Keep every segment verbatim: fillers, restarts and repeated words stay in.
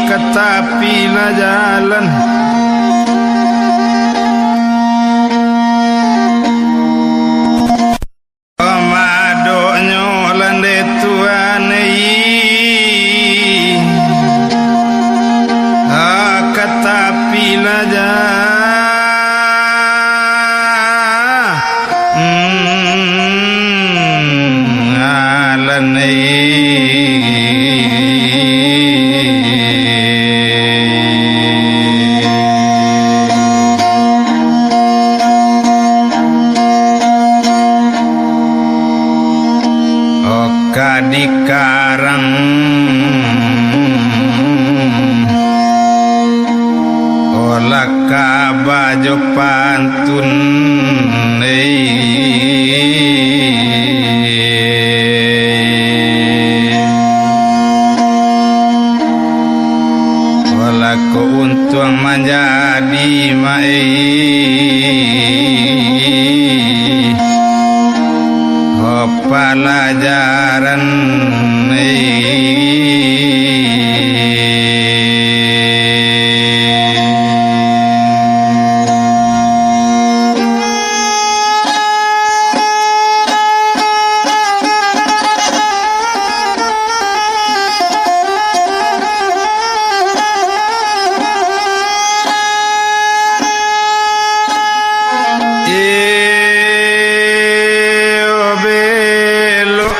ka tapi lah jalan. Pamadoknyo landai tuan, eh, ah, ka tapi lah jalan. Hmm, alan, eh. Oka dikarang, olah ka bajo pantun, eh. Olah ko untuang manjadi ma-, eh, oh, palajaran, eh. Iyo, belok,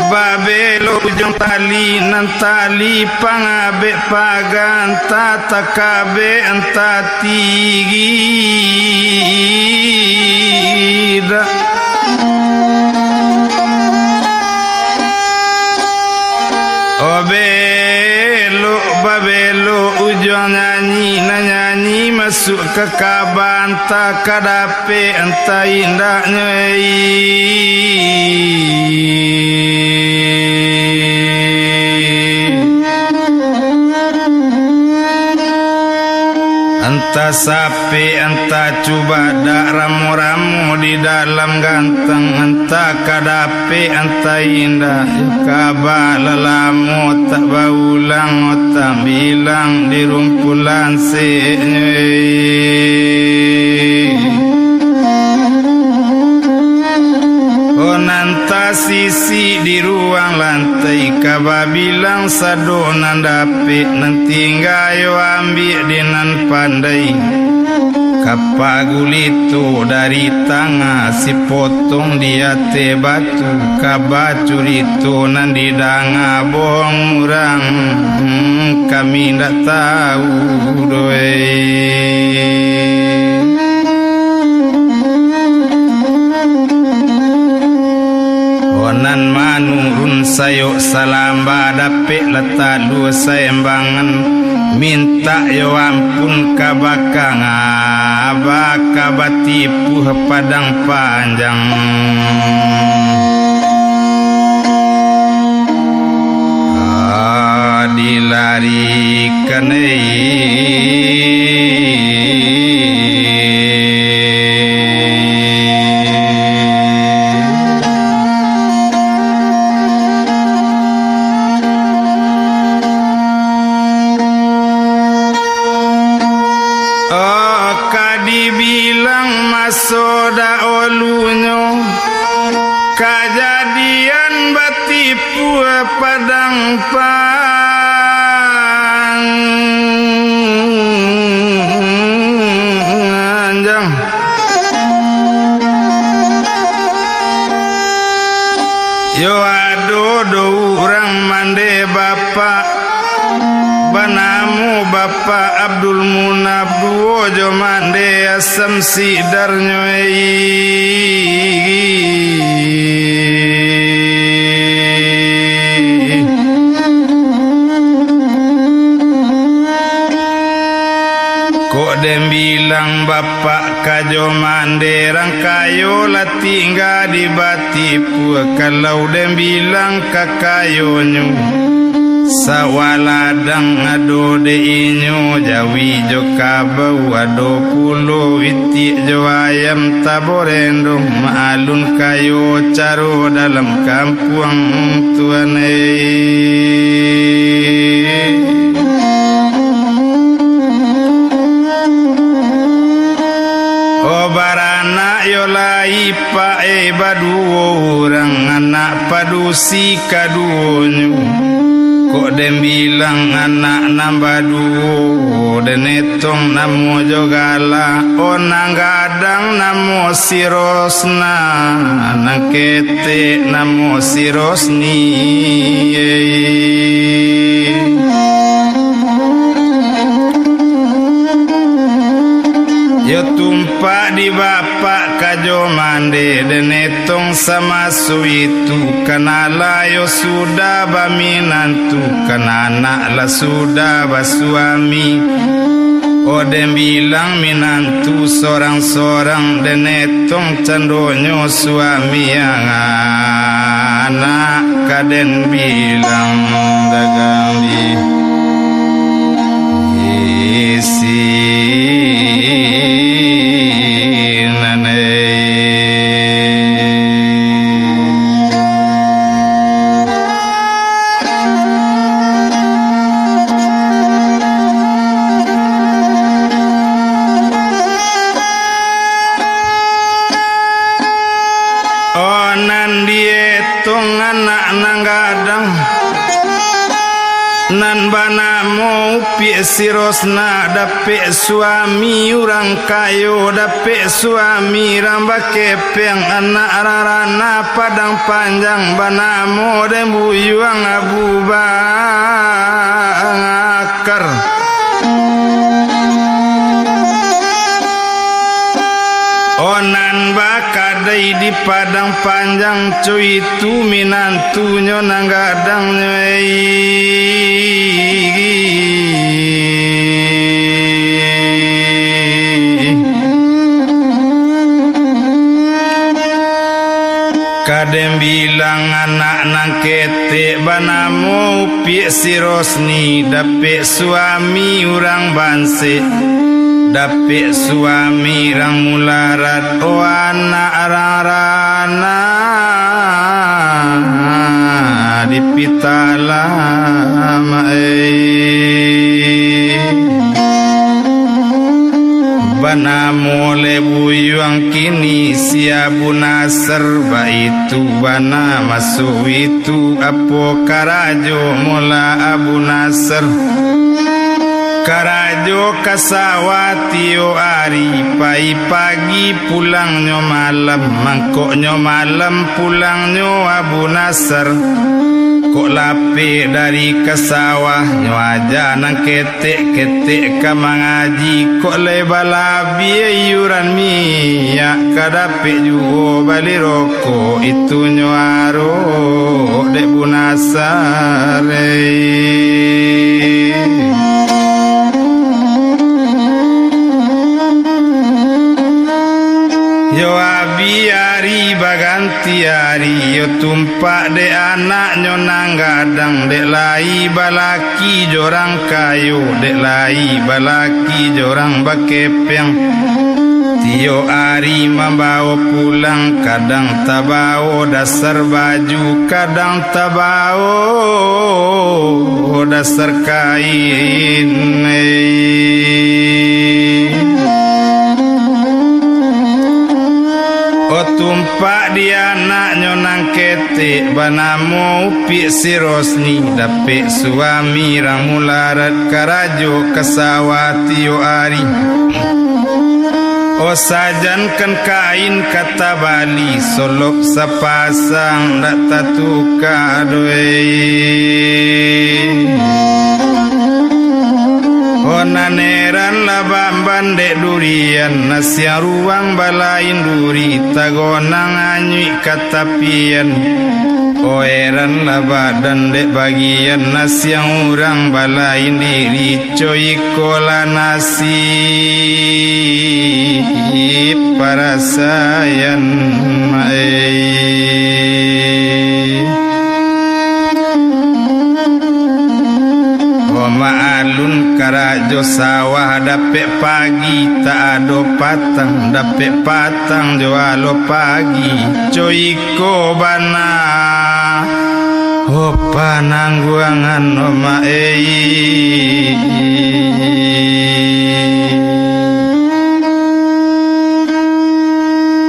babelok ujuang tali, nan tali pangabek paga, antah takabek, antah tirik. Oh, belok, babelok ujuang nyanyi, nan nyanyi masuak ka kaba, antah ka dapek, antah indaknyo, eh. Antah sapek, antah cubadak, ramo-ramo di dalam gantang, antah ka dapek, antah indak, yo kaba lah lamo tak baulang, otak bilang di rumpulan seknyo, eh. Oh, nan tasisik di ruang lantai, ka babilang sado nan dapek, nan tingga yo ambiak di nan pandai. Ka pagulito dari tangah, sipotong di ateh batu, ka bacurito nan didanga bohong urang, kami ndak tahu doh, eh. Oh, nan manurun sayok salamba, dapek lah talua saembangan, mintak yo ampun ka bakang, aba ka batipuah padang panjang. Ah, dilarikan, eh. Oh, ka dibilang maso daolunyo, kajadian batipuah padang panjang. Yo ado do urang mande bapak, banamo Bapak Abdul Munaf, duo jo mande Asam Sidarnyo, eh. Kok den bilang bapak kajo mande, rang kayo lah tingga di batipuah. Kalau den bilang kakayonyo, sawah ladang ado dek inyo, jawi jo kabau ado pulo, itiak jo ayam taborendong, maalun kayo caro dalam kampuang tuan, eh. Ipak e baduo urang, anak padusi kaduonyo. Kok den bilang anak nan baduo, den etong namo jo gala. O nan gadang namo si Rosna, nan ketek namo si Rosni. Yo tumpak di bapak kajo mande, den etong samaso itu, kan alah yo sudah baminantu, kan anak lah sudah basuami. O den bilang minantu sorang-sorang, den etong candonyo suami, anak ka den bilang dagang di sinan. O nan dietong anak nan gadang, nan banamo Upik si Rosna, dapek suami urang kayo, dapek suami urang bakepeng, anak rarana Padang Panjang, banamo den Buyuang Abu Bakar. O nan bakadai di Padang Panjang, co itu minantunyo nan gadangnyo, ei. Ka den bilang anak nan ketek banamo Upik si Rosni, dapek suami urang bansek, dapek suami urang mularat, o anak rarana di pitalah, mak ei. Banamo le buyuang kini si Abu Nasar, baitu bana maso itu, apo karajo mula Abu Nasar? Karajo ka sawah tiok ari, pai pagi pulangnyo malam, mangkoknyo malam pulangnyo Abu Nasar. Kok lapeh dari ka sawah, nyo aja nan ketek-ketek ka mangaji. Kok lai balabiah iuran minyak, ka dapek juo bali rokok, itu nyo arok dek Bu Nasar, ei. Yo abi ari baganti ari, yo tumpak dek anaknyo nan gadang, dek lai balaki jo urang kayo, dek lai balaki jo urang bakepeng. Tiok ari mambawo pulang, kadang tabawo dasar baju, kadang tabawo dasar kain, ei. O tumpak di anaknyo nan ketek, banamo Upik si Rosni, dapek suami urang mularat, karajo ka sawah tiok ari. O sajan kan kain ka tabali, solop sapasang dak tatuka doh, ei. O nan eran lah bamban dek durian, nasiang ruang balain duri, tagonang anyuik ka tapian. O eran lah badan dek bagian, nasiang urang balain diri, co iko lah nasib parasaian, mak ei. Omak alun karajo sawah, dapek pagi tak ado patang, dapek patang jo alo pagi, co iko bana, oh, panangguangan, omak ei.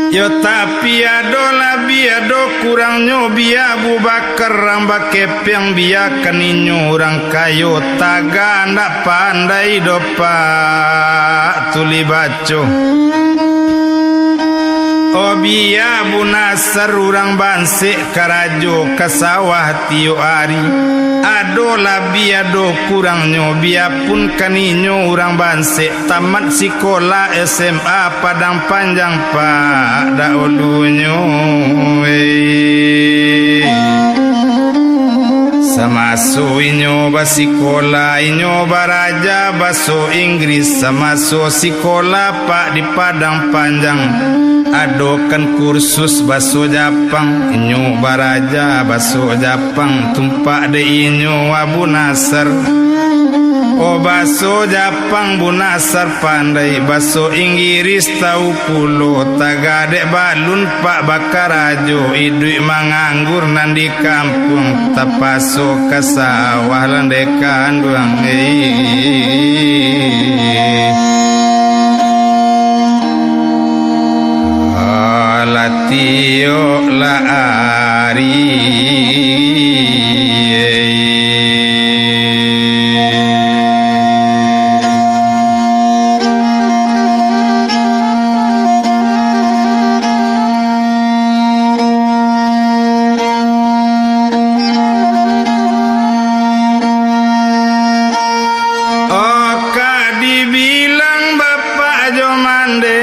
Yo tapi Nyo bia Abu Bakar urang bakepeang, biakan inyo urang kayo, taga ndak pandai doh, Pak, tuli baco. Oh, bia Abu Nasar urang bansek, karajo ka sawah tiok ari. Ado labiah ado kurangnyo, biapun kan inyo urang bansek, tamat sikolah S M A Padang Panjang, Pak, daulunyo, eh. Samaso inyo basikolah, inyo baraja baso Inggris. Samaso sikolah, Pak, di Padang Panjang, adokan kursus baso Japang. Inyo baraja baso Japang, tumpak dek inyo Abu Nasar. Oh, baso Japang Abu Nasar pandai, baso Inggris tau pulo. Taga dek balun, Pak, bakarajo, iduik manganggur nan di kampuang, tapaso ka sawah landai kanduang, eh. Alah tiok lah ari, eh. Oh, ka dibilang bapak jo mande,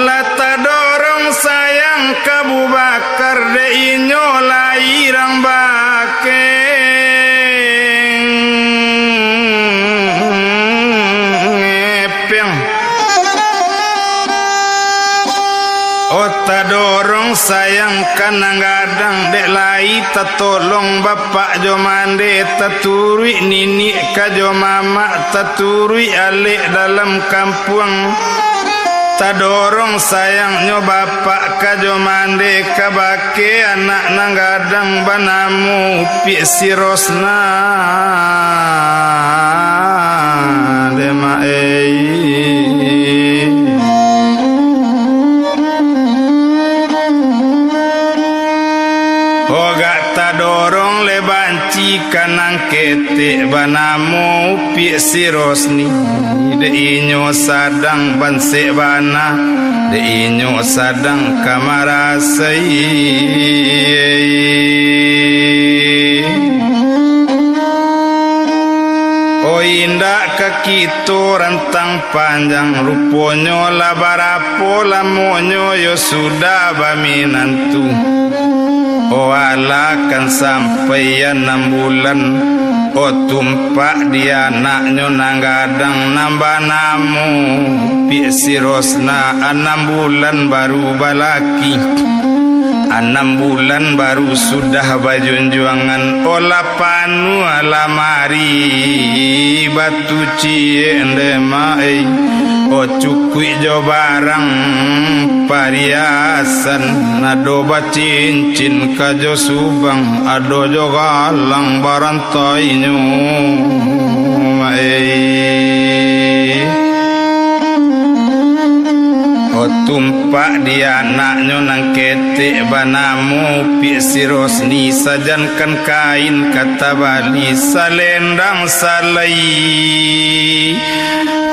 lah tadorong sayang ka Abu Bakar, dek inyo lai urang bakepeang. Oh, tadorong sayang ka nan gadang, dek lai tatolong bapak jo mande, taturuik niniak ka jo mamak, taturuik alek dalam kampuang. Tadorong sayangnyo bapak ka jo mande, kabake anak nan gadang banamo Upiak si Rosna, dek mak, eh. Ogak tadorong le banci ka nan ketek banamo Upiak si Rosni, dek inyo sadang bansek bana, dek inyo sadang ka marasai. Oh, indak ka kito rantang panjang, ruponyo lah barapo lamonyo yo sudah baminantu. Oh, alah kan sampai anam bulan, oh, tumpak di anaknyo nan gadang nan banamo Upiak si Rosna, anam bulan baru balaki, anam bulan baru sudah bajunjuangan, oh, lah panuah lamari batu ciek, dek mak, eh. Oh, cukuik jo barang pariasan, ado bacincin ka jo subang, ado jo galang barantainyo, mak, eh. Oh, tumpak di anaknyo nan ketek banamo Upiak si Rosni, sajankan kain ka tabali, salendang salai,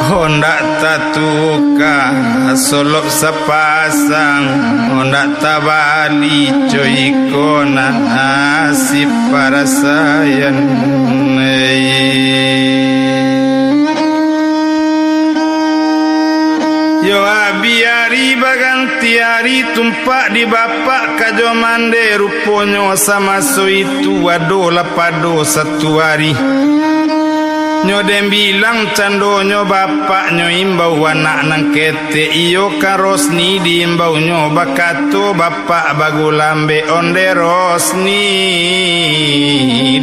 oh, ndak tatuka, solok sapasang, oh, ndak tabali, co iko nasib parasaian, eh. Yo abih ari baganti ari, tumpak di bapak ka jo mande, ruponyo samaso itu ado lah pado satu ari. Nyo den bilang candonyo bapaknyo imbau anak nan ketek, iyo ka Rosni diimbaunyo, bakato bapak bagulambek, onde Rosni,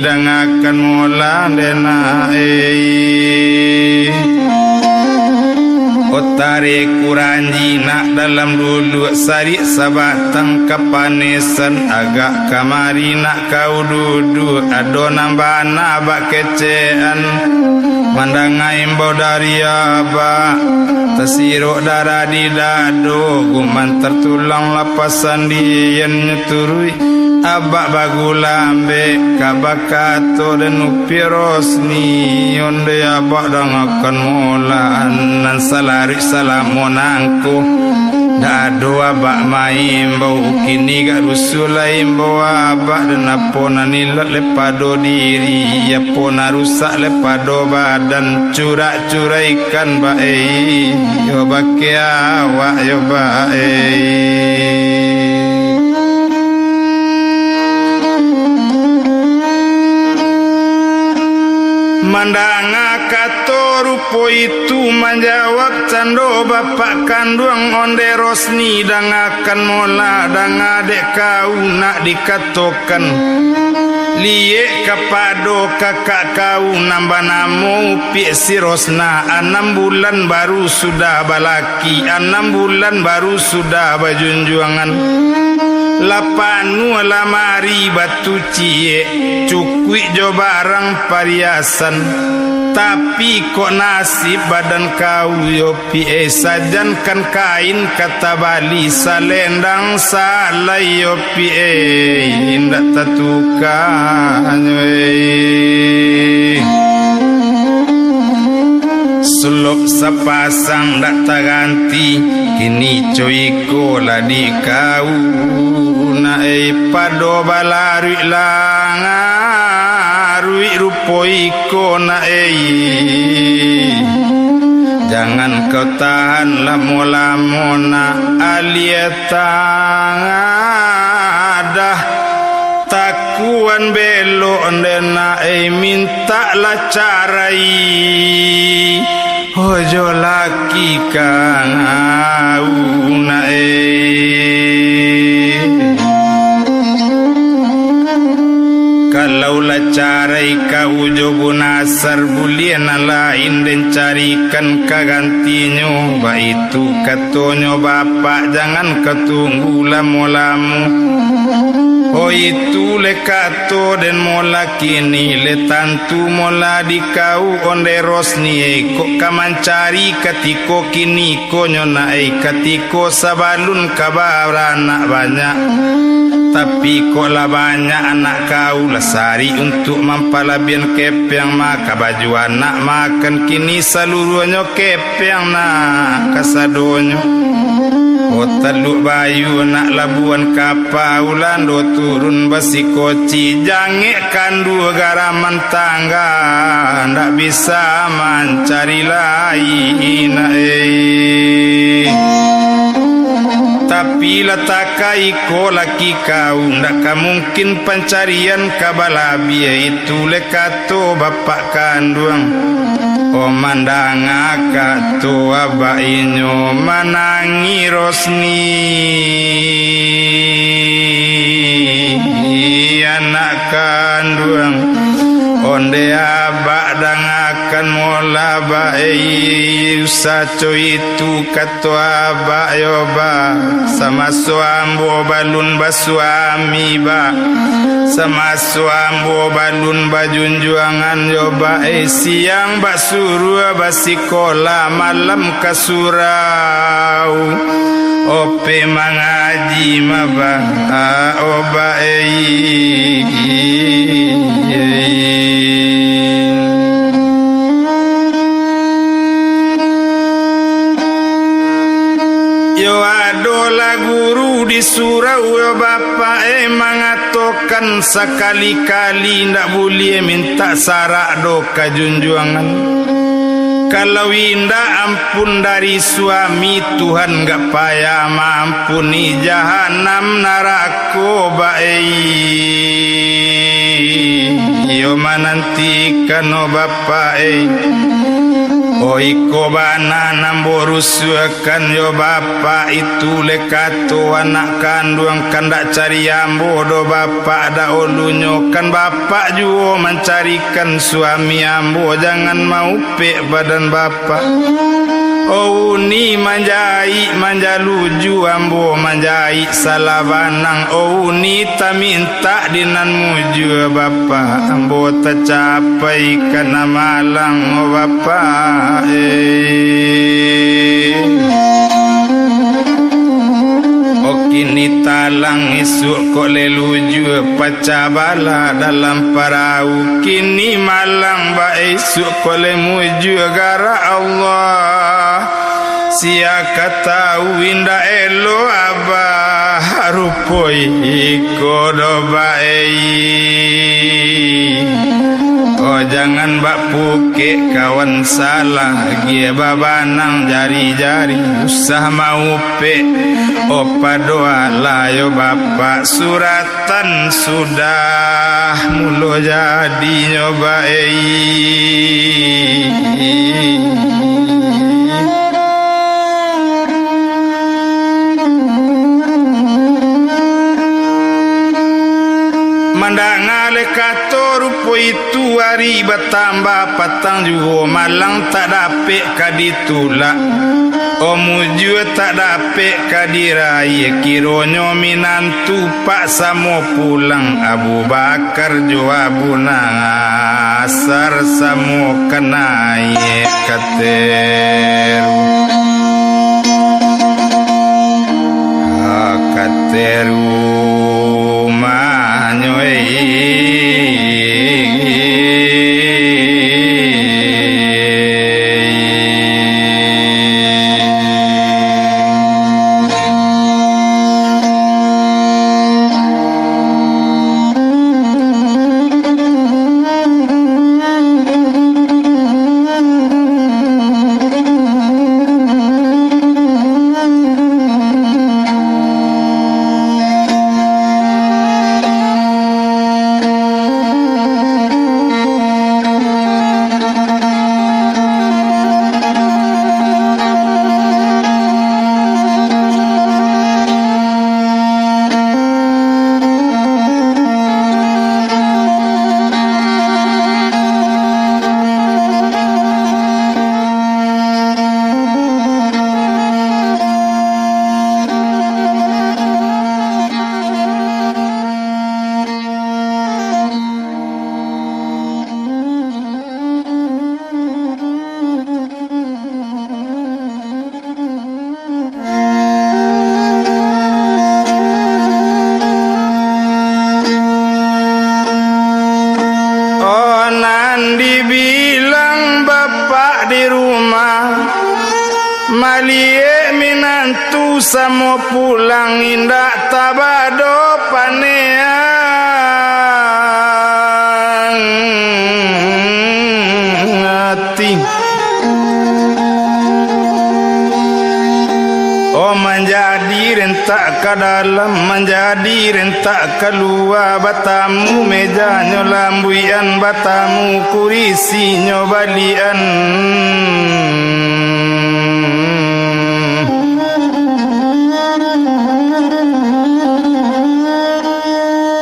dangakan molah, dek nak, eh. Otare kuranji nak dalam duluak, sarik sabatang kapanesan, agak kamari nak ka ududuak, ado nan bana bakecekan. Mandanga imbau dari abak, tasirok darah di dado, gumantar tulang lapasan dian nyo turuik. Abak bagulambek ka bakato den Upiak Rosni, ondeh abak dangakan mola nan salaruik salamo nangko. Ndak ado abak maimbau, kini gak rusuah lai imbau abak, dan apo nan ilat lai pado diri, apo nan rusak lai pado badan, curak-curaikan bae, yo bakeh awak yo bae. Mandanga kato rupo itu, manjawab cando bapak kanduang ondeh Rosni, dangakan mola, danga dek kau nak dikatokan. Liek kapado kakak kau nan banamo Upiak si Rosna, anam bulan baru sudah balaki, anam bulan baru sudah bajunjuangan. Lah panuah lamari batu ciek, cukuik jo barang pariasan. Tapi kok nasib badan kau yo Pi ei, sajankan kain ka tabali, salendang salai yo Pi ei, indak tatukanyo ei. Sulok sapasang ndak taganti, kini co iko lah di kau nak ei, pado balaruik lah ngaruik rupo iko nak ei. Jangan kau tahan lamo-lamo nak, alie tangadah. Takuan belok nde nak ei, mintaklah carai. Ojo laki kangau nak ei. Kalau lah carai kau jo Bunasar, buliah nan lain den carikan ka gantinyo. Baitu katonyo bapak, jangan ka tunggu lamo-lamo. Oh itu le kato den mola, kini le tantu mola di kau ondeh Rosni, kok ka mancari katiko kini. Konyo nak ei, katiko sabalun ka baranak banyak. Tapi kok lah banyak anak kau, lah sarik untuak mampalabian kepeang, maka baju anak makan kini saluruahnyo kepeang nak kasadonyo. Oh taluak bayu nak labuan kapa, ulan do turun basikoci, jangek kandua garaman tangga, ndak bisa mancari lai nak ei. Tapi lah taka iko laki kau, ndak ka mungkin pancarian ka balabiah, itu le kato bapak kanduang. Oh mandanga kato abak inyo manangih Rosni, anak kanduang. Ondeh abak dangakan mola bae, usah co itu kato abak yo ba. Samaso ambo balun basuami ba, samaso ambo balun bajunjuangan yo bae, siang basuruah basikolah, malam ka surau, ope mangaji maba, oba ei. Yo adolah guru di surau, yo bapak ei, mangatokan sakali-kali ndak buliah mintak sarak do ka junjuangan. Kalau indak ampun dari suami, Tuhan gak payah maampuni, jahanam narako bae. Iyo manantikan o bapak e. O iko bana nan ambo rusuahkan yo bapak, itu le kato anak kanduang, kandak cari ambo do bapak, dahulunyo kan bapak juo mancarikan suami ambo, jangan mau pek badan bapak. O uni manjaik manjaluju, ambo manjaik salah banang. O uni tamintak di nan mujua, Bapak, ambo tacapai ka nan malang, o Bapak, eh. O kini talang, isuak kok lai lujua, pacah balah dalam parau. Kini malang, baisuak kok lai mujua, garak Allah. Sia ka tau indak elok abah, rupo iko doh bae. Oh, jangan bak pukek kawan salah, gie babanang jari-jari, usah maupek. Oh, pado alah yo Bapak, suratan sudah mulo jadinyo bae. Mandanga le kato rupo itu, ari batambah patang juo, malang tak dapek ka ditulak, o mujua tak dapek ka diraih. Kironyo minantu Pak samo pulang, Abu Bakar jo Abu Nasar samo ka naiak ka teru. Ah, ka teru manyo, eh. Oh, nan dibilang bapak di rumah, maliek minantu samo pulang, indak tabado paneang ati. Oh, manjadi rentak ka dalam, manjadi rentak kalua, batamu mejanyo lambuian, batamu kurisinyo balian.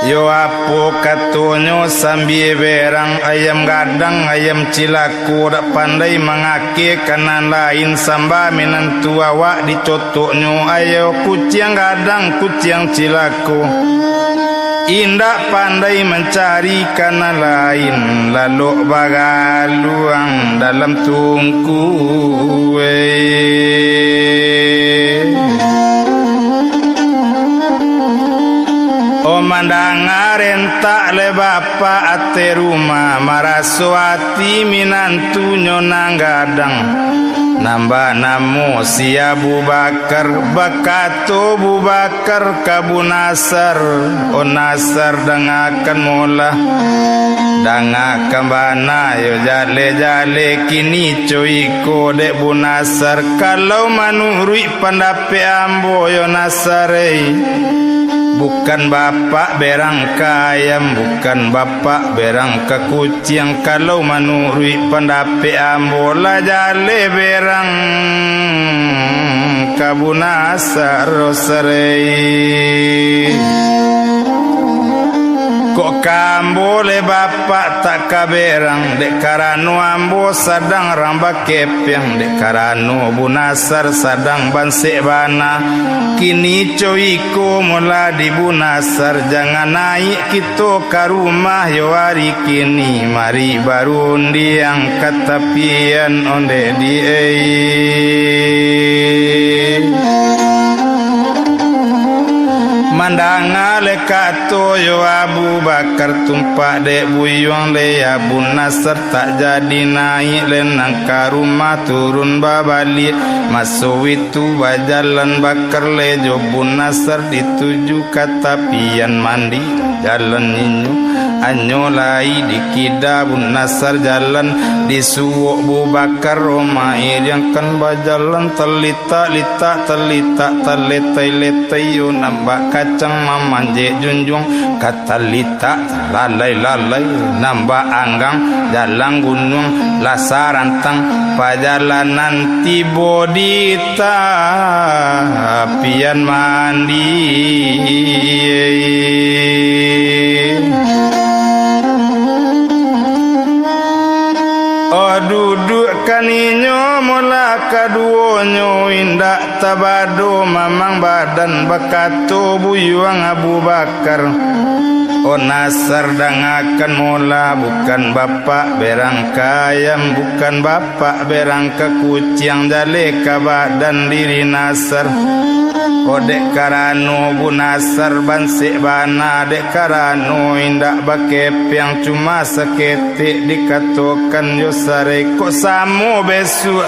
Yo apo katonyo sambia berang, ayam gadang, ayam cilako, dak pandai mangakeh ka nan lain, samba minantu awak dicotoknyo, ayo kuciang gadang, kuciang cilako. Indak pandai mancari ka nan lain, lalok bagaluang dalam tungku, weh. Oh, mandanga rentak le bapak ateh rumah, maraso ati minantunyo nan gadang, nan banamo si Abu Bakar. Bakato Abu Bakar ka Abu Nasar, "O Nasar, dangakan molah, dangakan bana yo, jaleh-jaleh kini co iko dek Abu Nasar. Kalau manuruik pandapek ambo yo Nasar, eh, bukan bapak berang ka ayam, bukan bapak berang ka kuciang. Kalau manuruik pandapek ambo, lah jaleh berang ka Abu Nasar, Nasar, eh." Kok ka ambo lai bapak tak ka berang, dek karano ambo sadang rang bakepeang, dek karano Bunasar sadang bansek bana. Kini co iko molah di Bunasar, jangan naik kito ka rumah yo ari kini, mari barundiang ka tapian ondeh di ei. Mandanga le kato yo Abu Bakar, tumpak dek buyuang le Abu Nasar, tak jadi naik le nan ka rumah, turun babaliak. Maso itu bajalan Bakar le jo Abu Nasar, dituju ka tapian mandi jalan inyo. Anyo lai dikida Abu Nasar jalan, disuok Abu Bakar mairiangkan bajalan, talitak-litak, talitak, taletai-letai yo, nambak kacang mamanjek junjuang, ka talitak, lalai-lalai, nambak anggang, jalan gunuang, lah sarantang pajalanan, tibo di tapian mandi. Oh, duduakkan inyo molah kaduonyo, indak tabado mamang badan, bakato buyuang Abu Bakar, "Oh Nasar, dangakan molah, bukan bapak berang ka ayam, bukan bapak berang ka kuciang, jaleh ka badan diri Nasar. Oh, dek karano Abu Nasar bansek bana, dek karano indak bakepeang, cuma saketek dikatokan yo sarai, kok samo besuak,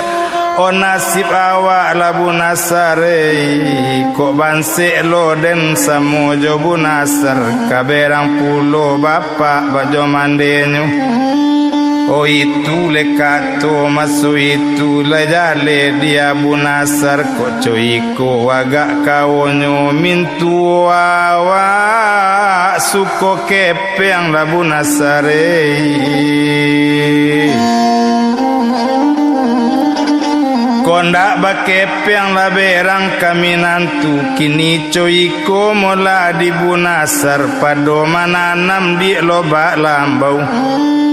oh nasib awak lah Abu Nasar ei, kok bansek lo den samo jo Abu Nasar, ka berang pulo bapak bajo mandenyo." Oh, itu le kato maso itu, lah jaleh di Abu Nasar, kok co iko agak kawonyo, mintuo awak suko kepeang lah Abu Nasar ei. Kok ndak bakepeang lah berang ka minantu, kini co iko molah di Abu Nasar, pado mananam di lobak lambau.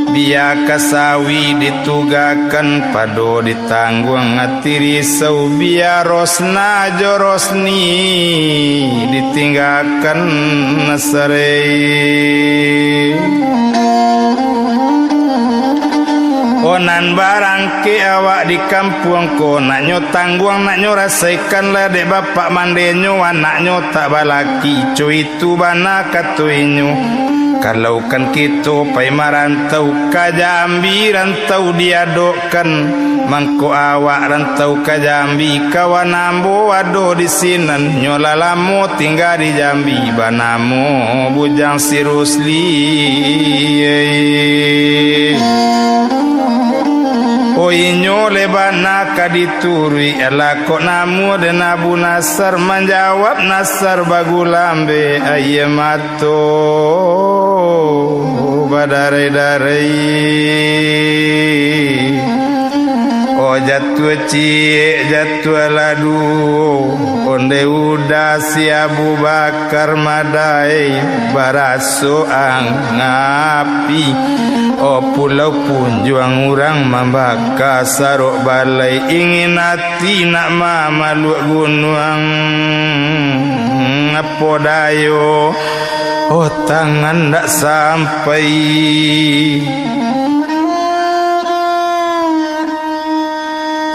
Bia ka sawi ditugakan, pado ditangguang ati risau, bia Rosna jo Rosni ditinggakan Nasar ei. Oh, nan barangkek awak di kampuang ko, nak nyo tangguang, nak nyo rasaikan lah dek bapak mandenyo, anaknyo tak balaki, co itu bana kato inyo. Kalau kan kito pai marantau ka Jambi, rantau diadokkan, mangko awak rantau ka Jambi, kawan ambo ado di sinan, nyo lah lamo tingga di Jambi, banamo Bujang si Rusli. Oh, inyo le bana ka dituruik, alah kok namo den Abu Nasar, manjawab Nasar bagulambek aia mato badarai-darai. Oh, jatuah ciek, jatuah ladu, ondeh udah si Abu Bakar madai, baraso ang- api. Oh, pulau punjuang urang mambaka sarok balai, ingin ati nak mamaluak gunuang, apo dayo, oh, tangan ndak sampai.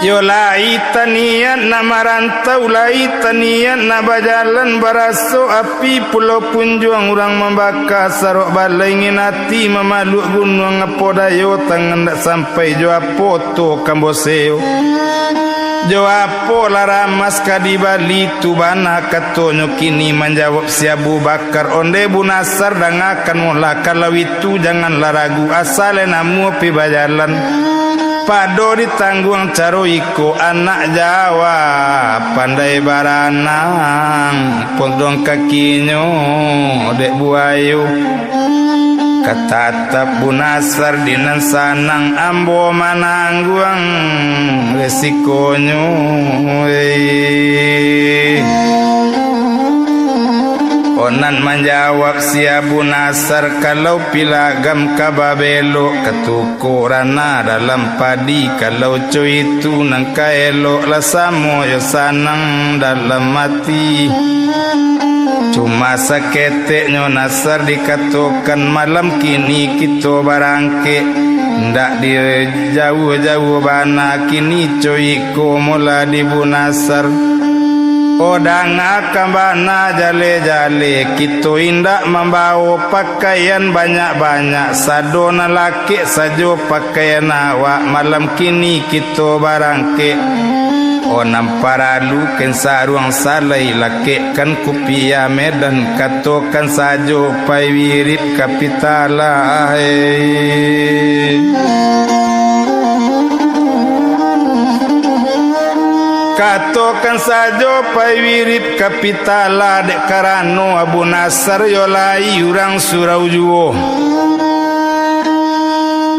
Yo lai taniat nak marantau, lai taniat nak bajalan, baraso api pulau punjuang urang mambaka sarok balai, ingin ati mamaluak gunuang, apo dayo tangan ndak sampai, jo apo to kambo seo, jo apo lah ramas ka dibali tu bana katonyo kini, manjawab si Abu Bakar. Ondeh Abu Nasar, dangakan molah, kalau itu janganlah ragu, asa lai namuah pai bajalan. Pado ditangguang caro iko, anak Jawa pandai baranang, potong kakinyo dek buayo. Ka tatap Abu Nasar di nan sanang, ambo manangguang resikonyo, eh. Nan manjawab si Abu Nasar, kalau pilagam ka babelok, katuko ranah dalam padi, kalau co itu nan ka elok, lah samo jo sanang dalam ati. Cuma saketek nyo Nasar dikatokan, malam kini kito barangkek, ndak di jauah-jauah bana, kini co iko mola di Bu Nasar. Oh, dangakan bana jaleh-jaleh, kito indak mambawo pakaian banyak-banyak, sado nan lakek sajo pakaian awak, malam kini kito barangkek. Oh, nan paralu kain saruang salai, lakekkan kupiah Medan, katokan sajo pai wirip ka Pitalah, eh. Katokan sajo pai wirip ka Pitalah, dek karano Abu Nasar yo lai urang surau juo.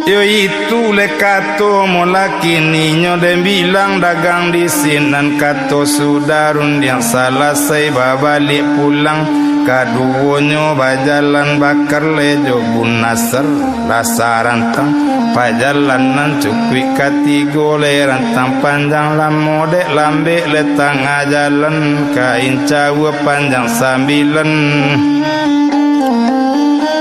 Yo itu lai kato mola kininyo, den bilang dagang di sinan, kato sudah rundiang salasai babaliak pulang. Kaduonyo bajalan, Bakar lai jo Bu Nasar lah sarantang. Pajalanan cukuik katigo lai, rantang panjang lamo, dek lambek lai tangah jalan, kain cawua panjang sambilan.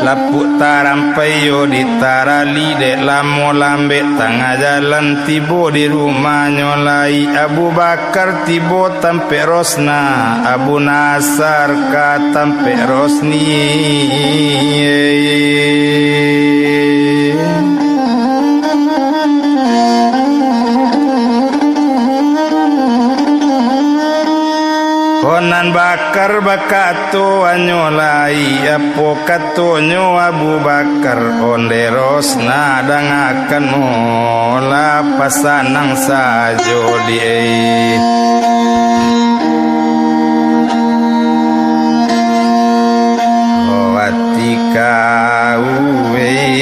Lapuak tarampai yo ditarali, dek lamo lambek tangah jalan, tibo di rumahnyo lai Abu Bakar. Tibo tampek Rosna, Abu Nasar ka tampek Rosni. Konan Bakar bakato, anyo lai apo katonyo Abu Bakar, onde Rosna dangakan mola, pasanang sajo di ai. Oh, ati kau, eh.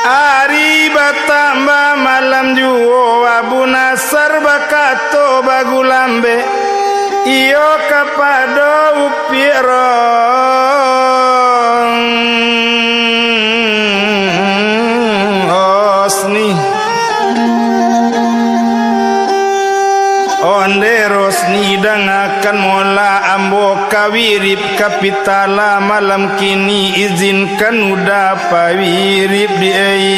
Ari batambah malam juo, Abu Nasar bakato bagulambek, iyo kapado upiak Rosni. Onde Rosni, dangakan mola ambo ka wirip ka Pitalah malam kini, izinkan uda pawirip di ai.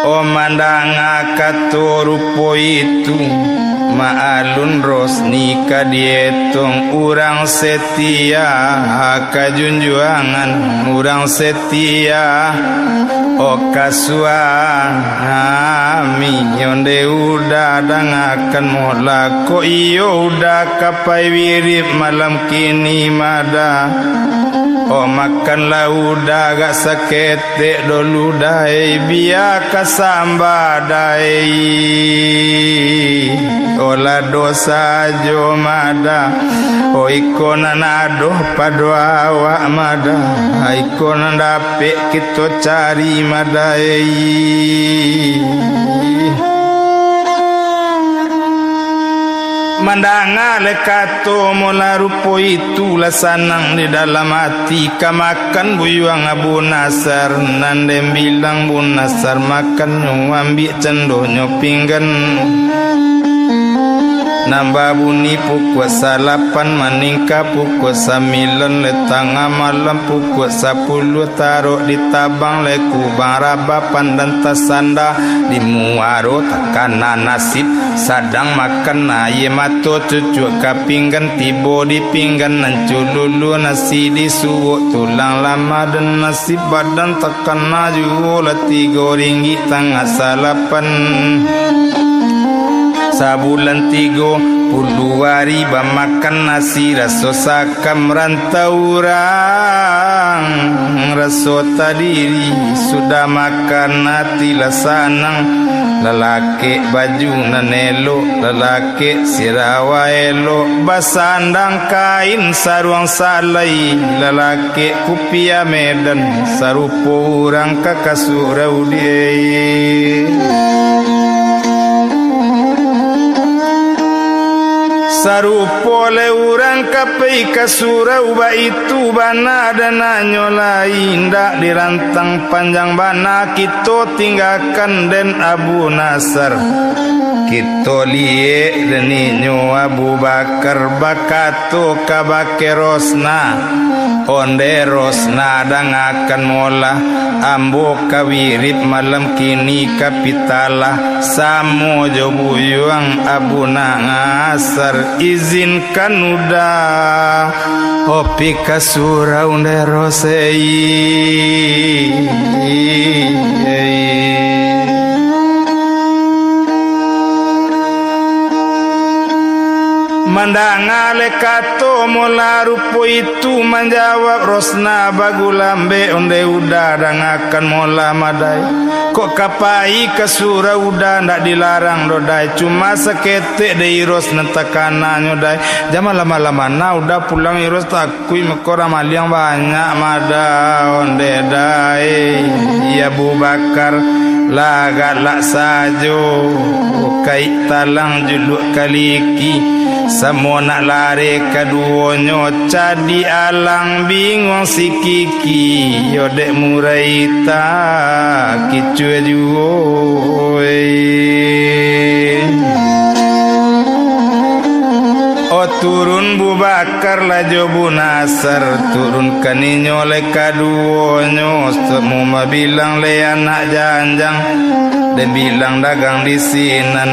Oh, mandanga kato rupo itu, Mak Alun Rosni ka dietong urang setia ka junjuangan, urang setia, oh, ka suami. Onde uda dangakan mola, kok iyo uda ka pai wirip malam kini mada. Oh, makanlah uda agak saketek dulu dai, bia ka samba dai. Oh, lah dosa jo mada. Oh, iko nan ado pado awak mada. Iko nan dapek kito cari mada, ei. Mandanga le kato mola rupo itu, lah sanang di dalam ati. Ka makan buyuang Abu Nasar, nan den bilang Bu Nasar makannyo, ambiak candonyo pinggan. Nan babuni pukua salapan, maningka pukua sambilan, le tangah malam pukua sapuluah, tarok di tabang le kubang rabah, pandan tasanda di muaro, takana nasib sadang makan, aia mato cucuak ka pinggan, tibo di pinggan nan cululu, nasi di suok, tulang lamah dan nasi padang, takana juo lah tigo ringgik tangah salapan. Sabulan tigo Puluah ari bamakan nasi, raso sakam rantau urang, raso tadiri sudah makan ati lah sanang. Lalakek baju nan elok, lalakek sirawa elok, basandang kain saruang salai, lalakek kupiah Medan, sarupo urang ka kasurau di. Sarupo le urang ka pai ka surau, baitu bana dananyo lai, indak dirantang panjang bana, kito tinggakan den Abu Nasar. Kito liek den inyo Abu Bakar bakato kabake Rosna, "Onde Rosna, dangakan molah, ambo ka wirid malam kini ka pitalah, samo jo buyuang Abu Nasar, izinkan uda opi ka surau ndero sei." Mandanga le kato molah rupo itu, manjawab Rosna bagulambek, "Onde uda, dangakan molah madai. Kok ka pai ka surau uda ndak dilarang doh dai, cuma saketek dek iros nan takananyo dai. Jan malam-malam bana uda pulang, iros takuik mako ramaliang banyak mada onde dai." Abu Bakar lah galak sajo, kaik talang juluk kaliki, samo nak lari kaduonyo, cadi alang binguang sikiki, yo dek murai tak kicua juo. O turun Abu Bakar lah jo Abu Nasar, turunkan inyo lai kaduonyo, samo mabilang lai anak janjang. Den bilang dagang di sinan,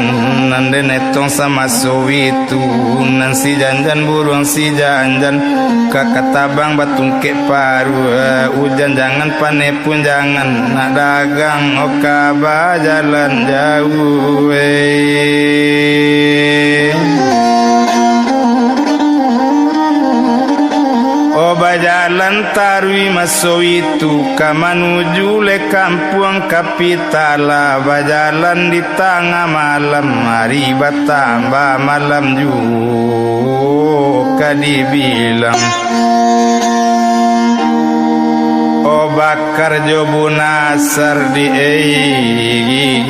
nan den etong samaso itu, nan si janjan buruang si janjan, ka katabang batungkek paruah, ujan jangan paneh pun jangan, nak dagang o ka bajalan jauah, eh. O bajalan taruih maso itu ka manuju le kampuang Kapitalah, bajalan di tangah malam, hari batambah malam juo ka dibilang. O Bakar jo Abu Nasar di, eh.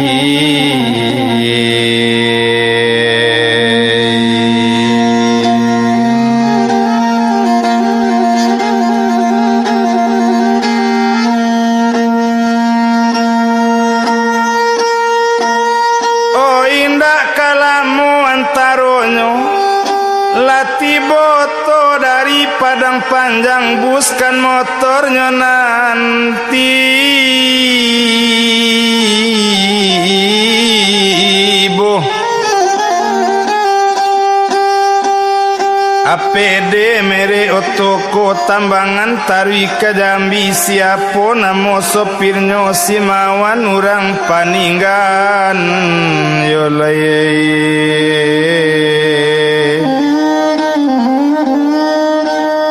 O indak ka lamo antaronyo, lah tibo oto dari Padang Panjang, buskan motornyo nan tibo. Apede merek oto ko, Tambangan taruih ka Jambi, siapo namo sopirnyo? Simawan urang Paninggan, yo lai.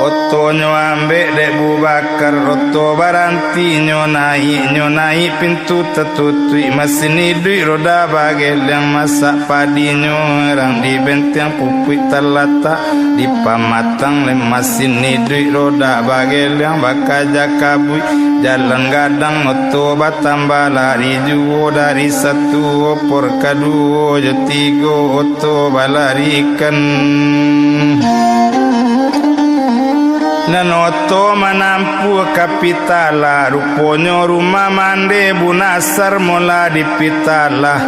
Otonyo ambek dek Abu Bakar, oto baranti nyo naik, nyo naik pintu tatutuik, masin iduik roda bageliang, masak padinyo rang di benteng, pupuik talatak di pamatang, lai masin iduik roda bageliang, bakaja kabuik, jalan gadang, oto batambah lari juo, dari satu opor kaduo jo tigo oto balarikan. Nan oto manampuah Kapitalah, ruponyo rumah mande Abu Nasar molah di Pitalah.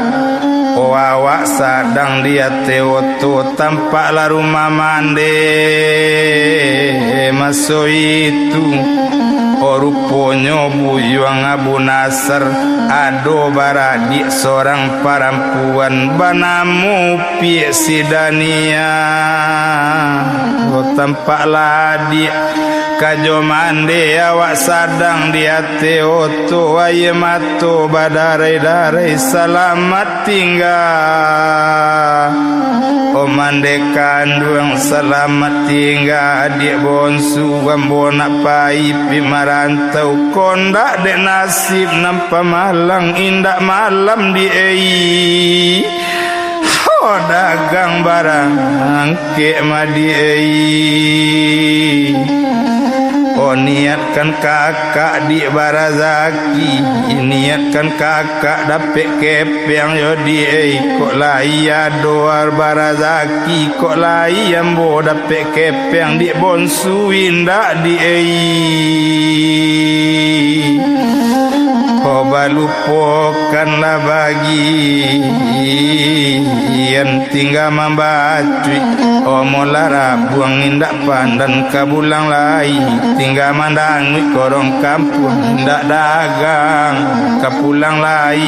O awak sadang di ateh oto, tampaklah rumah mande maso itu. O ruponyo buyuang Abu Nasar ado baradiak sorang parampuan banamo Piak Sidania. O tampaklah adiak, kajo mande awak sadang di ateh oto, aia mato badarai-darai, salamat tingga. O Mandeh kanduang, salamat tingga, adiak bonsu, ambo nak pai pi marantau, kondak dek nasib nan pamalang, indak malam di ei. Ho dagang barang kek madiei. Oh, niatkan kakak di barazaki, niatkan kakak dapek kepeng yo di ei. Kok lai ado barazaki, kok lai ambo dapek kepeng di bonsu indak di ei. Oh, balupokanlah bagian tingga mambacuik. Omo lah rabuang indak pandan ka bulang lai, tingga mandanguik korong kampuang indak dagang ka pulang lai.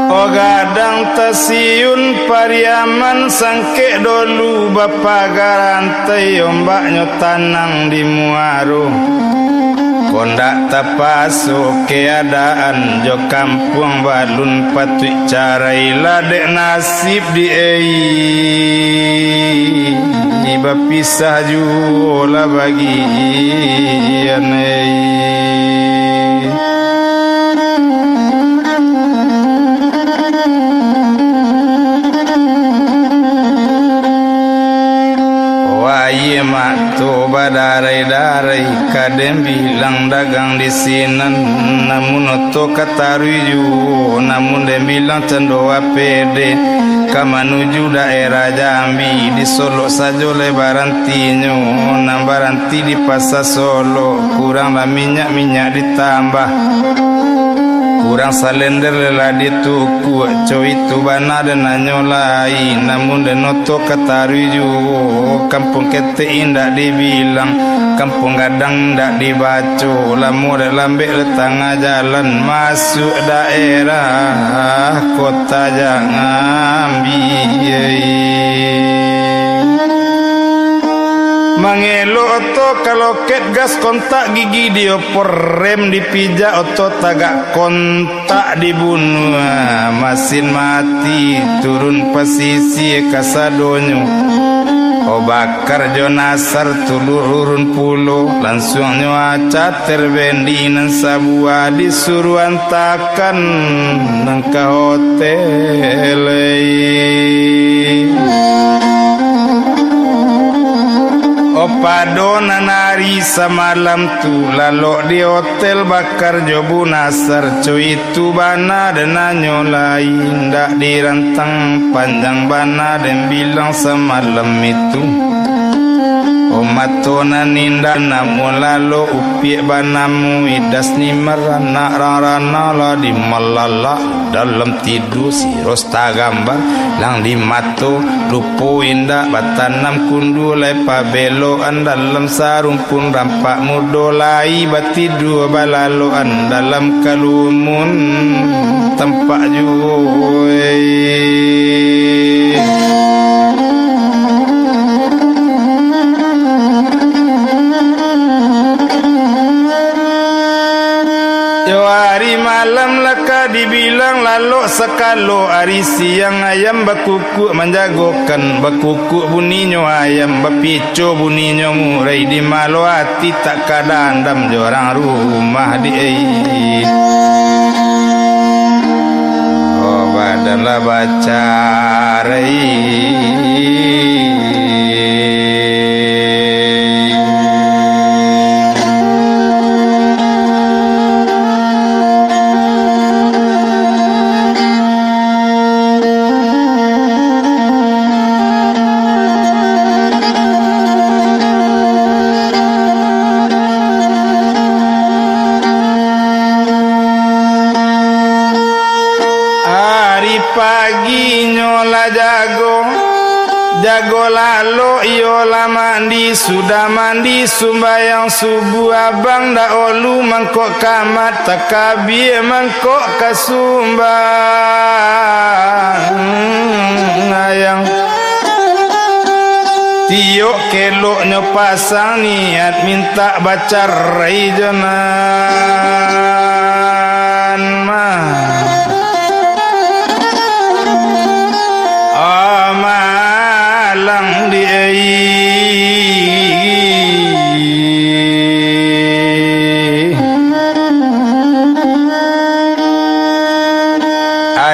Oh, gadang tasiun Pariaman, sangkek dolu bapaga rantai, ombaknyo tanang di muaro. Kondak tapaso keadaan, jo kampuang balun patuik carai, lah dek nasib di ei, bapisah juo lah bagian ei. Wayie mato badarai-darai, ka den bilang dagang di sinan, namun oto ka taruih juo, namun den bilang cando apede, ka manuju daerah Jambi, di Solok sajo lai barantinyo, nan baranti di Pasa Solok, kurang lah minyak, minyak ditambah. Kurang salender lah ditukuk, co itu bana den nanyo lai, namun den oto ka taruih juo, kampuang ketek indak dibilang, kampuang gadang indak dibaco, lamo dek lambek dek tangah jalan, masuak daerah kota Jambi. Mangelok oto ka loket gas, kontak gigi diopor, rem dipijak, oto tagak, kontak dibunuah, masin mati, turun pasisia kasadonyo. Oh, Bakar jo Nasar tulun urun pulo, lansuangnyo aca terbendi nan sabuah, disuruah antakan nan ka hotel. Oh, pado nan ari samalam tu, lalok di hotel Bakar jo Bu Nasar, co itu bana den nanyo lai, indak dirantang, panjang bana den bilang samalam itu. Oh, mato nan indak namo lalok, upiak banamo idas, ni maranak rang rana lah di malalak, dalam tidua siros tagambar, lang di mato lupo indak batanam, kundu lai pabelokan, dalam sarumpun rampak mudo, lai batidua balalokan, dalam kalumun tampak juo. Yo, ari malam lah ka dibilang lalok sakalo, ari siang ayam bakukuk manjagokan, bakukuk buninyo ayam, bapico buninyo murai, di malo ati tak ka dandam jo urang rumah di ei. Oh, badan lah bacarai. Ari paginyo lah jago, jago lalok iyo lah mandi, sudah mandi sumbayang subuah, abang dahulu mangkok kamat, takabia mangkok ka sumbayang. Iyo keloknyo pasang niat mintak bacarai jo nan mah. Ah, malang di ai.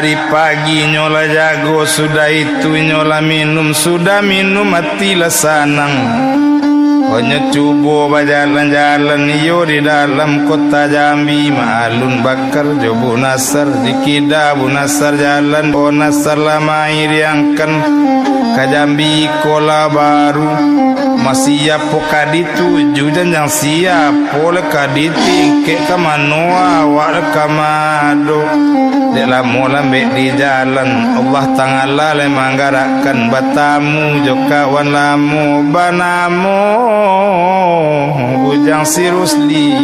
Ari pagi inyo lah jago, sudah itu inyo lah minum, sudah minum ati lah sanang. Onyo cubo bajalan-jalan iyo di dalam kota Jambi, maalun Bakar jo Bu Nasar, dikida Bu Nasar jalan, Bu Nasar lah mairiangkan ka Jambi iko lah baru. Masiap po ka dituju, janjang siap po lah ka ditingkek, ka mano awak lah ka mado. Dek lamo lambek di jalan, Allah Ta'ala lai manggarakkan, batamu jo kawan lamo banamo Bujang si Rusli.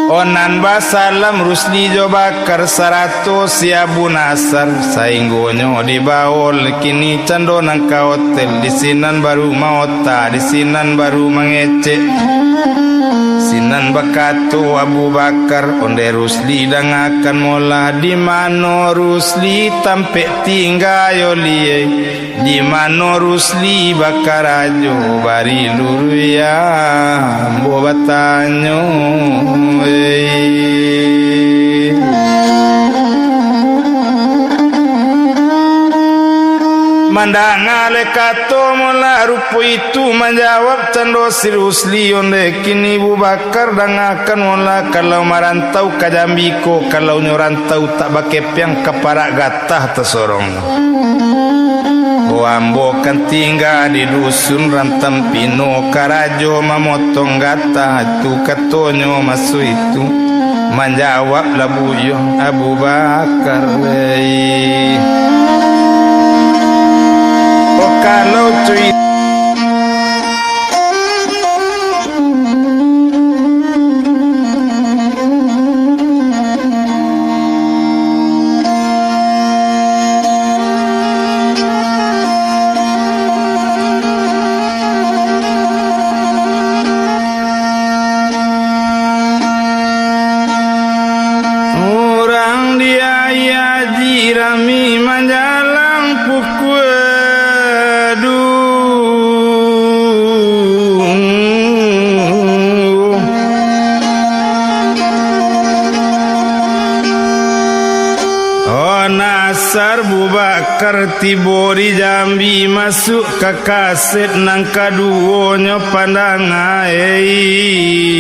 Onan basalam Rusli jo Bakar sarato si Abu Nasar, sainggonyo dibawo kini cando nan ka hotel, di sinan baru maota, di sinan baru mangecek. Sinan bakato Abu Bakar, "Onde Rusli, dangakan molah, di mano Rusli tampek tingga yo liai? Di mano Rusli bakarajo? Bari luruih ambo batanyo, eh." Mandanga le kato molah rupo itu, manjawab cando si Rusli, "Onde kini Abu Bakar, dangakan molah, kalau marantau ka Jambi ko, kalau nyo rantau tak bakepeang ka parak gatah tasorong. Ko ambo kan tingga di dusun Rantang Pino, karajo mamotong gatah tu," katonyo maso itu. Manjawab lah buyuang Abu Bakar, "Wei, ko kalau cui-" Urang di Aia Haji rami manjalang pukua duo. Oh, Nasar Abu Bakar tibo di Jambi, masuak ka kaset nan kaduonyo pandanga, ei.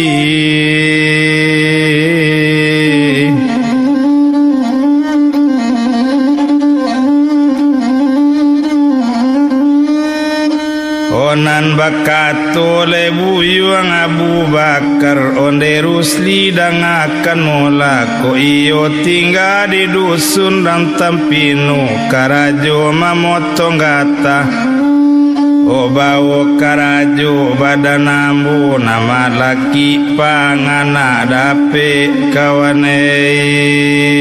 Onan bakato le buyuang Abu Bakar, "Onde Rusli, dangakan molah, ko iyo tingga di dusun Rantang Pino, karajo mamotong gatah. O bawo karajo badan ambo, nan malakik panganak dapek kawan ei."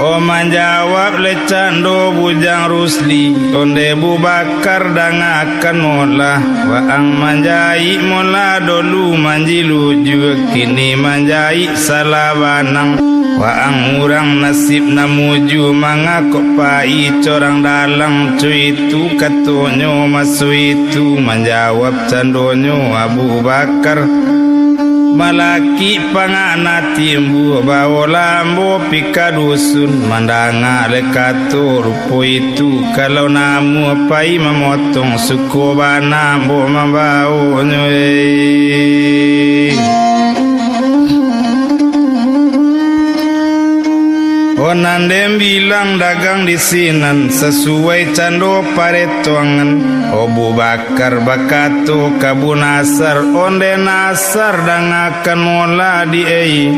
Oh, manjawab le cando Bujang Rusli, "Onde Abu Bakar, dangakan molah, waang manjaik molah dolu manjiluju, kini manjaik salah banang. Waang urang nasib nan muju, mangakok pai corang dalang, cuitu katonyo maso itu." Manjawab candonyo Abu Bakar, "Malakik panganak timbua, bawolah ambo pi ka dusun." Mandanga le kato rupo itu, kalau namuah pai mamotong, suko bana ambo mambawonyo, eh. Oh, nan den bilang dagang di sinan, sasuai cando paretongan. Abu Bakar bakato ka Abu Nasar, "Onde Nasar, dangakan molah di ei.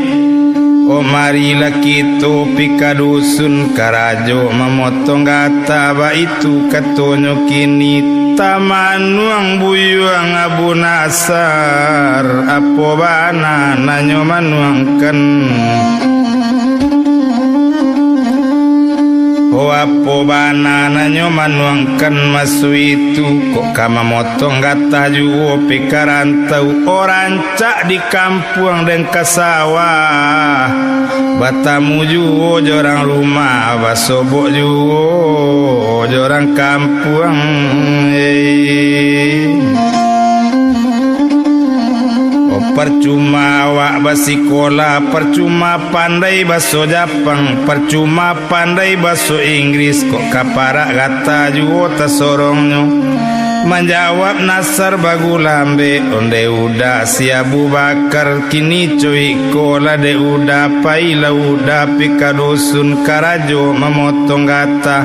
Oh, marilah kito pi ka dusun, karajo mamotong gatah baitu," katonyo kini. Tamanuang buyuang Abu Nasar, apo bana nanyo manuangkan. Apo bana nanyo manuangkan maso itu, kok ka mamotong gatah juo pi ka rantau, o rancak di kampuang den ka sawah, batamu juo jo urang rumah, basobok juo jo urang kampuang. Eh. Oh, parcuma awak basikola, parcuma pandai baso Japang, parcuma pandai baso Inggris, kok ka parak gata juo tasorongnyo. Manjawab Nasar bagulambek, ondeh udah si Abu Bakar, kini cuik ko lah dek udah, pailah udah pi ka dusun, karajo mamotong gata.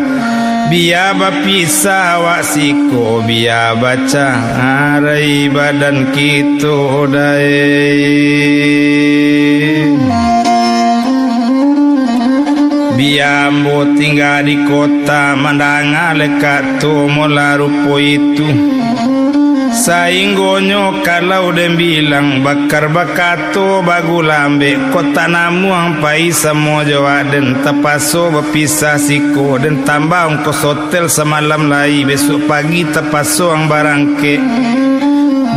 Bia bapisah awak siko, bia bacarai badan kito dai. Bia ambo tingga di kota, mandanga le kato mola rupo itu. Sainggonyo kalau den bilang, Bakar bakato bagulambek, kok tak namuah ang pai samo jo aden, tapaso bapisah siko, den tambah ongkos hotel samalam lai, besok pagi tapaso ang barangkek.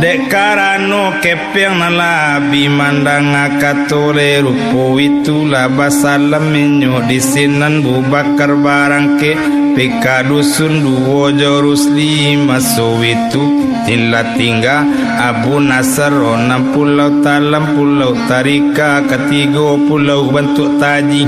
Dek karano ke Piang nan lah abih mandanga kato le rupo itu, lah basalam inyo di sinan Abu Bakar barangkek, pi ka dusun duo jo Rusli maso itu. Tin lah tingga Abu Nasar, onam pulau talam, pulau tarika, katigo pulau bantuak taji.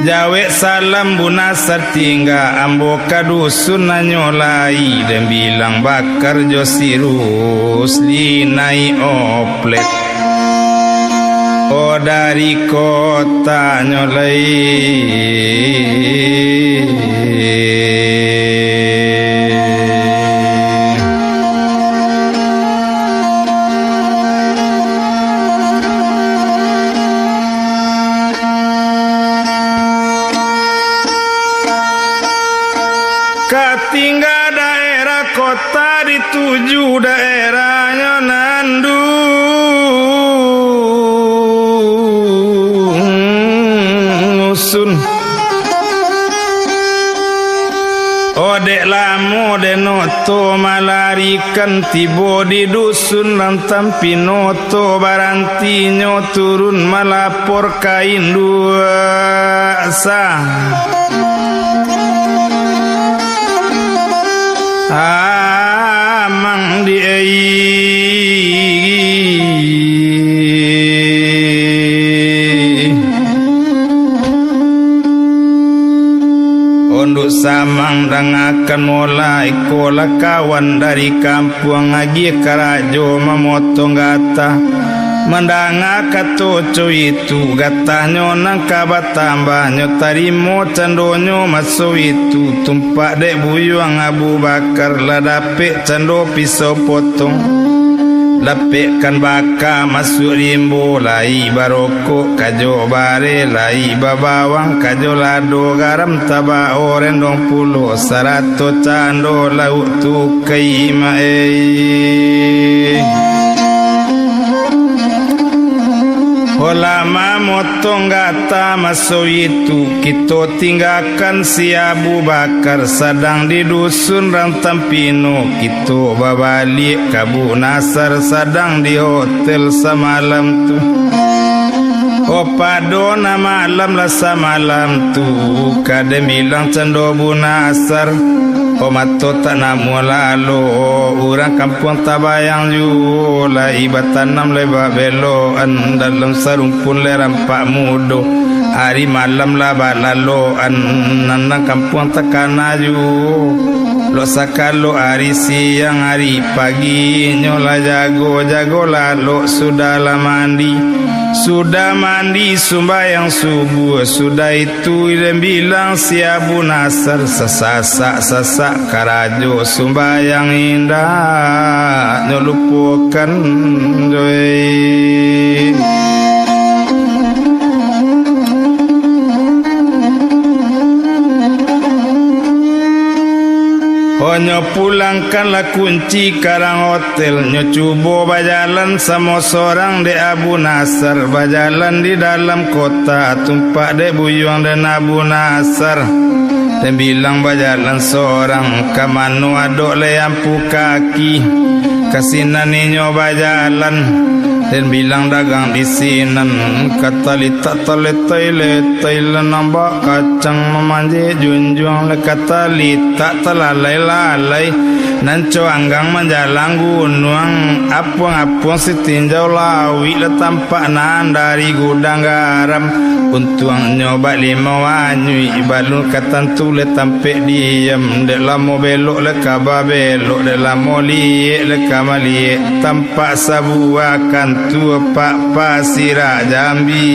Jawek salam Bu Nasar tingga, ambo ka dusun nanyo lai, den bilang Bakar jo si Rusli naiak oplek. Oh, dari kotanyo lai. Ka tingga daerah kota, dituju daerahnyo nan dusun. Odek lamo den oto malarikan, tibo di dusun nan tampino oto, barantinyo turun malapor ka induak sa. Amang di ai. Onduk samang, dangakan mola, iko lah kawan dari kampuang, agiah karajo mamotong gatah. Mandanga kato co itu, gatahnyo nan ka batambah, nyo tarimo candonyo maso itu, tumpak dek buyuang Abu Bakar, lah dapek cando pisau potong. Lapekkan baka masuak rimbo, lai barokok kajo bareh, lai babawang kajo lado garam, tabao rendong pulo, sarato cando lauak tukai maeh. Olah mamotong gatah maso itu, kito tinggakan si Abu Bakar sadang di dusun rang tampino, kito babaliak ka Bu Nasar sadang di hotel samalam tu. Oh, pado nan malam lah samalam tu, ka den bilang cando Bu Nasar. Oh, mato tak namuah lalo, urang kampuang tabayang juo, lai batanam lai babeloan, dalam sarumpun lai rampak mudo. Ari malam lah balaloan, nan, nan kampuang takana juo. Lok sakalo ari siang, ari pagi, nyo lah jago, jago lalok, sudah lah mandi. Sudah mandi, sumbayang subuah, sudah itu den bilang si Abu Nasar, sasasak-sasak karajo sumbayang indak nyo lupokan, doi. Nyo pulangkanlah kunci karang hotel, nyo cubo bajalan samo sorang dek Abu Nasar, bajalan di dalam kota, tumpak dek buyuang den Abu Nasar. Den bilang bajalan sorang, ka mano adok lai ampu kaki, ka sinan inyo bajalan, den bilang dagang di sinan, ka talitak taletai-letai, lah nampak kacang mamanjek junjuang, lah ka talitak talalai-lalai, nan coanggang manjalang gunuang, apuang-apuang sitinjau lawik, lah tampak nan dari gudang garam. Untuangnyo bak limau anyuik, balun ka tantu lai tampek diam, dek lamo belok lai ka babelok, dek lamo liek lai ka maliek, tampak sabuah kantua Pak Pasira Jambi.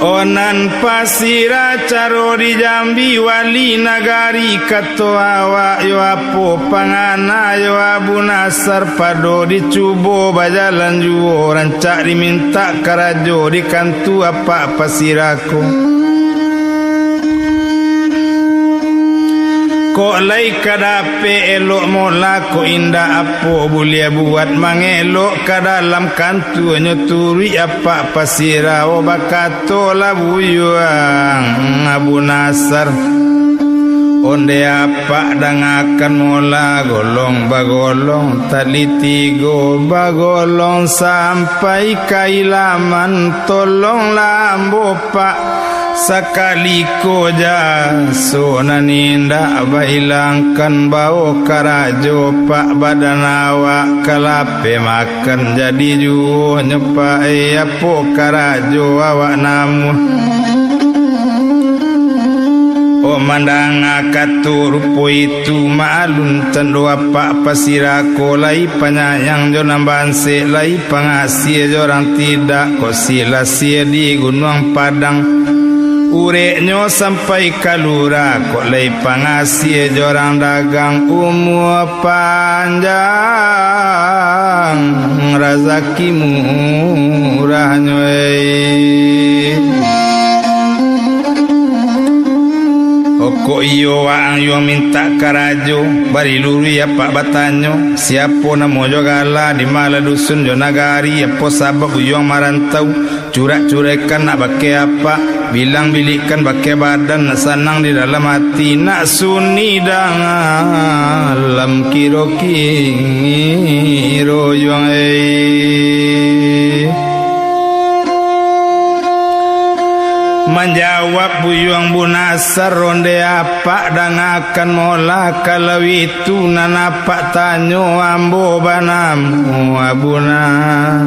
Oh, nan Pasira caro di Jambi, wali nagari kato awak, yo apo pangana yo Abu Nasar, pado dicubo bajalan juo, rancak dimintak karajo di kantua Pak Pasira ko. Kok lai ka dapek elok mola, kok indak apo buliah buat, mangelok ka dalam kantuanyo turuik Apak Pasira, oh, bakatolah buyuang Abu Nasar. Onde Apak dangakan mola, golong bagolong, tali tigo bagolong, sampai ka ilaman, tolonglah ambo Pak, sakali ko jaso nan indak bailangkan, bao karajo Pak, badan awak ka lapeh makan, jadi juo nyo Pak, eh, apo karajo awak namuah. Oh, mandanga kato rupo itu, maklum cando Apak Pasira ko lai panyayang jo nan bansek, lai pangasie jo urang tidak, kok silasie di Gunuang Padang. Ureknyo sampai ka lurah, kok lai pangasie jo urang dagang. Umua panjang, razaki murahnyo, eh. Okok iyo waang yuang mintak karajo, bari luruih Apak batanyo, siapo namo jo gala, di ma lah dusun jo nagari, apo sabab buyuang marantau, curak-curaikan nak bakeh Apak, bilang-bilikkan bakeh badan, nak sanang di dalam ati, nak sunyi dalam kiro-kiro yuang, eh. Manjawab buyuang Bunasar, onde Apak dangakan molah, kalau itu nan Apak tanyo, ambo banamo Abu Nasar,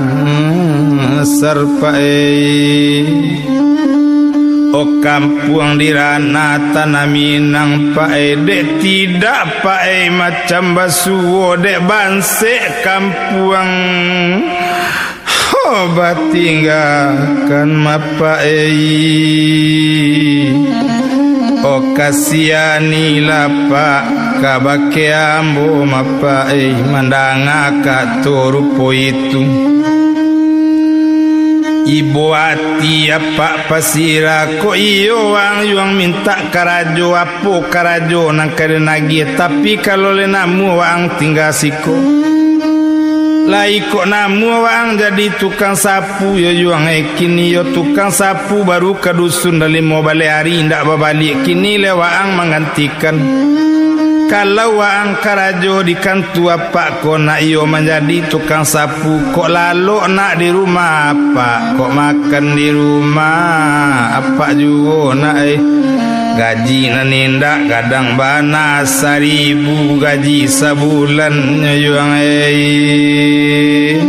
Pak, eh. Oh, kampuang di ranah Tanah Minang, Pak, eh, dek tidak, Pak, eh, macam basuo, dek bansek kampuang. Ho, batinggakan mapak, eh. Oh, kasianilah, Pak, kabake ambo mapak, eh, mandanga kato rupo itu. Ibo ati Apak Pasira, kok iyo waang yuang mintak karajo, apo karajo nan ka dinagiah, tapi kalau lai namuah waang tingga siko. Lai kok namuah waang jadi tukang sapu, yo yuang, eh, kini yo tukang sapu baru ka dusun, lah limo baleh ari indak babaliak, kini lai waang manggantikan. Kalau waang karajo di kantua Apak ko, nak iyo manjadi tukang sapu, kok lalok nak di rumah Apak, kok makan di rumah Apak juo nak, eh. Gaji nan indak gadang bana, saribu gaji sabulan, yuang, eh.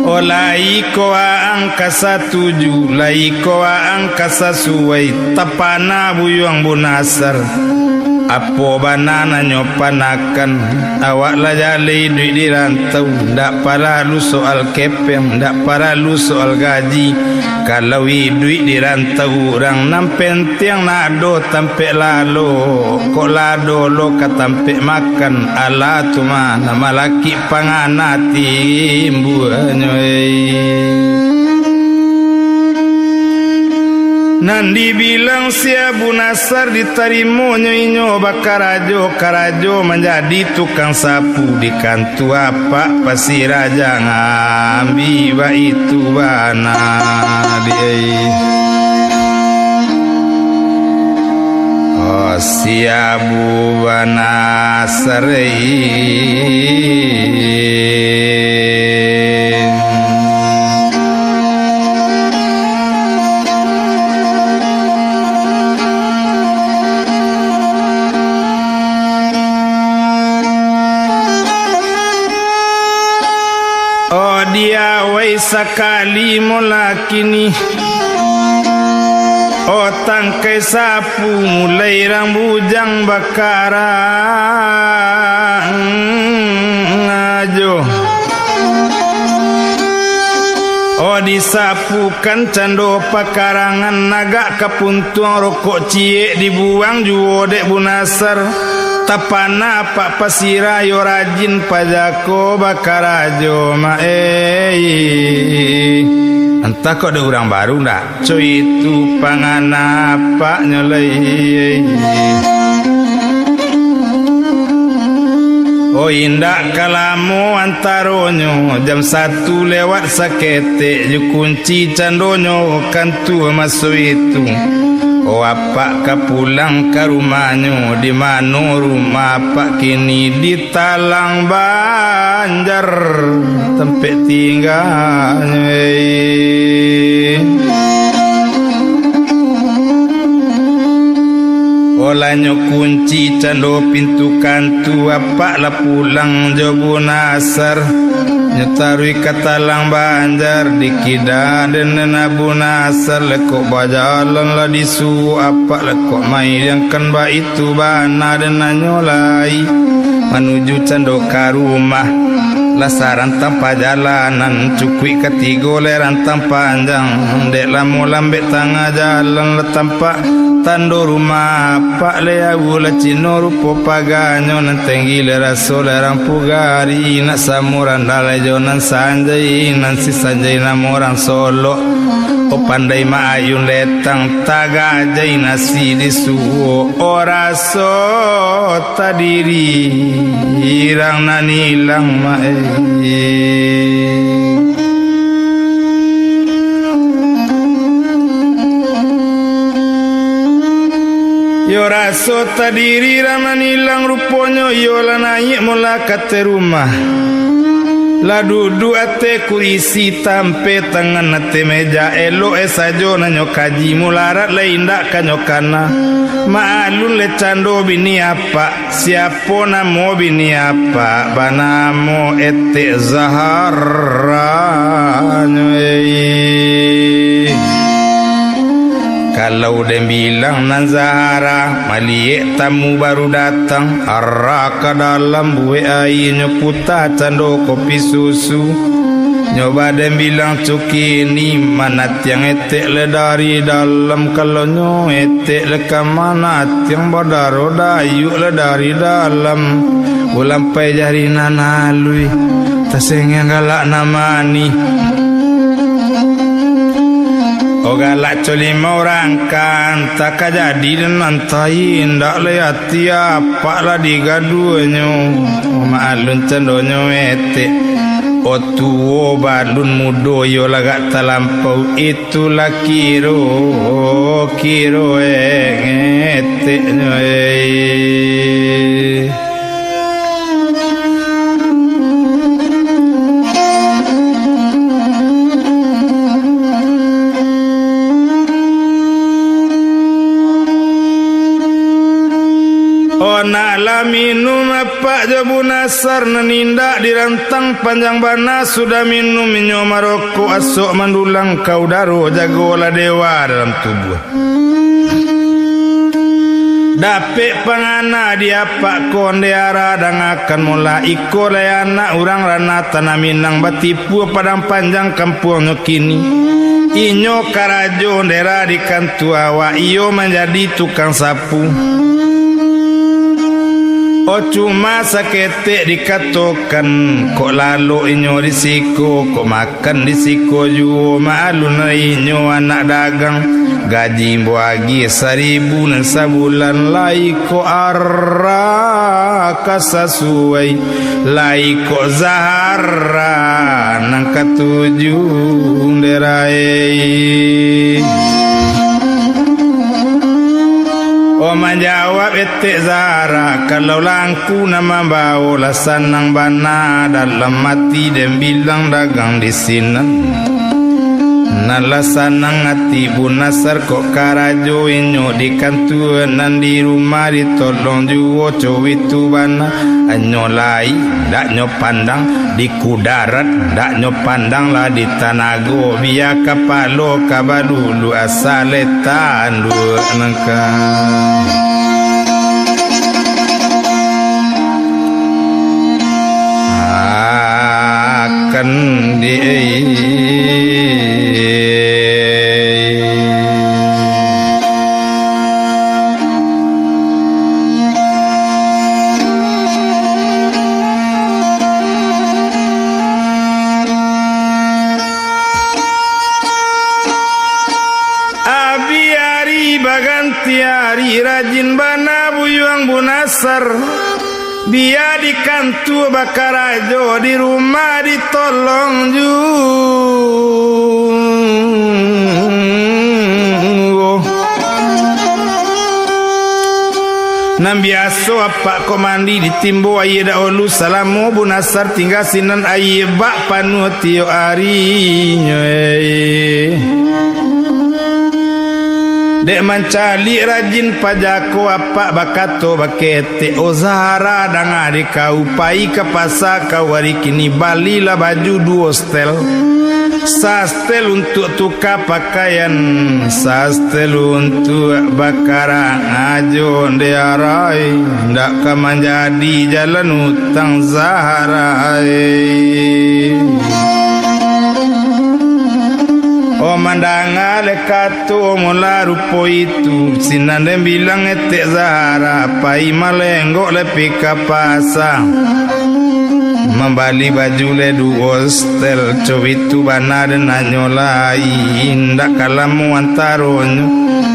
Oh, lai ko waang ka satuju, lai ko waang ka sasuai, tapana buyuang Bunasar. Apo bana nan nyo panakan, awak lah jaleh iduik di rantau, ndak paralu soal kepeng, ndak paralu soal gaji. Kalau iduik di rantau urang, nan penting nak ado tampek lalok, kok lah ado lo ka tampek makan, alah tu mah nan malakik pangana timbuanyo, eh. Nan dibilang si Abu Nasar ditarimonyo inyo bakarajo-karajo manjadi tukang sapu di kantua apak Pasiraja, ngambia baitu bana di. Oh, si Abu Banasar, eh. Oh, diawai sakali molah kini. Oh, tangkai sapu mulai rang bujang bakarang ajo. Oh, disapukan cando pakarangan, nagak ka puntuang rokok ciek dibuang juo dek Bunasar. Tapana apak Pasiraja rajin pajako bakarajo, mak, eh. Antah kok dek urang baru ndak? Co itu pangana apaknyo lai. Oh, indak ka lamo antaronyo, jam satu lewat saketek, jo kunci candonyo kantua maso itu. Oh, apak ka pulang ka rumahnyo, di mano rumah apak kini? Di Talang Banjar tampek tingganyo, eh. Olanyo kunci cando pintu kantua, apak lah pulang jo Bunasar. Nyo taruih ka Talang Banjar, dikida den Abu Nasar, lekok bajalan lah disuo apak, lekok maidiangkan baitu. Tu bana den nanyo lai, manuju cando ka rumah. Lah sarantang pajalanan, cukuik katigo lai rantang panjang. Dek lamo lambek tangah jalan, lah tampak tando rumah apak lai, awulah cino rupo paganyo, nan tenggi lai raso lai rampuh gari, nak samo randah lai jo nan sanjai, nan si sanjai namo rang Solok. Oh, pandai maayun letang, tagajai nasi disuo, oh, raso tadiri rang nan ilang, mak, eh. Yo, raso tadiri rang nan ilang ruponyo, iyo lah naiak molah ka ateh rumah. Lah duduak ateh kurisi, tampek tangan ateh meja, elok e sajo nan nyo kaji, mularat lai indak ka nyo kana. Maklum lai cando bini apak, siapo namo bini apak? Banamo Etek Zahara nyo, eh. Kalau den bilang nan Zahara, maliek tamu baru datang, ara ka dalam buek aia nyo puta cando kopi susu. Nyo ba den bilang cukini, manatiang etek le dari dalam, kalau nyo etek le ka manatiang badaro dayuak le dari dalam. Ulampai jari nan aluih, tasengiang galak nan manih. Oh, galak co limo urang kan, tak ka jadi den antai, indak lai ati apak lah digaduahnyo. Maklum candonyo etek, oh, tuo balun mudo iyo lah agak talampau, itulah kiro, kiro eteknyo, eh. Oh, nak lah minum apak jo Bunasar, nan indak dirantang panjang bana, sudah minum inyo marokok, asok mandulang ka udaro, jagolah dewa dalam tubuah. Dapek pangana di apak ko, ndeh ara dangakan molah, iko lai anak urang Ranah Tanah Minang, batipu Padang Panjang kampuangnyo kini. Inyo karajo ndeh ra di kantua awak, iyo manjadi tukang sapu. Oh, cuma saketek dikatokan, kok lalok inyo di siko, kok makan di siko juo, maklun inyo anak dagang. Gaji ambo agiah saribu nan sabulan, lai kok arah ka sasuai, lai kok Zahara nan katuju, dek rai. Oh, manjawab etek Zahara, kalau langku nan mambawo, lah sanang bana dalam ati den bilang dagang di sinan. Nan lah sanang ati Bu Nasar, kok karajo inyo di kantua, nan di rumah ditolong juo, co itu bana. Anyo lai, dak nyo pandang, di kudarat dak nyo pandang, lah di tanago, bia kapalo ka balulu, asa le tanduak nangka. Akan di Abi ari baganti ari, rajin bana buyuang Bu Nasar. Bia di kantua bakarajo, di rumah ditolong juo. Nan biaso apak ko mandi, ditimbo aia dahulu, salamo Bu Nasar tingga sinan, aia bak panuah tiok arinyo, eh. Dek mancaliak rajin pajako, apak bakato baketek, "O Zahara, danga dek kau, pai ka pasa kau ari kini, balilah baju duo stel. Sastel untuak tuka pakaian, sastel untuak bakarajo, dek rai, ndak ka manjadi jalan utang, Zahara, eh." Oh, mandanga le kato mula rupo itu, sinan den bilang etek Zahara, pai malenggok le pi ka pasa, mambali baju le duo stel, co itu bana den anyo lai, indak ka lamo antaronyo,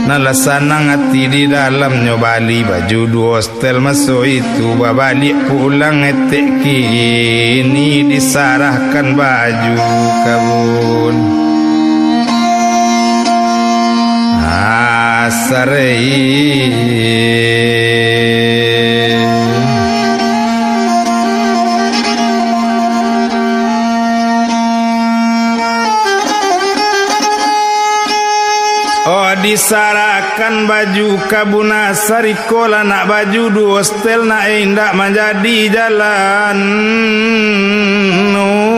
nan lah sanang ati di dalamnyo, bali baju duo stel maso itu, babaliak pulang etek kini, disarahkan baju kabun. Asar, eh. Oh, disarahkan baju ka Bu Nasar, iko lah nak baju duo stel nak, eh, indak manjadi jalan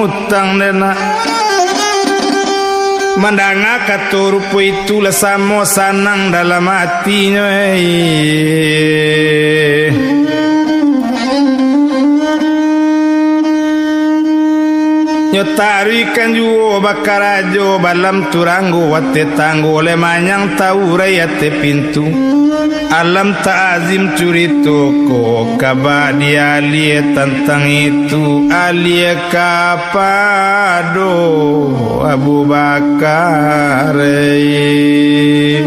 utang den nak. Mandanga kato rupo itu lah samo sanang dalam atinyo, eh. Nyo taruihkan juo bakarajo, balam turanggo ateh tanggo, le manyang taurai ateh pintu. Alam ta'azim curito ko, kaba di alie tantang itu, alie kapado Abu Bakar, eh.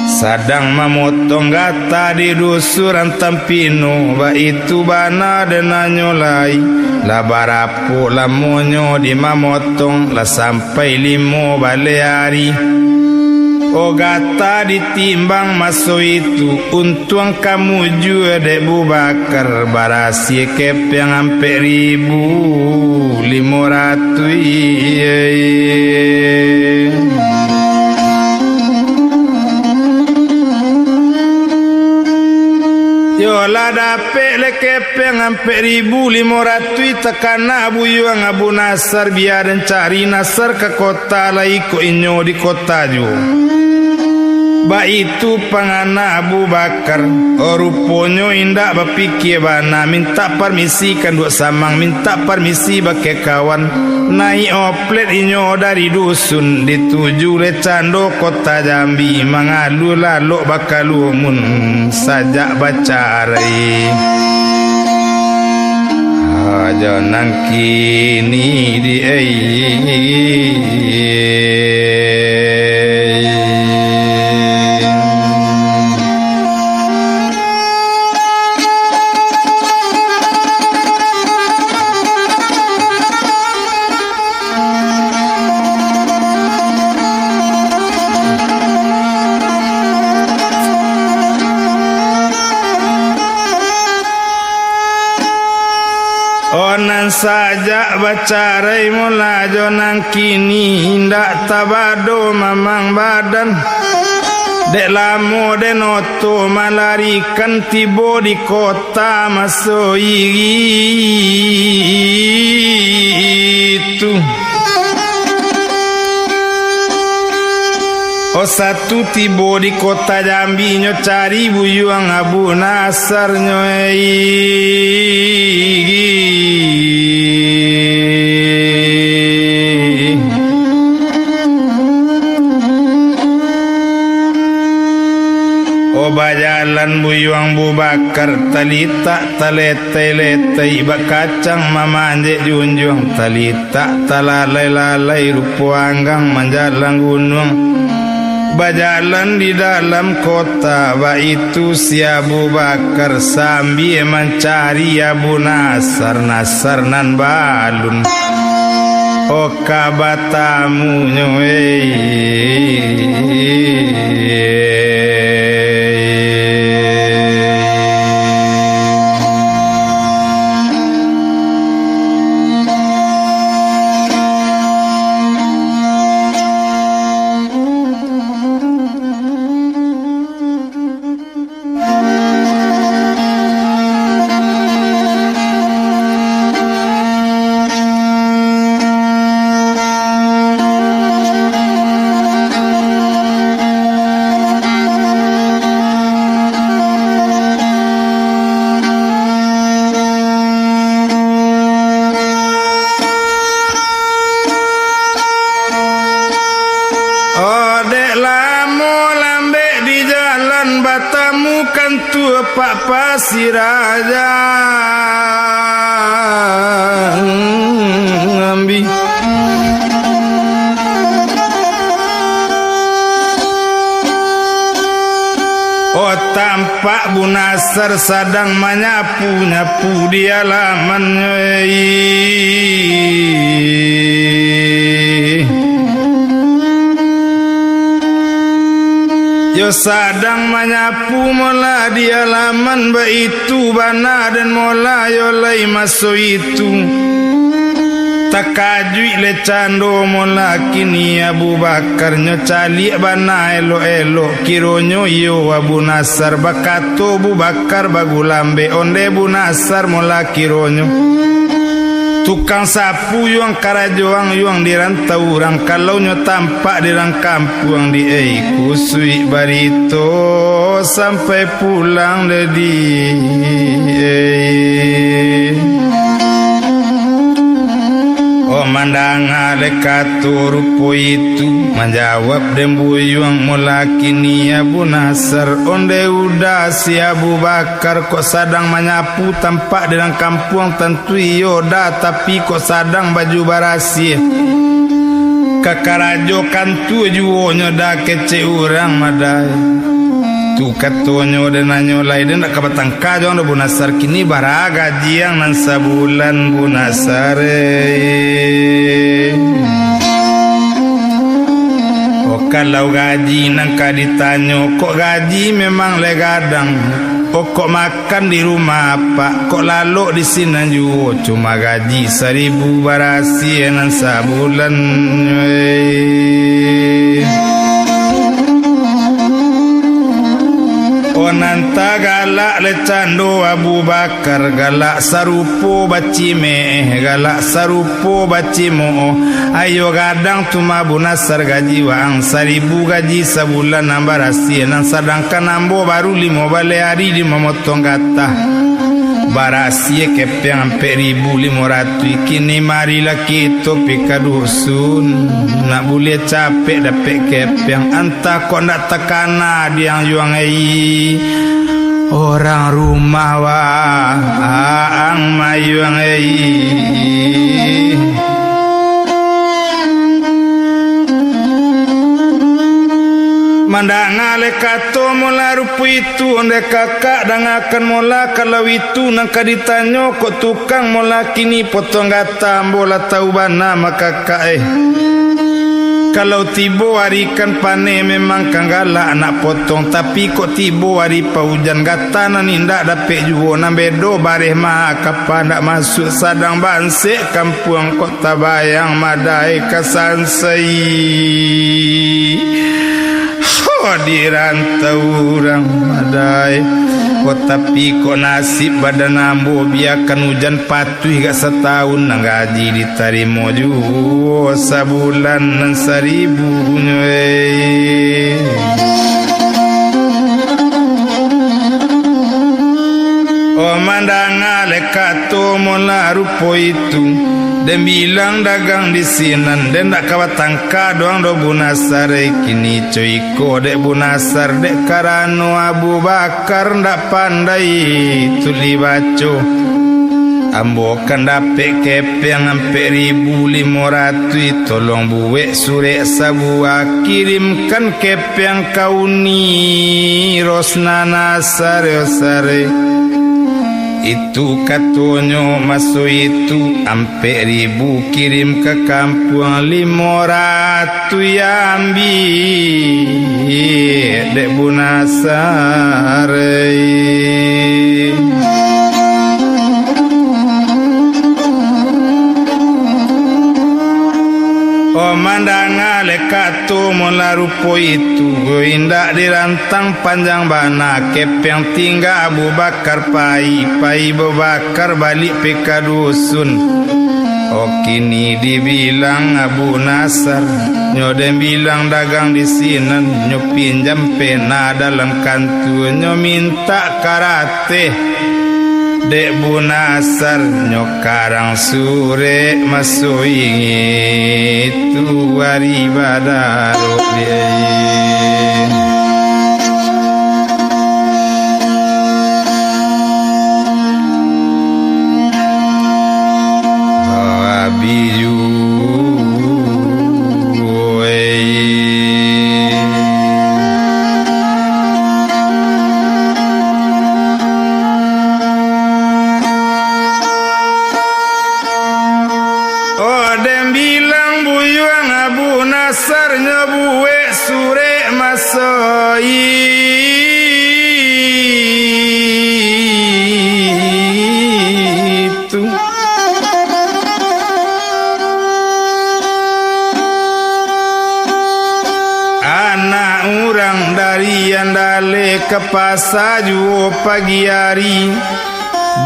Sadang mamotong gata di dusun Rantang Pino, baitu bana den anyo lai. Lah barapo lamonyo di mamotong, lah sampai limo baleh ari. Oh, gata ditimbang maso itu, untuang ka mujua dek Bubakar, barasiah kepeng ampek ribu limo ratuih. Yo lah dapek le kepeng ampek ribu limo ratuih, takana buyuang Abu Nasar, bia den cari Nasar ka kota lai, kok inyo di kota juo. Baitu pangana Abu Bakar, oh, ruponyo indak bapikia bana, mintak parmisi ka induak samang, mintak parmisi bakeh kawan. Naiak oplet inyo dari dusun, dituju dek cando kota Jambi, mangalua lalok bakalumun sajak bacarai. Aja nan kini di ai. Oh, nan sajak bacarai mula jo nan kini, indak tabado mamang badan. Dek lamo den oto malarikan, tibo di kota maso itu. Oh, satu tibo di kota Jambi, nyo cari buyuang Abu Nasar nyo, ei. Oh, bajalan buyuang Abu Bakar, talitak taletai-letai, bakacang mamanjek junjuang, talitak talalai-lalai, rupo anggang manjalang gunuang. Bajalan di dalam kota, baitu si Abu Bakar, sambia mancari Abu Nasar, Nasar nan balun. Oh, ka batamunyo, ei. Oh, dek lamo lambek di jalan, batamu kantua Pak Pasiraja Ambi. Oh, tampak Bu Nasar sadang manyapu-nyapu di alamannyo, ei. Yo sadang manyapu mola di alaman, baitu bana den mola yo lai maso itu. Takajuik lai cando mola kini Abu Bakar, nyo caliak bana elok-elok, kironyo iyo Abu Nasar. Bakato Abu Bakar bagulambek, ondeh Bu Nasar mola kironyo. Tukang sapu yuang karajoan yuang di rantau urang, kalau nyo tampak di rang kampuang di ai, kusuik barito sampai pulang dadi ai. Oh, mandanga dek kato rupo itu, manjawab den buyuang mola kini Abu Nasar, ondeh uda si Abu Bakar kok sadang manyapu tampak di rang kampuang, tu iyo dah, tapi kok sadang baju barasiah. Ka karajokan tu juonyo dah, kecek urang madai. Tu katonyo, den nanyo lai, den ndak ka batangka jo ang doh, Bu Nasar, kini bara gaji ang nan sabulan, Bu Nasar, eh? Oh, kalau gaji nan ka ditanyo, kok gaji memang lai gadang. Oh, kok ma- kan di rumah apak, kok lalok di sinan juo, cuma gaji saribu barasiah nan sabulan, weh. Oh, nan tagalak le cando Abu Bakar, galak sarupo bacimeeh, galak sarupo bacimoh. Ayo gadang tu mah Abu Nasar, gaji waang saribu gaji sabulan nan barasiah, nan sadangkan ambo baru limo baleh ari di mamotong gatah. Barasiah kepeng ampek ribu limo ratuih, kini marilah kito pi ka dusun, nak buliah capek dapek kepeng, antah kok ndak takana di ang yuang ei. Orang rumah waang mayuang ei. Mandanga le kato mola rupo itu, ondeh kakak dangakan mola, kalau itu nan ka ditanyo kok tukang mola, kini potong gatah ambo lah tahu bana mah kakak eh. Kalau tibo ari kan paneh memang kan galak nak potong, tapi kok tibo ari paujan gatah nan indak dapek juo, nan bedo bareh maha kapa ndak masuak, sadang bansek kampuang kok tabayang madai ka sansai. Ho, di rantau urang madai. Ko tapi kok nasib badan ambo, biakan ujan patuih gak satahun, nan gaji ditarimo juo sabulan nan saribunyo, eh. Oh, mandanga le kato mola rupo itu, den bilang dagang di sinan, den dak ka batangka doang doh Bu Nasar, eh, kini co iko dek Bu Nasar, dek karano Abu Bakar ndak pandai tulih baco. Ambo kan dapek kepeng ampek ribu limo ratuih, tolong buek surek sabuah, kirimkan kepeng ka Uni Rosnana sare-sare. Itu katonyo maso itu, ampek ribu kirim ka kampuang, limo ratuih ambiak dek Bu Nasar. Oh, mandanga le kato mola rupo itu, indak dirantang panjang bana, kepeng tingga Abu Bakar pai, pai babakar balik pi ka dusun. Oh, kini dibilang Abu Nasar, nyo den bilang dagang di sinan, nyo pinjam pena dalam kantua, nyo mintak karateh dek Bu Nasar, nyo karang surek maso ingitu ari badarok, eh. Abi juo, eh. Oh, den bilang buyuang Abu Nasar nyo buek surek maso itu. Anak urang dari Andale ka pasa juo pagi ari.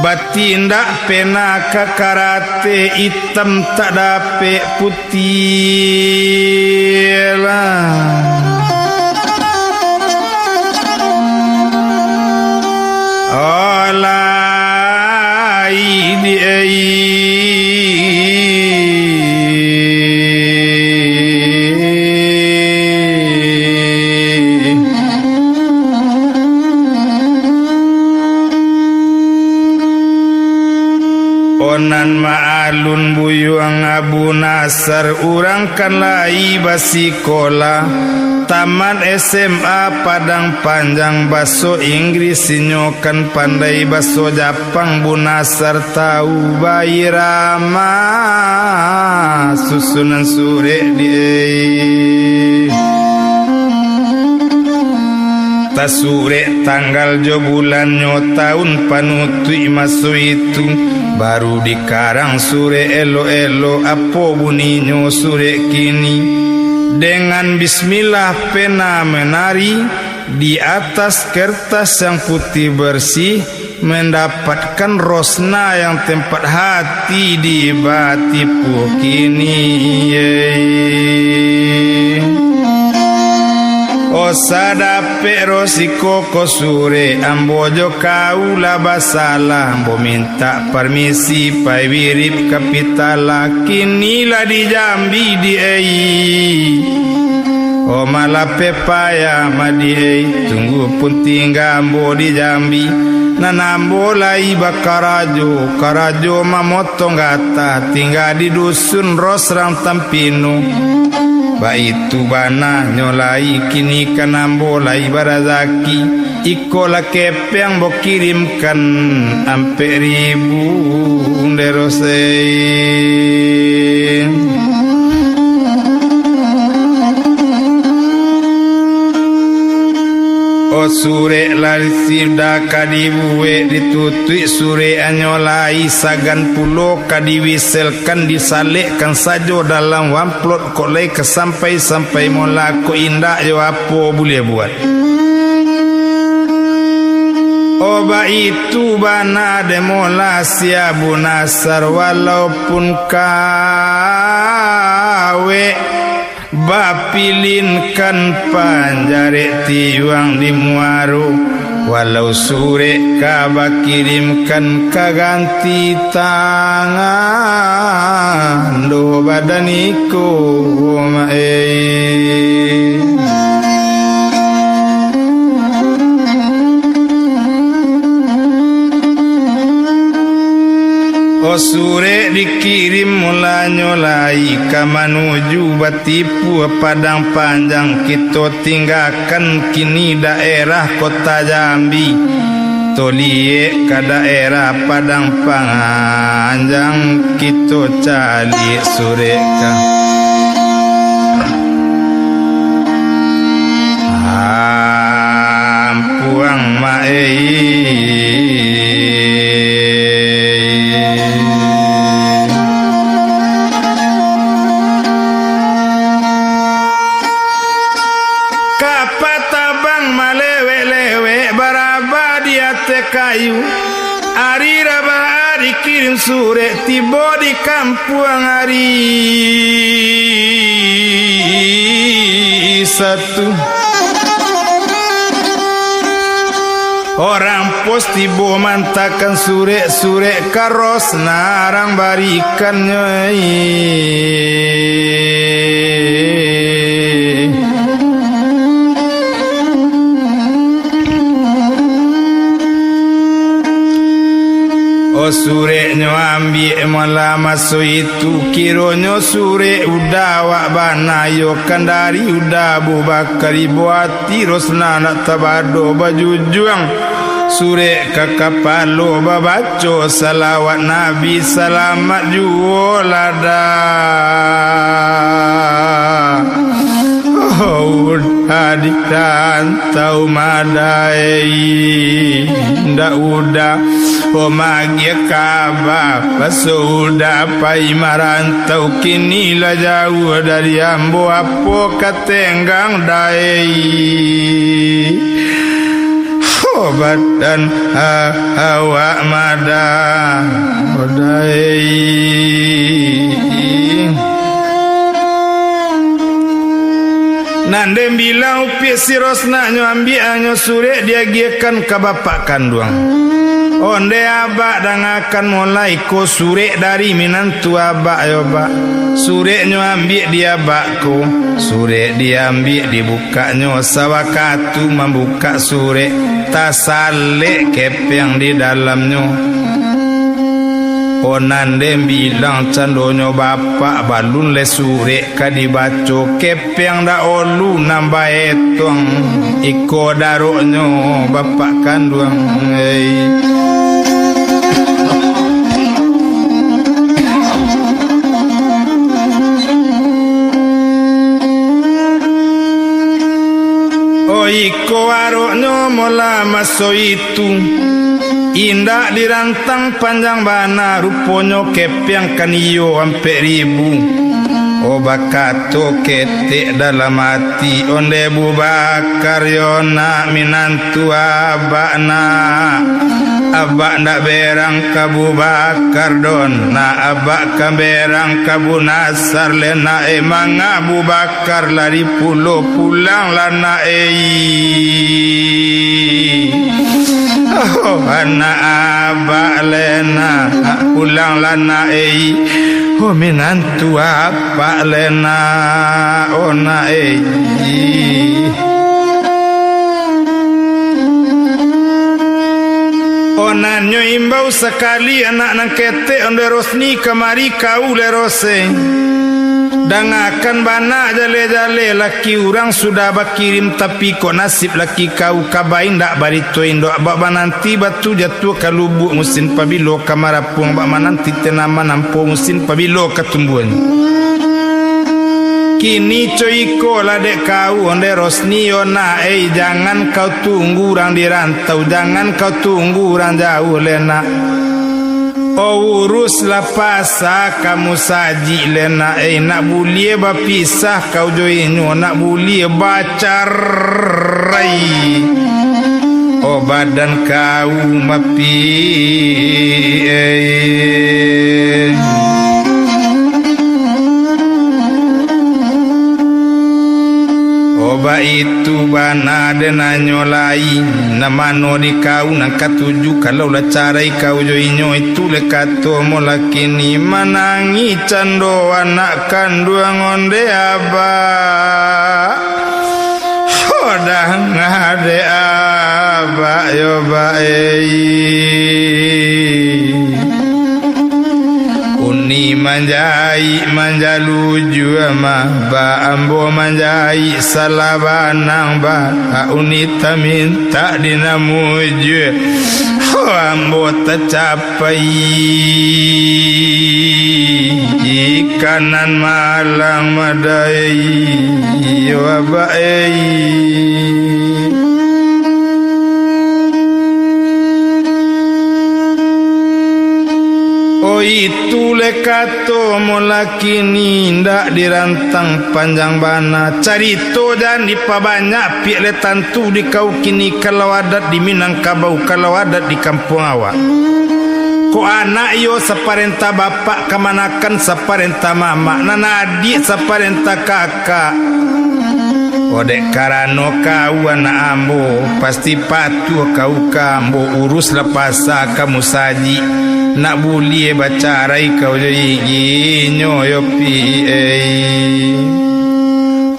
Batindak pena ka karate, itam tak dapek putiah lah. Olai di ai. Onan maalun buyuang Abu Nasar, urang kan lai basikolah, tamat S M A Padang Panjang, baso Inggris inyo kan pandai, baso Japang Bu Nasar tau bairama, susunan surek di ai. Tasurek tanggal jo bulannyo, taun panutuik maso itu, baru dikarang surek elok-elok, apo buninyo surek kini. Dengan bismillah pena manari, Di atas kertas yang putih bersih, mendapatkan rosna yang tempat hati di batipu kini. Osa dapek ro siko ko surek, ambo jo kau lah basalah, ambo mintak parmisi pai wirip ka Pitala, kini lah di Jambi di ei. O malapeh payah madiei, tunggu pun tingga ambo di Jambi. Nan ambo lai bakarajo, karajo mamotong gatah, tingga di dusun Ros Rantang Pino. Baitu bana nyo lai, kini kan ambo lai barazaki. Iko lah kepeang ambo kirimkan ampek ribu, Nde Roseng. O surek lah sudah ka dibuek, ditutuik surek anyo lai, sagan pulo ka diwiselkan, disalekkan sajo dalam amplop, kok lai ka sampai-sampai mola, kok indak yo apo buliah buat. O baitu bana dek mola si Abu Nasar, walaupun kawek bapilinkan panjarek tiuang di muaro, walau surek ka bakirimkan ka ganti tangan, doh badan iko, mak ei. O surek dikirim mulanyo lai ka manuju batipu Padang Panjang, kito tinggakan kini daerah Kota Jambi. Toliek ka daerah Padang Panjang, kito caliak surek ka Ampuang, mak ei. Kapa tabang malewek-lewek, barabah di ateh kayu. Ari rabah dikirim surek, tibo di kampuang ari Satu. Orang pos tibo mantakan surek-surek, ka Rosna rang barikannyo. O surek nyo ambiak malah maso itu, kironyo surek Uda awak bana, iyo kan dari Uda Abu Bakar, ibo ati Rosna nak tabado bajujuang. Surek ka kapalo babaco salawat Nabi, salamat juo lah Da. Oh, Uda di rantau madai, ndak Uda, oh, magiah kaba, paso Uda pai marantau, kini lah jauah dari ambo, apo ka tenggang dai. Oh, badan, ah, awak madan, oh, dai. Nan den bilang upiak si Rosna nyo ambiak anyo surek diagiahkan ka bapak kanduang. Onde abak dangakan mulai ko surek dari minantu abak yo, Bak. Surek nyo ambiak di abak ko, surek diambiak dibuka. Bukaknyo sawakatu mambukak surek, tasalek kepeng di dalamnyo. Oh, nan den bilang candonyo bapak, balun lai surek ka dibaco, kepeng dahulu nan baetong, iko daroknyo bapak kanduang, ei. Oh, iko aroknyo mula maso itu, indak dirantang panjang bana, ruponyo kepeng kan iyo ampek ribu. Oh, bakato ketek dalam ati, onde Abu Bakar yo nak, minantu abak nak. Abak ndak berang ka Abu Bakar doh nak, abak ka berang ka Abu Nasar le nak, eh, manga Abu Bakar lari pulo pulang lah nak, eh. Oh, anak abak le nak, pulang lah nak, eh. Oh, minantu abak le nak, oh nak, eh. Oh, nan nyo imbau sakali anak nan ketek onde Rosni kamari kau le Rose. Dangakan bana jale-jale, laki urang sudah bakirim, tapi kok nasib laki kau ka baindak barito indok, bak mananti batu jatuah ka lubuak musim pabilo ka marapuang, bak mananti tanaman ampo musim pabilo ka tumbuahnyo. Kini co iko lah dek kau, onde Rosni yo nak, ei, jangan kau tunggu urang di rantau, jangan kau tunggu urang jauah le nak. Oh, uruslah pasa ka musajik le nak, ei, nak buliah bapisah kau jo inyo, nak buliah bacarai. Oh, badan kau mapi, ei. Oh, baitu bana den nanyo lai, nan mano di kau nan katuju, kalau lah carai kau jo inyo, itu le kato mo lakini manangih cando anak kanduang onde abak. Oh, danga dek abak yo, Bak, ei. Uni manjaik manjalujua mah, Bak, ambo manjaik salah banang, Bak, Uni tamintak di nan mujua. Oh, ambo tacap pai, ikanan malang madai, yo Abak ei. Oh, itu le kato mo lakini, indak dirantang panjang bana. Carito jan dipabanyak, piak le tantu di kau kini, kalau adat di Minangkabau, kalau adat di kampuang awak. Kok anak iyo saparentah bapak, kamanakan saparentah mamak, nan adiak saparentah kakak. Odek karano kau anak ambo, pasti patuah kau ka ambo, uruslah pasa ka musajik, nak buliah bacarai kau jo iginyo yo, Pi, ei.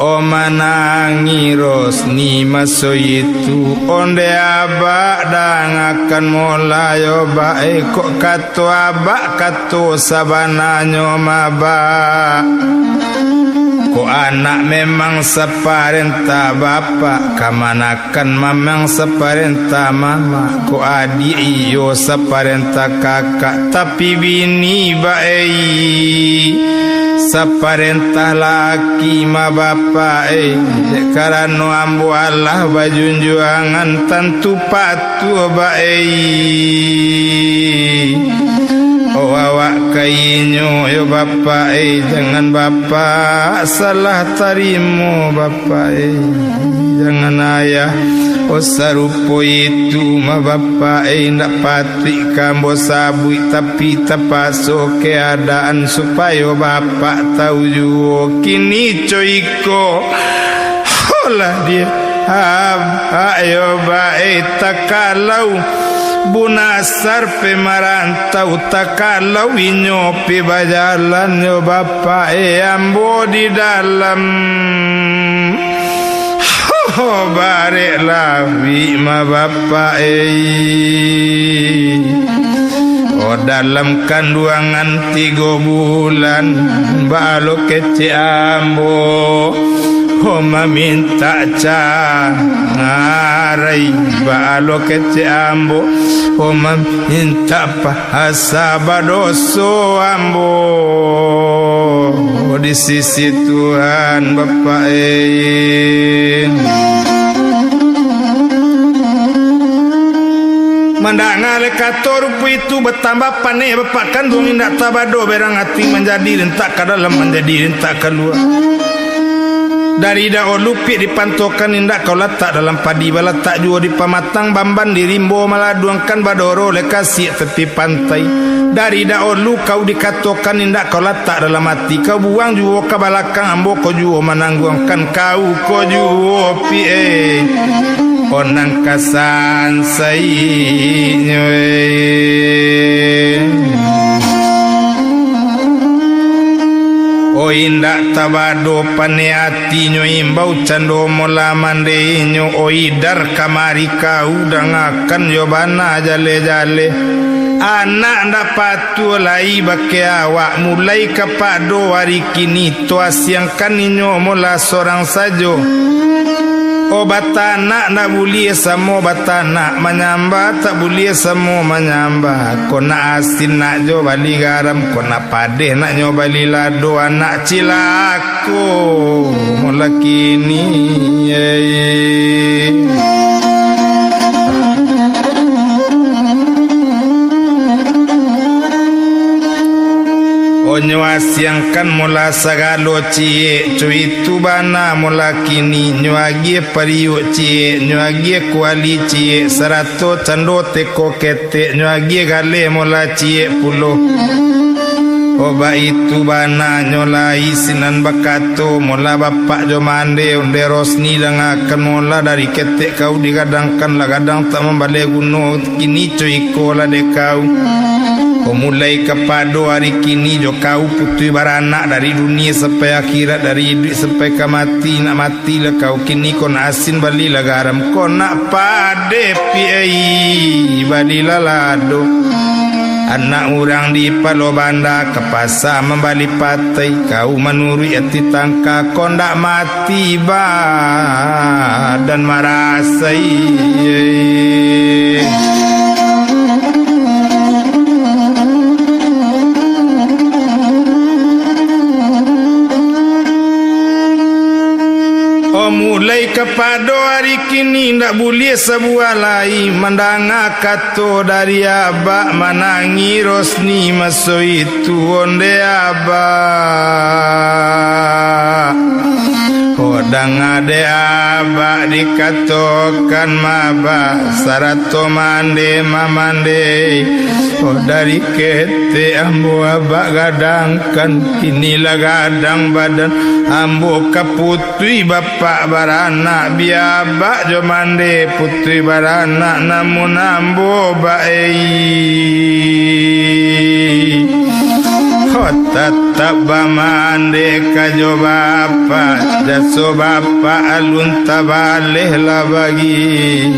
Oh, manangih Rosni maso itu, onde abak dangakan mo lai yo, Bak, ei, kok kato abak kato sabananyo mah, Bak. Kok anak memang saparentah bapak, kamanakan mamang saparentah mamak, kok adiak iyo saparentah kakak, tapi bini, Bak, ei, saparentah laki mah, Bapak, ei. Dek karano ambo alah bajunjuangan, tantu patuah, Bak, ei. Oh, awak ka inyo yo, Bapak, ei, jangan Bapak salah tarimo, Bapak, ei, jangan ayah. Oh, sarupo itu mah, Bapak, ei, indak patuik ka ambo sabuik, tapi tapaso keadaan supayo Bapak tau juo. Kini co iko, Olah di abak yo, Bak, ei, takalau Bu Nasar pe marantau, takalau inyo pe bajalan yo, Bapak, ei, ambo di dalam. Ho, barek lawik mah, Bapak, ei. Oh, dalam kanduangan tigo bulan, baa lo kecek ambo, ho, mamintak carai, baa lo kecek ambo, ho, mamintak pahasa badoso ambo di sisi Tuhan, Bapak, ei. Mandanga le kato rupo itu, batambah paneh bapak kanduang, indak tabado berang ati, manjadi rentak ka dalam, manjadi rentak kalua. Dari daulu piak dipantokan, indak kau latak dalam padi, balatak juo di pamatang, bamban di rimbo maladuangkan, badoro le kasiak tepi pantai. Dari daulu kau dikatokan, indak kau latak dalam ati, kau buang juo ka balakang, ambo ko juo manangguangkan, kau ko juo piak, eh, onang kasansainyo, eh. Oh, indak tabado paneh atinyo, imbau cando mola mandenyo, oh, idar kamari kau dangakan jo bana jale-jale. Anak ndak patuah lai bakeh awak, mulai kapado ari kini, to asiangkan inyo mola sorang sajo. Oh, batanak ndak buliah samo batanak, manyambah tak buliah samo manyambah. Ko nak asin nak jo bali garam, ko nak padeh nak nyo bali lado, anak cilako mola kini, eh. Onyo asiangkan mola sagalo ciek, co itu bana mola kini, nyo agiah pariuak ciek, nyo agiah kuali ciek, sarato cando teko ketek, nyo agiah galeh mola ciek pulo. Oh, baitu bana nyo lai sinan bakato, mola bapak jo mande, onde Rosni dangakan mola, dari ketek kau digadangkan lah gadang tak mambaleh guno. Kini co iko lah dek kau. Ko mulai kapado ari kini jo kau putuih baranak, dari dunia sampai akhirat, dari iduik sampai ka mati, nak mati lah kau. Kini ko nak asin balilah garam, ko nak padeh piai balilah lado. Anak urang di Palo Banda ka pasa mambali patai, kau manuruik ati tangka, ko ndak mati badan marasai. Oh, mulai kapado ari kini ndak buliah sabuah lai mandanga kato dari abak, manangih Rosni maso itu, onde abak. Oh, danga dek abak dikatokan mabak, sarato mande mamande. Oh, dari ketek ambo abak gadangkan, kini lah gadang badan ambo ka putuih bapak baranak, bia abak jo mande putuih baranak, namun ambo baei. Ho, tatap bamande ka jo bapak, jaso bapak alun tabaleh lah bagi.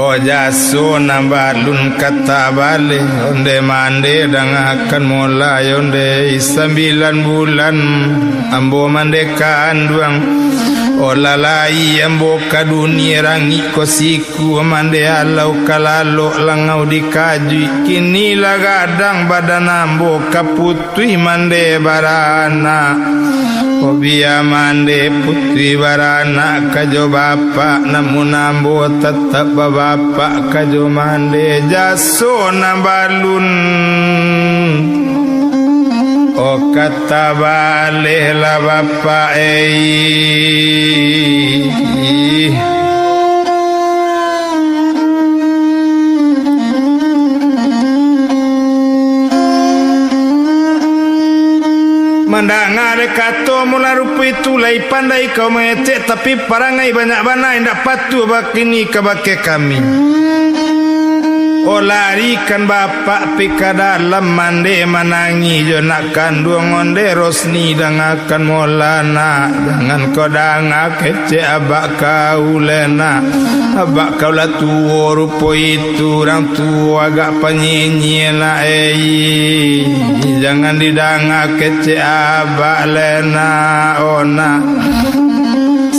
Oh, jaso nan balun ka tabaleh, onde mande dangakan mulai, onde sambilan bulan ambo mande kanduang. Oh, lalai ambo ka dunia rangik ko siku, mande alau ka lalok langau dikajuik, kini lah gadang badan ambo ka putuih mande baranak. Oh, bia mande putuih baranak ka jo bapak, namun ambo tatap babapak ka jo mande, jaso nan balun. Oh, ka tabaleh lah bapak, eh. Mandanga dek kato mula rupo itu, lai pandai kau mangecek, tapi parangai banyak bana indak patuah bakini kabake kami. Oh, larikan bapak pi ka dalam mande manangih jo nak kanduang onde Rosni, dangakan mola nak, jangan kau danga kecek abak kau le nak. Abak kau lah tuo rupo itu, urang tuo agak panyinyia nak, ei. Jangan didanga kecek abak le nak, oh nak.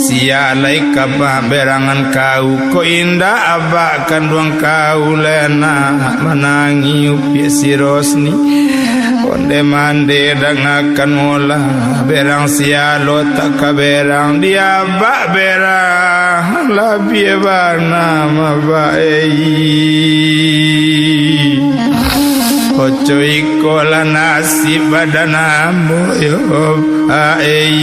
Sia lai ka baberangan kau, ko indak abak kanduang kau le nak, manangih upiak si Rosni. Onde mande dangakan molah, berang sialo tak ka berang, di abak berang labiah bana mabak ei. Oco iko lah nasib badan ambo yo, a ei.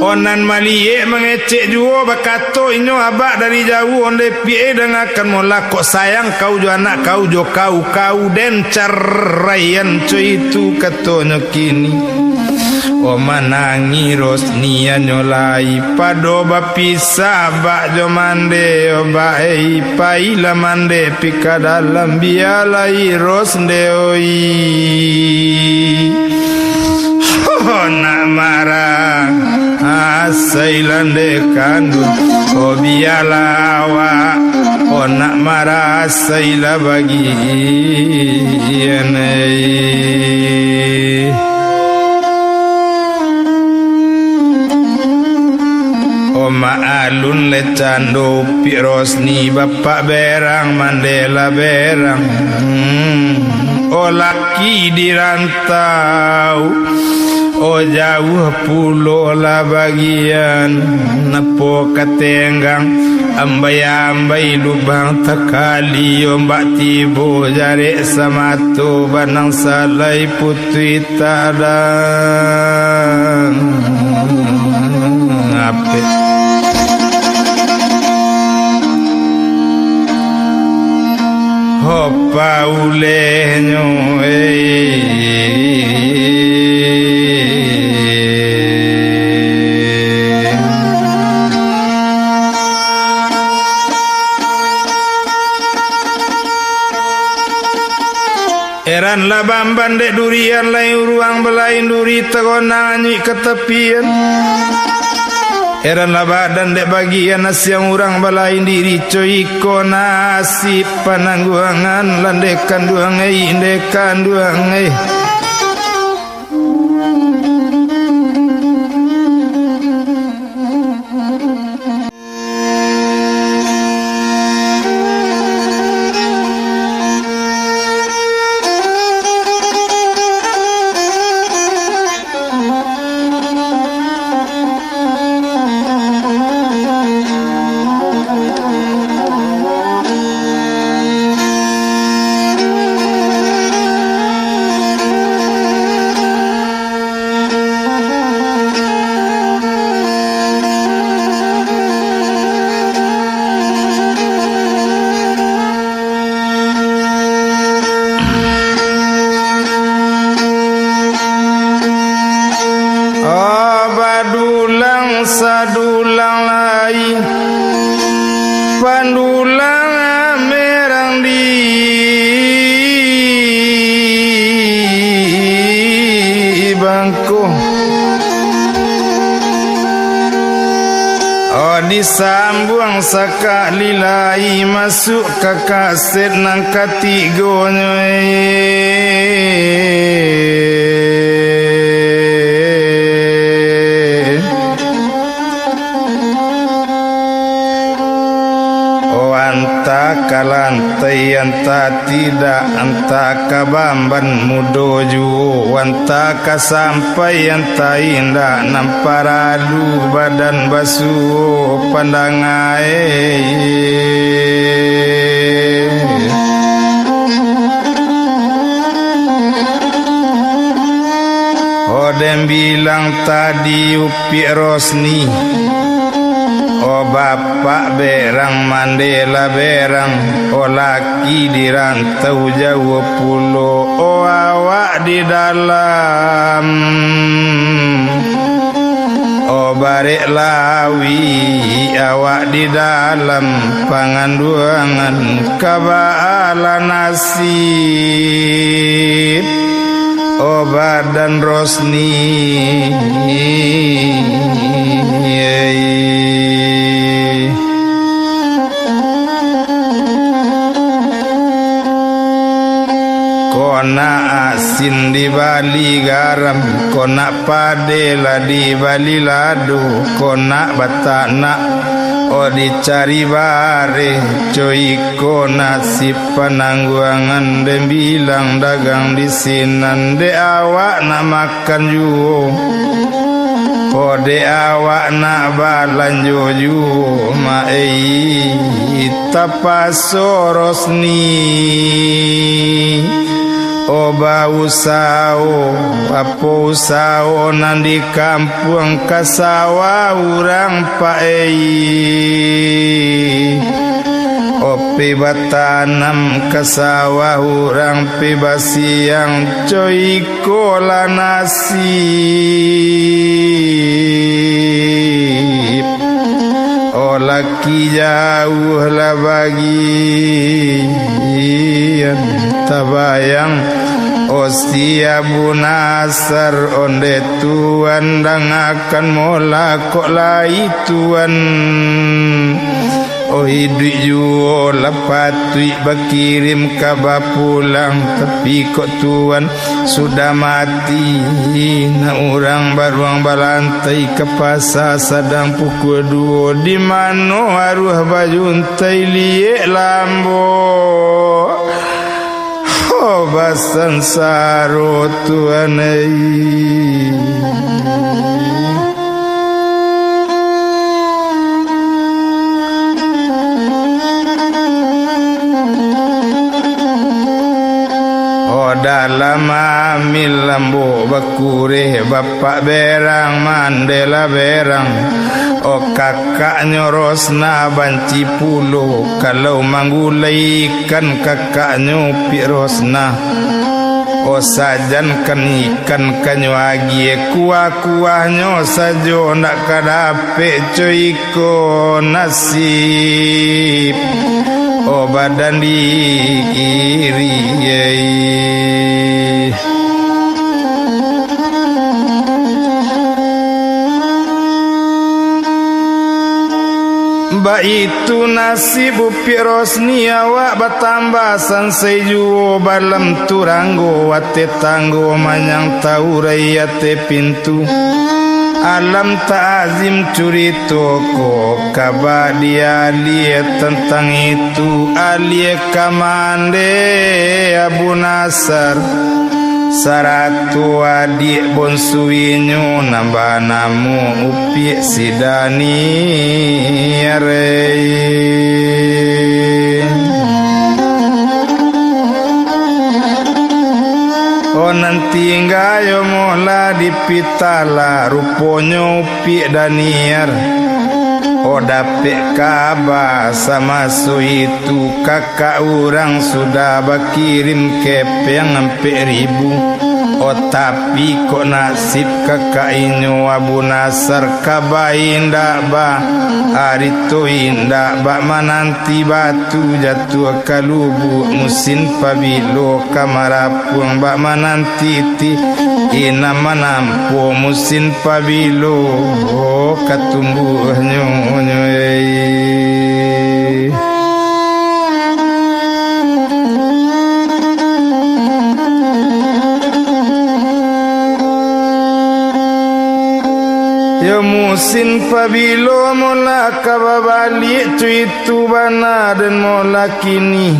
Onan maliek mangecek juo, bakato inyo abak dari jauah, onde piak dangakan molah, kok sayang kau jo anak kau jo kau, kau den caraian co itu, katonyo kini. O manangih Rosni anyo lai, pado bapisah abak jo mande, o bak ei, pailah mande pi ka dalam, bialah iros nde oi. Oh, nak marah, asai landai kanduang. Oh, bialah awak. Oh, nak marah, asailah bagian, eh. Oh, mak alun le cando Upik Rosni, bapak berang, mande lah berang. Hmm. Oh, laki di rantau, oh, jauah pulo lah bagian. Napo ka tenggang, ambai-ambai lubang takali, ombak tibo jarek samato, banang salai putuih tak dangapek. Ho paulehnyo, eh. Eran lah bamban dek durian, lai uruang balain duri tagonang anyuik ka tapian. Eran lah badan dek bagian, asiang urang balain diri, co iko nasib panangguangan, landai kanduang ei, ndai kanduang ei. Oh, badulang sadulang lai, pandulang merang di bangko. Oh, disambuang sakali lai, masuak ka kaset nan katigonyo, eh. Oh, antah ka lantai, antah tidak, antah ka bamban mudo juo, antah ka sampai, antah indak, nan paralu badan basuo pandangai. Oh, den bilang tadi, Upik Rosni, oh, bapak berang, mande lah berang, oh, laki di rantau jauah pulo, oh, awak di dalam. Oh, barek lawi awak di dalam panganduangan, ka baalah nasib, oh, badan Rosni. Kok nak asin dibali garam, kok nak padeh lah dibali lado, kok nak batanak, Oh, dicari bareh, co iko nasib panangguangan, den bilang dagang di sinan, dek awak nak makan juo. Oh, dek awak nak balanjo juo, mak ei, tapaso Rosni. Oh, bausaho, apo usaho nan di kampuang ka sawah urang, Pak ei. Oh, pi batanam ka sawah urang, pi basiang, co iko lah nasib. Oh, laki jauah lah bagian, tabayang, oh, si Abu Nasar, ondeh tuan, dangakan molah kok lai tuan. Oh, iduik juo lah patuik bakirim kaba pulang, tapi kok tuan sudah mati, nak urang baruang balantai ka pasa sadang pukua duo, di mano aruah bajuntai liek lambok. Oh, basansaro tuan ei. Oh, dalam amil lambok bakureh, bapak berang, mandeh lah berang. Oh, kakaknyo Rosna banci pulo, kalau manggulai ikan kakaknyo Pik Rosna. Oh, sajan kan ikan kanyo agiah, kuah-kuahnyo sajo ndak ka dapek, co iko nasib. Oh, badan di kiri, ei. Baitu nasib Upik Rosni, awak batambah sansai juo, balam turanggo ateh tanggo, manyang taurai ateh pintu. Alam takzim curito ko, kaba di alie tantang itu, alie ka mandeh Abu Nasar, sarato adiak bonsu inyo nan banamo Upik si Daniar. Oh, nan tingga yo molah di Pitala, ruponyo Pik Daniar. Oh, dapek kaba samaso itu, kakak urang sudah bakirim kepeng ampek ribu. Oh, tapi kok nasib kakak inyo Abu Nasar, kaba indak ba, arito indak bak mananti batu jatuah ka lubuak, musin pabilo ka marapuang bak mananti titi, inam manampo musin pabilo ka tumbuahnyo, nyo, ei. Yo, musin pabilo molah ka babaliak, cuit tu bana den molah kini.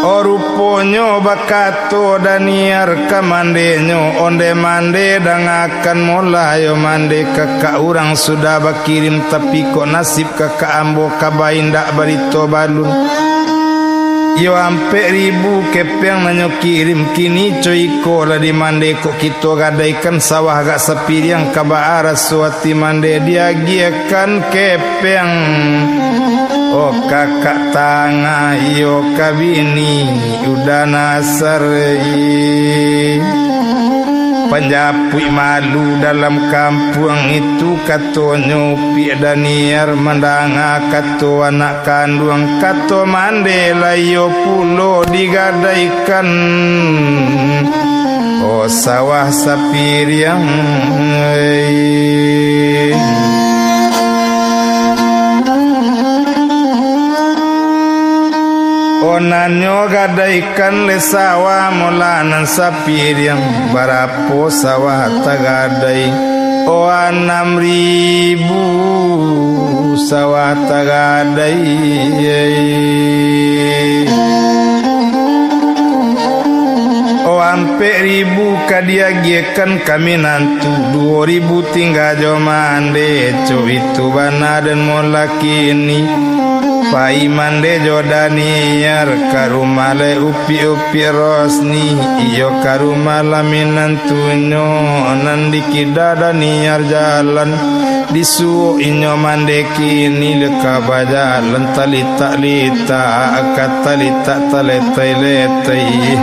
Oh, ruponyo bakato Daniar ka mandenyo, onde mande dangakan molah yo mande, kakak urang sudah bakirim, tapi kok nasib kakak ambo kaba indak barito balun. Iyo ampek ribu kepeng nan nyo kirim, kini co iko lah dimande kok kito gadaikan sawah agak sapiriang, kaba araso ati mande diagiahkan kepeng. Oh kakak tangah iyo ka bini udah nasar. Panjapuik malu dalam kampuang itu, katonyo Pik Daniar mandanga kato anak kanduang, kato mande lah iyo pulo digadaikan. Oh sawah sapiriang, eh. Oh nan nyo gadaikan leh sawah molah nan sapiriang, barapo sawah tagadai. O anam ribu sawah tagadai. O ampek ribu ka diagiahkan ka minantu, duo ribu tingga jo mande, cok itu bana den molakini. Pai mande jo Daniar ka rumah lai Upiak-upiak Rosni, iyo ka rumah lah minantunyo nan dikida Daniar jalan. Disuok inyo mande kini lai ka bajalan, talitak-litak ka talitak taletai-letai.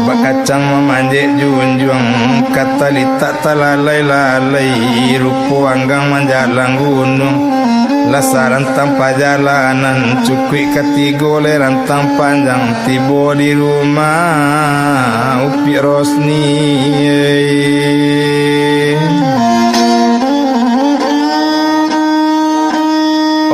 Bakacang mamanjek junjuang ka talitak talalai-lalai, rupo anggang manjalang gunuang. Lah sarantang pajalanan, cukuik katigo lai rantang panjang, tibo di rumah Upiak Rosni.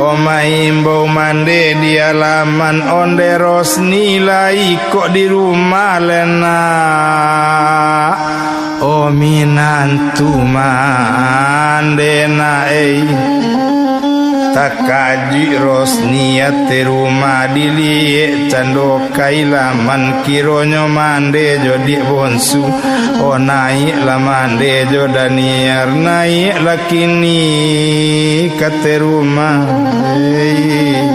O maimbau mande di alaman, onde Rosni lai kok di rumah lai nak. O minantu mande nak ei. Takajuik Rosni ateh rumah diliek cando ka alaman, kironyo mande jo diak bonsu. O naiaklah mande jo Daniar, naiaklah kini ka ateh rumah. Ei.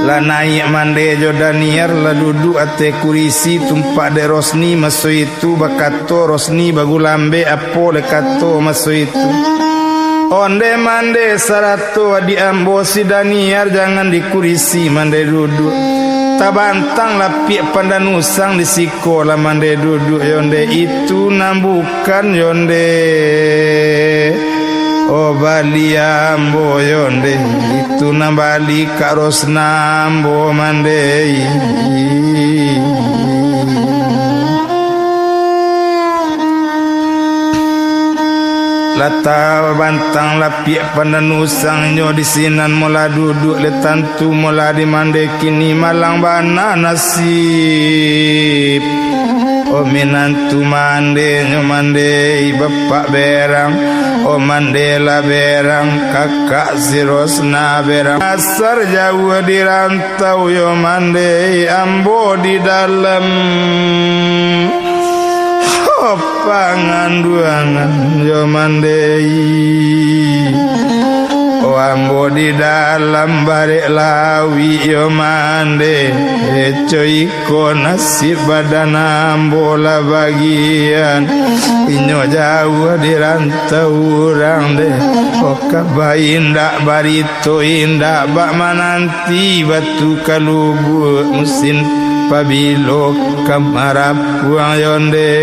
Lah naiak mande jo Daniar, lah duduak ateh kurisi tumpak dek Rosni maso itu, bakato Rosni bagulambek apo lai kato maso itu. Onde mande sarato adiak ambo si Daniar, jangan di kurisi mande duduak. Tabantang lapiak pandan usang di siko lah mande duduak yo nde, itu nan bukan yo nde. O bali ambo yo nde, itu nan bali Kak Rosna ambo mande. Lah tabantang lapiak pandan usang nyo di sinan, molah duduak lai tantu molah di mande kini, malang bana nasib. O minantu mande nyo mande, bapak berang, o mande lah berang, kakak si Rosna berang. Asar jauah di rantau yo mande, ambo di dalam. O panganduangan yo mande. O ambo di dalam barek lauik yo mande. Eco iko nasib badan ambo lah bagian. Inyo jauah di rantau urang deh. O ka ba indak barito, indak bak mananti. Ti batu ka lubuak musim, pabilo ka marapuang yo nde.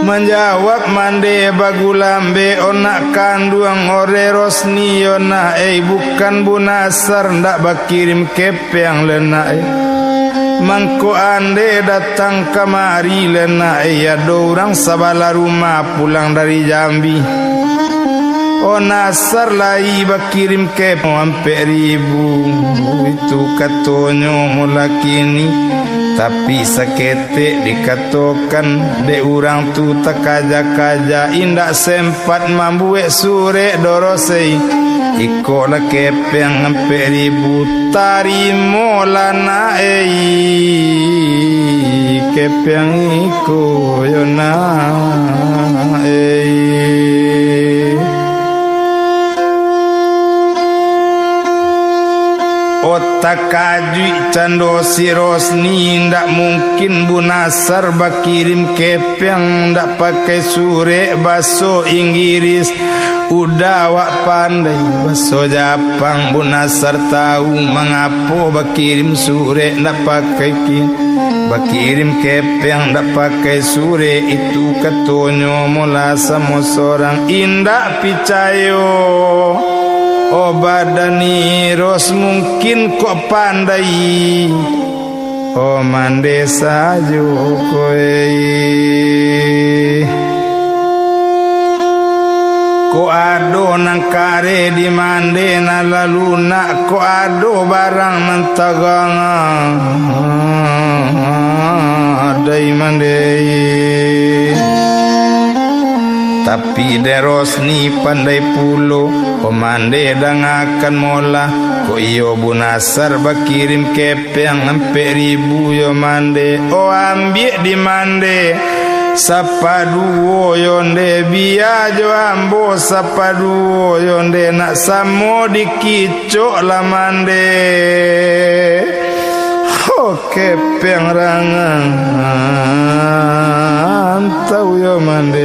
Manjawab mande bagulambek, o nak kanduang ore Rosni yo nak ei, bukan Bu Nasar ndak bakirim kep- peang le nak e. Mangko ande datang kamari le nak e, ado urang sabalah rumah pulang dari Jambi. O Nasar lai bakirim kep ampek ribu, itu katonyo mulakini, tapi saketek dikatokan dek urang tu takaja-kaja, indak sem- pat mambuek surek dorosei, iko lah kepeng ampek ribu, tarimolah nak ei, kepeng iko yo nak ei. Otak kajuik cando si Rosni, indak mungkin Bu Nasar bakirim kepeng ndak pakai surek baso Inggris. Udah awak pandai baso Japang, Bu Nasar tahu mangapo bakirim surek ndak pakai ki-, bakirim kepeng ndak pakai surek. Itu katonyo mula samo sorang, indak picayo. O badan ni Ros mungkin kok pandai. O mande sajo ko ei. Kok ado nan kareh di mande nan lalu nak, kok ado barang nan tagang dai mande. Tapi dek Rosni pandai pulo, ko mande dangakan mola, kok iyo Bunasar bakirim ke peng ampek ribu yo mande, o ambiak di mande. Sapaduo yo nde, bia jo ambo sapaduo yo nde, nak samo dikicok lah mande. Ho kepeng rangantau yo mande.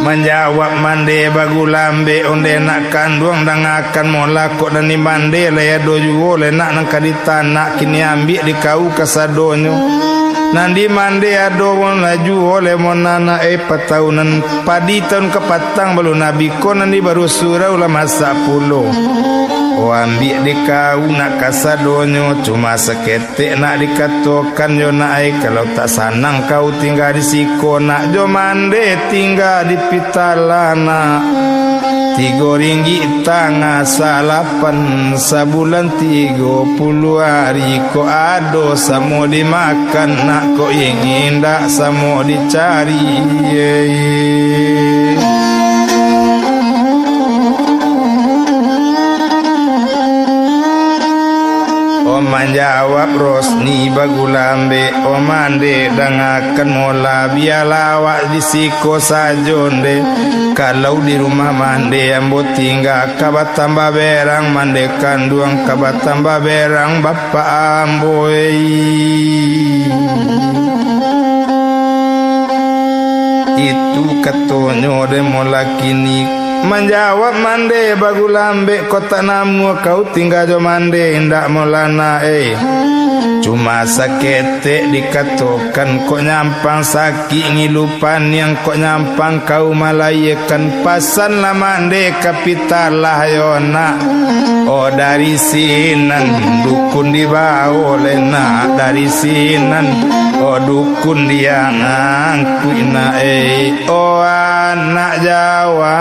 Manjawab mande bagulambek, onde nak kanduang dangakan mola, kok nan di mande lai ado juo lai nak nan ka ditanak, kini ambiak di kau kasadonyo. Nan di mande ado wong lah juo lai monanak, eh, pataunan padi taun kapatang balun abih ko nan di baru surau lah masak pulo. Oh, ambiak di kau nak kasadonyo, cuma saketek Tek nak dikatokan yo nak ai, kalau tak sanang kau tingga di siko nak, jo mande tingga di pitalah nak. Tigo ringgik tangah salapan, sabulan tigo puluah ari, kok ado samo dimakan nak, kok ingin dak samo dicari. Oh, manjawab Rosni bagulambek, oh, mande dangakan mola, bialah awak di siko sajo nde. Kalau di rumah mande ambo tingga, ka batambah berang mande kanduang, ka batambah berang bapak ambo, ei. Itu katonyo dek mola kini. Manjawab mande bagulambek, kok tak namuah kau tingga jo mande indak mola nak, eh. Cuma saketek dikatokan, kok nyampang sakik ngilu paniang, kok nyampang kau malayakan, pasanlah mande ka pitalah yo nak. Oh, dari sinan dukun dibawo lai nak, dari sinan, oh, dukun diangkuik nak, eh. Oh, anak Jawa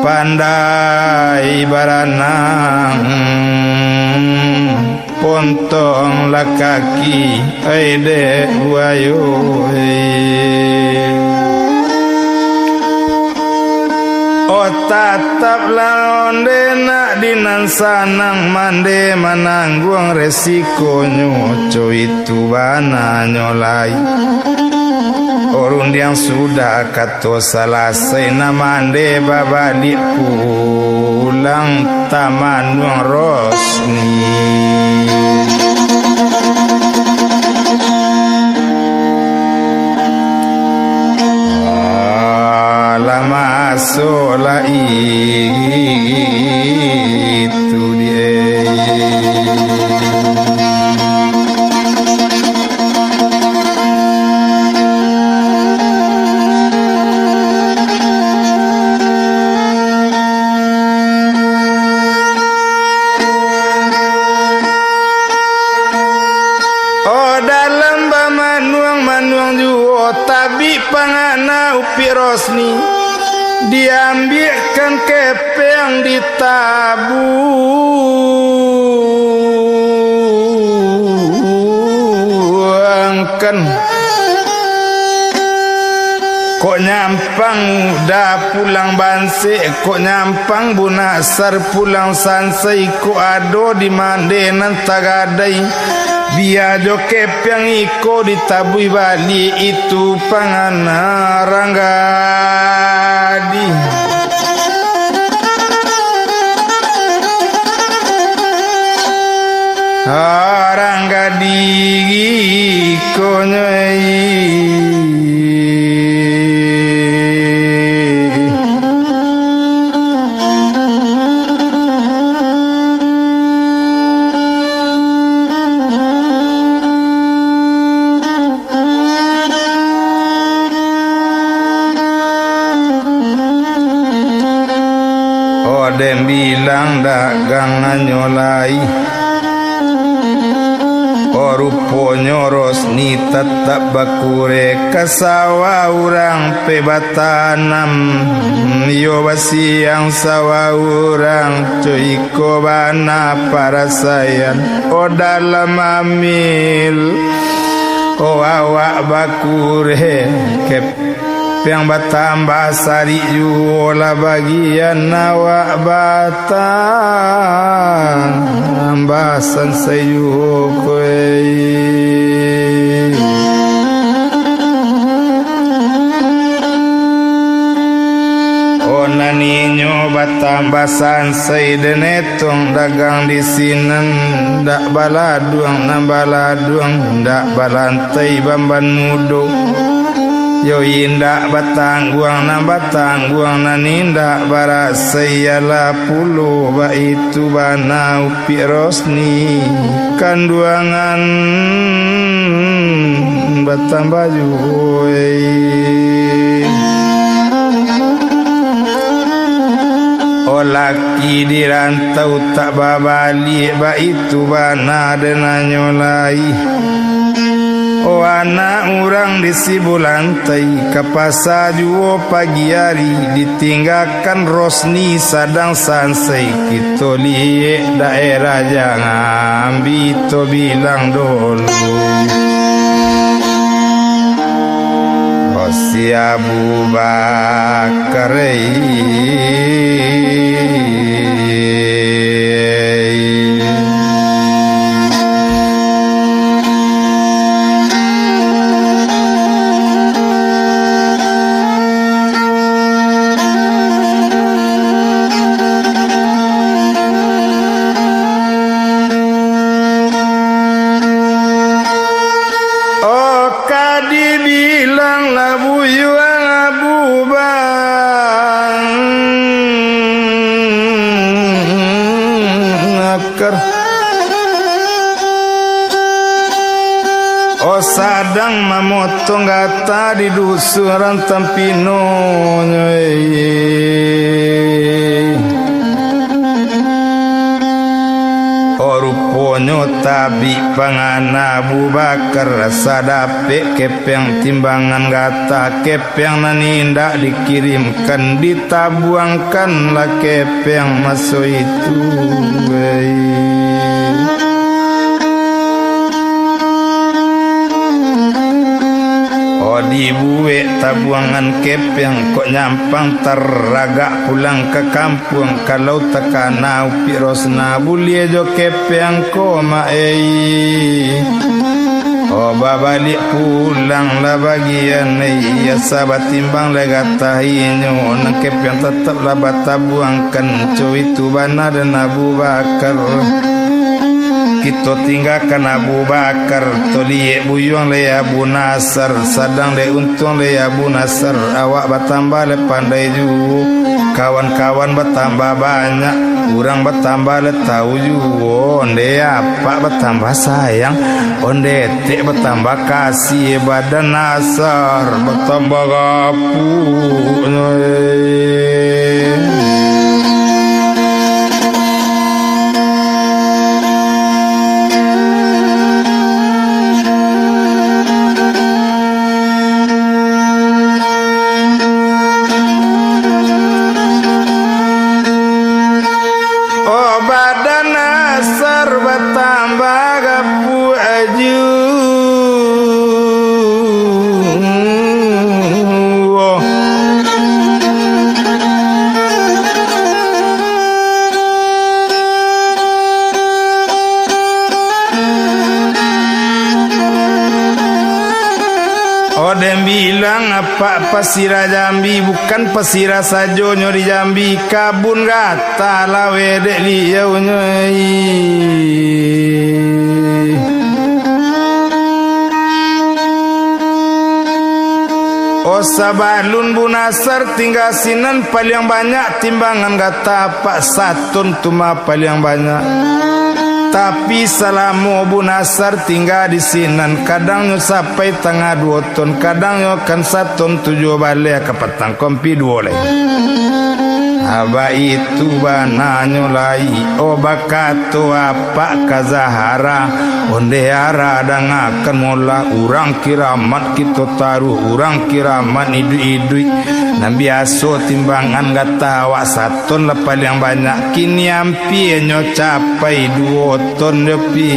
pandai baranang, pontonglah kaki, ai dek buayo, eh. Oh, tataplah onde nak di nan sanang, mande manangguang resikonyo, co itu bananyo lai. Oh, rundiang sudah kato salasai, nak mande babaliak pulang Tamanuang Rosni. Alah, maso lai itu die. Oh, dalam bamanuang-manuang juo, tabik pangana Upik Rosni, diambiakkan kepeng ditabuangkan. Kok nyampang Uda pulang bansek, kok nyampang Bunasar pulang sansai, kok ado di mande nan tagadai, bia jo kepeng iko ditabuih baliak itu pangana Ranggadi. Ranggadi konyo, eh. Den bilang dagangannyo lai. Oh, ruponyo Rosni tatap bakureh ka sawah urang pai batanam. Iyo basiang sawah urang, co iko bana parasaian. Oh, dalam amil, oh, awak bakureh, kep- Piang batambah sarik juo lah bagian awak batambah sansai juo koi. Oh, nan inyo batambah sansai denetong dagang di sinan, ndak baladuang nan baladuang, ndak balan- tai bamban mudo. Yo indak batangguang nan batangguang, nan indak barasai, iyolah pulo baitu bana Upik Rosni, kanduangan batambah juo, eh. Olah Ki di rantau tak babaliak, baitu bana denanyo lai. Oh, anak urang di Sibulantai, ka pasa juo pagi ari, ditinggakan Rosni sadang sansai. Kito liek daerah Jambi, to bilang dulu. Oh, si Abu Bakar, eh. Oh, ka dibilang lah buyuang Abu Bakar. Oh, sadang mamotong gata di dusun Rantang Pinonyo, eh. Oh, ruponyo tabik pangana Abu Bakar, asa dapek kepeng timbangan gata, kepeng nan indak dikirimkan, ditabuangkan lah kepeng maso itu, eh. Oh, dibuek tabuangan kepeng, kok nyampang taragak pulang ka kampuang. Kalau takana Upik Rosni, buliah jo kepeng ko, mak ei. Oh, babaliak pulang lah bagian ei, asa batimbang lah gatahinyo, nan kepeng tatap lah batabuangkan, co itu bana den Abu Bakar. Kito tinggakan Abu Bakar, to liek buyuang lai Abu Nasar, sadang dek untuang lai Abu Nasar, awak batambah lai pandai juo, kawan-kawan batambah banyak, urang batambah lai tau juo, onde apak batambah sayang, onde etek batambah kasih, badan Nasar batambah gapuaknyo. Oh, badan Nasar batambah gapuak juo. Oh, den bilang apak pasira Jambi, bukan pasira sajonyo di Jambi, kabun gata laweh dek liaunyo, ei. Oh, sabalun Bu Nasar tingga sinan, paliang banyak timbangan gata apak, satun tu mah paliang banyak. Tapi, salamo Bu Nasar tingga di sinan, kadangnyo sapai tangah duo ton, kadangnyo kan saton tujuah baleh, ka patang kompi duo lai. Baitu bananyo lai, o bakato apak ka Zahara, ondeh Ara dangakan molah, urang kiramat kito taruih, urang kiramat iduik-iduik, nan biaso timbangan gatah awak saton lah paliang banyak, kini ampianyo capai duo ton jo pi.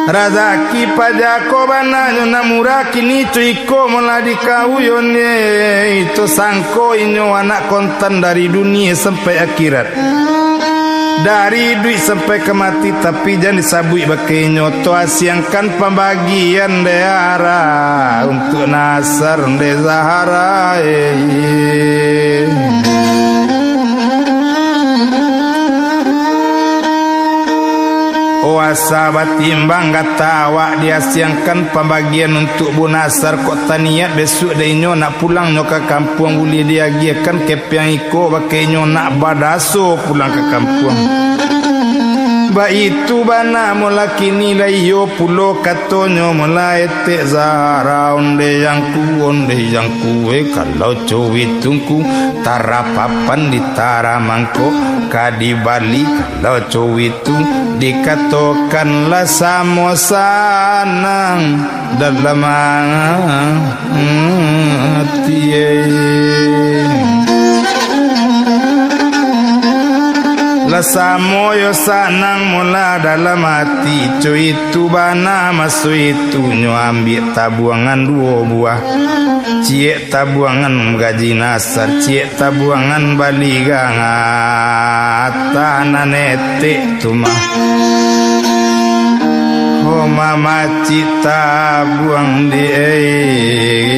Razaki paja ko bananyo nak murah, kini co iko malah dikauyon, ye. Ito sangko inyo anak kontan dari dunia sampai akhirat. Dari iduik sampai ka mati, tapi jan disabuik bakai inyo tu, asiangkan pambagian dek Ara untuak Nasar dek Zahara, eh. Oh, asa batimbang gatah awak, diasiangkan pambagian untuak Bu Nasar, kok taniat bisuak dek inyo nak pulang nyo ka kampuang, buliah diagiahkan kepeang iko bakai inyo nak badaso pulang ka kampuang. Baitu bana molah kini lah iyo pulo katonyo molah etek Zahara, ondeh yangku, ondeh yangku, eh, kalau co witungku, tarapapan di taramangko, ka dibali kalau co witu, dikatokan lah samo sanang dalam ati. Lah samo yo sanang molah dalam ati, co itu bana maso itu nyo ambiak tabuangan duo buah. Ciek tabuangan gaji Nasar, ciek tabuangan bali gangah, tanan etek tu mah. Ho mamacik tabuang di, eh.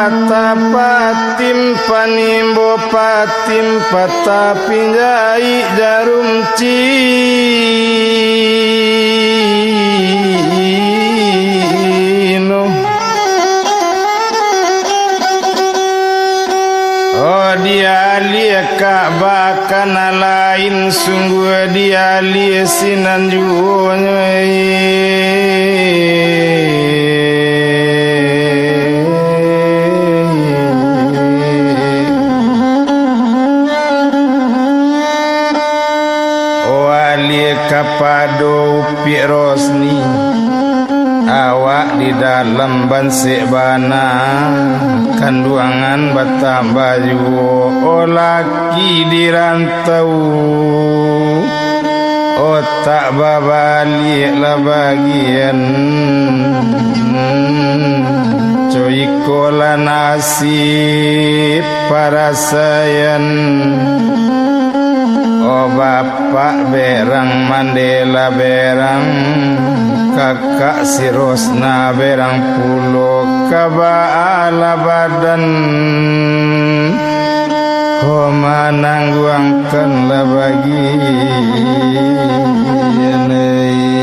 Patah patim panimbo patim, patah pinjai jarum cino. Oh, dialia Ka'bah ka nan lain, sungguah dialia sinan juonyo, eh. Oh, alia kapado Upik Rosni, awak di dalam bansek bana, kanduangan batambah juo, oh, laki di rantau, otak babaliak lah bagian. Co iko lah nasib parasaian. Oh, bapak berang mandela berang, kakak si Rosna berang pulo, ka baalah badan. Ho manangguangkan lah bagian, eh.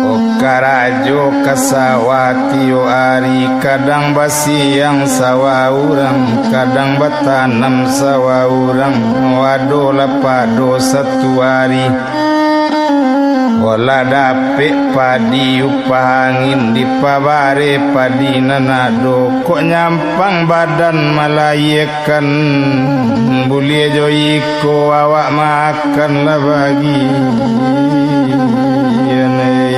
Oh, karajo ka sawah tiok ari, kadang basiang sawah urang, kadang batanam sawah urang, wadolah pado satu ari. Walah dapek padi upah angin, dipabareh padi nan ado, kok nyampang badan malayiekan, buliah jo iko awak makan lah bagian, eh.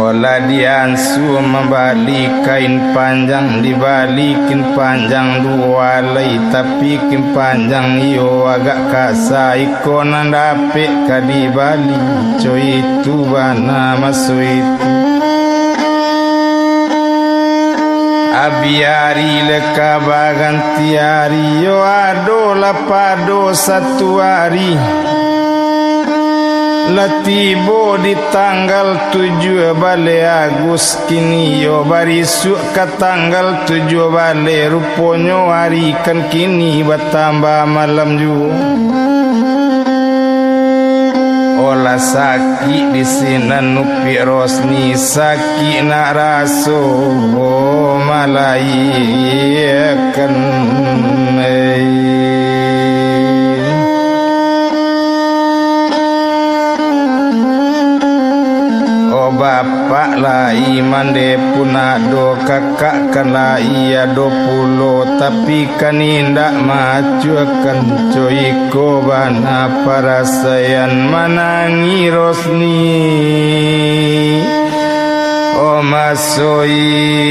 Walah Diansu mambali kain panjang, dibali kain panjang duo alai, tapi kain panjang iyo agak kasa, iko nan dapek ka dibali, co itu bana maso itu. Abih ari lai ka baganti ari, yo ado lah pado satu ari. Lah tibo di tanggal tujuah baleh Agus, kini yo barisuak ka tanggal tujuah baleh, ruponyo ari kan kini batambah malam juo. Olah sakik di sinan Upik Rosni, sakik nak raso malahiekan. O bapak lai mande pun ado, kakak kan lai ado pulo, tapi kan indak maacuakan, co iko bana parasaian manangih Rosni. O maso itu,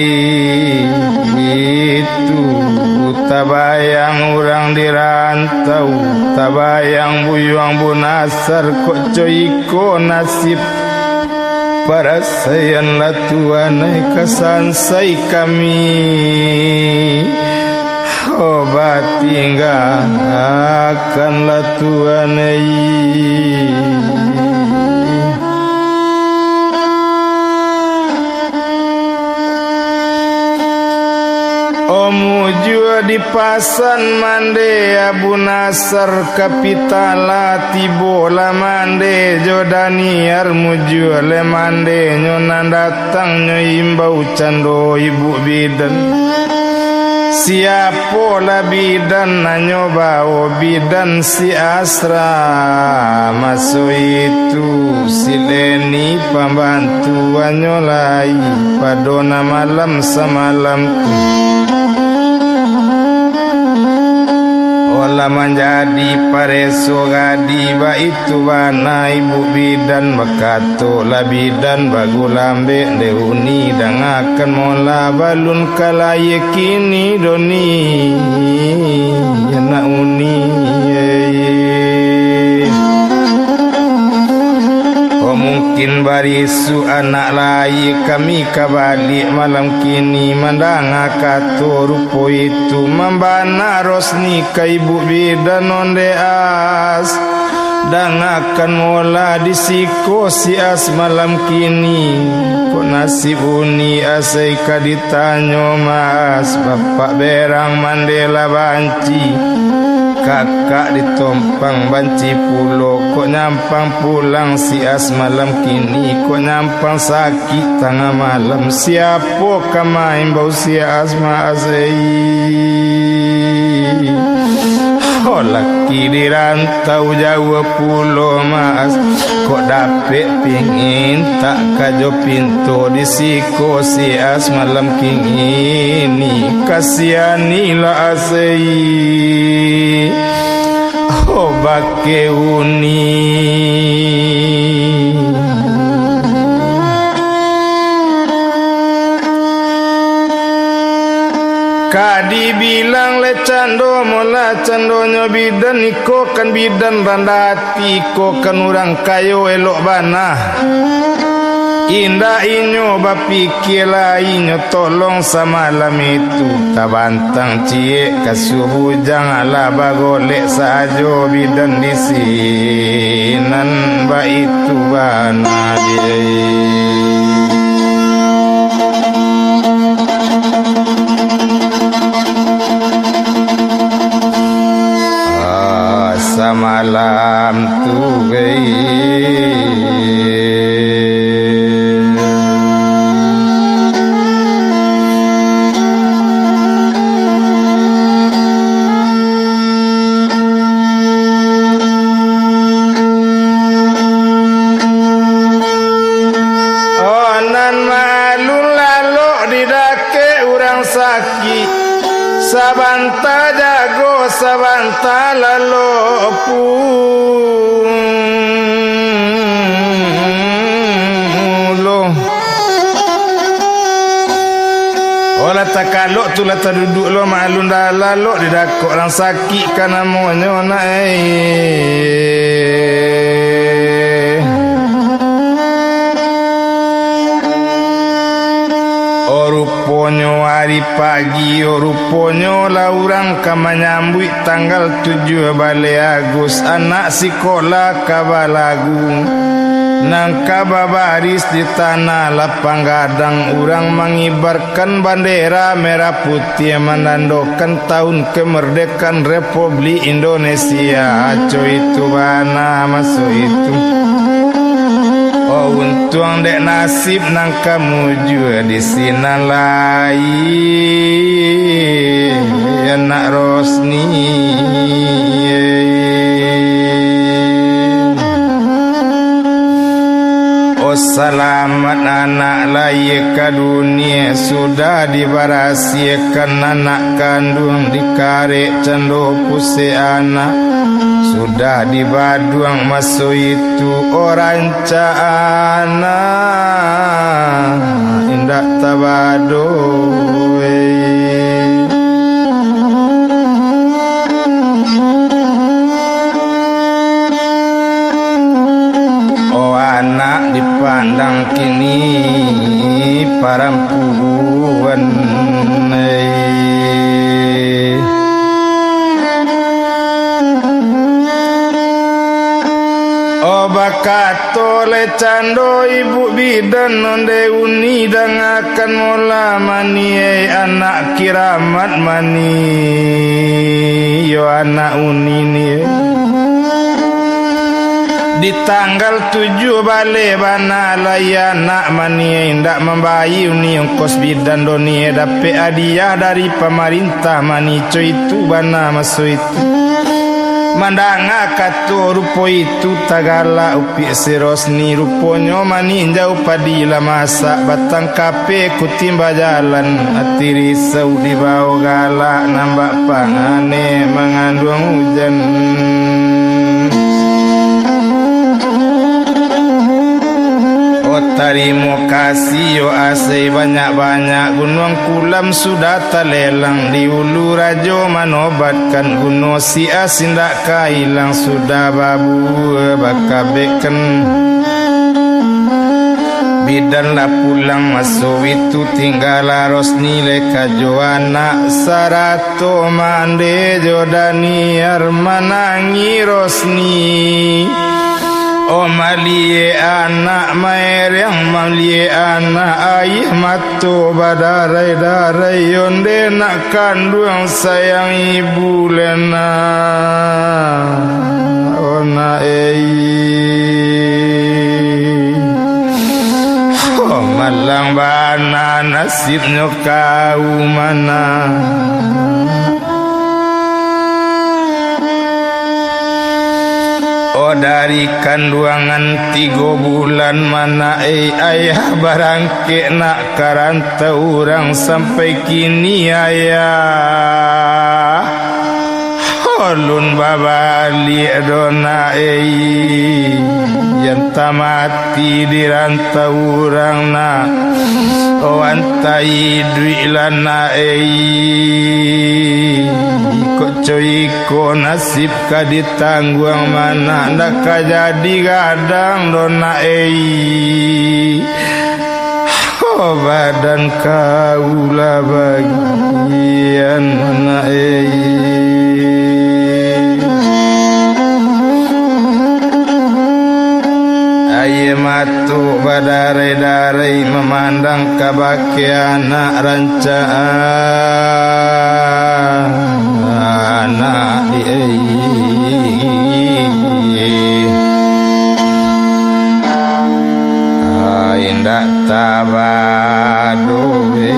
tabayang urang di rantau, tabayang buyuang Bunasar, kok co iko nasib. Parasaian lah Tuan ai, ka sansai kami. O batinggakan lah Tuan ai. O mujua di pasan mande Abu Nasar, kapitalah tibo lah mande jo Daniar, mujua le mande nyo nan datang nyo imbau cando ibuk bidan. Siapolah bidan, nanyo bao bidan si Asra. Maso itu si Leni pambantuannyo lai pado nan malam samalam tu. Olah manjadi pareso gadi baitu bana ibuk bidan, bakato lah bidan bagulambek dek uni, dangakan molah balun ka layie kini doni, anak uni. Oh, mungkin barisuak anak layie kami ka baliak malam kini, mandanga kato rupo itu, mambana Rosni ka ibuk bidan onde As. Dangakan molah di siko si As malam kini. Kok nasib uni As ai ka ditanyo, Mas? Bapak berang mande lah banci, kakak ditompang banci pulo. Kok nyampang pulang si As malam kini? Kok nyampang sakik tangah malam? Siapo ka maimbau si As, Mas ai? Oh, laki di rantau jauah pulo, Mas. Kok dapek pingintak ka jo pinto di siko si As malam kini? Kasianilah As ai. Oh, bakeh uni. Ka dibilang le cando molah candonyo bidan, iko kan bidan randah ati, iko kan urang kayo elok bana. Indak inyo bapikia lai, inyo tolong samalam itu, tabantang ciek kasua bujang, alah bagolek sajo bidan di sinan, baitu bana di. Ah, samalam tu, gai. Oh, nan maalun lalok di dakek urang sakik. Sabanta jago, sabanta lalok pulo. Takalok tu lah taduduak lo, maklun dalam lo didakok rang sakik ka namonyo nak, eh. Oh, ruponyo ari pagi, oh, ruponyo lah urang ka manyambuik tanggal tujuah baleh Agus, anak sikolah ka balagu, nan ka babaris di tanah lapang gadang, urang mangibarkan bandera merah putiah, manandokan tahun kemerdekaan Republik Indonesia. Aco itu bana maso itu. Oh, untuang dek nasib nan ka mujua di sinan lai, anak Rosni. Oh, salamat anak lahia ka dunia, sudah dibarasiakan anak kanduang, dikarek cando pusek anak, sudah dibaduang maso itu, oh, rancak anak indak tabado, eh. Oh, anak dipandang kini parampuan, eh. Oh, bakato lai cando ibu bidan, onde uni dangakan mola mani, eh, anak kiramat mani, yo anak uni ni. Di tanggal tujuah baleh bana lai anak mani, indak mambayia uni ongkos bidan do ni, dapek hadiah dari pamarintah mani, co itu bana maso itu. Mandanga kato rupo itu, tagalak upik si Rosni, ruponyo maninjau padi lah masak, batang kape kutimba jalan, ati risau dibao galak, nan bak panganek manganduang ujan. Oh, tarimo kasih yo asai banyak-banyak, Gunuang Kulam sudah talelang, di Ulu Rajo manobatkan, guno si As indak ka ilang, sudah babuah bakabekkan. Bidan lah pulang maso itu, tinggalah Rosni lai ka jo anak sarato mande jo Daniar, manangih Rosni. Oh, maliek anak maereng, maliek anak aia mato badarai-darai, onde nak kanduang sayang ibu lena, oh nak ei. Oh, malang bana nasibnyo kau mana. Oh, dari kanduangan tigo bulan mana, eh, ayah barangkek nak ka rantau urang, sampai kini ayah ulun babaliak do nak, eh, yang tamat mati di rantau urang nak, oh, antah iduik lah nak, eh, iko co iko nasib ka ditangguang mana, ndak ka jadi gadang do nak, eh. Oh, badan kau lah bagian nak, eh. Aia mato badarai-darai mamandang kabake anak rancak anak di, ai, indak tabado, eh.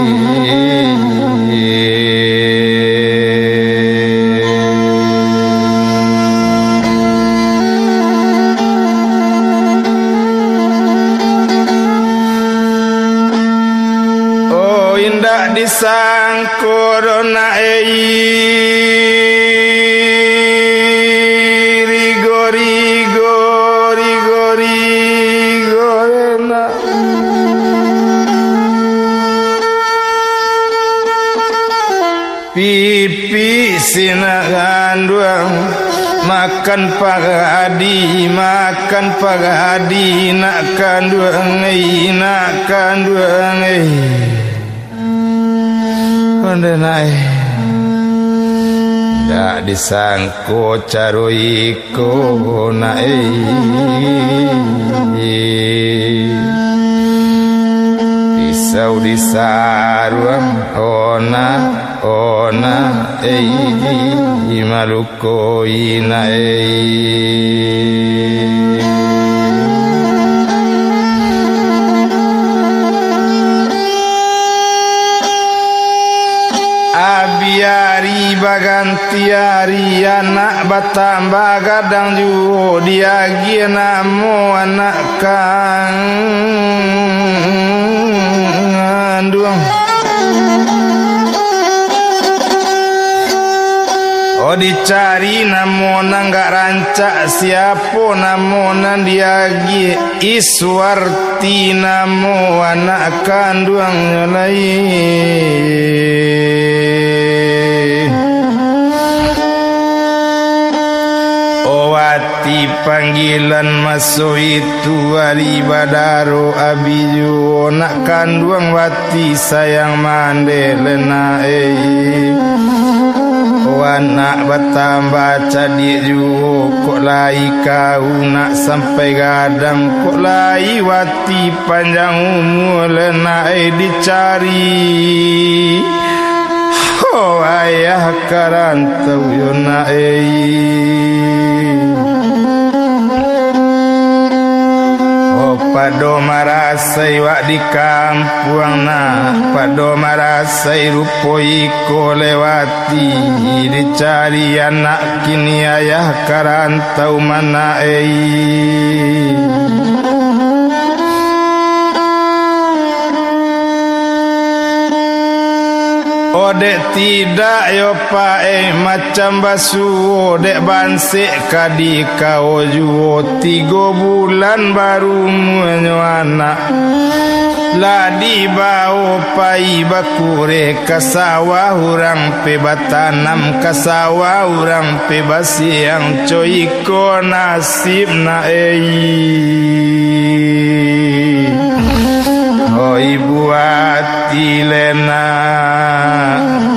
Oh, indak disangko do nak, ei. Rigo, rigo, rigo, rigo, nak. Kanduang, makan pagadi, makan pagadi, nak kanduang, eh, nak kanduang, eh. Ondeh, nak, eh. Dak disangko caro iko, nak, eh. Pisau disaruang, ona, ona, eh, malu. Ko ina ei. Abi ari baganti ari, anak batambah gadang juo, diagiah namo anak kanduang. Oh, dicari namo nan gak rancak, siapo namo nan diagiah, Iswarti namo anak kanduangnyo lai. Oh, Wati panggilan maso itu, ari badaro abi juo, nak kanduang Wati sayang mandeh lena ei. Oh, anak batambah cadiak juo, kok lai kau nak sampai gadang, kok lai Wati panjang umua lena ei dicari. Oh, ayah ka rantau yo nak ei. Oh, pado marasai wak di kampuang nak, pado marasai rupo iko lewati, dicari anak kini ayah ka rantau mana ei. Oh, dek tidak yo paeh macam basuo, dek bansek ka dikao juo, tigo bulan barumuanyo anak. Lah dibao pai bakureh ka sawah urang pe batanam, ka sawah urang pe basiang, co iko nasib nak ei. Oh, ibu ati lena,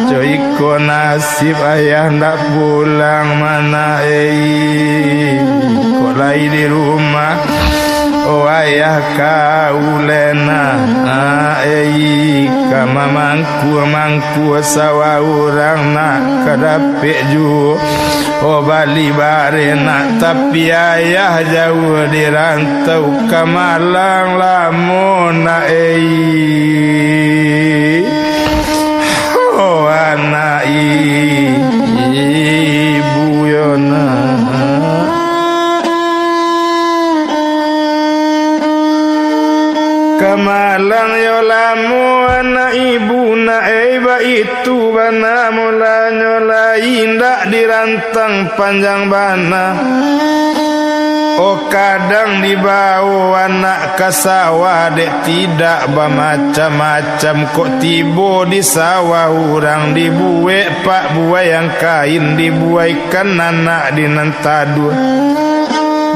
co iko nasib ayah ndak pulang mana ei. Kok lai di rumah, oh ayah kau lena, ei, ka mamangkua-mangkua sawah urang nak ka dapek juo. Oh, bali bareh nak, tapi ayah jauah di rantau ka Malang lamo nak ei. Oh, anak i-, ibu yo nak. Ka Malang yo lamo anak ibu nak ei, baitu bana mulanyo lai indak dirantang panjang bana. Oh, kadang dibao anak ka sawah dek tidak bamacam-macam, kok tibo di sawah urang dibuek pak buai angkain, dibuaikan anak di nan taduah.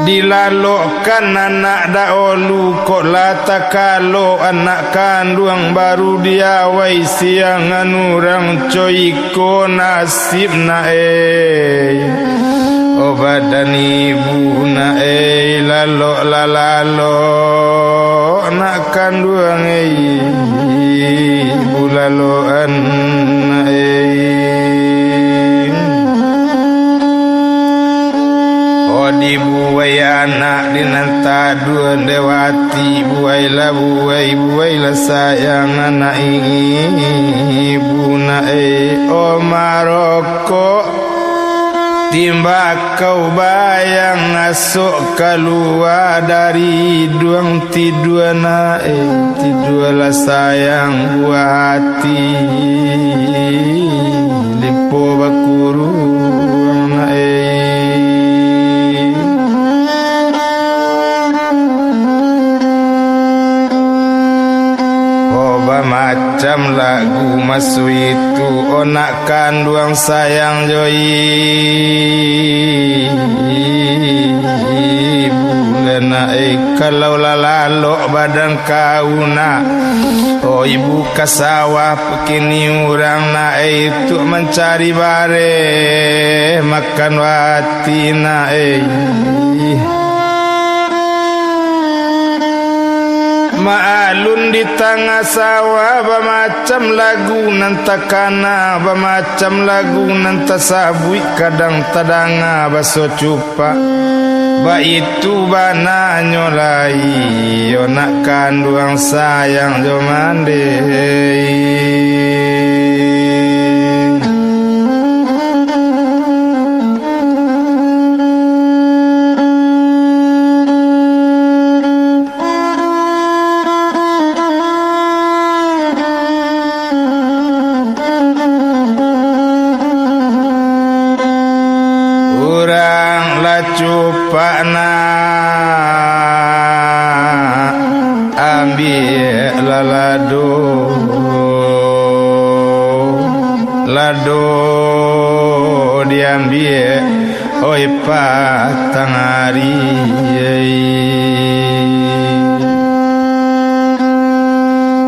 Dilalokkan anak dahulu, kok lah takalo anak kanduang baru diawai siangan urang, co iko nasib nak ei. Oh, badan ibu nak ei, lalok lah lalok nak kanduang ei, bulaloan ei. Oh, dibuai anak di nan taduah dek wati, buailah, buai, buailah sayang anak ibu nak ei. Oh, marokok timbakau bayang asok kalua dari iduang. Tidua nak ei, tidualah sayang buah ati, lipo bakuruang nak ei. Oh, bamacam lagu maso itu, oh nak Kanduang sayang jo ibu, nak, eh, kalau lah lalok badan kau, nak, oh, ibu ka sawah pakini urang, nak, eh, untuak mancari bareh makan wati, nak, eh. Maalun di tangah sawah, bamacam lagu nan takana, bamacam lagu nan tasabuik, kadang tadanga baso cupak. Baitu bananyo lai, yo nak kanduang sayang jo mandeh. Urang lah cupak nak ambiak lah lado, lado diambiak, oi, patang ari.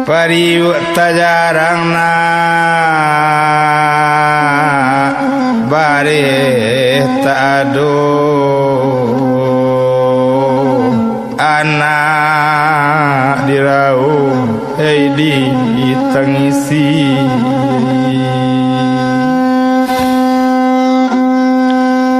Pariuak tajarang nak, bareh tak ado. Anak dirauh, hei, ditangisi.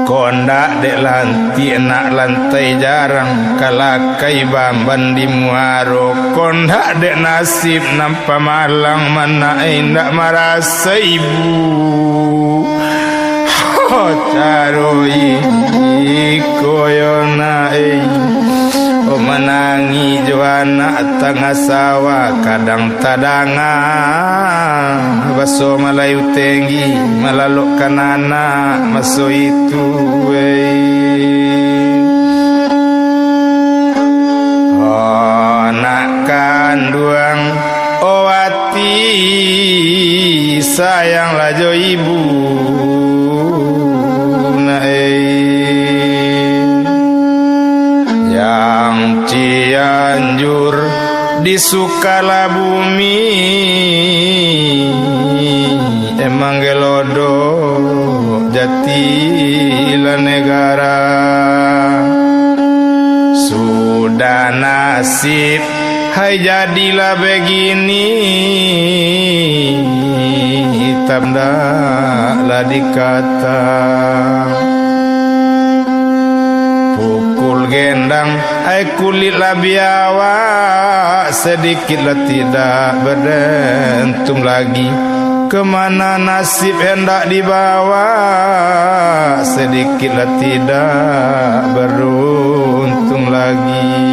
Kondak dek lantiak nak lantai jarang, kalakai bamban di muaro. Kondak dek nasib nan pamalang, manak indak marasai ibu. Oh, caro iko yo nak, eh. Oh, manangih jo anak tangah sawah, kadang tadanga baso Malayu Tenggi malalokkan anak maso itu, eh. Oh, nak kanduang, oh, ati sayanglah jo ibu, nak, eh. Yang Cianjur di Sukalabumi, emang gelodok jati lah negara. Sudah nasib hai jadilah begini, hitam dak lah dikata. Pukul gendang, ai kulik lah biawak, sedikit lah tidak berdentum lagi. Kemana nasib hendak dibawa, sedikit lah tidak beruntung lagi.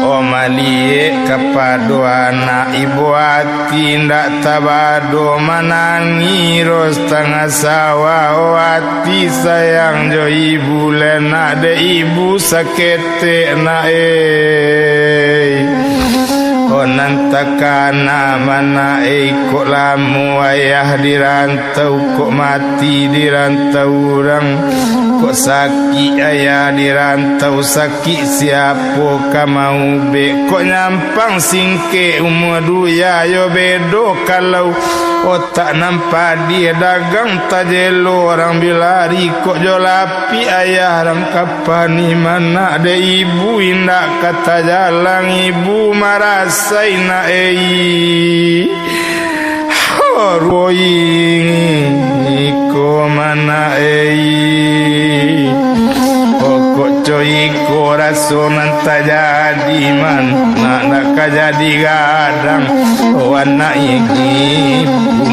Oh, maliek kapado anak, ibo ati indak tabado, manangih ro satangah sawah. Oh, ati sayang jo ibu, lai nak dek ibu saketek, nak, eh. Oh, nan takana, manak, eh, kok lamo ayah di rantau, kok mati di rantau urang, kok sakik ayah di rantau, sakik siapo ka maubek, kok nyampang singkek umua duya yo bedo kalau. Otak nan padiah dagang tajelo, urang bilari kok jo lapik ayah rang ka panih, manak dek ibu indak ka tajalang, ibu marasai nak, ei. Ruoi iko manak, ei. Pokok co iko raso nan tajadi, manak nak ka jadi gadang. Oh, anak ibu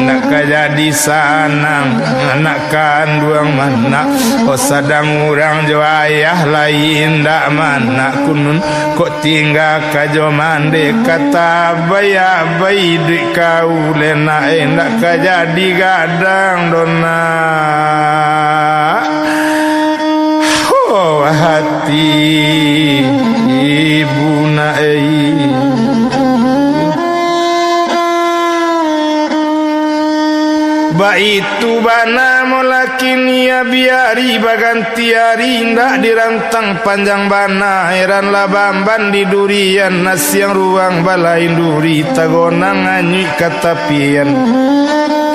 nak ka jadi sanang, anak kanduang manak. Oh, sadang urang jo ayah lai indak, manak kunun kok tingga ka jo mandeh, ka tabai-abai iduik kau, lai nak indak ka jadi gadang doh nak. Oh, hati ibu nak, ei. Itu bana mo laki ni, biari baganti ari, indak dirantang panjang bana. Eran lah bamban di durian, nasiang ruang balain duri, tagonang anyuik ka tapian.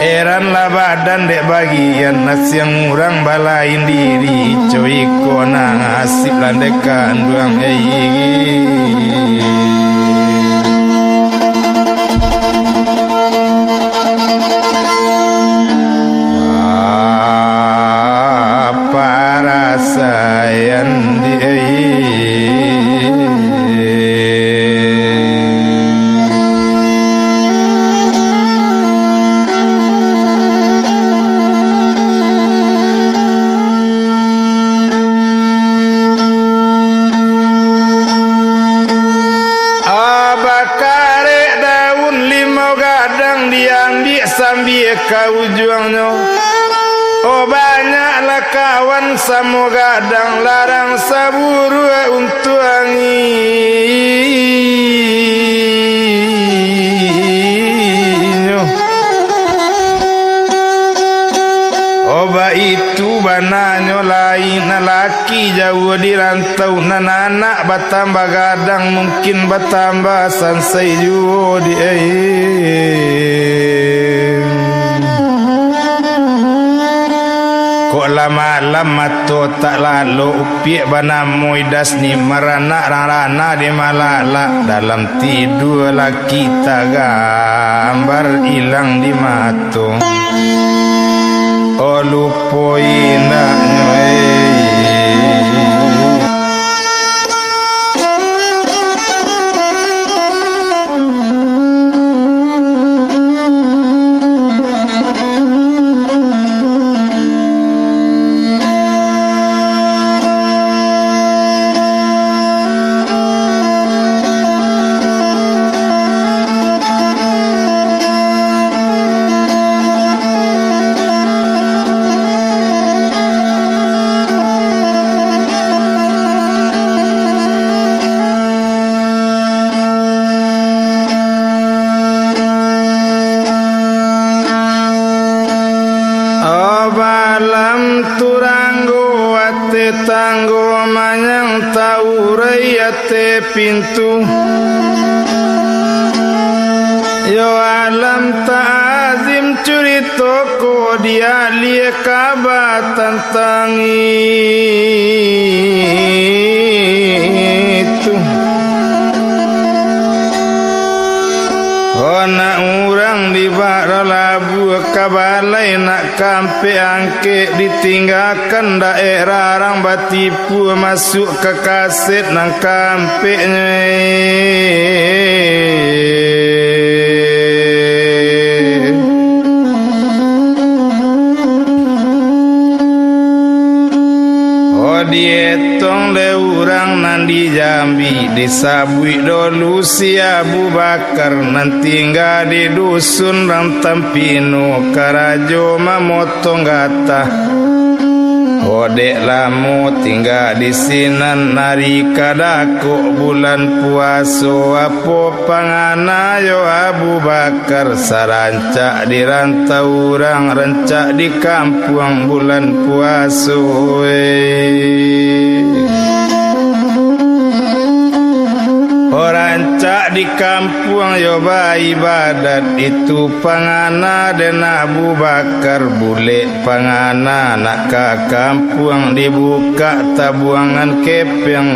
Eran lah badan dek bagian, nasiang urang balain diri, co iko nan asik landai kanduang, ei. Parasaian di, ei. Ah, bakarek daun limau gadang, diambiak sambia ka ujuangnyo. Oh, banyaklah kawan samo gadang, larang saburuak untuangnyo. Oh, baitu bananyo lai, nan laki jauah di rantau, nan anak batambah gadang, mungkin batambah sansai juo di, eh. Kok lah malam mato tak lalok, upiak banamo idas ni, maranak rang rana di malalak, dalam tidua laki tagambar ilang di mato. Oh, lupo indaknyo, eh. Abalam turanggo ate tanggo, manyang taurai ate pintu. Yo alam ta'azim curito ko, dialiah kaba tantang itu. Anak urang di bak labuah ka balai nak kampek angkek, ditinggakan daerah rang batipu, masuak ka kaset nan kampeknyo. Oh, dietong dek urang nan di Jambi, disabuik dolu si Abu Bakar, nan tingga di dusun Rantang Pino, karajo mamotong gatah. Oh, dek lamo tingga di sinan, ari ka dakok bulan puaso, apo pangana yo Abu Bakar, sarancak di rantau urang, rancak di kampuang bulan puaso, eh. Oh, rancak di kampuang yo baibadat, itu pangana den Abu Bakar, bulek pangana nak ka kampuang, dibukak tabuangan kepeng.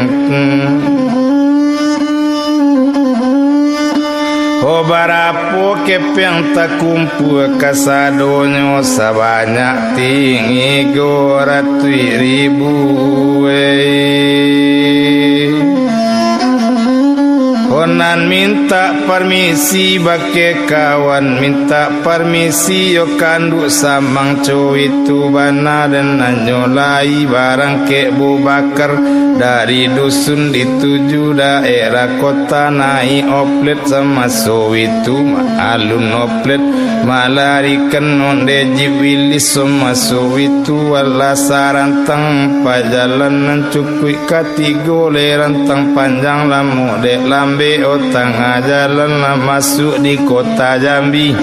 Oh, barapo kepeng takumpua, kasadonyo sabanyak tigo ratuih ribu, eh. Oh, nan mintak parmisi bakeh kawan, mintak parmisi yo kanduak samang, co itu bana den anyo lai barangkek Bubakar, dari dusun dituju daerah kota, naik oplet samaso itu, alun oplet malarikan onde Jiwilis samaso itu, alah sarantang pajalanan cukuik katigo lai rantang panjang, lamo dek lambek o tangah jalan lah masuak di kota Jambi.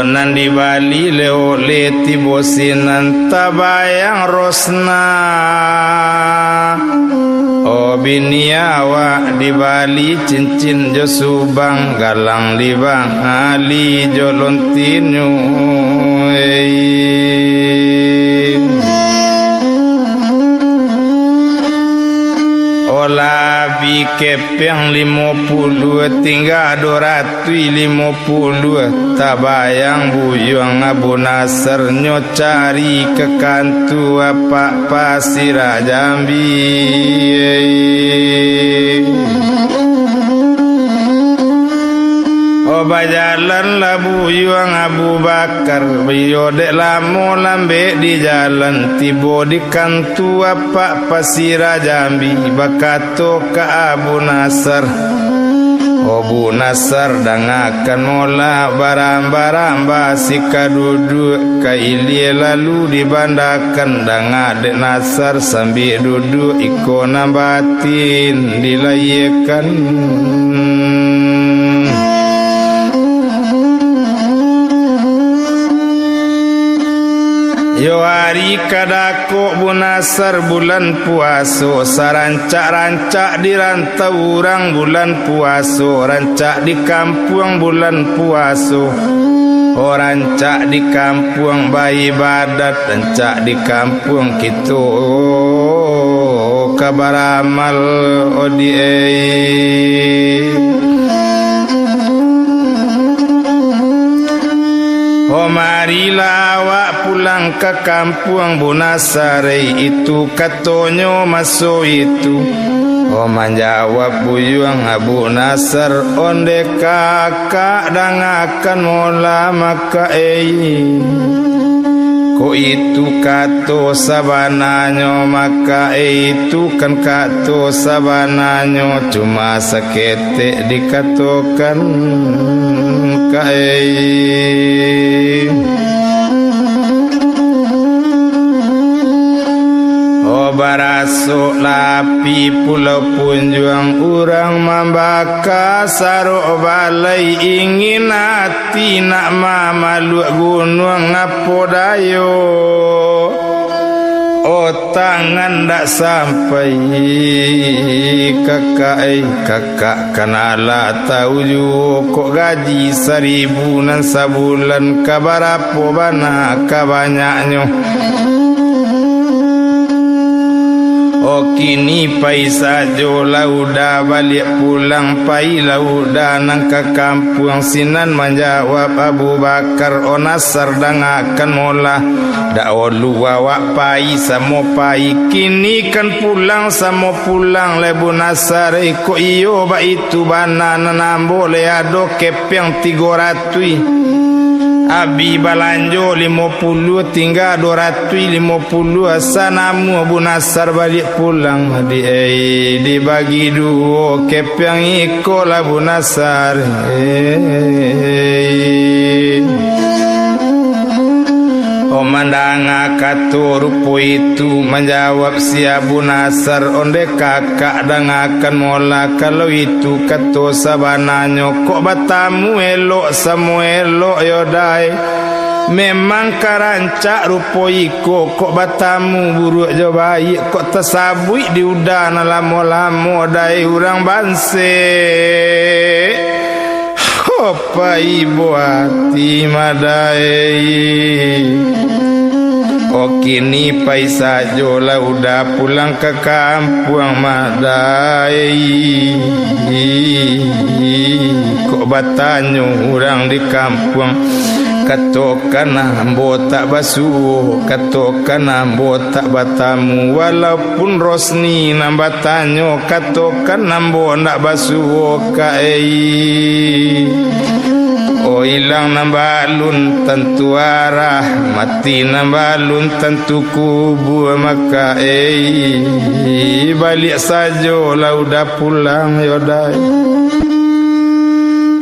Nan dibali lewok le tibo sinan tabayang Rosna. Oh bini awak dibali cincin jo subang, galang dibali jo lontinyo. Oh labi kepiang limo puluah, tingga duo ratuih limo puluah, tabayang buyuang Abu Nasar nyo cari ka kantua Apak Pasir Jambi. Oh bajalanlah buyuang Abu Bakar, iyo dek lamo lambek di jalan, tibo di kantua Apak Pasir Jambi, bakato ka Abu Nasar, "Oh Abu Nasar, dangakan molah, barang-barang basi ka duduak ka ilia lalu dibandakan, danga dek Nasar sambil duduak iko nan batin dilayiakan." Yo ari ka dakok Bu Nasar bulan puaso, sarancak-rancak di rantau urang bulan puaso, rancak di kampuang bulan puaso. Oh rancak di kampuang baibadat, rancak di kampuang kito ka baramal, odi ei. Oh marilah awak pulang ka kampuang Bu Nasar, itu katonyo maso itu. Oh manjawab buyuang Abu Nasar, "Onde kakak dangakan molah maka ei. Kok itu kato sabananyo maka ei, itu kan kato sabananyo, cuma saketek dikatokan ka ei." Oh baraso lapi Pulau Punjuang, urang mambaka sarok balai, ingin ati nak mamaluak gunuang, apo dayo. Oh tangan dak sampai, kakak ei, kakak kan alah tau juo, kok gaji saribu nan sabulan, ka barapo bana ka banyaknyo. Oh kini pai sajolah Uda, baliak pulang pailah Uda nan ka kampuang sinan, manjawab Abu Bakar. Oh Nasar, dangakan molah, dak olu awak pai samo pai, kini kan pulang samo pulang lai Bu Nasar. Kok iyo baitu bana, nan ambo lai ado kepiang tigo ratuih, abih balanjo limo puluah, tingga duo ratuih limo puluah, asa namuah Bu Nasar baliak pulang, di ei, dibagi duo kepiang iko lah Bu Nasar. Oh mandanga kato rupo itu, manjawab si Abu Nasar, "Onde kakak dangakan molah, kalau itu kato sabananyo, kok batamu elok samo elok yo dai. Memang ka rancak rupo iko, kok batamu buruak jo baiak, kok tasabuik di Uda nan lamo-lamo dai urang bansek. Ho pai bo ati madai. Oh kini pai sajolah Uda pulang ka kampuang madai. Kok batanyo urang di kampuang, katokan ambo tak basuo, katokan ambo tak batamu, walau pun Rosni nan batanyo, katokan ambo ndak basuo ka ei. Oh ilang nan balun tantu arah, mati nan balun tantu kubua maka ei. Baliak sajolah Uda pulang yo dai."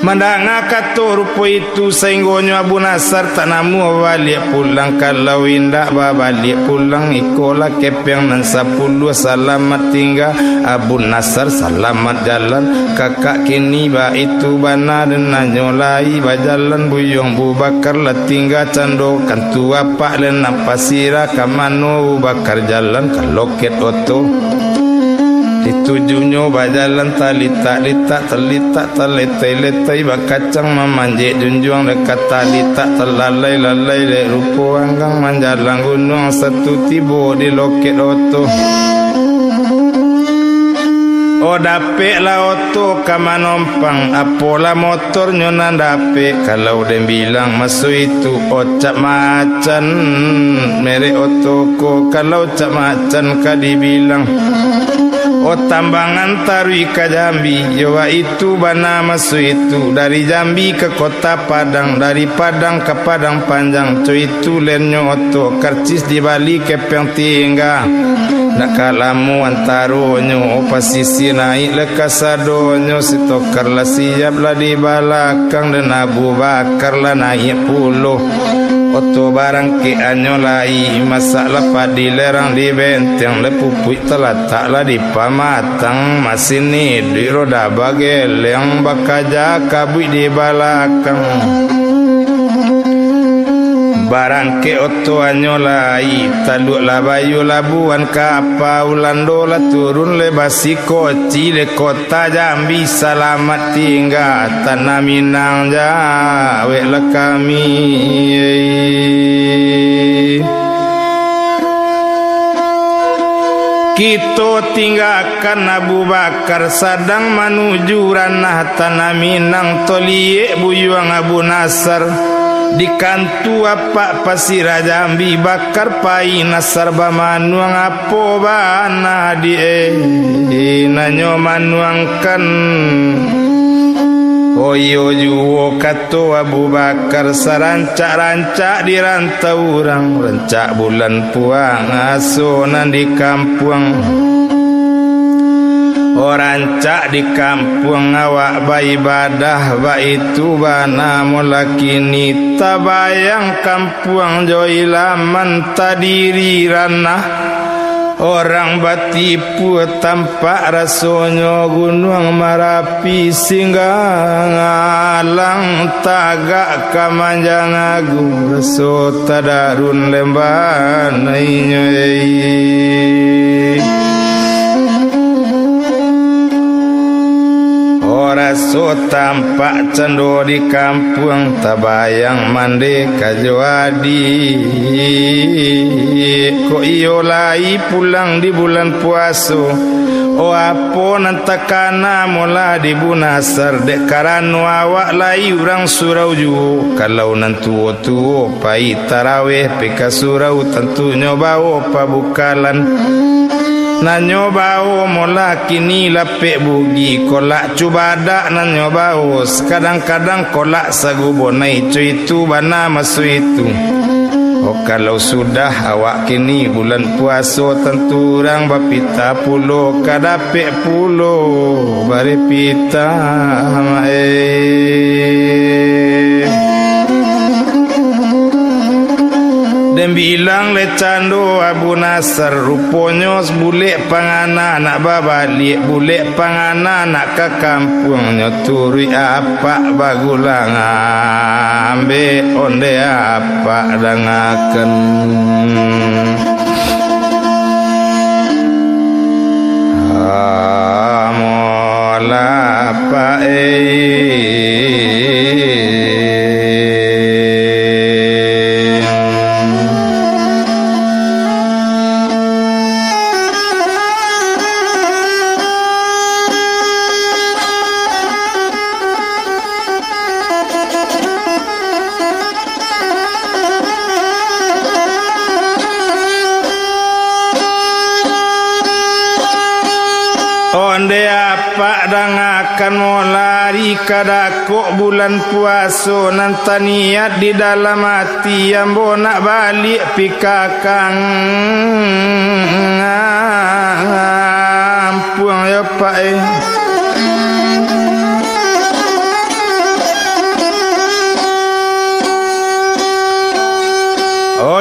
Mandanga kato rupo itu, sainggonyo Abu Nasar tak namuah babaliak pulang. Kalau indak babaliak pulang, ikolah kepeng nan sapuluah, salamat tingga. Abu Nasar salamat jalan, kakak kini baitu bana, den anyo lai bajalan. Buyuang Abu Bakar lah tingga, cando kantu apak, den nan pasirah. Ka mano Abu Bakar jalan? Ka loket oto. Ditujunyo bajalan, talitak-litak, talitak, taletai-letai, bakacang mamanjek junjuang, dek ka talitak, talalai-lalai, dek rupo anggang manjalang gunuang, satu tibo di loket oto. Oh, dapeklah oto ka manompang, apolah motornyo nan dapek, kalau den bilang maso itu, ocak macan merek oto ko, kalau ocak macan ka dibilang. Oh, tambangan taruih ka Jambi, yo baitu bana maso itu, dari Jambi ka Kota Padang, dari Padang ka Padang Panjang, co itu lennyo oto, karcis dibali kepeng tingga. Nak ka lamo antaronyo, pasisia naik lah kasadonyo, si Tokar lah siap lah di balakang, den Abu Bakar lah naik pulo. Oto barangkek anyo lai, masak lah padi lerang di benteng, lah pupuik talatak lah di pamatang, masin iduik roda bageleng, bakaja kabuik di balakang. Barangkek oto anyo lai, taluak lah bayu Labuan Kapau, Lando lah turun, lah basikoci lah Kota Jambi, salamat tingga Tanah Minang, jaweklah kami. Kito tinggakan Abu Bakar sadang manuju ranah Tanah Minang, toliek buyuang Abu Nasar di kantu apak pasirah Jambi, Bakar pai Nasar bamanuang, apo bana di e, nanyo manuangkan. Oh iyo juo, kato Abu Bakar, sarancak-rancak di rantau urang, rancak bulan puaso nan di kampuang. Oh, rancak di kampuang awak baibadah, baitu bana mula kini, tabayang kampuang jo ilaman, tadiri ranah urang batipu, tampak rasonyo Gunuang Marapi, singgah alang tagak ka manjang agung, raso tadarun lembah nainyo. Oh, raso tampak cando di kampuang, tabayang mandeh ka jo adiak. Kok iyo lai pulang di bulan puaso? Oh, apo nan takana molah di Abu Nasar, dek karano awak lai urang surau juo. Kalau nan tuo-tuo pai taraweh pai ka surau, tantunyo bao pabukalan. Nan nyo bao molah kini lapek bugi, kolak cubadak nan nyo bao, sakadang-kadang kolak sagubo naico itu bana maso itu. Oh, kalau sudah awak kini bulan puaso, tantu urang bapitah pulo, ka dapek pulo bareh pitah, mak eh. Den bilang leh cando Abu Nasar, ruponyo bulek pangana nak babaliak, bulek pangana nak ka kampuang, nyo turuik apak bagulang, ambek onde apak dangakan. Amolah apak eh. Onde apak dangakan molari kadakok bulan puaso nan taniat di dalam ati ambo nak baliak pikakang ampuang yo pak eh.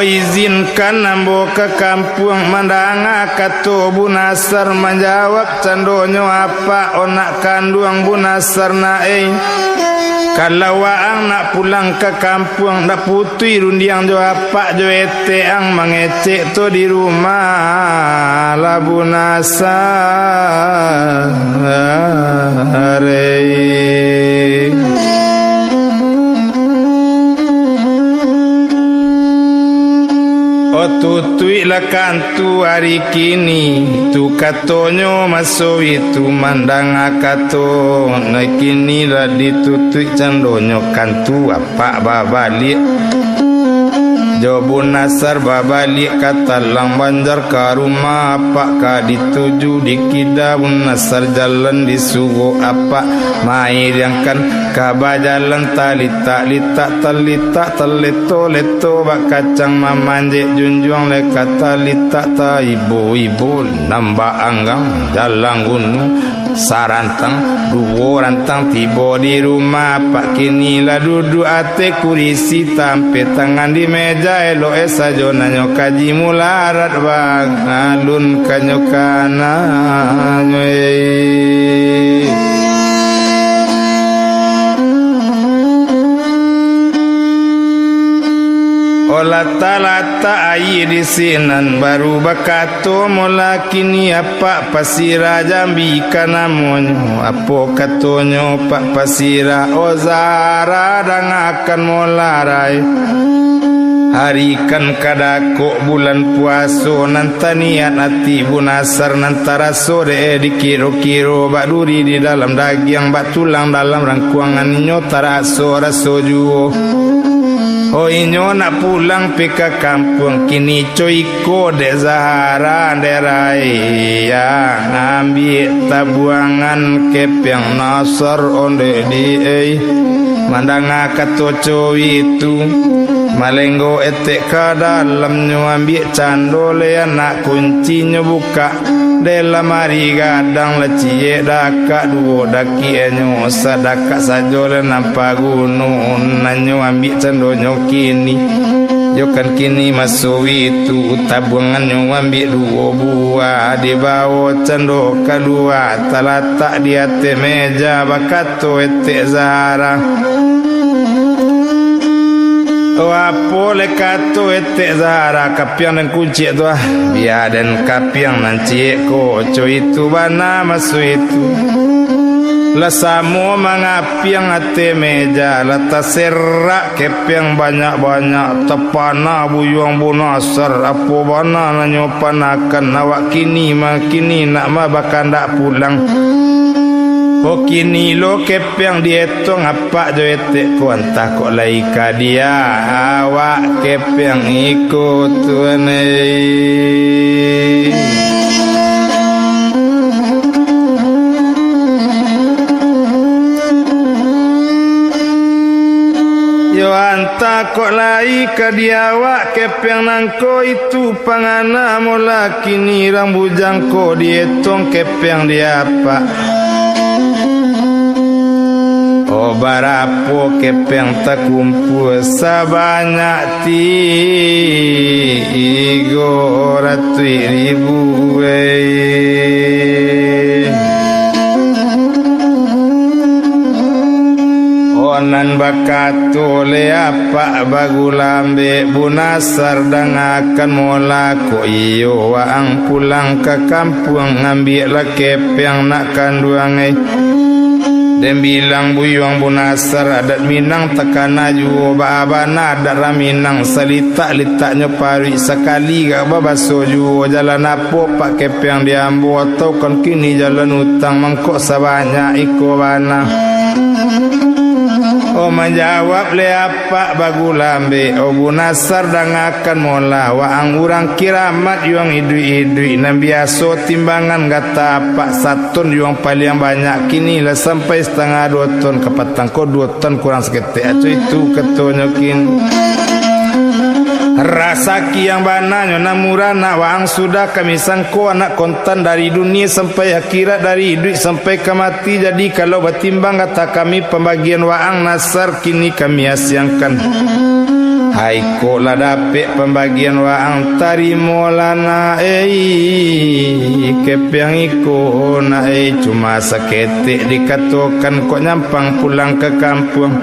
Izinkan ambo ka kampuang mandanga kato Bu Nasar manjawab candonyo, "Apak, o nak kanduang Bu Nasar nak ei, kalau waang nak pulang ka kampuang, ndak putuih rundiang jo apak jo etek ang mangecek tu di rumah lah Bu Nasar ei." O tutuiklah kantu ari kini, tu katonyo maso itu mandanga kato, nah kini lah ditutuik candonyo kantu apak babaliak. Jo Bu Nasar babaliak ka talang banjar ka rumah apak ka dituju di kida Bu Nasar jalan disuruah apak mairiangkan ka bajalan talitak-litak, talitak taleto-leto, bak kacang mamanjek junjuang le ka talitak taibo-ibo, nan baanggang jalan gunung, sarantang duo rantang tibo di rumah apak kini lah duduak ateh kurisi, tampeh tangan di meja, elok e sajo nanyo kaji mularat bang alun kanyo kananyo ei. Olah talatak aia di sinan, baru bakato molah kini apak pasirah jambi ka namonyo. Apo katonyo pak pasirah, o Zahara dangakan molah rai. Hari kan kadakok bulan puaso, nan taniat ati Bu Nasar nan taraso dek e dikiro-kiro, bak duri di dalam dagiang, bak tulang dalam rangkuangan, inyo taraso raso juo. O inyo nak pulang pi ka kampuang, kini co iko dek Zahara dek rai, yang ambiak tabuangan kepeang Nasar ondeh di ei. Mandanga kato co itu, malenggo etek ka dalamnyo, ambiak cando le anak kuncinyo bukak. Dek lamari gadang lah ciek dakak duo dakiaknyo, sadakak sajo lah nan paguno, nan nyo ambiak candonyo kini. Yo kan kini maso itu, tabuangannyo ambiak duo buah, dibao cando kalua, talatak di ateh meja, bakato etek Zahara. O apo le kato etek Zahara, kapiang nan kunciak tu ah. Bia den kapiang nan ciek ko, co itu bana maso itu. Lah samo mangapiang ateh meja, lah taserak kepeang banyak-banyak, tapana buyuang Bu Nasar, apo bana nan nyo panakan awak kini, ma kini nak ma bakandak pulang. O kini lo kepeang di tong apak jo etek ko, antah kok lai ka dia awak kepeang iko tuan ei. Yo antah kok lai ka dia awak kepeang nangko itu. Pangana molah kini rang bujang ko, dietong kepeng di apak. Oh, barapo kepeng takumpua sabanyak tigo ratuih ribu, weh. Oh, nan bakato le apak bagulambek, Bu Nasar, dangakan molah ko iyo waang pulang ka kampuang, ambiaklah kepeng nak kanduang, eh. Den bilang buyuang Bu Nasar, adat Minang takana juo, baa bana adat rang Minang, salitak-litaknyo paruik, sakali gak babaso juo, jalan apo pak kepeng di ambo, atau kan kini jalan utang mangkok sabanyak iko bana. Oh, manjawab le apak bagulambek, oh, Bu Nasar, dangakan molah, waang urang kiramat yuang iduik-iduik, nan biaso timbangan gata apak saton yuang paliang banyak, kini lah sampai satangah duo ton, kapatang ko duo ton kurang saketek, aco itu katonyo kini. Rasaki yang bananyo nan murah nak waang sudah kami sangko, anak kontan dari dunia sampai akhirat, dari iduik sampai ka mati. Jadi kalau batimbang gata kami pambagian waang Nasar, kini kami asiangkan. Ai, kok lah dapek pambagian waang, tarimolah nak ei, kepeang iko nak ei, cuma saketek dikatokan kok nyampang pulang ka kampuang.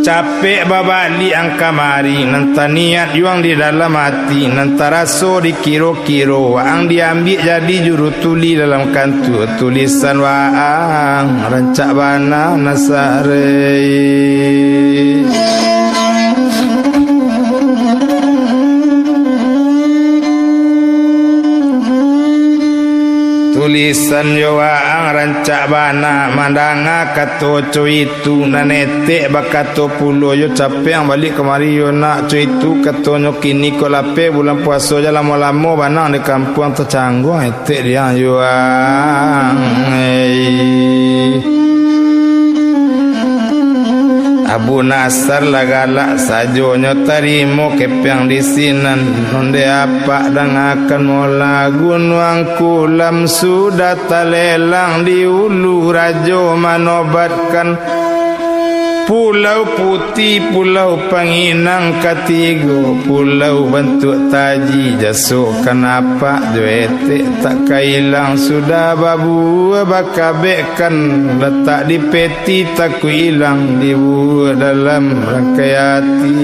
Capek babaliak ang kamari, nan taniat yuang di dalam ati, nan taraso di kiro-kiro, waang diambiak jadi juru tuli dalam kantua tulisan waang, rancak bana Nasarei. Tulisan yo waang rancak bana, mandanga kato co itu, nan etek bakato pulo, yo capek ang baliak kamari yo nak, co itu katonyo kini ko lapeh bulan puaso, jan lamo-lamo bana ang di kampuang, tacangguang etek diang yuang. Hei. Abu Nasar lah galak sajonyo, tarimo kepeang di sinan, ondeh apak dangakan mola, gunuang kulam sudah talelang, di ulu rajo manobatkan. Pulau Putih, Pulau Panginang katigo, pulau bantuak taji, jasokan apak jo etek tak ka ilang, sudah babuah bakabekkan, latak di peti takuik ilang, dibuek dalam rangkai ati.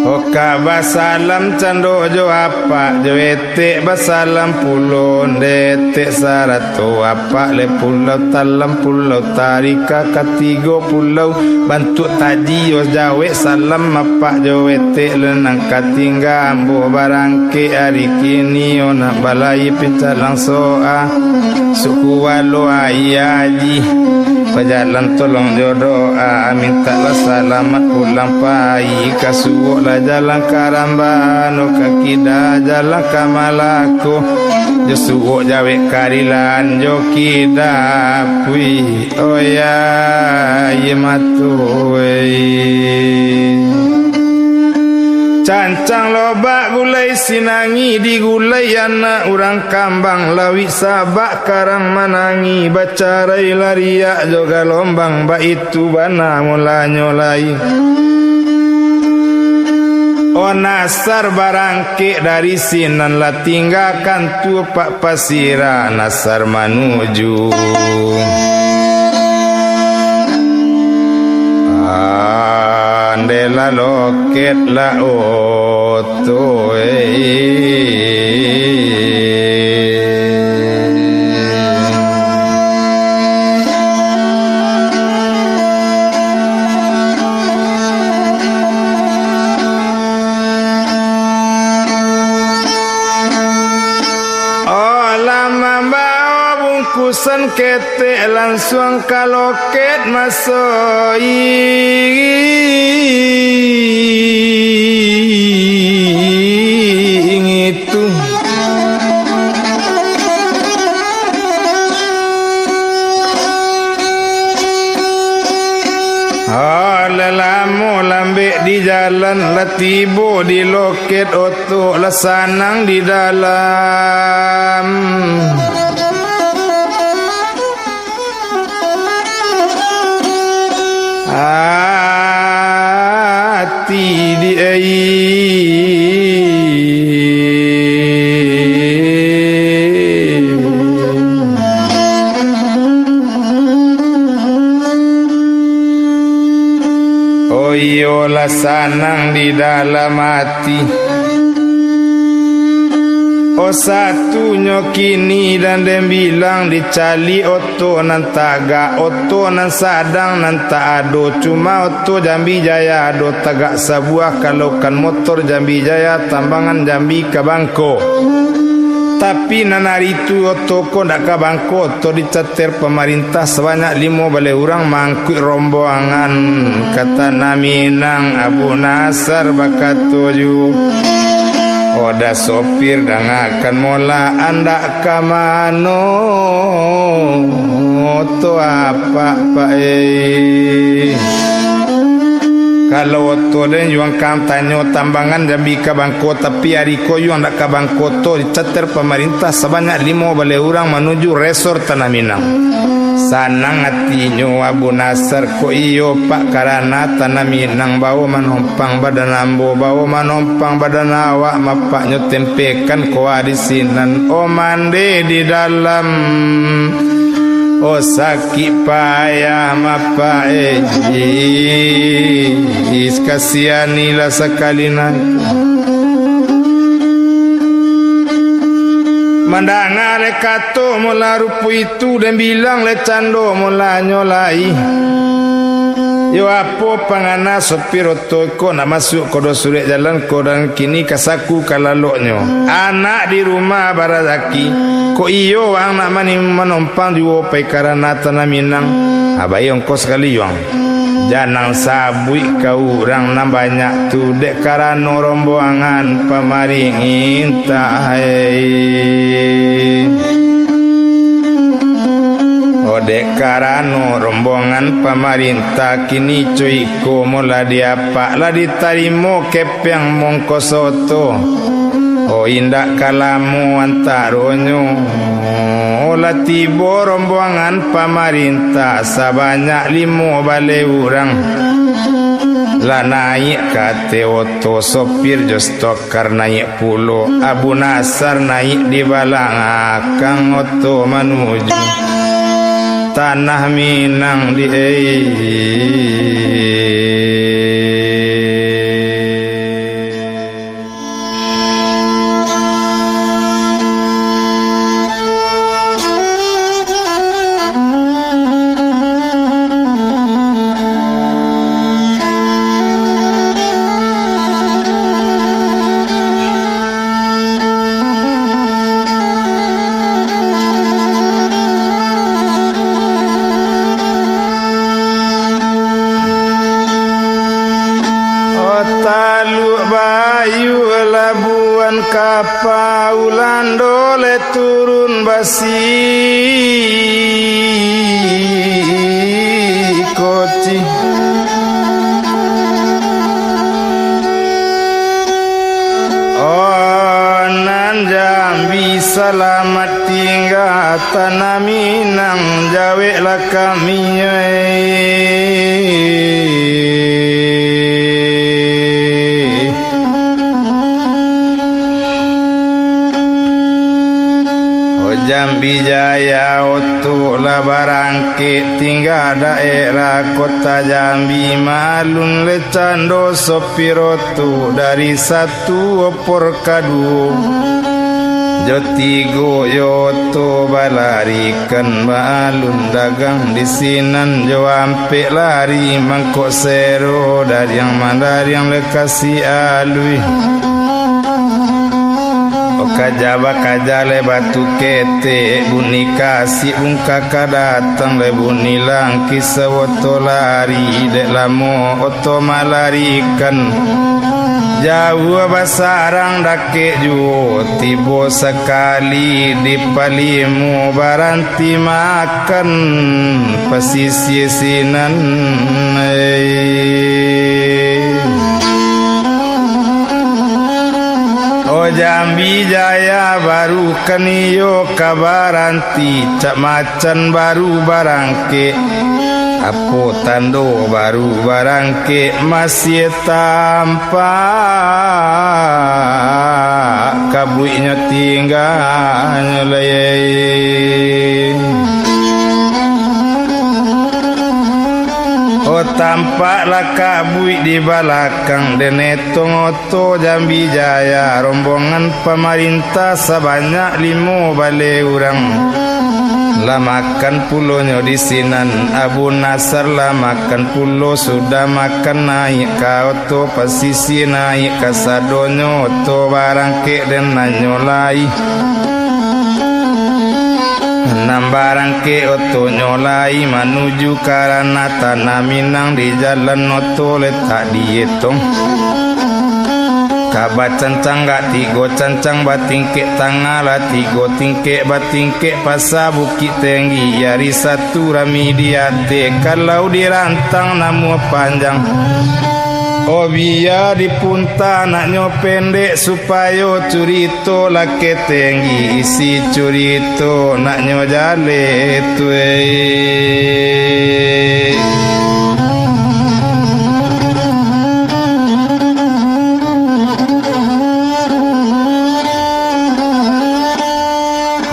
Oka basalam cando jo apak jo etek, basalam pulo ondeh etek sarato apak, leh Pulau Talam, Pulau Tarika, katigo pulau bantuak taji, yo jawek salam apak jo etek, leh nan ka tingga ambo barangkek ari kini, yo nak balayia pincalang soa. Suku Walo Aia Aji, bajalan tolong jo doa, mintaklah salamat pulang pai, ka suok lah jalan ka Rambano, ka kida jalan ka Malako, jo suok jawek ka Rilan, jo kida pui, oyai mato, wei. Cancang lobak gulai sinangi, digulai anak urang kambang, lawik sabak karang manangi, bacarai lariak jo galombang, baitu bana mulanyo lai. Oh, Nasar barangkek dari sinan, lah tinggakan tu pak pasira, Nasar manuju. Andailah loket lah oto, eh. Alah mambawa bungkusan ketek, lansuang ka loket masoi. Itu. Alah lamo lambek di jalan, lah tibo di loket oto, lah sanang di dalam ati di ai. Oh iyolah, sanang di dalam ati. Oh, satunyo kini dan den bilang, dicaliak oto nan tagak, oto nan sadang nan tak ado, cuma oto Jambi Jaya ado tagak sabuah, kalokan motor Jambi Jaya, tambangan Jambi ka Bangko. Tapi nan ari tu oto ko ndak ka Bangko, oto dicater pamarintah sabanyak limo baleh urang mangkuik rombongan ka Tanah Minang. Abu Nasar bakato ju, "Oda sopir, dangakan mola, andak ka mano oto apak, Pak, eh?" Kalau oto den yuang kang tanyo tambangan Jambi ka Bangko, tapi ari ko yuang dak ka Bangko to dicater pamarintah sabanyak limo baleh urang manuju resor Tanah Minang. Sanang atinyo Abu Nasar, ko iyo, Pak, karana Tanah Minang bao manompang badan ambo, bao manompang badan awak, mapaknyo tempekan ko ari sinan, o mande di dalam. O sakik payah mapak, eh, is, kasihanilah sakali nan. Mandanga le kato mula rupo itu, den bilang le cando mulanyo lai. Yo apo pangana sopir oto ko nak masuak ko do surek jalan ko, dan kini ka saku ka laloknyo. Anak di rumah barajaki, ko iyo waang nak mani-, manompang juo pai karana Tanah Minang. Abai ongkos sakali yuang. Janang sabuik ka urang nan banyak tu, dek karano rombongan pamarintah, hai. O, dek karano rombongan pamarintah, kini co iko mo lah diapak, lah ditarimo kepeang mongko soto. O, indak ka lamo antaronyo, lah tibo rombongan pamarintah sabanyak limo baleh urang. Lah naiak ka ateh oto, sopir jo stok kar naiak pulo, Abu Nasar naiak di balakang oto manuju Tanah Minang di, eh. Taluk Bayu, Labuan Kapa, Ulando le turun basi koci. Oh, nan Jambi salamat tingga, Tanah Minang jaweklah kami, eh. Oh, Jambi Jaya, oto lah barangkek, tingga daerah kota Jambi, malun le cando sopir oto dari satu opor kaduo, jo tigo yo oto balarikan, baalun dagang di sinan, jo ampek lari mangkok sero, dariang mandariang le kasi alui. O kaja bakaja le batu ketek, bunyi kasik bungka ka datang, le bunyi langkih saoto lari, dek lamo oto malarikan. Jauah basarang dakek juo, tibo sakali di Palimo, baranti makan pasisia sinan. O Jambi Jaya, baru kan iyo ka baranti, cak macan baru barangkek. Apo tando baru barangkek, masih tampak kabuiknyo tingganyo lai. Oh, tampaklah kabuik di balakang, den etong oto Jambi Jaya, rombongan pamarintah sabanyak limo baleh urang. Lah makan pulonyo di sinan, Abu Nasar lah makan pulo, sudah makan naiak ka oto pasisia, naiak kasadonyo oto barangkek, den nanyo lai. Nan barangkek otonyo lai manuju ka ranah Tanah Minang, di jalan oto letak di etong. Ka bacancang gak tigo cancang, batingkek tangah lah tigo tingkek, batingkek pasa Bukik Tenggi, ari satu rami di ateh, kalau dirantang namuah panjang. Oh, bia dipunta naknyo pendek, supayo curito lakeh tenggi, isi curito naknyo jaleh tu, eh.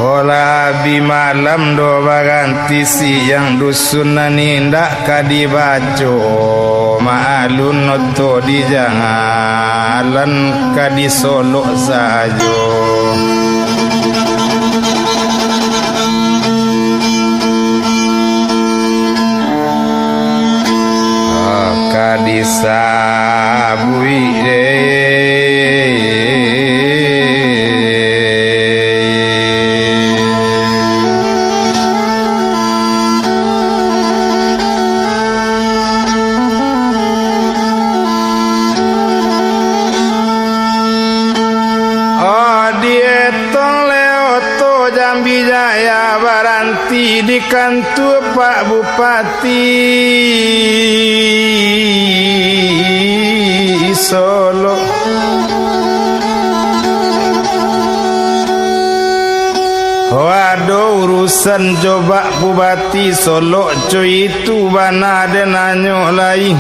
Olah bi malam doh baganti siang, dusun nan indak ka dibaco, maalun oto di jangalan ka disolok sajo. Ka disabuik deh. Oh, dietong le oto Jambi Jaya baranti di kantua Pak Bupati Solok. Oh, ado urusan jo Pak Bupati Solok, co itu bana den nanyo lai.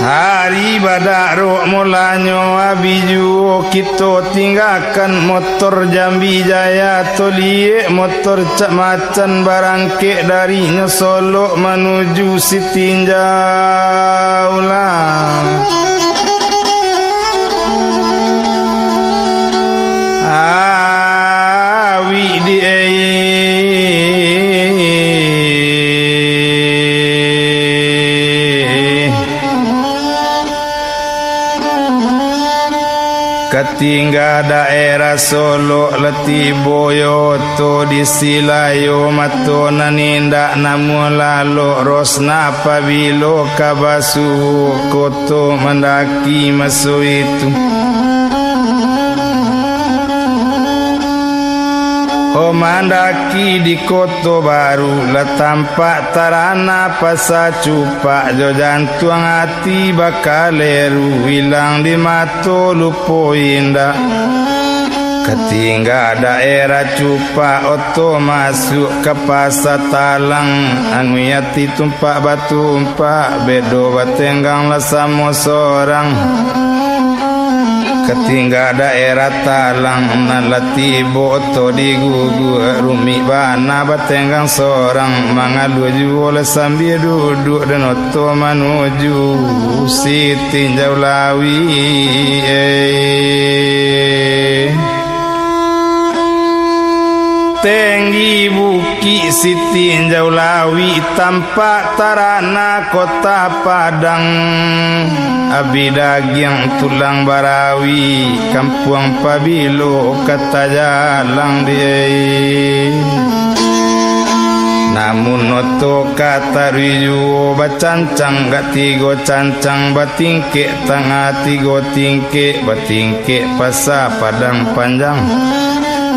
Ari badarok mulanyo, abih juo kito tinggakan motor Jambi Jaya, toliek motor Cak Macan barangkek darinyo Solok manuju Sitinjau lah. Awik di Katingga daerah Solok, lah tibo yo oto di Silayo, mato nan indak namuah lalok, Rosna pabilo ka basuo, koto mandaki maso itu. Oh, mandaki di Koto Baru, lah tampak tarana Pasa Cupak, jo jantuang ati bakaleru, ilang di mato lupo indak. Katingga daerah Cupak, oto masuak ka Pasa Talang, anui ati tumpak batumpak, bedo batenggang lah samo sorang. Katingga daerah Talang, nan lah tibo oto diguguak, rumik bana batenggang sorang, mangalua juo lah sambia duduak, den oto manuju Sitinjau Lawik, eh. Tenggi bukik Sitinjau Lawik, tampak tarana Kota Padang, abih dagiang tulang barawi, kampuang pabilo ka tajalang di. Namun oto ka taruih juo, bacancang gak tigo cancang, batingkek tangah tigo tingkek, batingkek Pasa Padang Panjang.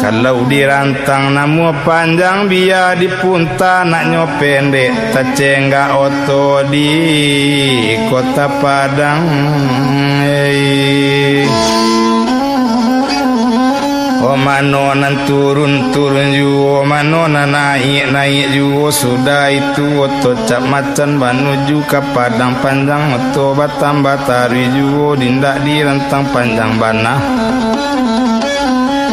Kalau dirantang namuah panjang, bia dipunta naknyo pendek, tacenggak oto di Kota Padang. Hei. Oh, mano nan turun, turun juo, mano nan naiak, naiak juo, sudah itu oto Cak Macan manuju ka Padang Panjang, oto batambah taruih juo, indak dirantang panjang bana.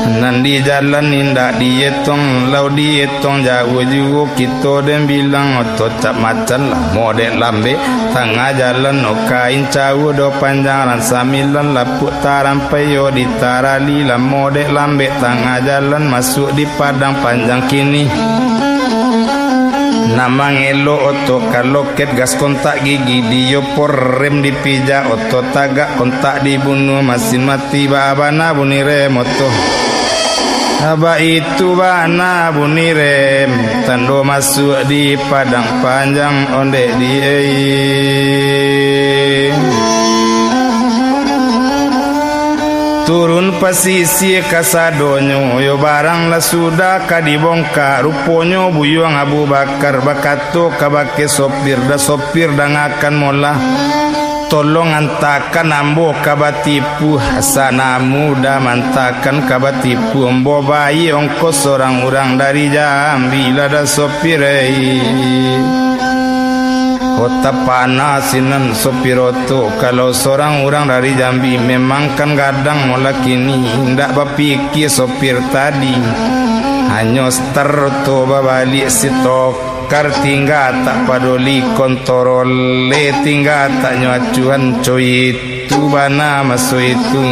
Nan di jalan indak dietong, lau dietong jauah juo, kito den bilang oto Cak Macan, lamo dek lambek, tangah jalan o kain cauah do panjang, ransamilan lapuak tarampai yo di tarali, lamo dek lambek, tangah jalan masuak di Padang Panjang kini. Nan mangelok oto ka loket, gas kontak gigi diopor, rem dipijak, oto tagak kontak dibunuah, masin mati, baa bana bunyi rem oto. Baitu bana bunyi rem, tando masuak di Padang Panjang ondeh di, eh. Turun Pasisia kasadonyo, yo barang lah sudah ka dibongka. Ruponyo Buyuang Abu Bakar bakato kabake sopir, "Dah sopir, dangakan molah. Tolong antakan ambo ka Batipu." "Asa namuah maantakan ka Batipu, ambo bayia ongkos sorang urang dari Jambi lah dah sopir, ei." Kota Panah sinan sopir oto, kalau sorang urang dari Jambi, memang kan gadang molah kini, indak bapikia sopir tadi. Hanyo star oto babaliak, si tokar tingga tak paduli, kontrole tingga tak nyo acuahan, coit. Tu bana maso itu.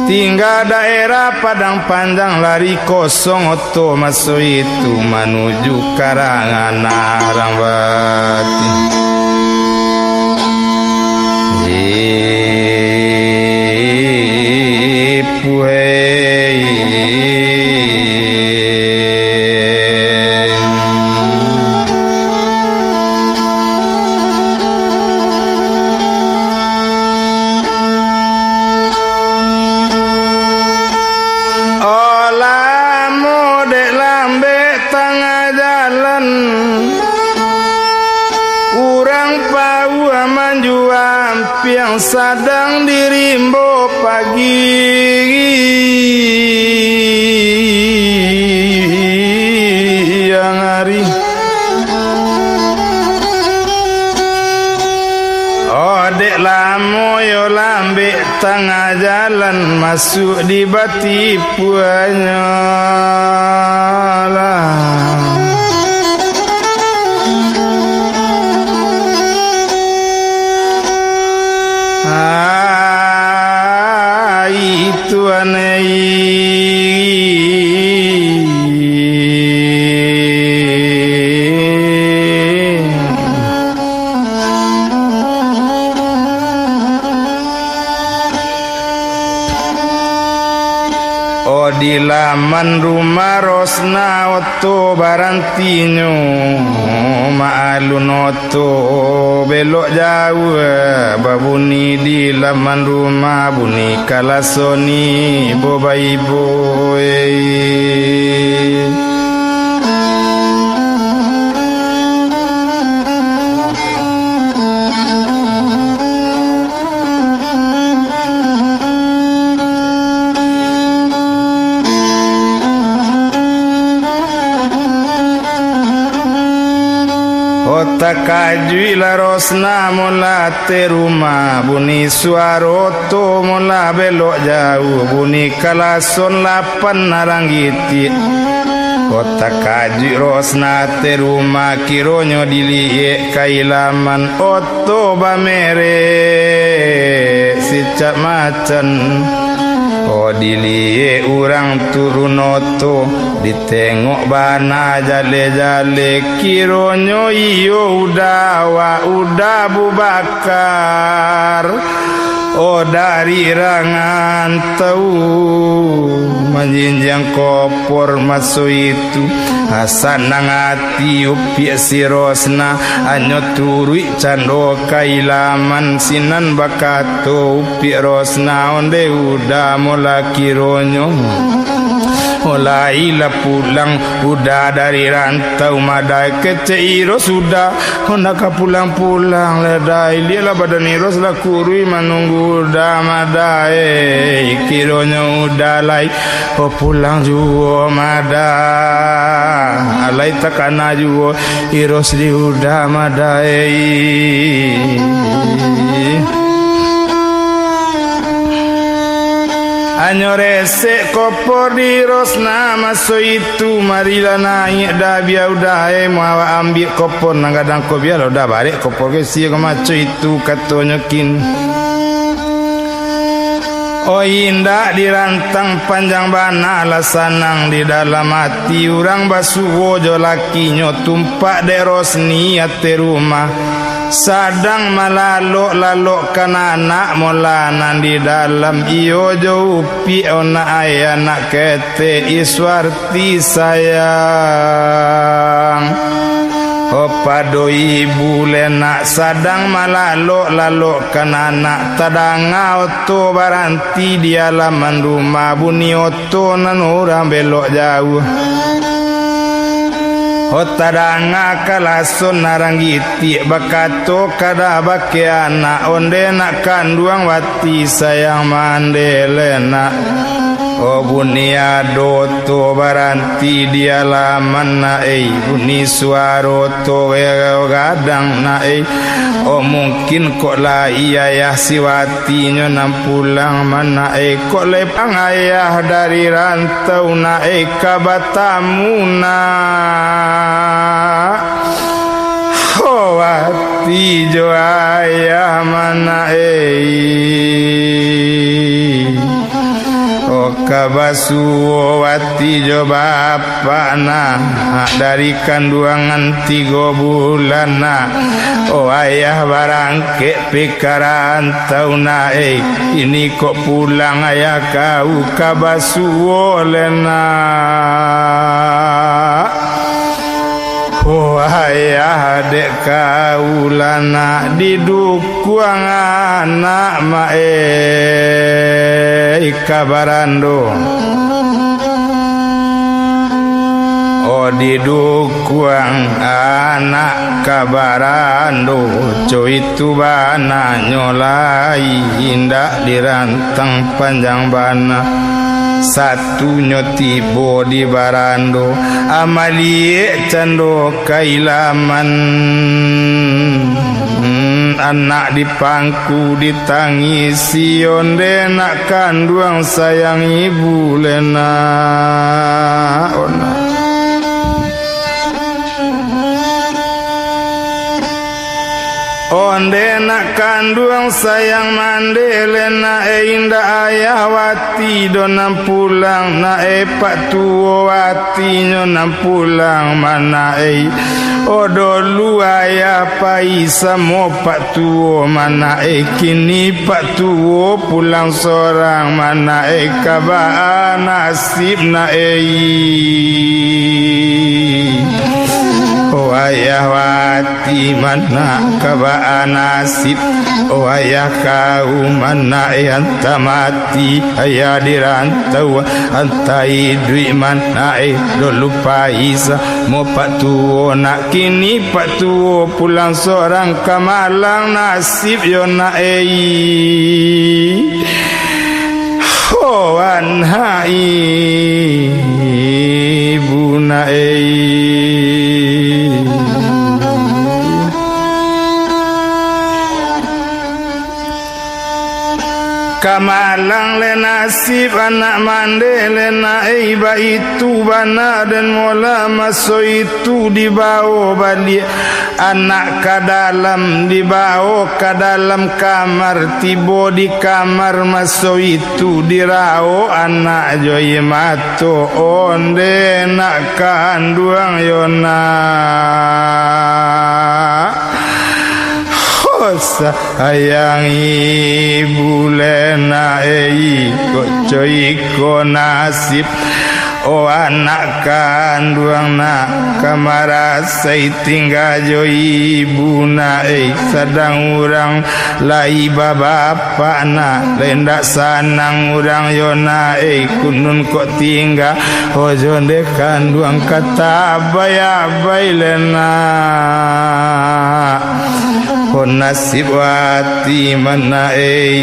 Tingga daerah Padang Panjang, lari kosong oto maso itu manuju Karangan Arang Bati. Ipuhei. Oh, lamo dek lambek tangah jalan, urang pauah manjua ampiang sadang di rimbo pagi. Yang ari. Oh, dek lamo yo lambek tangah jalan masuak di Batipuanyo lah. Ai Tuhan ei. Oh, di laman rumah Rosna oto barantinyo, maalun oto belok jauah, babuni di laman rumah, buni kalasoni bo baibo, eh. Oh, takajuiklah Rosna molah ateh rumah, buni suaro oto molah belok jauah, buni kalason lapan arang gitiak. Oh, takajuik Rosna ateh rumah, kironyo diliek ka ilaman oto bamerek sicak macan. Oh, diliek urang turun oto, ditengok bana jaleh-jaleh, kironyo iyo Uda awak, Uda Abu Bakar. Oh, dari rantau manjinjiang kopor maso itu, sanang ati upiak si Rosna, anyo turuik cando ka ilaman sinan bakato upiak Rosna, ondeh Uda molah kironyo. Oh, lai lah pulang Uda dari rantau, madai kecek Iros Uda. Oh, ndak ka pulang-pulang lai, Da. Lieklah badan Iros lah kuruih manunggu Uda, Mada, eh. Kironyo Uda lai, oh, pulang juo, Mada. Alai takana juo Iros di Uda, Mada, eh. Anyo resek kopor di Rosna maso itu, marilah naiak Da, bia Uda, eh, mo awak ambiak kopor nan gadang ko, bialah Uda barek kopor ko isi ko maco itu, katonyo kini. Oh, indak dirantang panjang bana lah sanang di dalam ati urang basuo jo lakinyo, tumpak dek Rosni ateh rumah. Sadang malalok-lalokkan anak molah nan di dalam, iyo jo upiak onak ayah nak ketek Iswarti sayang. Oh, pado ibu lenak sadang malalok-lalokkan anak, tadanga oto baranti di alaman rumah, bunyi oto nan urang belok jauah. Oh, tadanga kalason nan ranggitik, bakato kadah bakeh anak, "Onde nak kanduang wati sayang mande lenak." Oh, bunyi ado oto baranti di alaman nak ei, bunyi suaro oto gadang nak ei. Oh, mungkin kok lai ayah si watinyo nan pulang manak ei, kok lai pang ayah dari rantau nak ei ka batamu nak. Oh, wati jo ayah manak ei. Oh, ka basuo wati jo bapak nah, dari kanduangan tigo bulan nah. Oh, ayah barangkek pi ka rantau nah ei, kini kok pulang ayah kau ka basuo lenak. Oh, ayah dek kau lah nak didukuang anak mak ei ka barando. Oh, didukuang anak ka barando, co itu bananyo lai indak dirantang panjang bana. Satunyo tibo di barando, amaliek cando kailaman. Anak di pangku ditangisi, onde nak kanduang sayang ibu lenak. Oh, nak. Onde nak kanduang sayang mande lenak, eh, indak ayah wati do nan pulang nak, eh, pak tuo watinyo nan pulang manak, eh. Oh, dolu ayah pai samo pak tuo manak, eh, kini pak tuo pulang sorang manak, eh, ka baa nasib nak, eh. Oh, ayah wati manak ka baa nasib, oh, ayah kau manak, eh, antah mati, ayah di rantau, antah iduik manak, eh, dolu pai samo pak tuo nak, kini pak tuo pulang sorang ka malang nasib yo nak, eh. Oh, anak ibu nak, eh. Ka malang le nasib anak mande le nak, eh, baitu bana den mola maso itu dibao baliak anak ka dalam, dibao ka dalam kamar, tibo di kamar maso itu diraok anak jo aia mato, onde nak kanduang yo nak. Hosa. Sayang ibu le nak, eh, iko co iko nasib. Oh, anak kanduang nak, ka marasai tingga jo ibu nak, eh, sadang urang lai babapak nak, lai ndak sanang urang yo nak, eh, kunun kok tingga, oh, jo nde kanduang ka tabai-abai le nak. Oh, nasib wati manak, eh.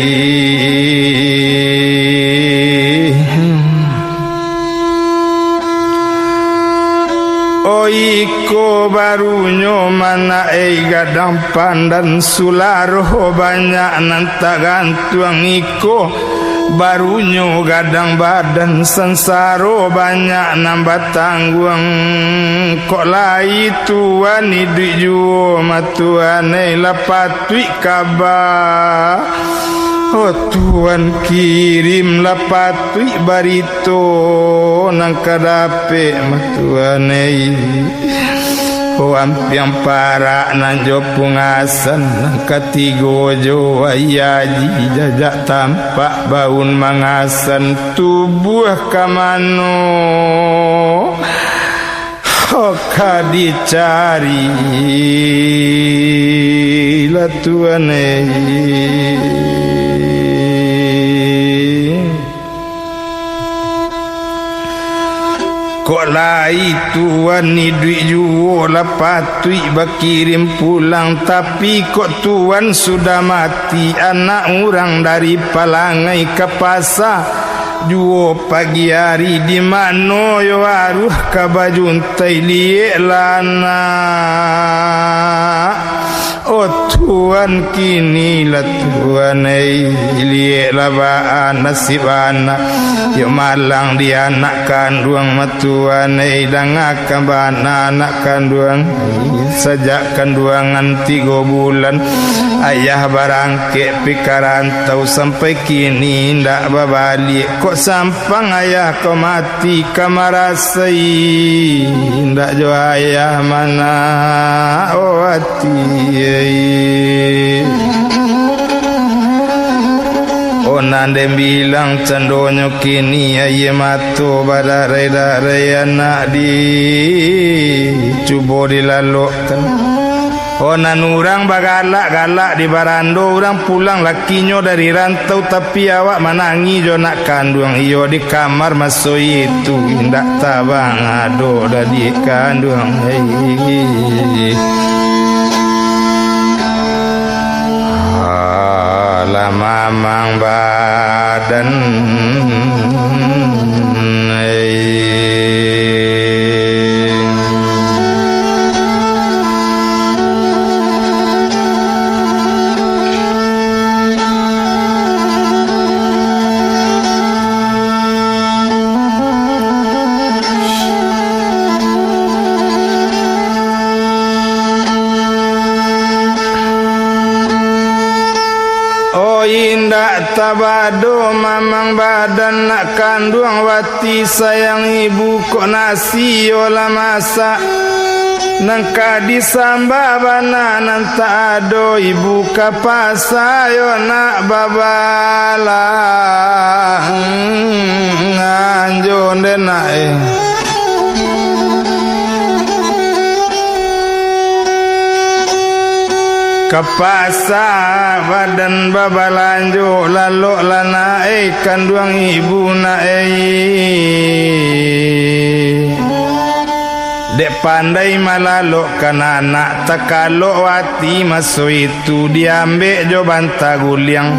Oh, iko barunyo manak, eh, gadang pandan sularo banyak nan tagantuang iko. Barunyo gadang badan sansaro banyak nan batangguang. Kok lai Tuan iduik juo mah Tuan, eh, lah patuik kaba. Oh, Tuan kirim lah patuik barito nan ka dapek mah Tuan, eh. Oh, ampiang parak nan jo pungasan, nan katigo jo aia aji jajak tampak baun mangasan tubuah ka mano. Ho ka dicari lah Tuan, eh. Kok lai Tuan iduik juo lah patuik bakirim pulang, tapi kok Tuan sudah mati, anak urang dari Palangai ka pasa juo pagi ari, di mano yo aruah ka bajuntai, lieklah anak. Oh Tuan, kini lah Tuan, eh, lieklah baa nasib anak. Yo malang di anak kanduang mah Tuan, eh, dangakan bana anak kanduang. Sajak kanduangan tigo bulan, ayah barangkek pi ka rantau, sampai kini indak babaliak. Kok sampang ayah ko mati, ka marasai indak jo ayah, mana, oh, ati, eh. Oh, nan den bilang candonyo kini, aia mato badarai-darai anak di, cubo dilalokkan. Oh, nan urang bagalak-galak di barando, urang pulang lakinyo dari rantau, tapi awak manangih jo nak kanduang iyo di kamar maso itu, indak tabang ado dadiak kanduang. Hei. Alah mamang badan. Oh, indak tabado mamang badan nak kanduang wati sayang ibu, kok nasi yo lah masak. Nan ka disamba bana nan tak ado, ibu ka pasa yo nak babalang. Anjo nde nak, eh. Ka pasa badan babalanjo, lalok lah nak, eh, kanduang ibu nak, eh. Dek pandai malalokkan anak, takalok wati maso itu, diambek jo banta guliang.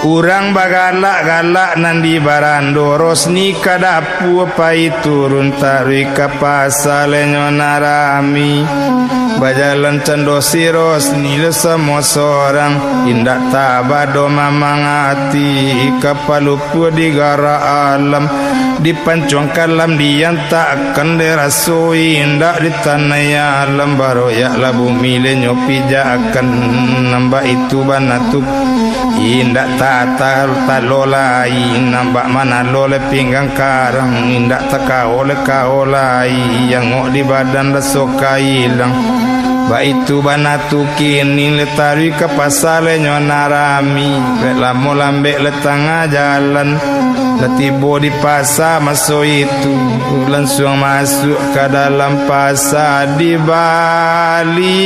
Urang bagalak-galak nan di barando, Rosni ka dapua pai turun, taruih ka pasa, lenyo nan rami. Bajalan cando si Rosni le samo sorang, indak tabado mamang ati, ka palupuah digarak alam. Dipancuang kalam diantakan, dek raso indak ditanai alam, baroyak lah bumi lenyo pijakan, nan baitu bana tu. Indak ta-, ta-, talo lai, nan bak manalo lai pinggang karang, indak takao lai kao lai, angok di badan raso ka ilang. Baitu bana tu kini le taruih ka pasa, lenyo nan rami, dek lamo lambek le tangah jalan. Lah tibo di pasa maso itu, lansuang masuak ka dalam pasa dibali.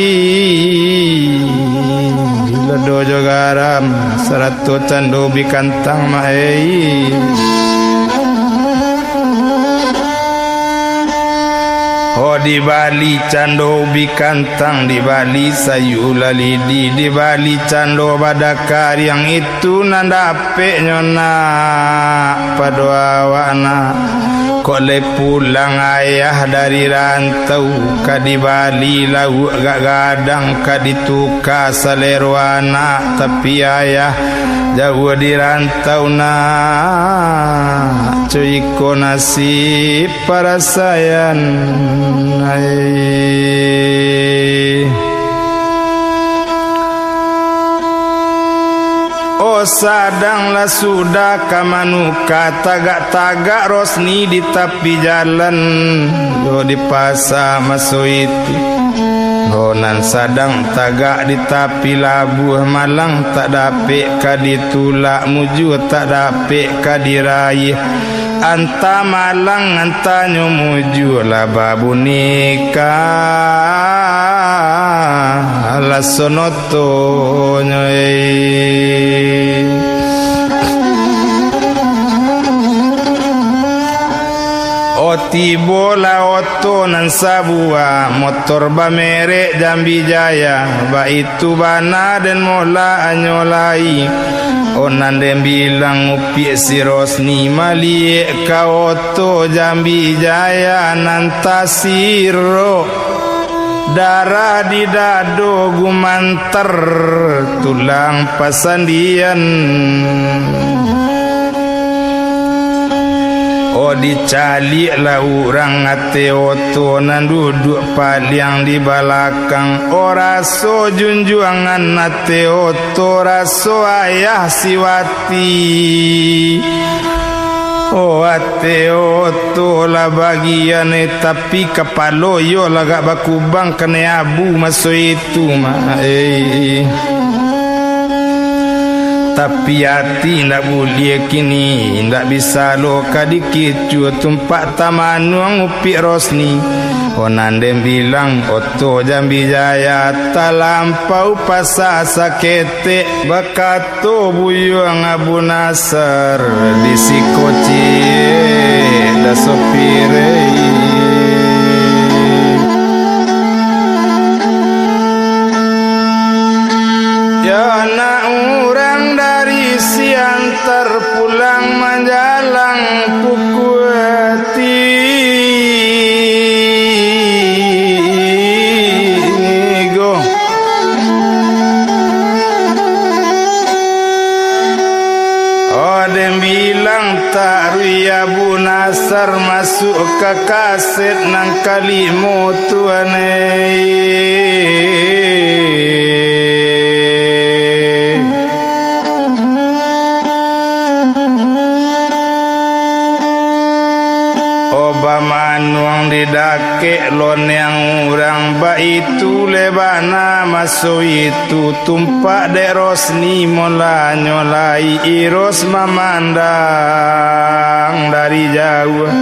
Lado jo garam, sarato cando ubi kantang, mak ei. Oh, dibali cando ubi kantang, dibali sayu lalidi, dibali cando bada kariang, itu nan dapeknyo nak pado awak nak. Kok lai pulang ayah dari rantau, ka dibali lauak gak gadang, ka dituka salero anak, tapi ayah jauah di rantau nak. Co iko nasib parasaian ai. Oh, sadang lah sudah ka manuka, tagak-tagak Rosni di tapi jalan, yo di pasa maso itu. Oh, nan sadang tagak di tapi labuah, malang tak dapek ka ditulak, mujua tak dapek ka diraih. Anta malang, antanyo mujua lah babunika, lah sonotonyo, eh. Oh, tibolah oto nan sabuah, motor bamerek Jambi Jaya, baitu bana den mola anyo lai. Oh, nan den bilang upiak si Rosni, maliek ka oto Jambi Jaya nan tasirok. Darah di dado gumantar, tulang pasandian. Oh, dicaliaklah urang ateh oto nan duduak paliang di balakang. Oh, raso junjuangan ateh oto, raso ayah si Wati. Oh, ateh oto lah bagian, eh, tapi kapalo iyo lah agak bakubang kanai abu maso itu, mak, eh. Tapi ati indak buliah kini, indak bisa lo ka dikicua, tumpak tamanuang upiak Rosni. Oh, nan den bilang oto Jambi Jaya talampau pasa saketek, bakato buyuang Abu Nasar di siko ciek dah sopirei. Ya, anak urang dari Siantar pulang manjalang pukua tigo. Oh, den bilang taruih Abu Nasar masuak ka kaset nan kalimo tu, aneh. Oh, bamanuang di dakek loniang urang, baitu le bana maso itu, tumpak dek Rosni molanyo lai, Iros mamandang dari jauah.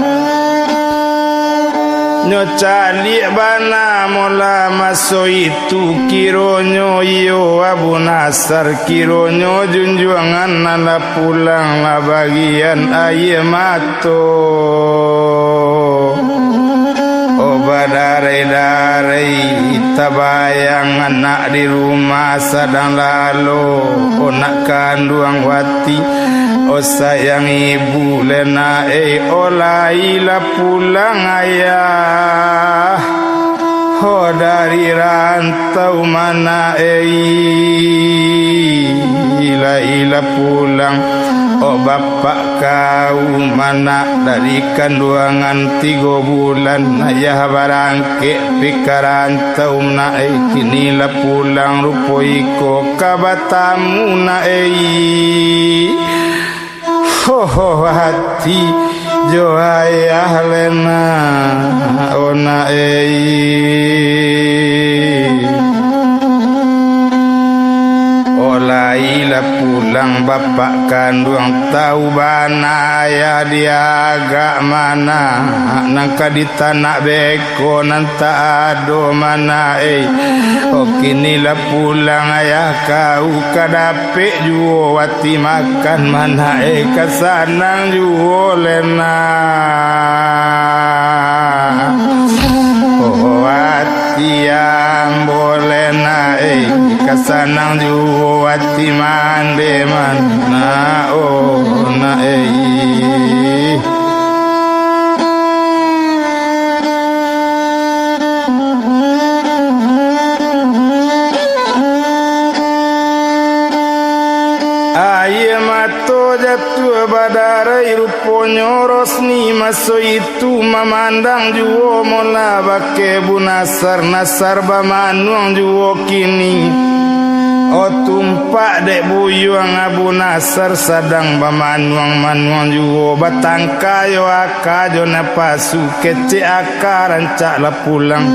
Nyo caliak bana mola maso itu, kironyo iyo Abu Nasar, kironyo junjuangan nan lah pulang lah bagian aia mato. Oh, badarai-darai tabayang anak di rumah sadang lalo, oh, nak kanduang Wati. Oh, sayang ibu le nak, eh, oh, lai lah pulang ayah. Oh, dari rantau mana, eh, lai lah pulang. Oh, bapak kau mana dari kanduangan tigo bulan, ayah barangkek pi ka rantau nak, eh, kini lah pulang rupo iko ka batamu nak, eh. Hoho, ati jo ayah le nak, oh nak, eh. Oh, lai lah pulang bapak kanduang, tau bana ayah diagak mana, nan ka ditanak beko nan tak ado mana, eh. Oh, kini lah pulang ayah kau, ka dapek juo Wati makan mana, eh, ka sanang juo le nak. Oh, Wati ambo le nak, eh, ka sanang juo Wati mande mana, oh, nak, eh. Aia mato jatuah badarai, ruponyo Rosni maso itu mamandang juo mola bakeh Bu Nasar, Nasar bamanuang juo kini. Oh, tumpak dek buyuang Abu Nasar sadang bamanuang-manuang juo, batangka jo aka jo napasu, kecek aka rancak lah pulang.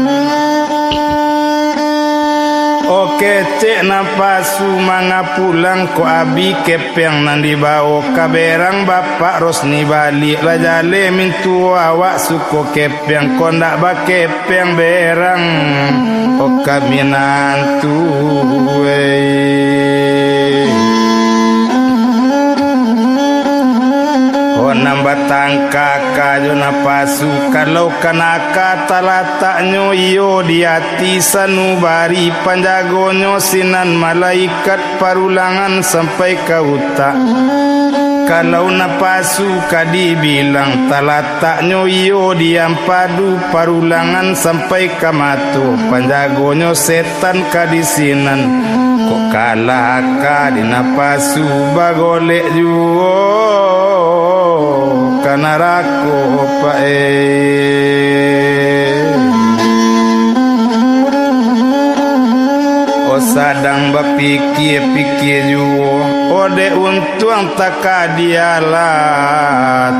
O kecek napasu, manga pulang ko abih kepeng nan dibawo ka berang. Bapak Rosni baliak lah jaleh mintuo, awak suko kepeng ko ndak bakepeng berang. O kami nan tuwei. O nan batangka-angka jo napasu, kalau kanaka talataknyo iyo di ati sanubari, panjagonyo sinan malaikat parulangan sampai ka utak. Kalau napasu ka dibilang, talataknyo iyo di ampadu, parulangan sampai ka mato, panjagonyo setan ka di sinan. Kok kalah aka di napasu, bagolek juo ka narako, Pak, eh. O sadang bapikia-pikia juo, o dek untuang takadialah,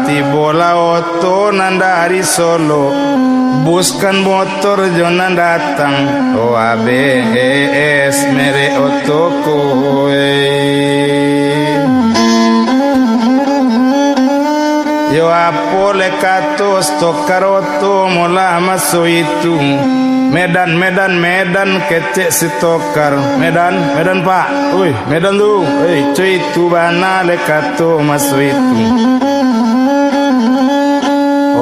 tibolah oto nan dari Solo, bus kan motor jo nan datang, o A B S merek oto ko, eh. Yo apo le kato stokar oto molah maso itu. Medan, Medan, Medan, kecek si tokar. Medan, Medan, Pak. Oi, Medan tu. Oi, cuy, tu bana le kato maso itu.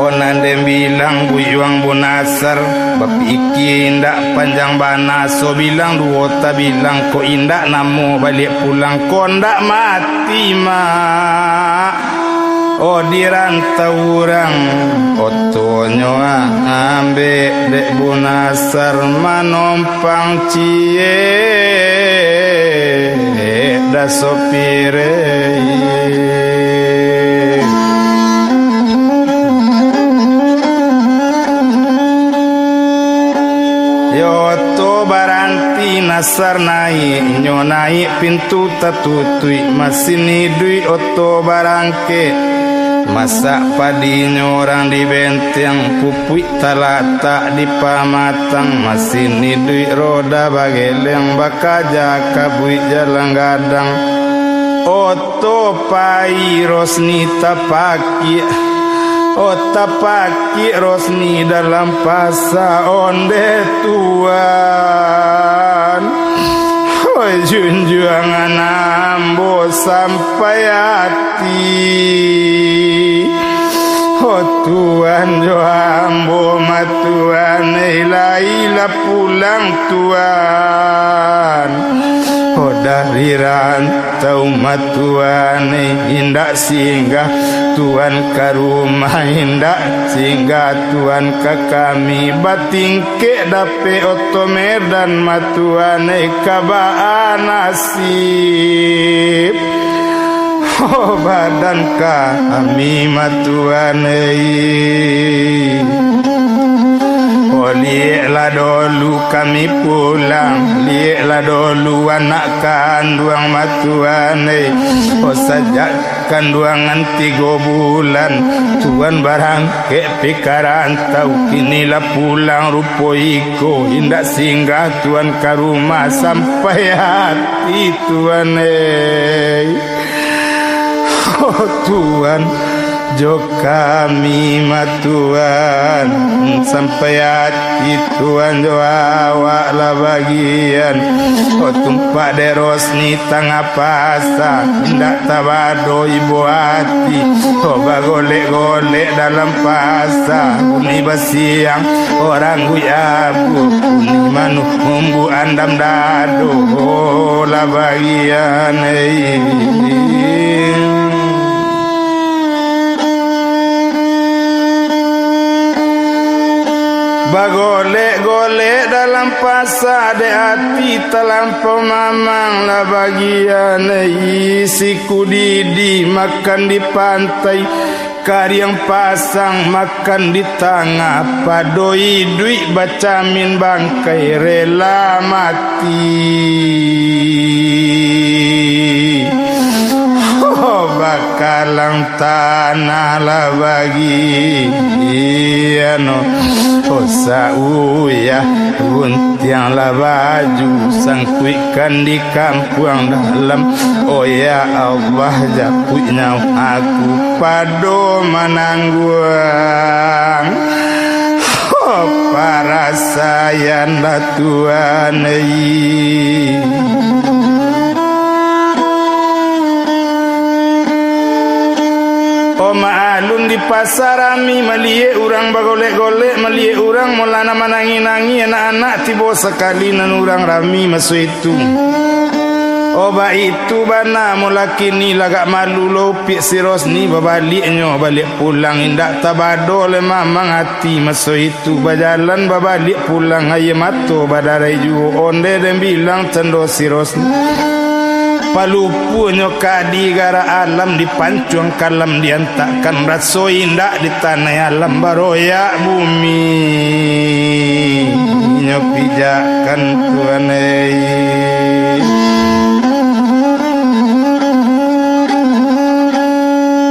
O nan den bilang buyuang Bunasar, bapikia indak panjang bana, so bilang duo tabilang, kok indak namo baliak pulang, kok ndak mati, Mak. O di rantau urang, otonyo ambek dek Bunasar, manompang ciek dah sopir. Yo oto baranti, Nasar naiak, inyo naiak pintu tatutuik, masin iduik oto barangkek. Masak padinyo urang di benteng, pupuik talatak di pamatang, masin iduik roda bageleng, bakaja kabuik jalan gadang. Oto pai Rosni tapakiak, o tapakiak Rosni dalam pasa, ondeh Tuan. Oi, junjuangan ambo sampai ati. O Tuan jo ambo mah Tuan, eh, lai lah pulang Tuan. O dari rantau mah Tuan, eh, indak singgah Tuan ka rumah, indak singgah Tuan ka kami, bating kek dapek oto Medan mah Tuan, eh, ka baa nasib. Oh, badan kami mah Tuan, eh. Oh, liek lah dolu kami pulang, liek lah dolu anak kanduang mah Tuan, eh. Oh, sajak kanduangan tigo bulan, Tuan barangkek pi ka rantau, kini lah pulang rupo iko, indak singgah Tuan ka rumah sampai ati Tuan, eh. Oh, Tuan, jo kami mah Tuan, sampai ati Tuan jo awak lah bagian. Oh, tumpak dek Rosni tangah pasa, indak tabado ibo ati. Oh, bagolek-golek dalam pasa, bunyi basiang, urang guyabu, bunyi manuh, umbu andam dado, oh, lah bagian, eh. Bagolek-golek dalam pasa, dek ati talampau mamang lah bagian, eh, siku didi makan di pantai, kariang pasang makan di tangah, pado iduik bacamin bangkai rela mati. Oh, bakalang tanah lah bagian, oh, sauyah Guntianglah baju, sangkuikkan di kampuang dalam. Oh ya Allah, japuik nyawa aku pado manangguang. Oh, parasaianlah Tuhan, ei. Oh, maalun di pasa rami, maliek urang bagolek-golek, maliek urang mulana manangih-nangih, anak-anak tibo sakali nan urang rami maso itu. Oh, baitu bana, mulakini lagak malu lo upiak si Rosni, babaliaknyo baliak pulang, indak tabado lai mamang ati maso itu. Tu bajalan babaliak pulang, aia mato badarai juo, ondeh den bilang cando si Rosni. Palupuanyo ka digarak alam, dipancuang kalam diantakkan, raso indak di tanai alam, baroyak bumi nyo pijakkan Tuhan, ei.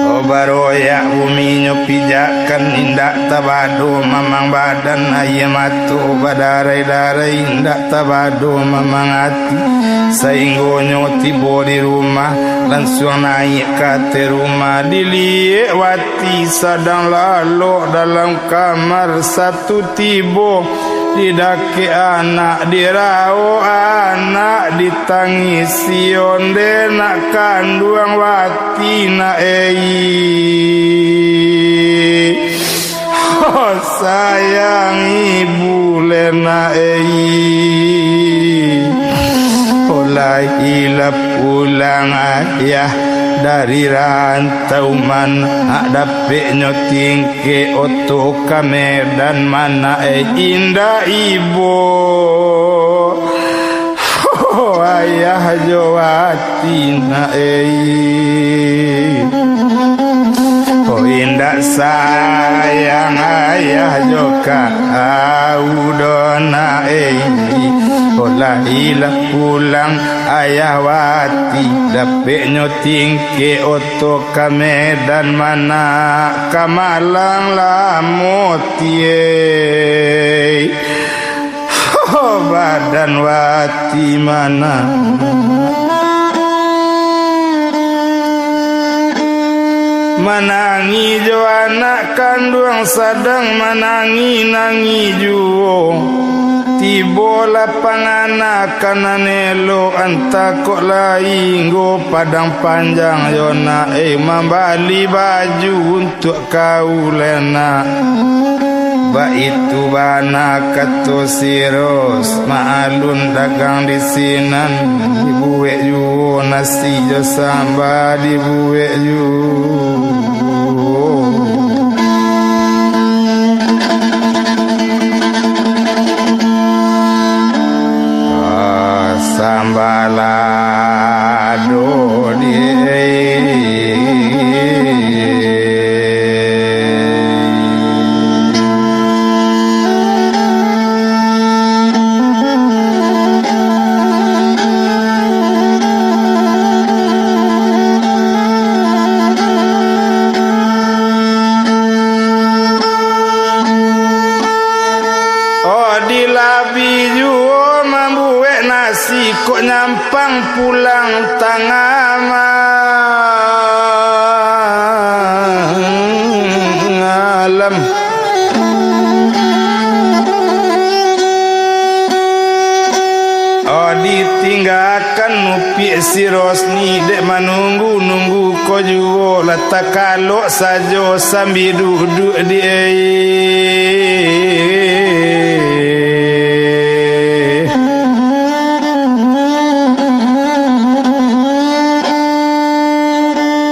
Oh, baroyak bumi nyo pijakkan, indak tabado mamang badan, aia mato badarai-darai, indak tabado mamang ati. Sainggonyo tibo di rumah, lansuang naiak ka ateh rumah, diliek wati sadang lalok dalam kamar. Satu tibo di dakek anak, diraok anak, ditangisi ondeh nak kanduang wati nak, ei. Oh, sayang ibu lai nak, ei. Oh, lahilah pulang ayah dari rantau, manak dapeknyo tingkek oto ka Medan, manak, ei, indak ibo. Oh, ayah jo wati nak, ei. Oh, indak sayang ayah jo ka au doh nak, ei. Oh, lahilah pulang ayah wati, dapeknyo tingkek oto ka Medan, manak ka Malang lamo tiai. Ho, badan wati manak. Manangih jo anak kanduang, sadang manangih-nangih juo. Tibolah panganakan nan elok, antah kok lai inggo Padang Panjang yo nak, eh, mambali baju untuak kau lai nak. Baitu bana kato si Ros, maalun dagang di sinan, dibuek juo nasi jo samba dibuek juo. Ah, samba lado di. Oh, dilabi juo mambuek nasi, kok nyampang pulang tangah malam. Oh, ditinggakan upiak si Rosni, dek manunggu-nunggu ko juo, lah takalok sajo sambil duduak di.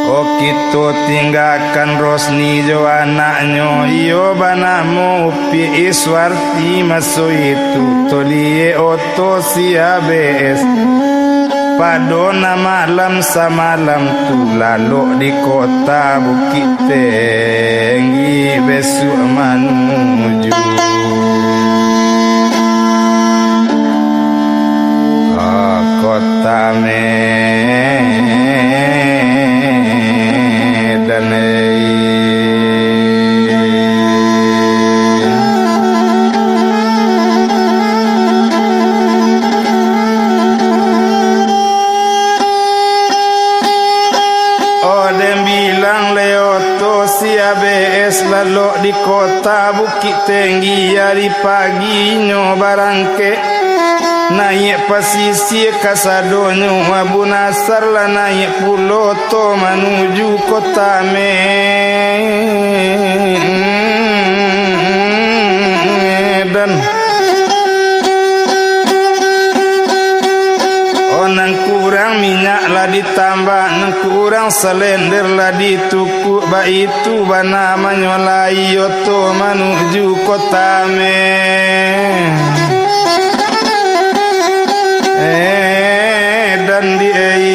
Oh, kito tinggakan Rosni jo anaknyo, iyo banamo Upiak Iswarti maso itu, toliek oto si A B S. Pado nan malam samalam tu, lalok di kota Bukik Tinggi, besuak manuju ka kota Medan. Lalok di kota Bukik Tinggi, ari paginyo barangkek. Naiak pasisia kasadonyo, Abu Nasar lah naiak pulo to manuju kota Medan. Oh, nan kurang minyak lah ditambah, nan kurang salender lah ditukuk, baitu banamanyo lai oto manuju kota Medan di ai.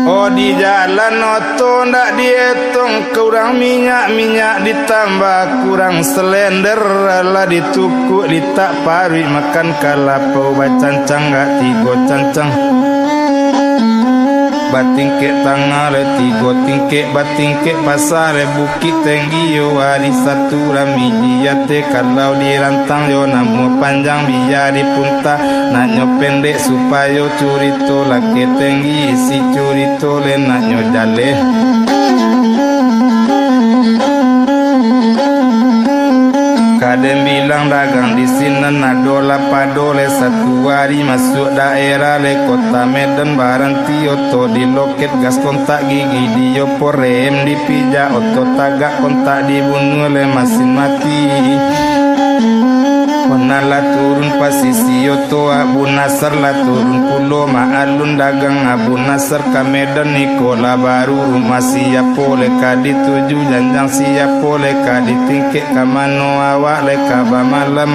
Oh, di jalan oto ndak dietong, kurang minyak, minyak ditambah, kurang salender lah ditukuk, litak paruik makan kalapau, bacancang gak tigo cancang. Batingkek tangah le tigo tingkek, batingkek pasa le Bukik Tinggi yo, ari satu rami di ateh, kalau dirantang yo namuah panjang, bia dipunta naknyo pendek, supayo curito lakeh tinggi, isi curito le naknyo jaleh. Ka den bilang dagang di sinan, ado lah pado le satu ari masuak daerah le kota Medan, baranti oto di loket, gas kontak gigi di opo, rem dipijak, oto tagak, kontak dibunuah le masin mati. Pernah lah turun pasisi oto, Abu Nasar lah turun pulo, maklum dagang Abu Nasar ka Medan iko lah baru, rumah siapo le ka dituju, janjang siapo le ka ditingkek, ka mano awak le ka bamalam.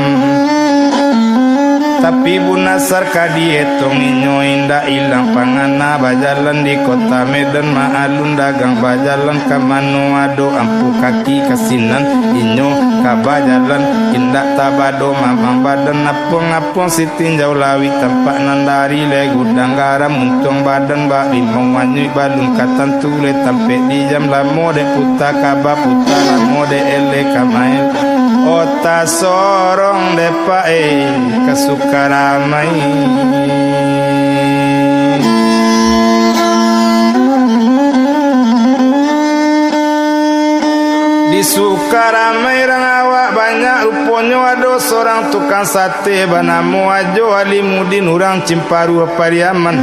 Tapi Abu Nasar ka dietong, inyo indak ilang pangana, bajalan di kota Medan, maklum dagang bajalan, ka mano ado ampu kaki ka sinan, inyo ka bajalan, indak tabado mamang badan, apuang-apuang sitinjau lawik, tampak nan dari le gudang garam, untuang badan bak limau manyuik, balun ka tantu le tampek diam, lamo dek puta ka baputa, lamo dek eleh ka mael. Ota sorong dek pae ka Sukaramai. Di Sukaramai rang awak banyak, ruponyo ado sorang tukang sate banamo Ajo Alimudin, urang Cimparuah Pariaman.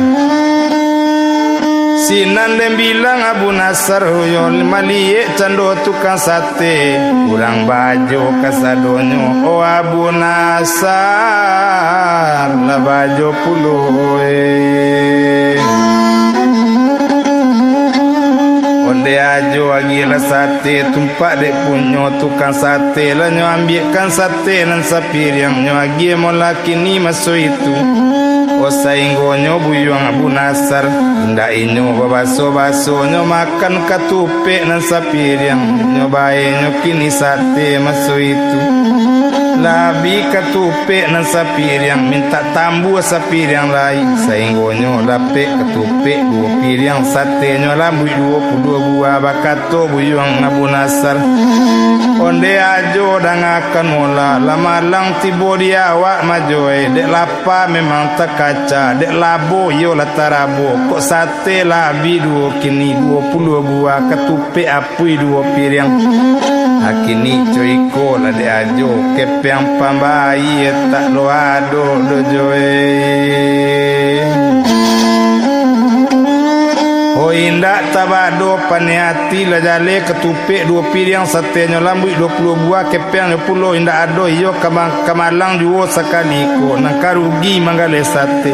Sinan den bilang Abu Nasar, yo maliek cando tukang sate, urang baajo kasadonyo, o Abu Nasar, lah baajo pulo, eh. Onde ajo agiah lah sate, tumpak dek punyo tukang sate, lah nyo ambiakkan sate nan sapiriang, nyo agiah molah kini maso itu. Oh, sainggonyo buyuang Abu Nasar, indak inyo babaso-baso, nyo makan katupek nan sapiriang, nyo bae nyo kini sate maso itu. Lah abih katupek nan sapiriang, mintak tambua sapiriang lai, sainggonyo lapek katupek duo piriang, satenyo lambuik duo puluah buah, bakato buyuang Abu Nasar. Onde ajo dangakan molah, lah malang tibo di awak majoe, dek lapa memang takacak, dek labo iyo lah tarabo, kok sate lah abih duo kini duo puluah buah, katupek apuih duo piriang. Akini co iko lah dek ajo, kepeang pambayie tak lo ado dojoe. Oh, indak tabado paneh ati, lah jaleh katupek duo piriang, satenyo lambuik duo puluah buah, kepeangnyo pulo indak ado, iyo ka ma-, ka malang juo sakali ko, nan ka rugi manggaleh sate.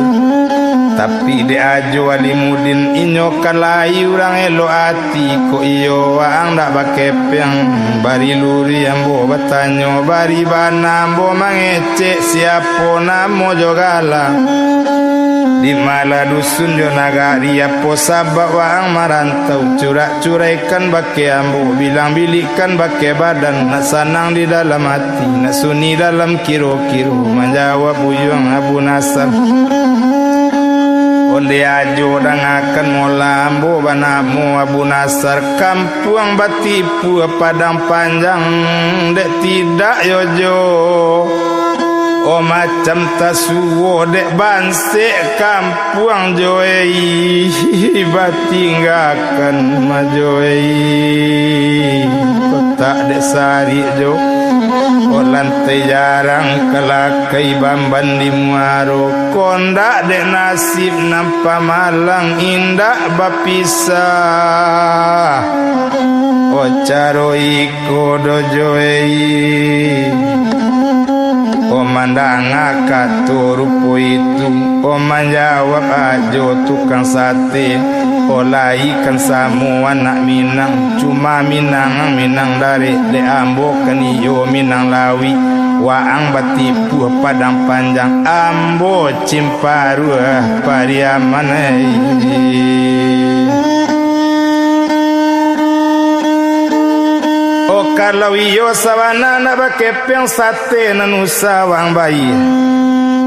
Tapi dek ajo Alimudin, inyo ka lai urang elok ati, kok iyo waang dak bakepeang. Bari luri ambo batanyo, bari bana ambo mangecek, siapo namo jo gala. Di ma lah dusun jo nagari, apo sabab waang marantau, curak-curaikan bakeh ambo, bilang-bilikkan bakeh badan, nak sanang di dalam ati, nak sunyi dalam kiro-kiro, manjawab buyuang Abu Nasar. Onde ajo dangakan molah, ambo banamo Abu Nasar, kampuang Batipua Padang Panjang, dek tidak yo jo. Oh, macam tasuo dek bansek kampuang jo ei, batinggakan ma jo ei. Kotak dek sarik jo, oh, lantai jarang kalakai bamban di muaro. Kondak dek nasib nan pamalang indak bapisah. Oh, caro iko dojo ei. Oh, mandanga kato rupo itu, oh, manjawab ajo tukang sate. Oh, lai kan samo anak Minang, cuma Minang, Minang darek, dek ambo kan iyo Minang Lawik, waang batipuah Padang Panjang, ambo Cimparuah Pariaman ei. Oh, kalau iyo sabana nak bakepeng sate nan usah wang bayia.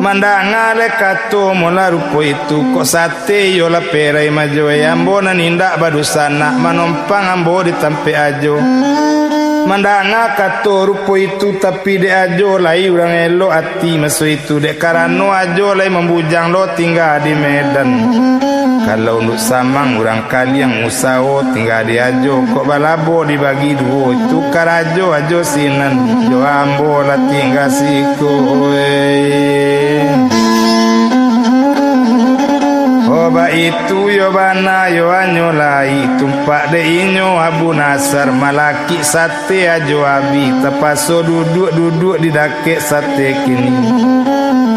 Mandanga le kato mola rupo itu, kok sate iyo lah perai majo ei. Ambo nan indak badusanak manompang ambo di tampek ajo. Mandanga kato rupo itu, tapi dek ajo lai urang elok ati maso itu, dek karano ajo lai mambujang lo tingga di Medan. Kalau Unduk Samang urang Kaliang usaho tingga di ajo, kok balabo dibagi duo, itu karajo ajo sinan, jo ambo lah tingga siko ei. Oh, baitu yo bana yo anyo lai, tumpak dek inyo Abu Nasar malakik sat- Sate ajo abih, tapaso duduak-duduak di dakek sate kini.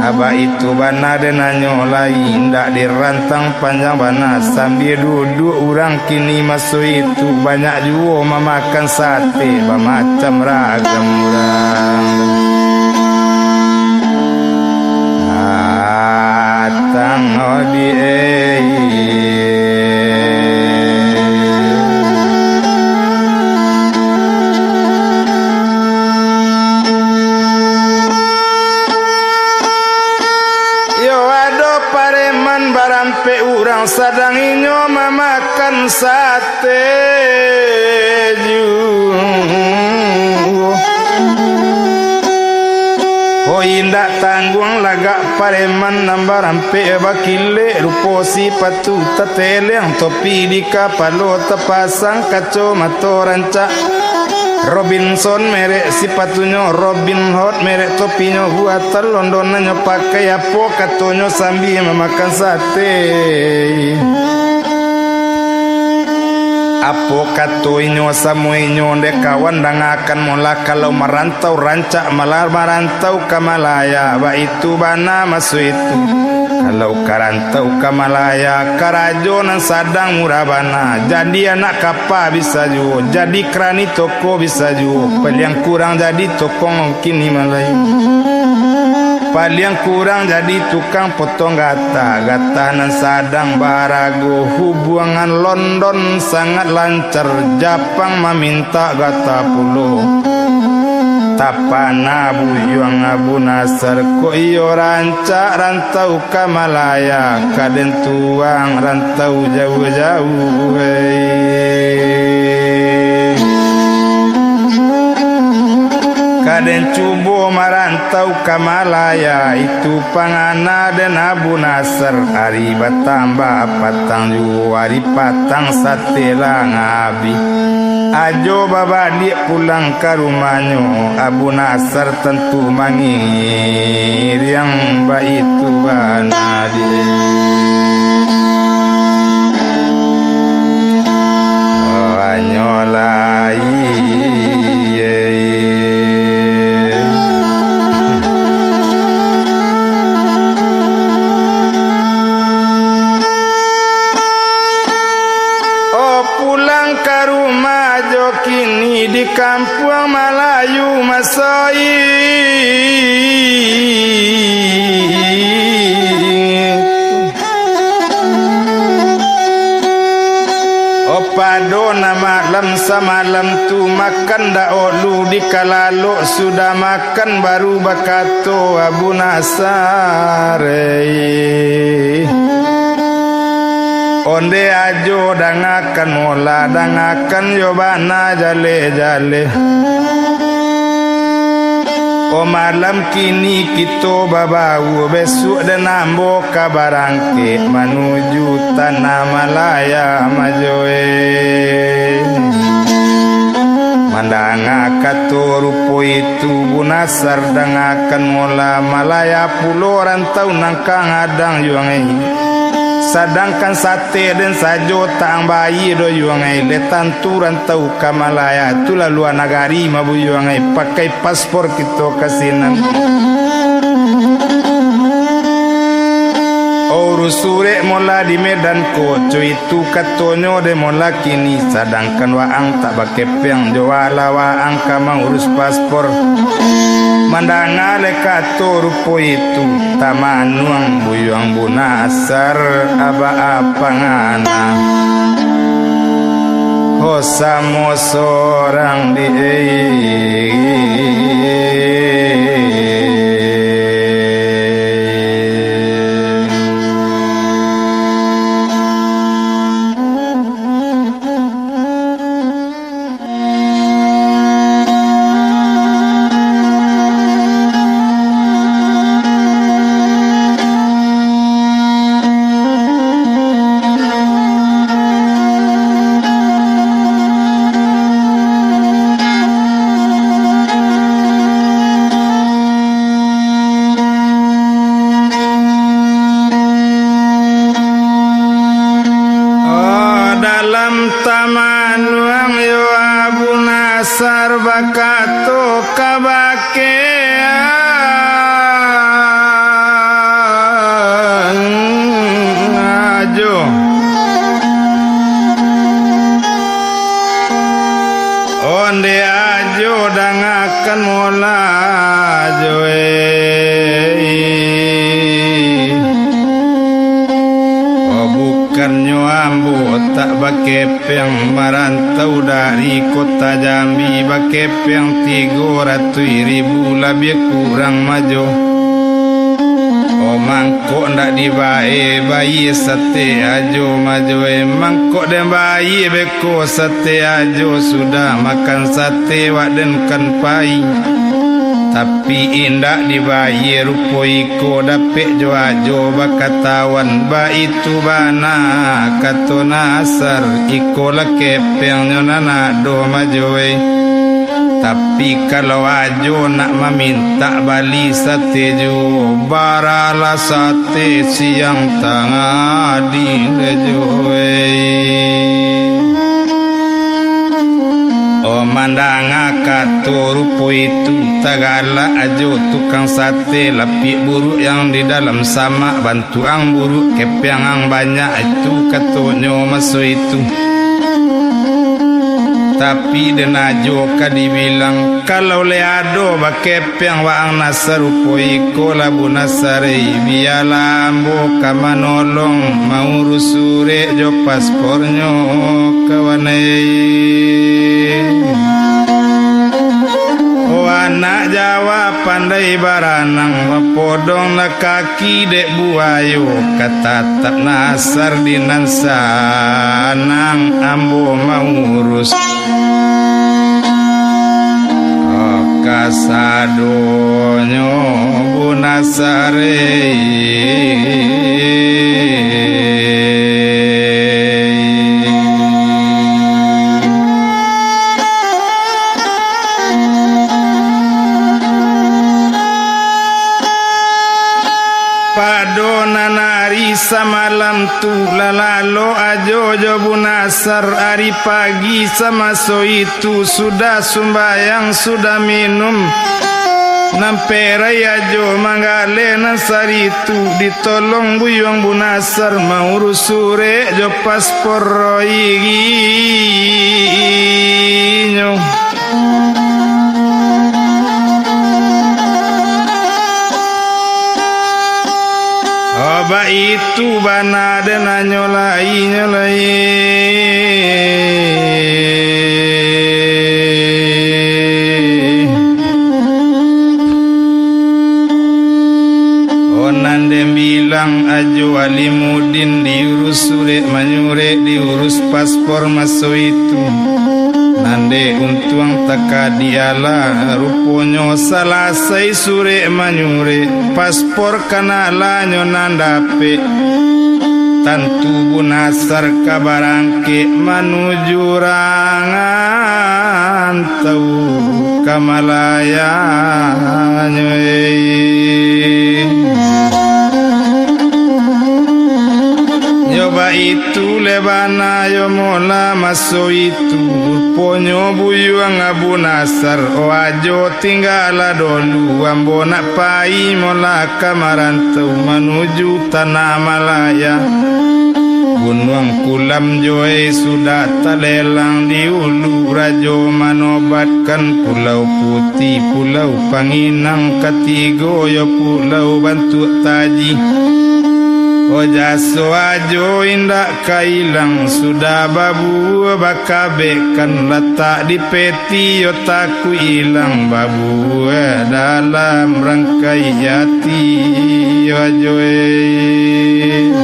Abah itu bana den anyo lai, indak dirantang panjang bana, sambia duduak urang kini. Maso itu banyak juo mamakan sate, bamacam ragam urang. Atang odi ei. Yo ado pareman barampek urang, sadang inyo mamakan sate juo. Oh, indak tangguang lagak pareman nan barampek bakilek rupo sipatu tateleng, topi di kapalo tapasang, kacomato rancak Robinson merek sipatunyo, Robin Hood merek topinyo, buatan London nan nyo pakai, apo katonyo sambia mamakan sate. Apo kato inyo samo inyo, dek kawan dangakan molah, kalau marantau rancak malah marantau ka Malaya, baitu bana maso itu. Kalau ka rantau ka Malaya, karajo nan sadang murah bana, jadi anak kapa bisa juo, jadi karani toko bisa juo, paliang kurang jadi tokong kini malai. Paliang kurang jadi tukang potong gatah, gatah nan sadang baharago, hubuangan London sangat lancar, Japang mamintak gatah pulo. Tapana buyuang Abu Nasar, kok iyo rancak rantau ka Malaya, ka den tuang rantau jauah-jauah, hei. Ka den cubo marantau ka Malaya, itu pangana den Abu Nasar. Ari batambah patang juo, ari patang sate lah abih. Ajo babaliak pulang ka rumahnyo, Abu Nasar tantu mangiriang, baitu bana di. Hanyolah iye. Oh, pulang ka rumah jo kini di kampuang Malayu masoi. Oh, pado nan malam samalam tu makan dak olu di kalalok sudah makan. Kan baru bakato Abu Nasar, eh. Onde ajo dangakan mola, dangakan yo bana jaleh-jaleh. Oh, malam kini kito babaua, bisuak den ambo ka barangkek manuju tanah Malaya, Majo e. Mandanga kato rupo itu, Bu Nasar dangakan mola, Malaya pulo rantau nan ka ngadang yuang e. Sadangkan sate den sajo tak ang bayie doh yuang e, le tantu rantau ka Malaya tu lah lua nagari mah Buyuang e, pakai paspor kito ka sinan. Oh, urus surek mola di Medan ko, co itu katonyo de mola kini, sadangkan waang tak bakepeng jo wala waang ka maurus paspor. Mandanga le kato rupo itu, tamanuang Buyuang Bu Nasar, aba apa ngana. Ho samo sorang di Oh, dalam tamanuang yo Abu Nasar bakato kabake Ajo. Onde Ajo dangakan mola Ajo e. Oh, bukannyo ambo tak bakepeng marantau dari kota Jambi, bakepeng tigo ratuih ribu labiah kurang Majo. Oh, mangkok ndak dibayie, bayie sate Ajo Majo e, mangkok den bayie be ko sate Ajo, sudah makan sate wak den kan pai. Tapi indak dibayie rupo iko, dapek jo Ajo bakatauan, baitu bana kato Nasar, iko lah kepengnyo nan ado Majo e. Tapi kalau Ajo nak mamintak bali sate juo, baralah sate siang tangah di Ajo e. Oh, mandanga kato rupo itu, tagalak Ajo tukang sate, lapiak buruak yang di dalam samak, bantuang buruak kepengang banyak, itu katonyo maso itu. Tapi den Ajo ka dibilang, kalau le ado bakepeng waang Nasar rupo iko lah Bu Nasar e, bialah ambo ka manolong maurus surek jo paspornyo kawan e. Oh, anak Jawa pandai baranang, bapodong lah kaki dek buayo, ka tatap Nasar di nan sanang ambo maurus. Kasadonyo Bu Nasar e. Pado nan ari samalam tu, lah lalok Ajo jo Bu Nasar, ari pagi samaso itu sudah sumbayang, sudah minum, nan perai Ajo manggaleh nan saritu, ditolong Buyuang Bu Nasar maurus surek jo paspor roiginyo. Oh, baitu bana den, nyo lai, nyo lai. Oh, nan den bilang Ajo Alimudin, diurus surek manyurek, diurus paspor maso itu. Nan dek untuang Takadialah, ruponyo salasai surek manyurek, paspor kanaklah nyo nan dapek. Tantu Bunasar ka barangkek manuju rantau ka Malaya nyo, eh. Yo baitu le bana yo mola maso itu, ruponyo buyuang Abu Nasar, o ajo tinggalah dolu, ambo nak pai mola ka marantau manuju Tanah Malaya. Gunuang Kulam jo ai sudah talelang di ulu, rajo manobatkan Pulau Putiah, Pulau Panginang, katigo yo Pulau Bantuak Taji. O jaso ajo indak ka ilang, sudah babua bakabekkan, latak di peti yo takuik ilang, babua dalam rangkai ati yo ajo, eh.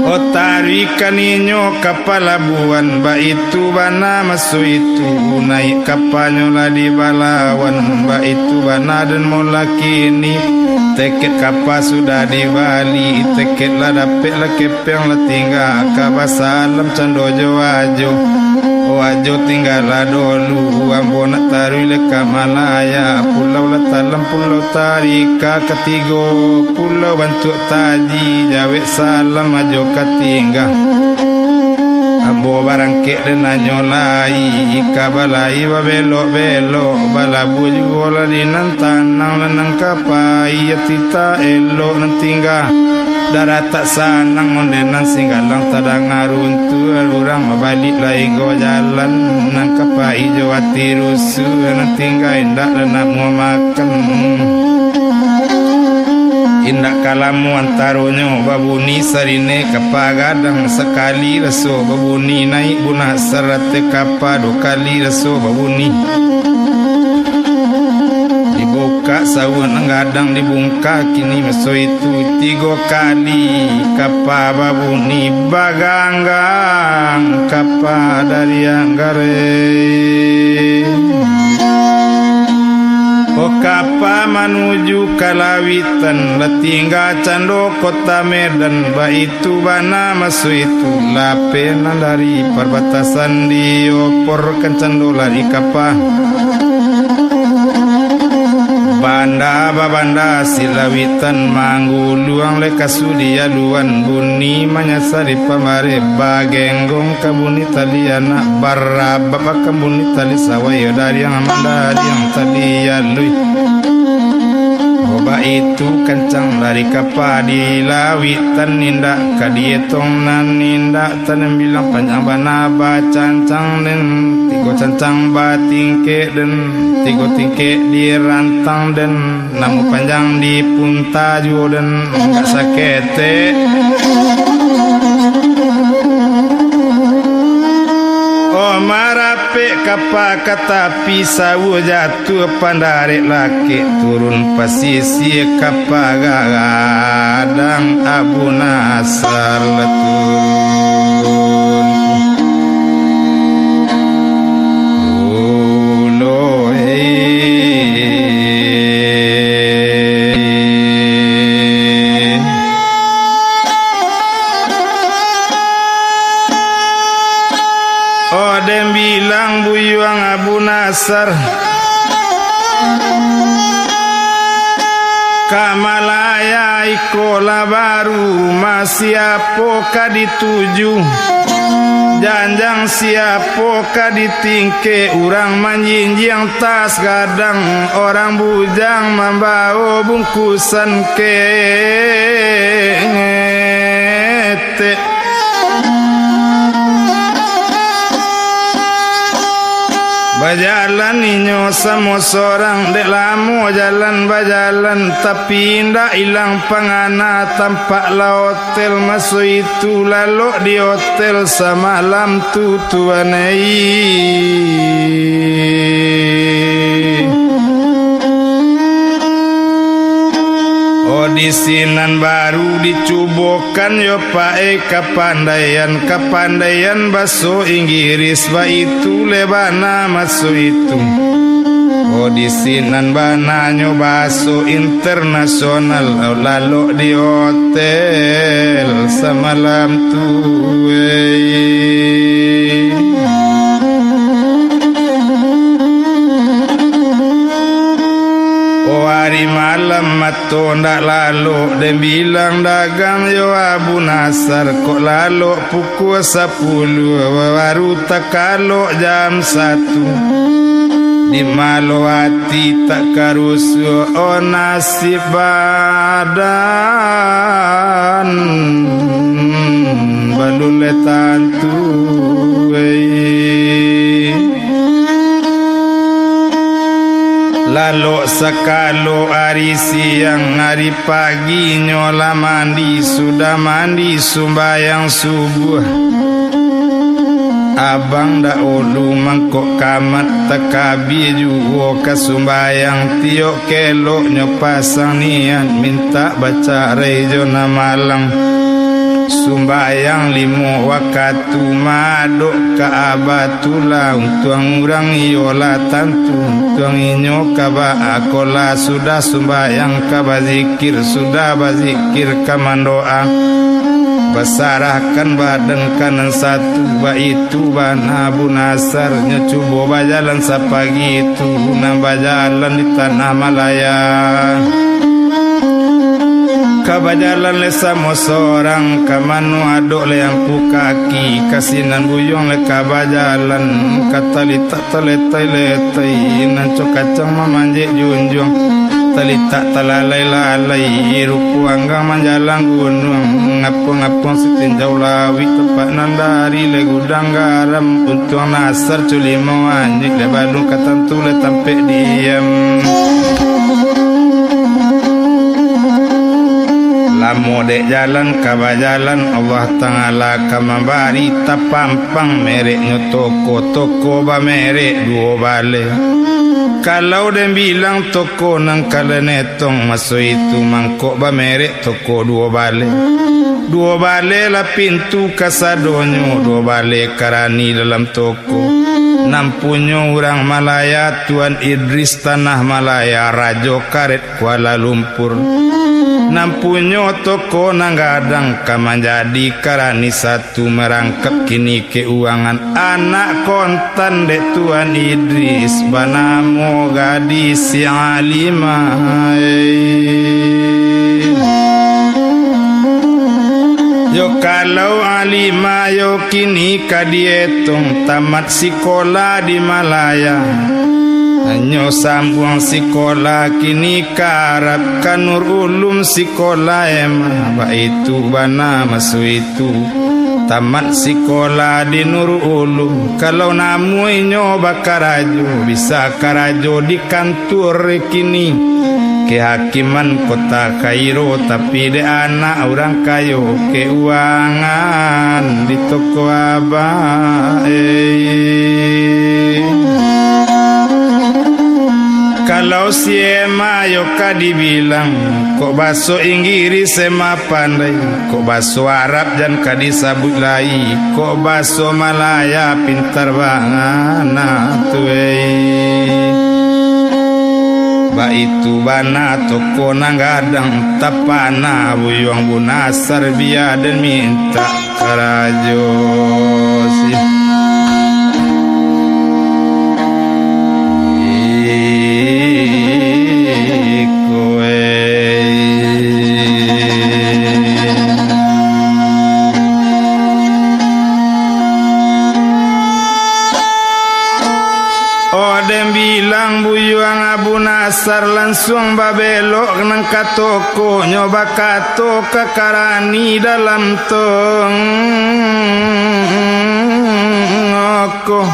O taruihkan inyo ka palabuahan, baitu bana maso itu, naik kapanyo lah dibalawan, baitu bana den mola kini. Tiket kapa sudah dibali, tiket lah dapek lah kepeng lah tingga, ka basalam cando jo ajo. O ajo tinggalah dolu, ambo nak taruih le ka Malaya, pulau lah talam pulau Tarika, katigo Pulau Bantuak Taji, jawek salam ajo ka tingga. Ambo barangkek den anyo lai, ka balai babelok-belok, balabuah juo lah di nan tanang, lah nan ka pai, ati tak elok nan tingga. Daratak sanang onde nan singgalang, tadanga runtuah urang babaliak lai ko jalan, nan ka pai jo ati rusuah, nan tingga indak lah nak muah makan. Indak ka lamo antaronyo babuni sarine kapa gadang, sakali raso babuni naik Bunasar, ateh kapa duo kali raso babuni. Dibukak sauah nan gadang, dibungka kini maso itu, tigo kali kapa babuni, baganggang kapa dari anggare. O kapa manuju ka lawitan, lah tingga cando kota Medan, baitu bana maso itu, lapeh nan dari parbatasan dioporkan cando lari kapa. Banda babanda si lawitan, mangguluang le kasu di aluan, buni manyasa di pamareh, bagenggong ka buni tali anak, barabab akan buni tali sawai, yo dariang mandariang tali alui. O baitu kancang lari kapa di lawitan, indak ka dietong nan indak tanembilang, panjang bana bacancang den, tigo cancang batingkek den, tigo tingkek dirantang den, namuah panjang dipunta juo den, indak saketek. O marapek kapa ka tapi, sauah jatuah pandarek lakek, turun pasisia kapa gadang Abu Nasar lah turun. Ulo, eh. O den bilang buyuang Abu Nasar, ka Malaya iko lah baru, ma siapo ka dituju, janjang siapo ka ditingkek, urang manjinjiang tas gadang, orang bujang mambawo bungkusan ketek. Bajalan inyo samo sorang, dek lamo jalan bajalan, tapi indak ilang pangana tampak laut. Hotel maso itu, lalok di hotel samalam tu, tuan ai. Oh, di Sinan baru dicubokan yo pae kapandaian, kapandaian baso Inggirih, baitu le bana maso itu. Oh, di sinan bananyo baso internasional, lalok di hotel samalam tu, wei. Oh, ari malam mato ndak lalok, den bilang dagang yo Abu Nasar, kok lalok pukua sapuluah, baru takalok jam satu. Di malo ati tak karusuah, oh nasib badan, balun le tantu, wei. Lalok sakalo ari siang, ari paginyo lah mandi, sudah mandi sumbayang subuah. Abang dahulu mangkok kamat, takabia juo ka sumbayang, tiok keloknyo pasang niat, mintak bacarai jo nan malang. Sumbayang limo wakatu, madok ka abah tu lah, untuang urang iyo lah tantu, untuang inyo ka baa ko lah, sudah sumbayang ka bazikir, sudah bazikir ka mandoa, basarahkan badan ka nan satu, baitu bana Abu Nasar, nyo cubo bajalan sapagi tu, nan bajalan di tanah Malaya. Ka bajalan le samo sorang, ka mano adok le ampu kaki, ka sinan buyuang le ka bajalan, ka talitak taletai-letai, nan co kacang mamanjek junjuang, talitak talalai-lalai, rupo anggang manjalang gunuang, ngapuang-ngapuang sitinjau lawik, tampak nan dari le gudang garam, untuang Nasar culimo anjik, le balun ka tantu le tampek diam. Lamo dek jalan ka bajalan, Allah Ta'ala ka mambari tapampang, mereknyo toko, toko bamerek duo baleh. Kalau den bilang toko nan ka lenetong maso itu, mangkok bamerek toko duo baleh. Duo baleh lah pintu kasadonyo, duo baleh karani dalam toko. Nan punyo urang Malaya, Tuan Idris Tanah Malaya, Rajo Karet Kuala Lumpur. Nan punyo toko nan gadang ka manjadi karani satu, marangkap kini keuangan. Anak kontan dek Tuan Idris, banamo gadih si Alimah. Yo kalau Alimah yo kini ka dietong, tamat sikolah di Malaya. Hanyo sambuang sikolah kini ka Arab, ka Nurul Ulum sikolah ema, baitu bana maso itu. Tamat sikolah di Nurul Ulum, kalau namuah inyo bakarajo, bisa karajo di kantua kini, kehakiman Kota Kairo, tapi dek anak urang kayo, keuangan di toko abah, eh. Kalau si ema yo ka dibilang, kok baso Inggirih ema pandai, kok baso Arab jan ka disabuik lai, kok baso Malaya pintar bana tu, eh. Baitu bana toko nan gadang, tapana buyuang Bunasar, bia den mintak karajo sih. Iko, eh. Oh, den bilang buyuang Abu Nasar, lansuang babelok nan ka tokonyo, bakato ka karani dalam tong- ko.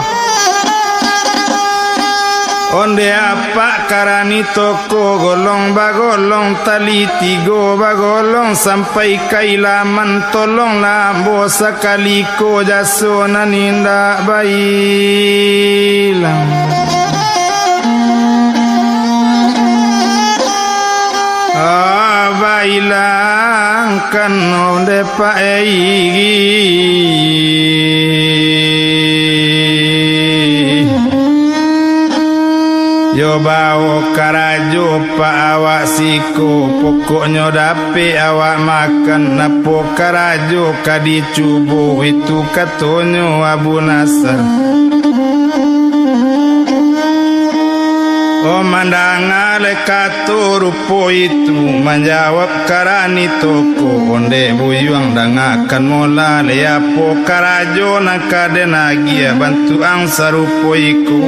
Onde apak karani toko, golong bagolong, tali tigo bagolong, sampai ka ilaman, tolonglah ambo sakali ko, jaso nan indak bailang. Ah, bailang. Kan onde Pak Ei. Yo bao karajo Pak awak siko, pokoknyo dapek awak makan, apo karajo ka dicubo, itu katonyo Abu Nasar. Oh, mandanga le kato rupo itu, manjawab karani toko, onde buyuang dangakan mola, le apo karajo nan ka den agiah, bantuak ang sarupo iko.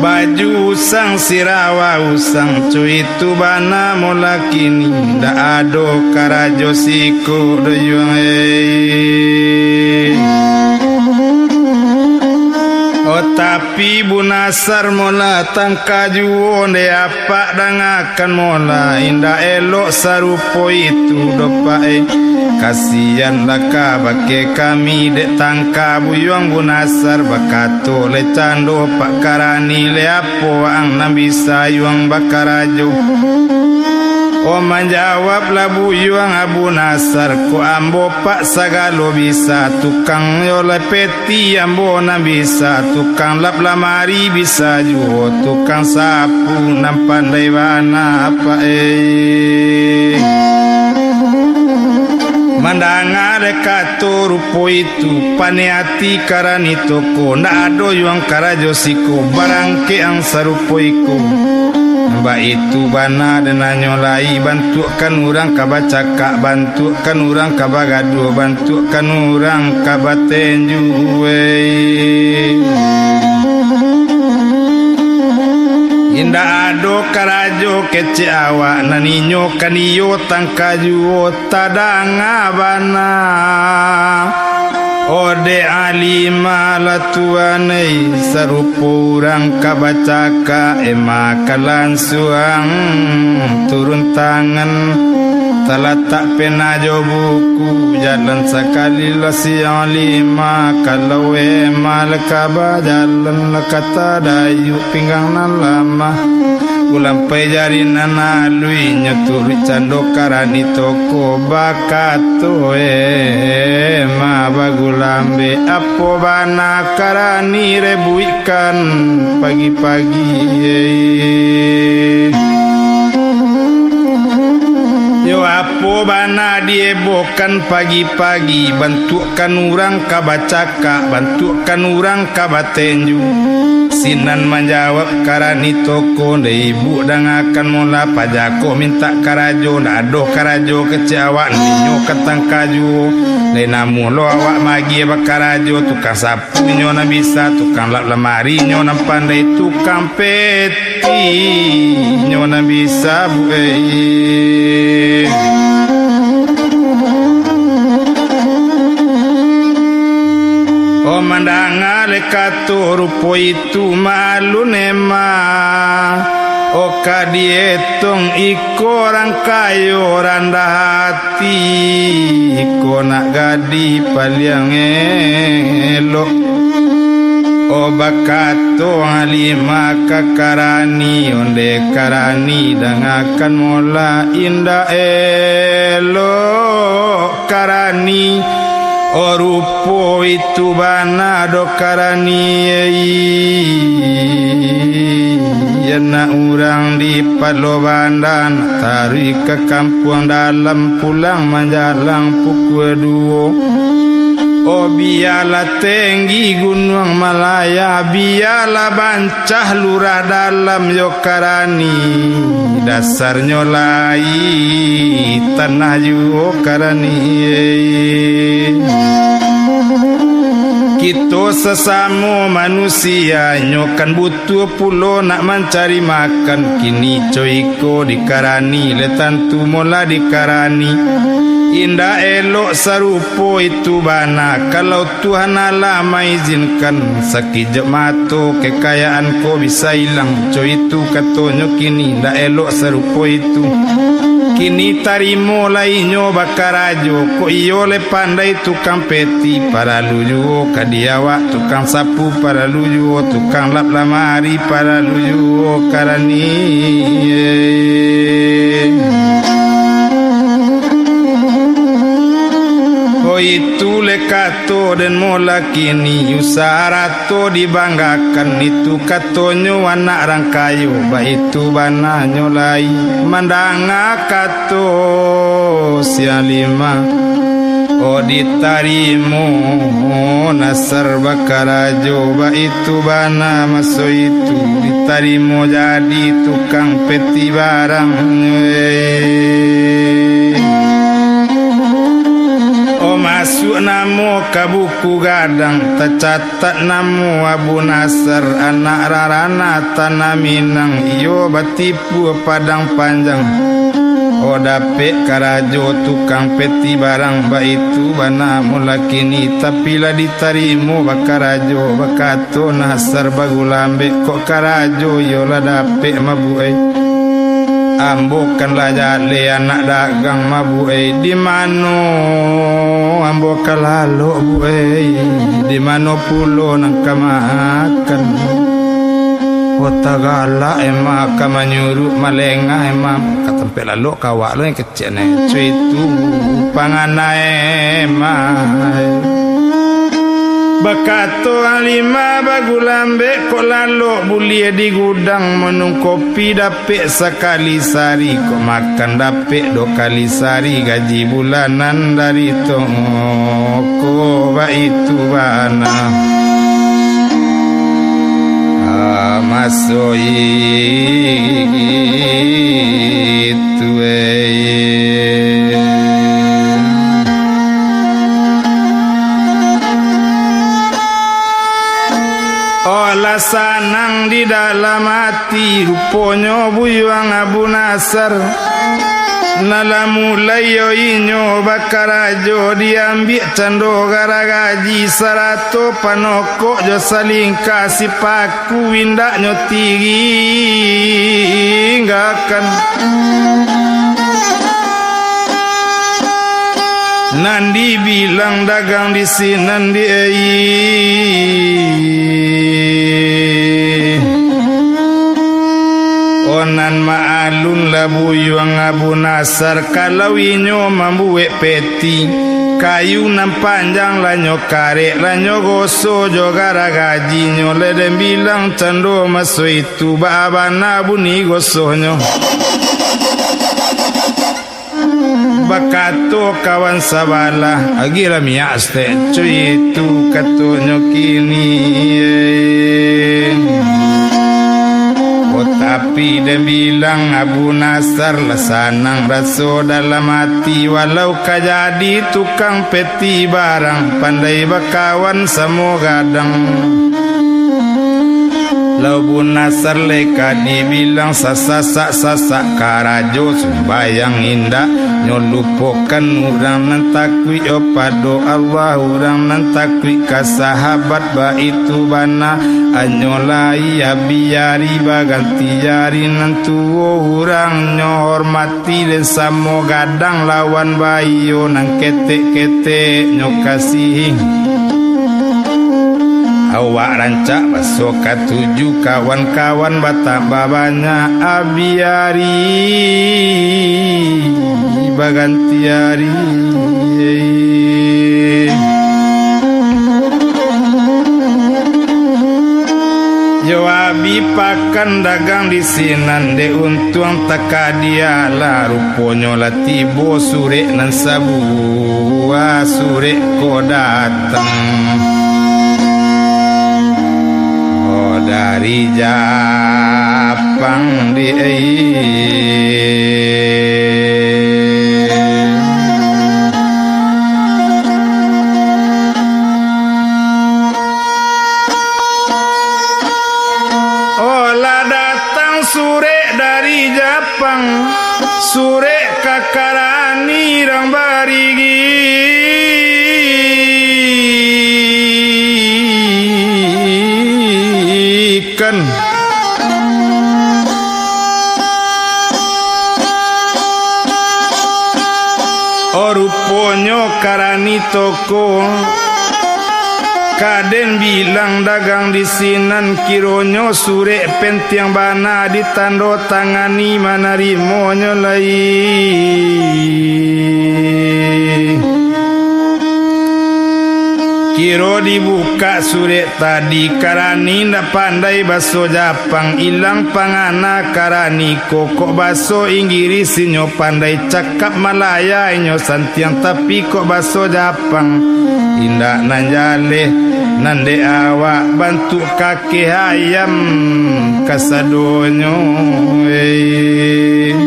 Baju usang, sirawa usang, co itu bana mola kini, ndak ado karajo siko doh yuang ei. Oh, tapi Bu Nasar mola tangka juo, nde apak dangakan mola, indak elok sarupo itu doh Pak eh. Kasian lah kabake kami, dek tangka buyuang Bu Nasar, bakato le cando Pak karani, le apo ang nan bisa yuang bakarajo. Oh, manjawablah buyuang Abu Nasar, kok ambo Pak sagalo bisa, tukang yo lepeti ambo nan bisa, tukang lap lamari bisa juo, tukang sapu nan pandai bana Pak eh. Mandanga dek kato rupo itu, paneh ati karani toko, ndak ado yuang karajo siko, barangkek ang sarupo iko. Baitu bana den nanyo lai, bantuakkan urang ka bacakak, bantuakkan urang ka bagaduah, bantuakkan urang ka batenju wei. Indak ado karajo kecek awak, nan inyo kan iyo tangka juo. Tadanga bana, odeh Alimah lah tuan ei, sarupo urang ka bacakak, ema ka lansuang turun tangan. Talatak pena jo buku, jalan sakali lah si Alimah, kalau ema lah ka bajalan, lah ka tadayuak pinggang nan lamah. Ulampai jari nan aluih, nyo turuik cando karani toko, bakato ema bagulambek, apo bana karani rebuikkan pagi-pagi ei. Yo apo bana diebohkan pagi-pagi, bantuakkan urang ka bacakak, bantuakkan urang ka batenju. Sinan manjawab karani toko, nde ibu dangakan mola, paja ko mintak karajo, ndak ado karajo kecek awak, ninyo ka tangka juo. Lai namuah lo awak magiah bakarajo, tukang sapu nyo nan bisa, tukang lap lamari nyo nan pandai, tukang peti nyo nan bisa buek. Oh, mandanga le kato rupo itu, malun ema. Oh, ka dietong iko urang kayo randah ati, iko nak gadih paliang elok. Oh, bakato Halimah ka karani, onde karani dangakan mola, indak elok karani. Oh, rupo itu bana doh karani, ei. Anak urang di Palo Banda, taruih ka kampuang dalam, pulang manjalang pukua duo. Oh, bialah tenggi Gunuang Malaya, bialah bancah lurah dalam yo karani, dasarnyo lai tanah juo karani. Kito sasamo manusia nyo kan butuh pulo nak mancari makan, kini co iko dikarani, le tantu mola dikarani. Indak elok sarupo itu bana, kalau Tuhan Allah maizinkan, sakijok mato kekayaan ko bisa ilang, co itu katonyo kini, ndak elok sarupo itu. Kini tarimo lai nyo bakarajo, kok iyo le pandai tukang peti, paralu juo ka di awak tukang sapu, paralu juo tukang lap lamari, paralu juo karani. Itu leh kato den mo lakini, usaha arato dibanggakan, itu katonyo anak rang kayo, baitu bananyo lai mandanga kato si Alimah. Oh, ditarimo Nasar bakarajo, baitu bana maso itu, ditarimo jadi tukang peti barang. Oh, masuak namo ka buku gadang, tacatat namo Abu Nasar, anak rarana Tanah Minang, iyo batipu Padang Panjang. Oh, dapek karajo tukang peti barang, baitu bana mo lakini, tapi lah ditarimo bakarajo, bakato Nasar bagulambek, kok karajo iyo lah dapek mabuai. Ambo kan lah jaleh anak dagang mabuai, di mano ambo ka lalok buai, di mano pulo nan ka makan. Kota galak emang ka manyuruak, malengah emang ka tampek lalok ka awak lo yang kecek ne. Cuitu panganai emang. Bakato Halimah bagulambek, kok lalok buliah di gudang, minum kopi dapek sakali sari, kok makan dapek duo kali sari, gaji bulanan dari toko, baitu bana. Ah, maso itu, eh. Oh, lah sanang di dalam ati, ruponyo buyuang Abu Nasar. Nah, lah mulai yo inyo bakarajo, diambiak cando garagaji, sarato panokok jo salingka sipaku, indaknyo tinggakan. Nan dibilang dagang di sinan di ai. Oh, nan maalun lah buyuang Abu Nasar, kalau inyo mambuek peti, kayu nan panjang lah nyo karek, lah nyo goso jo garagajinyo, lah den bilang cando maso itu, baa bana bunyi gosonyo. Bakato kawan sabalah, "Agiahlah minyak saketek, cuitu," katonyo kini. Oh, tapi den bilang Abu Nasar lah sanang raso dalam ati, walau ka jadi tukang peti barang, pandai bakawan samo gadang. Lah Abu Nasar lai ka dibilang sasasak-sasak, karajo sumbayang indak nyo lupokan. Urang nan takuik jo pado Allah, urang nan takuik ka sahabat, baitu bana. Anyo lai abiari baganti ari nan tuo, urang nyo hormat Ati den samo gadang lawan baiyo nan ketek-ketek nyo kasih. Awak rancak baso katuju, kawan-kawan batambah banyak, abiari baganti ari. Yo abi pakan dagang di sinan, dek untuang takadialah, ruponyo lah tibo surek nan sabuah, surek ko datang, oh, dari Japang di ai. Oh, lah datang surek dari Japang, surek kakarani rang barigikan. Oh, ruponyo karani toko, ka den bilang dagang di sinan, kironyo surek pentiang bana, ditando tangani manarimonyo lai. Kiro dibukak surek tadi, karani ndak pandai baso Japang, ilang pangana karani ko, kok baso Inggirih inyo pandai, cakap Malaya inyo santiang, tapi kok baso Japang indak nan jaleh, nan dek awak bantuak ka- keh ayam kasadonyo, eh.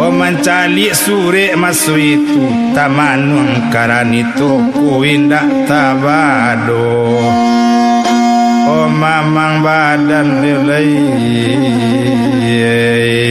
Oh, mancaliak surek maso itu, tamanuang karani toko indak tabado. Oh, mamang badan yo lai, eh.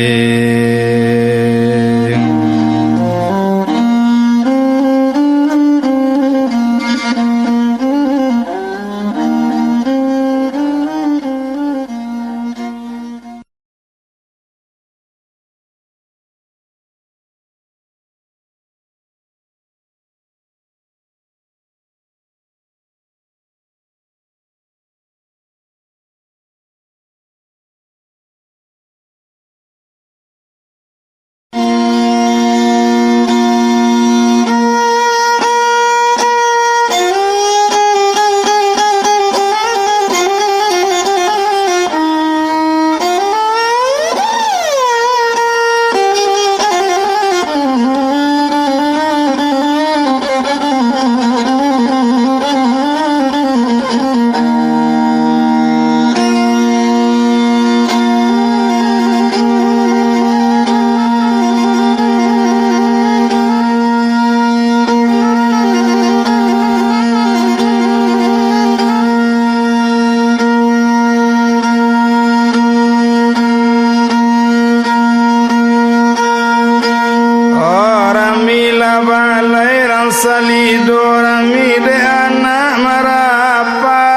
Rami lah balai rang salido, rami dek anak marapalam.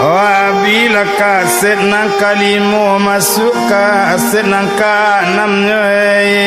Wabilah kaset nan kalimo, masuak kaset nan kaanam nyo, eh.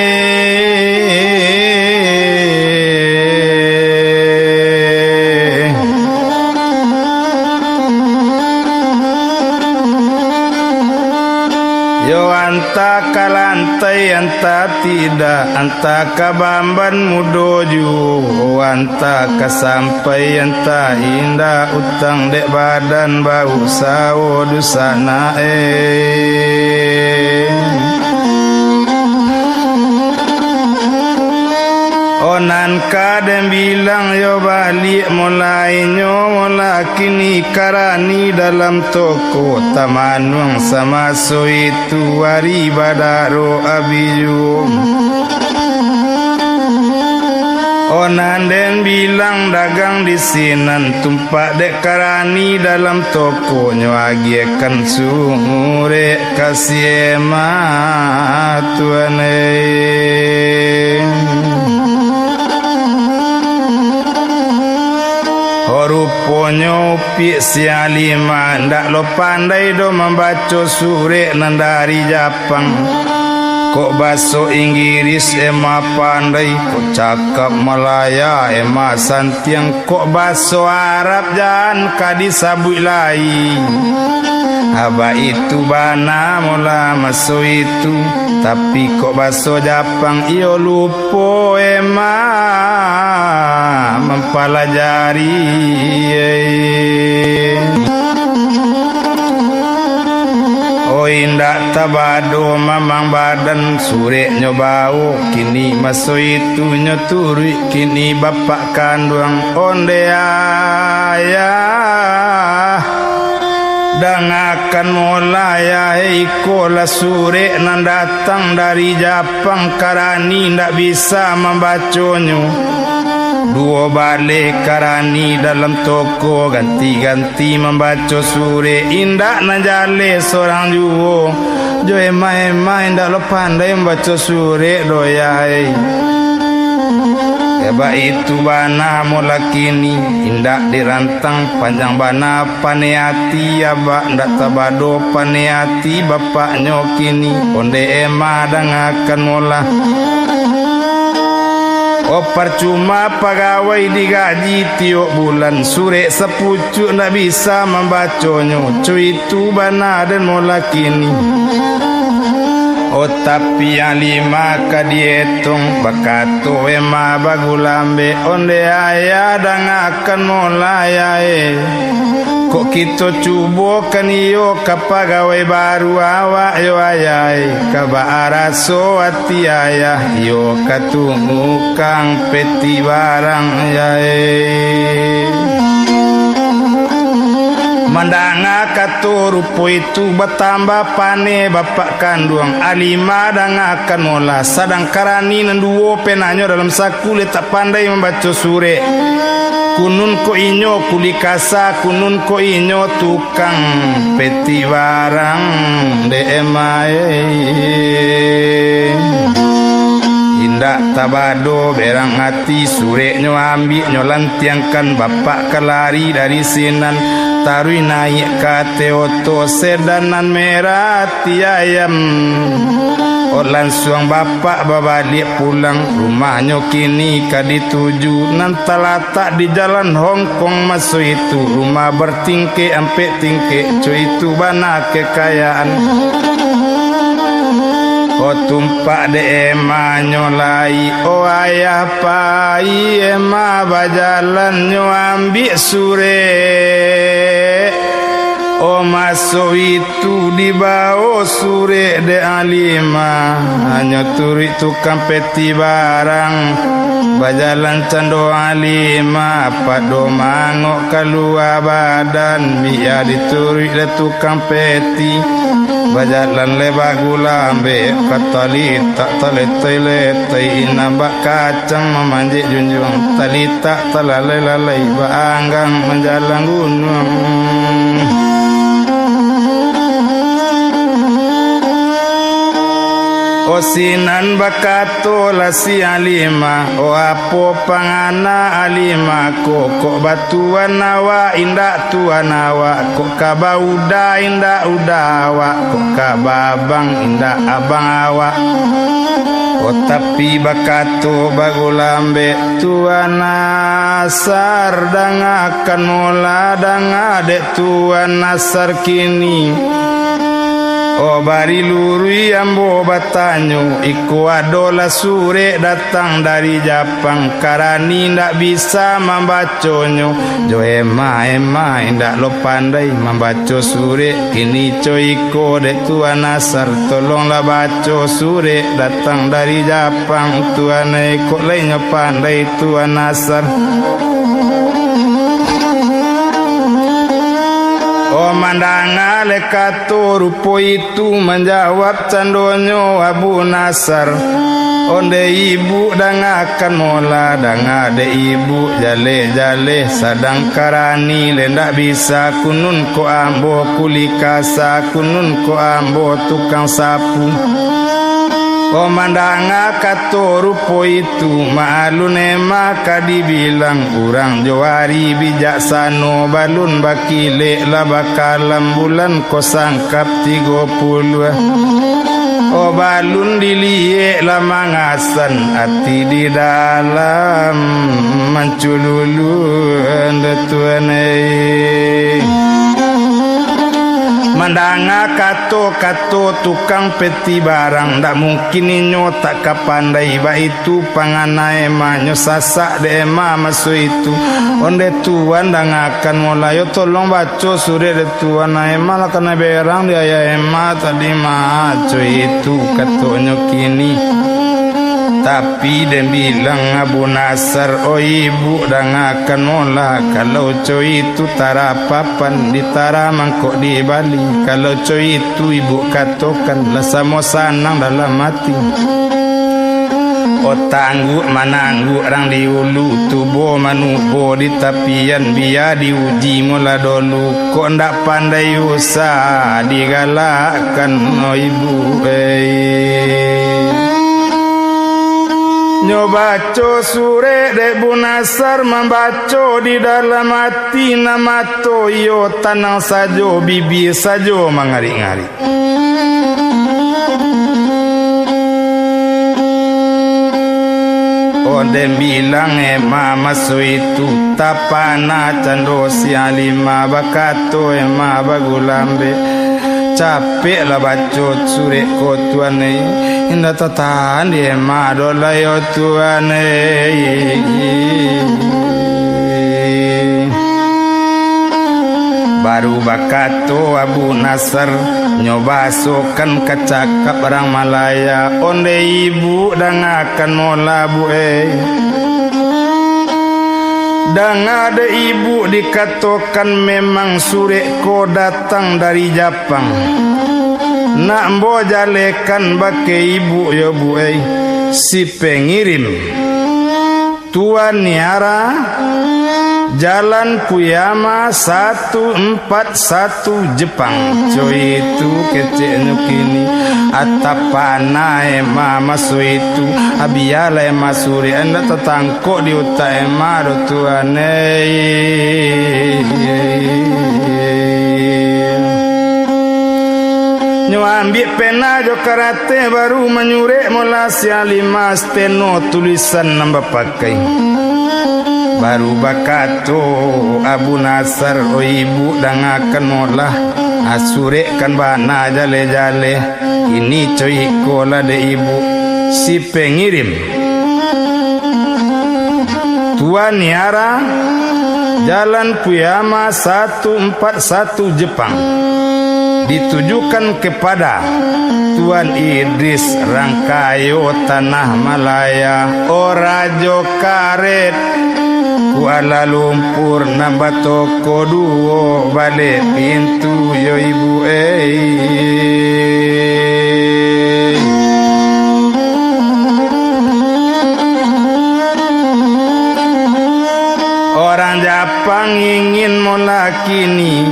Yo, antah ka lantai, antah tidak, antah ka bamban mudo juo, antah ka sampai, antah indak, utang dek badan, bausaho dunsanak, eh. Oh, nan ka den bilang yo baliak, mulainyo molah kini karani dalam toko, tamanuang samaso itu ari badaro abih juo. Oh, nan den bilang dagang di sinan, tumpak dek karani dalam toko, nyo agiahkan surek ka si Ema, Tuan, eh. Oh, ruponyo Piak Siang Lima ndak lo pandai doh mambaco surek nan dari Japang. Kok baso Inggirih Ema pandai, kok cakap Malaya Ema santiang, kok baso Arab jan ka disabuik lai. Baitu bana molah maso itu, tapi kok baso Japang iyo lupo Ema mampalajari. Oh, indak tabado mamang badan, sureknyo bawo kini maso itu nyo turuik kini bapak kanduang, ondeh ayah. Dangakan molah, yahai, ikolah surek nan datang dari Japang, karani ndak bisa mambaconyo. Duo baleh karani dalam toko, ganti-ganti mambaco surek, indak nan jaleh sorang juo. Jo Ema-Ema indak lo pandai mambaco surek doh, yahai. Baitu bana molah kini, indak dirantang, panjang bana paneh ati abak, ndak tabado paneh ati bapaknyo kini, ondeh Ema dangakan molah. Oh, parcuma pagawai digaji tiok bulan, surek sapucuak ndak bisa mambaconyo, co itu bana den molah kini. Oh, tapi Alimah ka dietong, bakato Ema Bagulambek, ondeh ayah dangakan molai ai. Kok kito cubokan iyo ka pagawai baru awak yo ayah ai, ka baa raso ati ayah iyo ka tukang peti barang ai. Mandanga kato rupo itu, batambah paneh bapak kanduang Alimah dangakan mola, sadang karani nan duo penanyo dalam saku, lai tak pandai mambaco surek. Kunun kok inyo kuli kasa, kunun kok inyo tukang peti barang, dek Ema e. Indak tabado berang ati, sureknyo ambiak nyo lantiangkan, bapak ka lari dari sinan, taruih naiak ka ateh oto sedan nan merah ati ayam. Oh, lansuang bapak babaliak pulang, rumahnyo kini ka dituju, nan talatak di Jalan Hongkong maso itu, rumah bertingkek ampek tingkek, co itu bana kekayaan. Oh, tumpak dek emanyo lai, oh ayah pai, Ema bajalan nyo ambiak surek. Oh, maso itu dibao surek dek Alimah, hanyo turuik tukang peti barang. Bajalan cando Alimah, pado mangok kalua badan, biak dituruik dek tukang peti. Bajalan lai Bagulambek, ka talitak taletai-letai, inambak kacang mamanjek junjuang, talitak talalai-lalai, baanggang manjalang gunuang. Oh, sinan bakato lah si Alimah, oh, apo pangana Alimah ko, kok batuan awak indak tuan awak, kok ka bauda indak uda awak, kok ka baabang indak abang awak. Oh, tapi bakato Bagulambek, Tuan Nasar, dangakan mola, danga dek Tuan Nasar kini. Oh, bari luruih ambo batanyo, iko adolah surek datang dari Japang, karani indak bisa mambaconyo, jo Ema-Ema indak lo pandai mambaco surek, kini co iko dek Tuan Nasar, tolonglah baco surek datang dari Japang, Tuan e, kok lai nyo pandai Tuan Nasar. Oh, mandanga lai kato rupo itu, manjawab candonyo Abu Nasar, ondeh ibuk dangakan mola, danga dek ibuk jaleh-jaleh, sadang karani lai ndak bisa, kunun kok ambo kuli kasa, kunun kok ambo tukang sapu. Oh, mandanga kato rupo itu, tu, maalun Ema ka dibilang urang jo ari bijaksano, balun bakilek lah bakalam, bulan ko sangkap tigo puluah. Oh, balun diliek lah mangasan, ati di dalam mancululun, Tuan ai. Mandanga kato-kato tukang peti barang, ndak mungkin inyo tak ka pandai, baitu pangana Ema nyo sasak dek Ema maso itu. Ondeh Tuan dangakan mola yo, tolong baco surek dek Tuan, Ema lah kanai berang di ayah Ema tadi mah, co itu katonyo kini. Tapi den bilang Abu Nasar, oi ibuk dangakan mola, kalau co itu tara papan, ditara mangkok dibali, kalau co itu ibuk katokan, lah samo sanang dalam ati. Oh, tangguak manangguak rang di ulu, tubo manubo di tapian, bia diuji mola dolu, kok ndak pandai usah digalakkan, oh, ibuk, eh. Nyo baco surek dek Bu Nasar, mambaco di dalam ati, nan mato iyo tanang sajo, bibia sajo mangarik-ngarik. Oh, den bilang Ema maso itu, tapana cando si Alimah, bakato Ema bagulambek, Capek lah baco surek ko, Tuan, eh. Indak tatahan di ema doh lai, oh Tuan, eh. Baru bakato Abu Nasar, nyo basokan ka cakap urang Malaya, ondeh ibu dangakan mola, Bu, eh. Danga dek ibu dikatokan memang surek ko datang dari Japang. Nak ambo jalekan bakeh ibu yo, Bu, eh, si pengirim. Tuan Niara, Jalan Puyama satu empat satu Jepang. Coitu keceknyo kini, atapana ema maso itu, abialah ema surek, indak tatangkok di utak ema doh, Tuan, eh. Nyo ambiak pena jo karateh, baru manyurek mola si Halimah, steno tulisan nan bapakai. Baru bakato Abu Nasar, "Oi ibu, dangakan mola, asurekkan bana jaleh-jaleh. Kini coiko lah dek ibu si pengirim. Tuan Niara, Jalan Puyama satu empat satu Jepang. Ditujukan kepada Tuan Idris Rangkayo Tanah Malaya, o Rajo Karet, Kuala Lumpur, nan batoko duo baleh pintu yo ibu, eh." Orang Japang ingin mola kini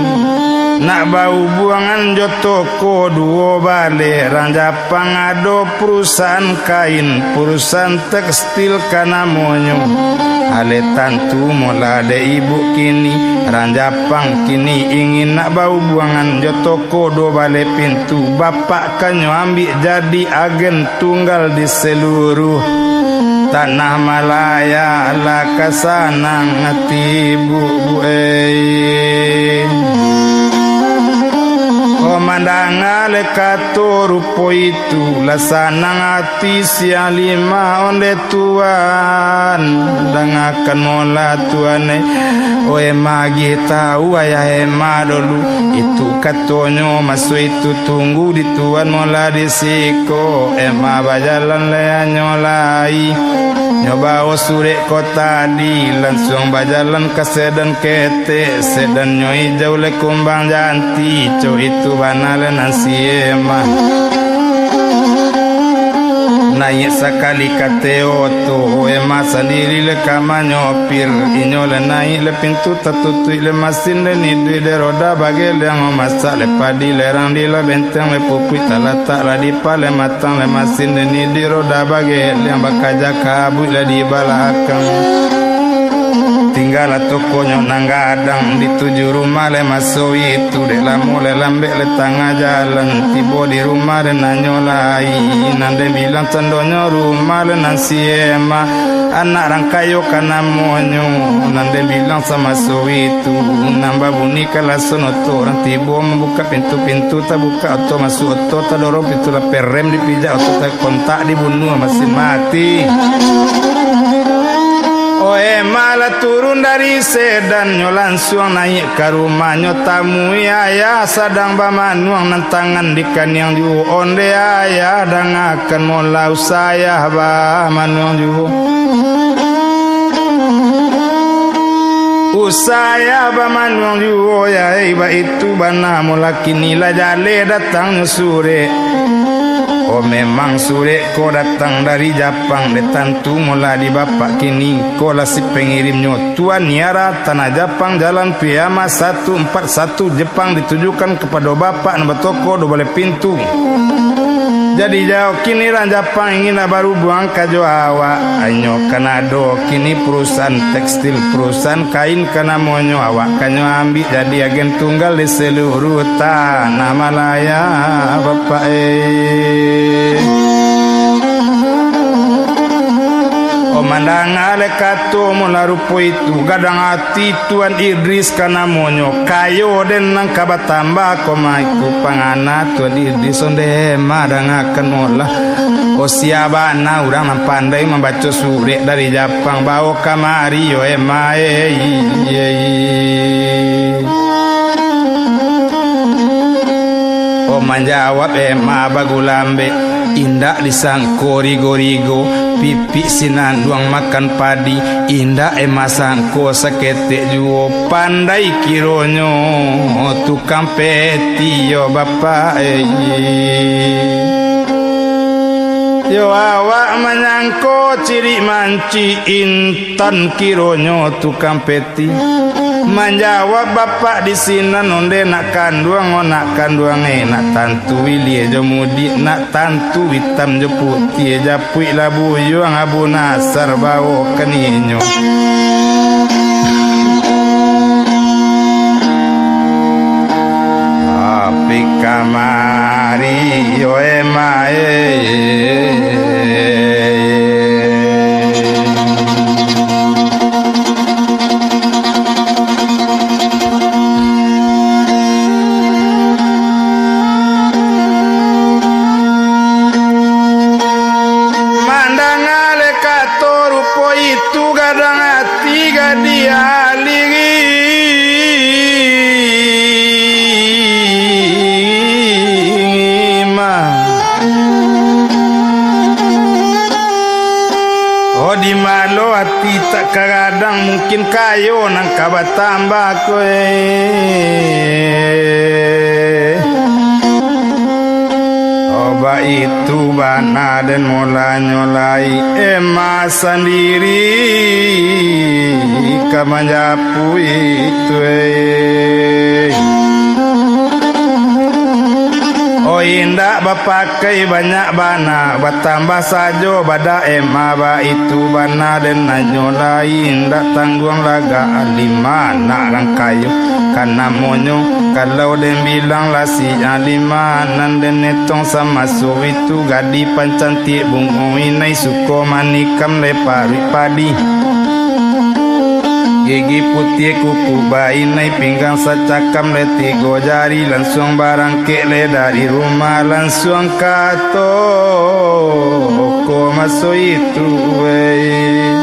nak bahubuangan jo toko duo baleh. Orang Japang ado perusahaan kain, perusahaan tekstil ka namonyo. Aleh tantu mola dek ibu kini. Orang Japang kini ingin nak bahubuangan jo toko duo baleh pintu. Bapak ka nyo ambiak jadi agen tunggal di seluruh tanah Malaya, lah ka sanang ati ibu, Bu, eh. Oh, mandanga le kato rupo itu, lah sanang ati si Halimah, ondeh Tuan, dangakan mola Tuan, eh. Oh, ema agiah tahu ayah ema dulu. Itu katonyo maso itu, tunggu di Tuan mola di siko. Ema bajalan lai anyo lai. Nyo bawo surek ko tadi, lansuang bajalan ka sedan ketek. Sedannyo ijau lai kumbang janti, co itu bana lai nan si ema. Naiak sakali ka oto, ema sandiri le ka manyopir. Inyo le naiak le pintu tatutuik le, masin le niduik dek roda bageliang, mamasak le padi le rang di lah benteng le pupuik talatak lah di paleh matang le, masin le niduik roda bageliang, bakaja kabuik lah di balakang. Tinggalah tokonyo nan gadang, dituju rumah le maso itu, dek lamo le lambek le tangah jalan. Tibo di rumah den nanyo lai, nan den bilang candonyo rumah le nan si ema, anak Rangkayo ka namonyo, nan den bilang samaso itu, nan babunyi kalason oto. Urang tibo mambukak pintu, pintu tabukak, oto masuak, oto tadorong, pintu lah perem dipijak, oto takontak dibunuah, masin mati. Oh, ema lah turun dari sedan, nyo lansuang naiak ka rumah, nyo tamui ayah sadang bamanuang, nan tangan di kaniang juo. Ondeh ayah, dangakan mola, usah ayah bamanuang juo. Usah ayah bamanuang juo, yah, eh, baitu bana mola kini lah jaleh datangnyo surek. Oh, memang surek ko datang dari Japang, dek tantu mola di bapak kini. Ko lah si pengirimnyo, Tuan Niara, Tanah Japang, Jalan Puyama satu empat satu Jepang, ditujukan kapado bapak nan batoko duo baleh pintu. Jadi, jauah kini urang Japang ingin nak barubuang ka jo awak. Inyo kan ado kini perusahaan tekstil, perusahaan kain ka namonyo. Awak ka nyo ambiak jadi agen tunggal di seluruh tanah Malaya, bapak eh. Mandanga le kato mula rupo itu, gadang ati Tuan Idris ka namonyo, kayo den nan ka batambah ko maiku pangana Tuan Idris onde madangakan molah. Oh, sia bana urang nan pandai mambaco surek dari Japang, bawo kamari yo ema, ei, ei. Oh, manjawab ema bagulambek, indak disangko rigo-rigo, pipik sinanduang makan padi, indak ema sangko saketek juo, pandai kironyo tukang peti yo bapak, ei. Yo awak manyangko cirik mancik intan, kironyo tukang peti. Manjawab bapak di sinan, onde nak kanduang, oh nak kanduang, eh, nak tantu ilia jo mudiak, nak tantu itam jo putiah, japuik lah buyuang Abu Nasar bawo kaninyo. Tapi kamari yo ema, eh. Mandanga le kato rupo itu, gadang ati gadih aligi. Oh, di malo ati tak kagadang, mungkin kayo nan ka batambah ko, eh. Oh, baitu bana den mulanyo lai, ema sandiri ka manjapuik tu, eh. Oh, indak bapakai banyak bana, batambah sajo badak ema, baitu bana den nanyo lai, indak tangguang lagak alima nak rangkayo. Ka namonyo, kalau den bilang lah si alima, nan den etong samaso itu, gadih pancantiak bungo inai, suko manikam le paruik padi. Gigi putiah kuku bainai, pinggang sacakam le tigo jari, lansuang barangkek le dari rumah, lansuang ka toko maso itu, wei.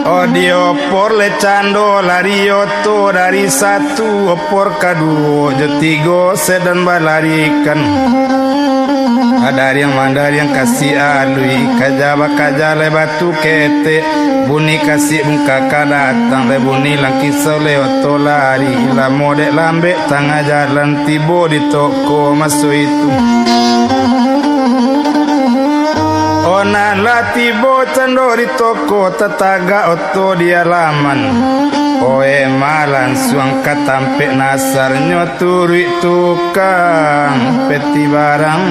Oh, diopor le cando lari oto, dari satu opor kaduo jo tigo sedan balarikan. Adariang mandariang kasi alui, kaja bakaja le batu ketek, bunyi kasik bungkaka datang, le bunyi langkisau le oto lari, lamo dek lambek tangah jalan tibo di toko maso itu. Oh, nan lah tibo cando di toko, tatagak oto di alaman. Oe ma lansuang ka tampek nasarnyo, turuik tukang peti barang.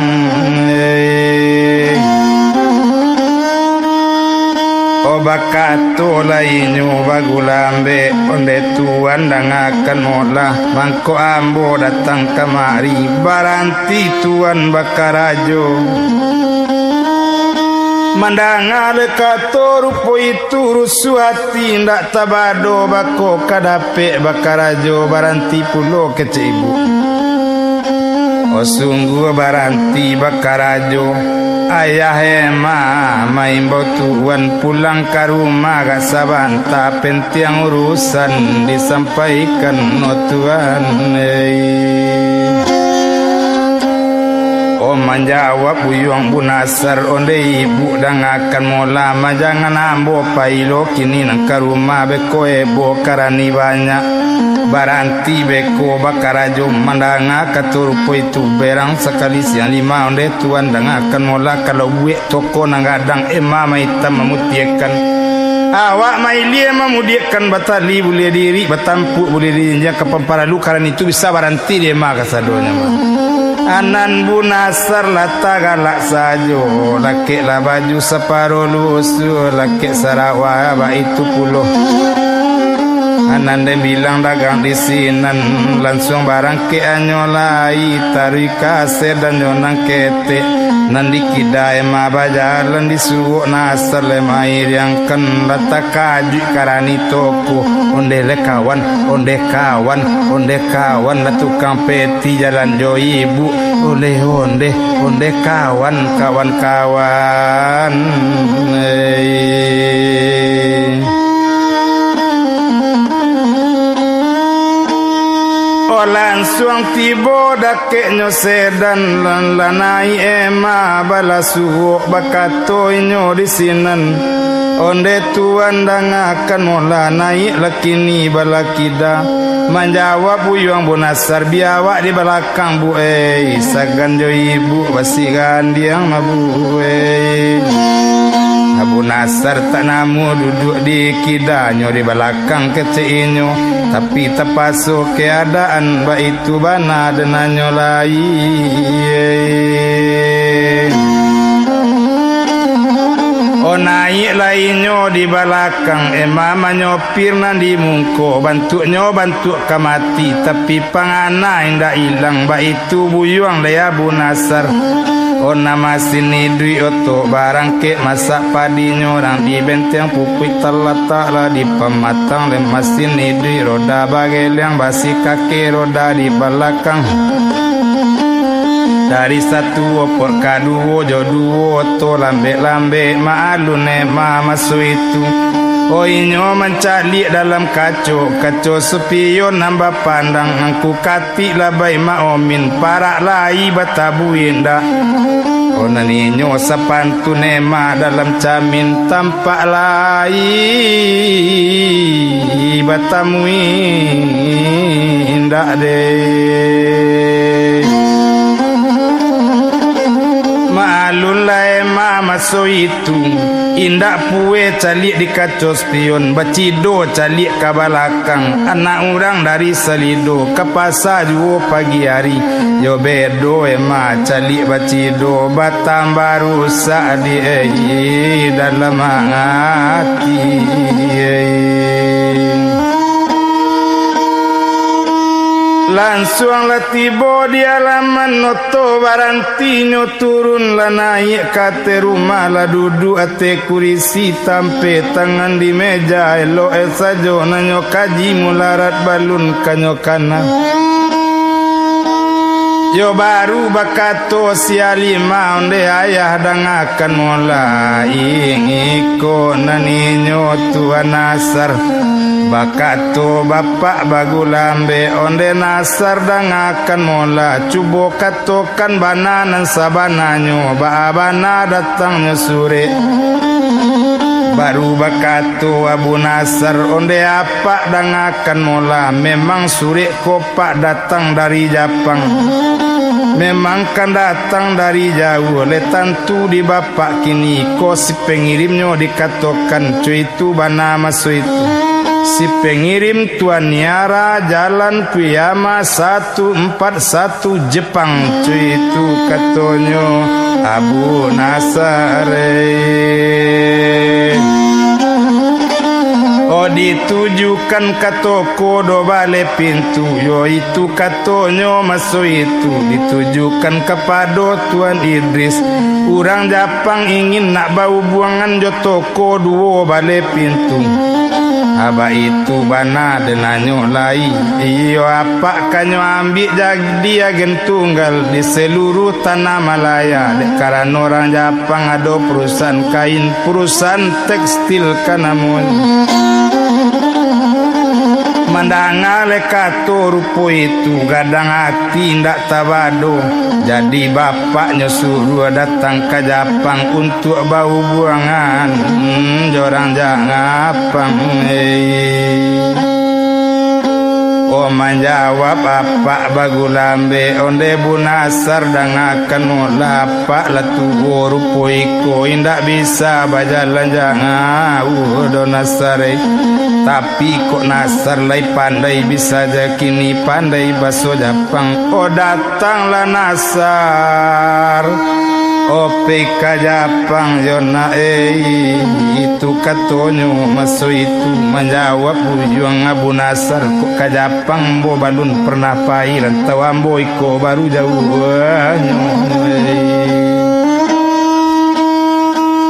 Oh, bakato lai inyo bagulambek, onde tuan dangakan molah, mangko ambo datang kamari, baranti tuan bakarajo. Mandanga le kato rupo itu, rusuah ati indak tabado, bako ka dapek bakarajo, baranti pulo kecek ibu. Oh, sungguah baranti bakarajo, ayah ema maimbau tuan pulang ka rumah agak sabanta, pentiang urusan disampaikan, oh tuan, ei. Oh, manjawab buyuang Bunasar, onde ibu dangakan molah, ma jangan ambo pai lo kini nan ka rumah, beko ebo karani banyak. Baranti beko bakarajo, mandanga kato rupo itu, berang sakali siang lima, onde tuan dangakan molah, kalau buek toko nan gadang, ema maitam mamutiakan. Awak mailia mamudiakan, batali buliah diirik, batampuak buliah dijinjiang, ka pamparalu karani itu bisa baranti di ema kasadonyo mah. Anan Bunasar lah tagalak sajo, lakeklah baju saparo lusuah, lakek sarawa baitu pulo. Anan den bilang dagang di sinan, lansuang barangkek anyo lai, taruih ka sedannyo nan ketek. Nan di kida ema bajalan, di suok Nasar lai mairiangkan, lah takajuik karani tokoh. Ondeh lai kawan, ondeh kawan, ondeh kawan, lah tukang peti jalan jo ibu. Ondeh, ondeh, ondeh kawan, kawan-kawan. Ei. Oh, lansuang tibo dakeknyo sedan, lan lah naiak ema bala suok, bakato inyo di sinan, "Ondeh tuan, dangakan molah, naiaklah kini bala kida." Manjawab buyuang Abu Nasar, "Bia awak di balakang, Bu, ei, sagan jo ibu basigandiang, Abu, ei." Abu Nasar tak namuah duduak di kidanyo, di balakang kecek inyo, tapi tapaso keadaan, baitu bana denanyo lai. Oh, naiak lai inyo di balakang, ema manyopir nan di muko, bantuaknyo bantuak ka mati, tapi pangana indak ilang, baitu buyuang lai Abu Nasar. Oh, nan masin iduik oto barangkek, masak padinyo nan di benteng pupuik, talatak lah di pamatang, lai masin iduik roda bageliang, basi kaki roda di balakang. Dari satu opor kaduo, jo duo oto lambek-lambek, maalun ema maso itu. Oh, inyo mancaliak dalam kaco, kaco spion nan bapandang, angku katik labai maomin, parak lai batabu indak. Oh, nan inyo sapantun ema dalam camin, tampak lai batamu indak deh. Maalun lai ema maso itu, indak pueh caliak di kaco spion, bacido caliak ka balakang, anak urang dari Salido, ka pasa juo pagi ari, yo bedo ema caliak bacido, batambah rusak di, eh, dalam ati, eh. Lansuang lah tibo di alaman oto, barantinyo turun lah naiak ka ateh rumah, lah duduak ateh kurisi, tampek tangan di meja, elok e sajo nan nyo kaji, mularat balun ka nyo kana. Yo baru bakato si Alimah, ondeh ayah dangakan molah, ingiko nan inyo Tuan Nasar. Bakato bapak bagulambek, ondeh Nasar dangakan molah, cubo kato kan bana nan sabananyo, baa bana datangnyo surek. Baru bakato Abu Nasar, ondeh apak dangakan molah, memang surek ko pak datang dari Japang. Memang kan datang dari jauah, lai tantu di bapak kini ko si pengirimnyo dikatokan, cuitu bana maso itu. Si pengirim Tuan Niara, Jalan Fuyama satu empat satu Jepang, cuitu katonyo Abu Nasar. Oh, ditujukan ka toko do baleh pintu, yo itu katonyo maso itu, ditujukan kapado Tuan Idris. Urang Japang ingin nak bahubuangan jo toko duo baleh pintu. Abah itu bana denanyo lai. Iyo, apak kanyo ambiak jadi agen tunggal di seluruh Tanah Malaya, dek karano urang Japang ado perusahaan kain, perusahaan tekstil ka namonyo. Mandanga lai kato rupo itu, gadang ati indak tabado. Jadi bapaknyo suruah datang ka Japang untuak bahubuangan, hmm, jo urang Japang, eh. Oh, manjawab apak bagulambek, ondeh Abu Nasar dangakan molah, apak lah tuo rupo iko, indak bisa bajalan jauah doh Nasar, eh. Tapi kok Nasar lai pandai, bisa ja kini pandai baso Japang. Oh, datanglah Nasar, ope ka Japang yo nak, eh, itu katonyo maso itu. Manjawab buyuang Abu Nasar, kok ka Japang ambo balun pernah pai, rantau ambo iko baru jauahnyo, eh.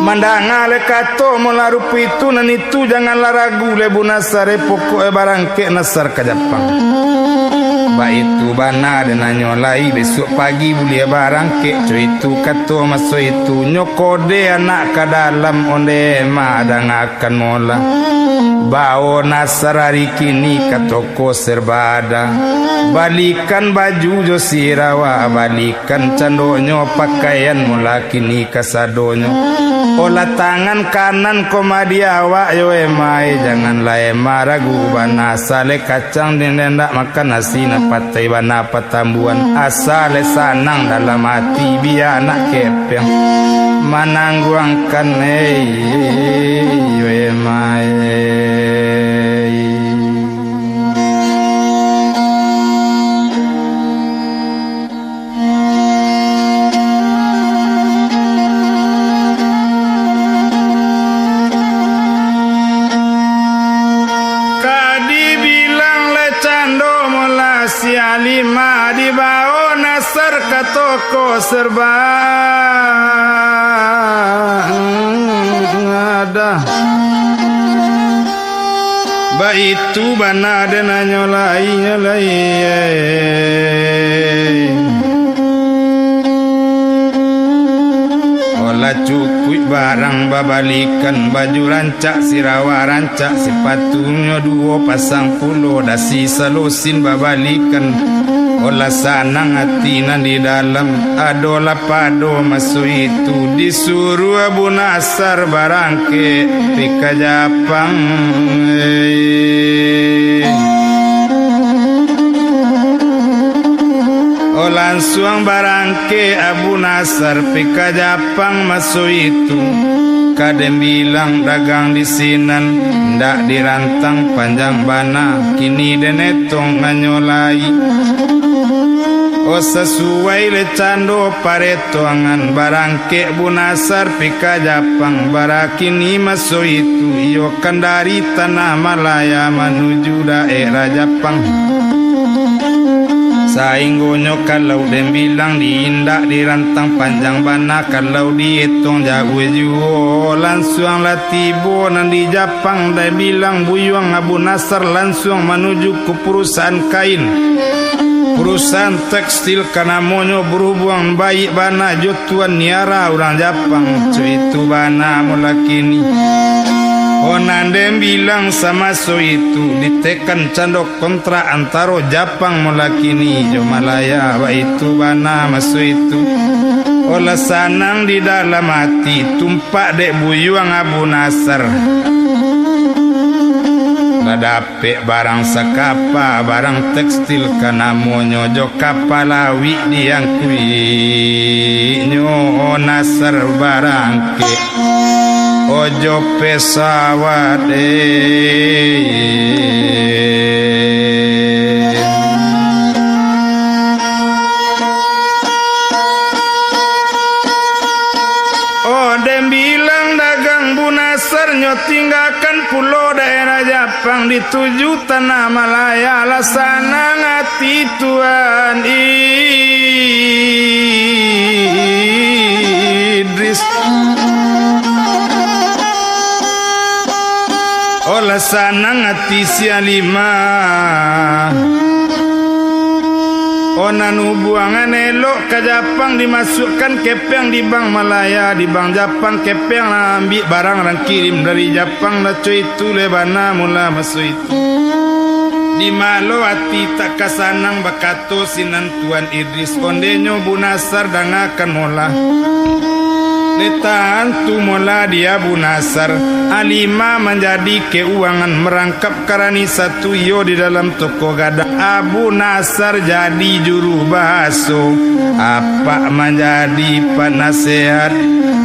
Mandanga le kato mola rupo itu, nan itu janganlah ragu le Abu Nasar, eh, pokok, eh, barangkek Nasar ka Japang. Baitu bana den anyo lai, besok pagi buliah barangkek, co itu kato maso itu, nyo kode anak ka dalam, onde ma dangakan mola. Bao Nasar ari kini kato ko serba ada. Balikan baju jo sirawa, balikan candonyo, pakaian mola kini kasadonyo. Olah tangan kanan ko ma di awak yo ema e, janganlah ema ragu bana, saleh kacang den ndak makan nasi, nan patai bana patambuan, asa le sanang dalam ati, bia anak kepeng manangguangkan, ei, yo ema e. Ka dibilang le cando mola si Alimah, dibao Nasar ka toko serba ada. Baitu bana den anyo lai, lai. Olah cukuik barang babalikan, baju rancak, sirawa rancak, sipatunyo duo pasang pulo, dasi salosin babalikan. Olah sanang ati nan di dalam, adolah pado maso itu, disuruah Abu Nasar barangkek pi ka Japang. Oh, lansuang barangkek Abu Nasar pi ka Japang maso itu. Ka den bilang dagang di sinan, ndak dirantang panjang bana, kini den etong anyo lai. Oh, sasuai le cando paretongan, barangkek Abu Nasar pi ka Japang, bara kini maso itu, iyo kan dari tanah Malaya manuju daerah Japang. Sainggonyo kalau den bilang di indak dirantang panjang bana, kalau dietong jauah juo, lansuang lah tibo nan di Japang, den bilang buyuang Abu Nasar lansuang manuju ka perusahaan kain, perusahaan tekstil, ka namonyo berhubungan baiak bana jo Tuan Niara urang Japang, co itu bana mula kini. Oh, nan den bilang samaso itu, ditekan cando kontrak antaro Japang mula kini jo Malaya, baitu bana maso itu. Olah sanang di dalam ati, tumpak dek buyuang Abu Nasar. Lah dapek barang sakapa, barang tekstil ka namonyo, jo kapa lawik diangkuiknyo, Nasar barangkek ojo pesawat, eh. Oh, den bilang dagang Abu Nasar nyo tinggakan pulo daerah Japang, dituju tanah Malaya, lah sanang ati Tuan Idris. Olah sanang ati si Alimah. Oh, nan buangan elok ka Japang, dimasuakkan kepeng di bank Malaya, di bank Japang kepeng lah ambiak barang rang kirim dari Japang, lah co itu le bana mula maso itu. Di ma lo ati tak ka sanang bakato sinan Tuan Idris, ondenyo Abu Nasar dangakan mola. Dek tantu mola di Abu Nasar, Alimah manjadi keuangan, marangkap karani satu iyo di dalam toko gadang. Abu Nasar jadi juru bahaso, apak manjadi panasehat.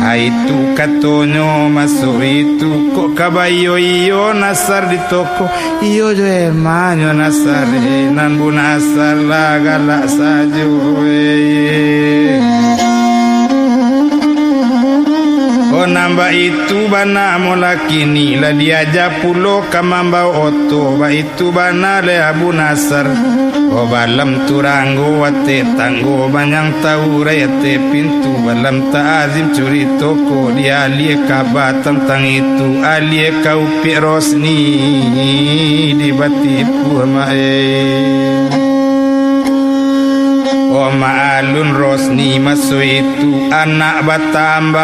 Ai tu katonyo maso itu, kok ka baiyo-iyo Nasar di toko. Iyo jo emanyo Nasar, eh, nan Bu Nasar lah galak sajo, eh. Oh, nan baitu bana mo lah kini, lah diaja pulo ka mambao oto, baitu bana lai Abu Nasar. Oh, balam tu ranggo ateh tanggo, manyang taurai ateh pintu, balam ta'azim curito ko, di alie kaba tantang itu, alie ka Upik Rosni di batipuah ma'e. Oh, ma'alun Rosni maso itu, anak batambah,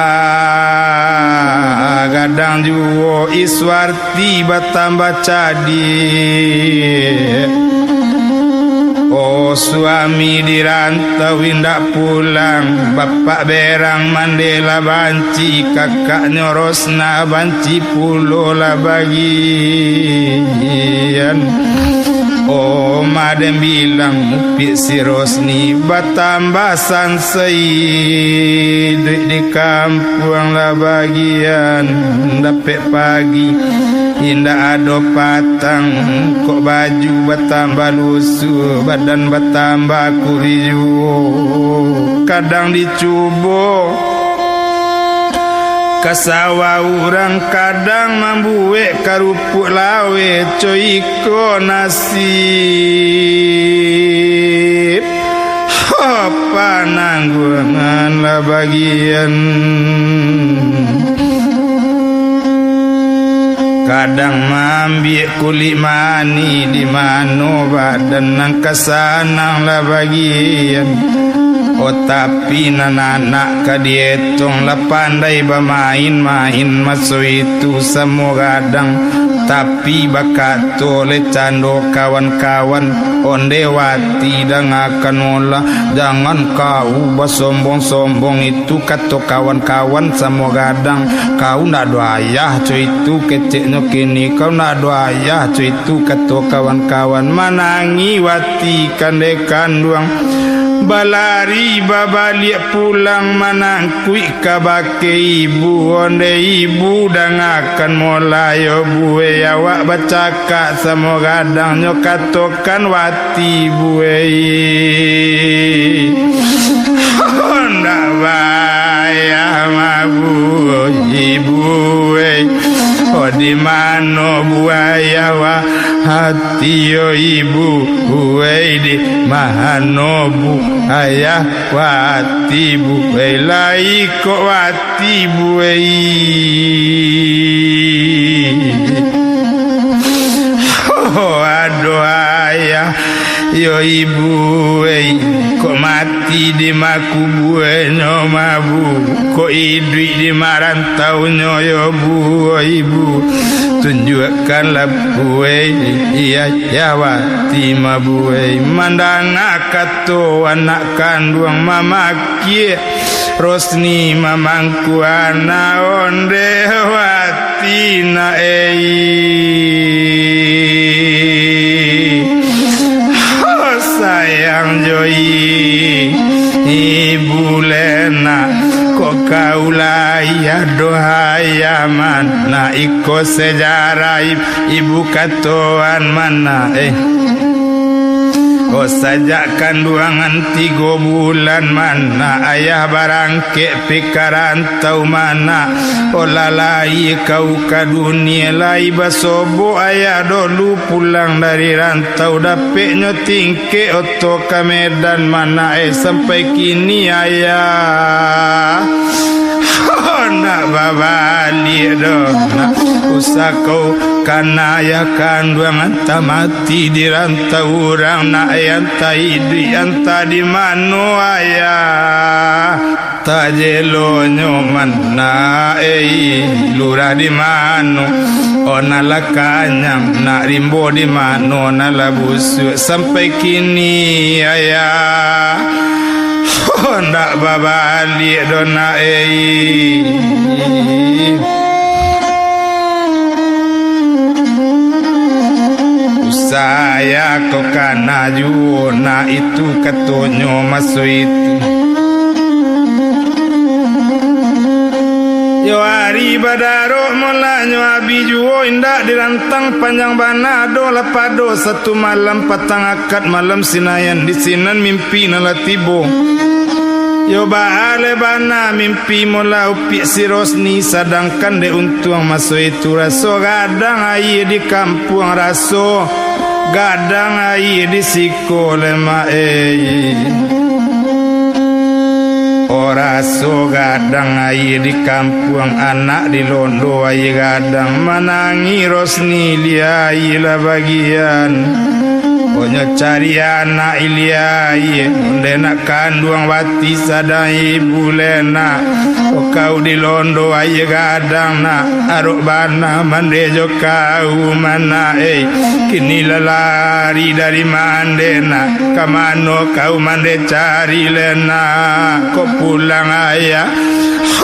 gadang juo Iswarti batambah cadiak. Oh, suami di rantau indak pulang, bapak berang mandeh lah banci, kakaknyo Rosna banci pulo lah bagian. Oh, maden bilang Upik si Rosni batambah sansai, iduik di kampuang lah bagian, dapek pagi indak ado patang, kok baju batambah lusuah, badan batambah kurih juo. Kadang dicubo ka sawah urang, kadang mambuek karupuak laweh, co iko nasib. Ho, panangguangan lah bagian. Kadang maambiak kulik manih, di mano badan nan ka sanang lah bagian. Oh, tapi nan anak ka dietong, lah pandai bamain-main maso itu samo gadang. Tapi bakato leh cando kawan-kawan, onde wati dangakan molah, jangan kau basombong-sombong itu, kato kawan-kawan samo gadang. Kau ndak ado ayah, co itu keceknyo kini, kau ndak ado ayah, co itu kato kawan-kawan. Manangih wati kande kanduang, balari babaliak pulang, manangkuik kabake ibu, onde ibu dangakan molah yo buwei, awak bacakak samo gadang, nyo katokan wati buwei. Ndak bayah mabuwei buwei. Oh, di mano buwei awak? Hati yo ibu, buwei di mano bu ayah wati buwei, lai kok wati buwei. Oh, ado ayah yo ibu, wei, kok mati di makubuanyo mabu, kok iduik di marantaunyo yo bu, ibu. Tunjuakkanlah buwei, iya, iya wati mabuwei, mandanga kato anak kanduang mamakia, Rosni mamangku anak onde wati nak ei. Oh, sayang jo i-, ibu lenak, kok kau lai ado ayah manak, iko sejarah i-, ibu katoan manak, eh. Oh, sajak kanduangan tigo bulan manak, ayah barangkek pi ka rantau manak. Oh, lah lai kau ka dunia, lai basobok ayah dolu pulang dari rantau, dapeknyo tingkek oto ka Medan manak, eh, sampai kini ayah ndak babaliak doh nak. Usah kau kana ayah kanduang, antah mati di rantau urang nak, eh, antah iduik antah di mano ayah. Tajelonyo manak ei, lurah di mano? Oh, nan lah kanyang nak, rimbo di mano nan lah busuak? Sampai kini ayah, oh, ndak babaliak doh nak ei. Usah ayah kau kana juo nak, itu katonyo maso itu. Yo ari badarok mulanyo abih juo, indak dirantang panjang bana doh, lah pado satu malam patang akad malam Sinayan, di sinan mimpi nan lah tibo. Yo baa lai bana mimpi mola upiak si Rosni, sadangkan dek untuang maso itu raso gadang aia di kampuang, raso gadang aia di siko lai mak ei. Oh, raso gadang aia di kampuang, anak di londo aia gadang, manangih Rosni, ilia aia lah bagian. Onyo cari anak ilia aia, ondeh nak kanduang wati sadang ibu lai nak. Oh, kau di londo aia gadang nak, arok bana mandeh jo kau manak ei. Kini lah lari dari mandeh nak, ka mano kau mandeh cari lai nak. Kok pulang ayah,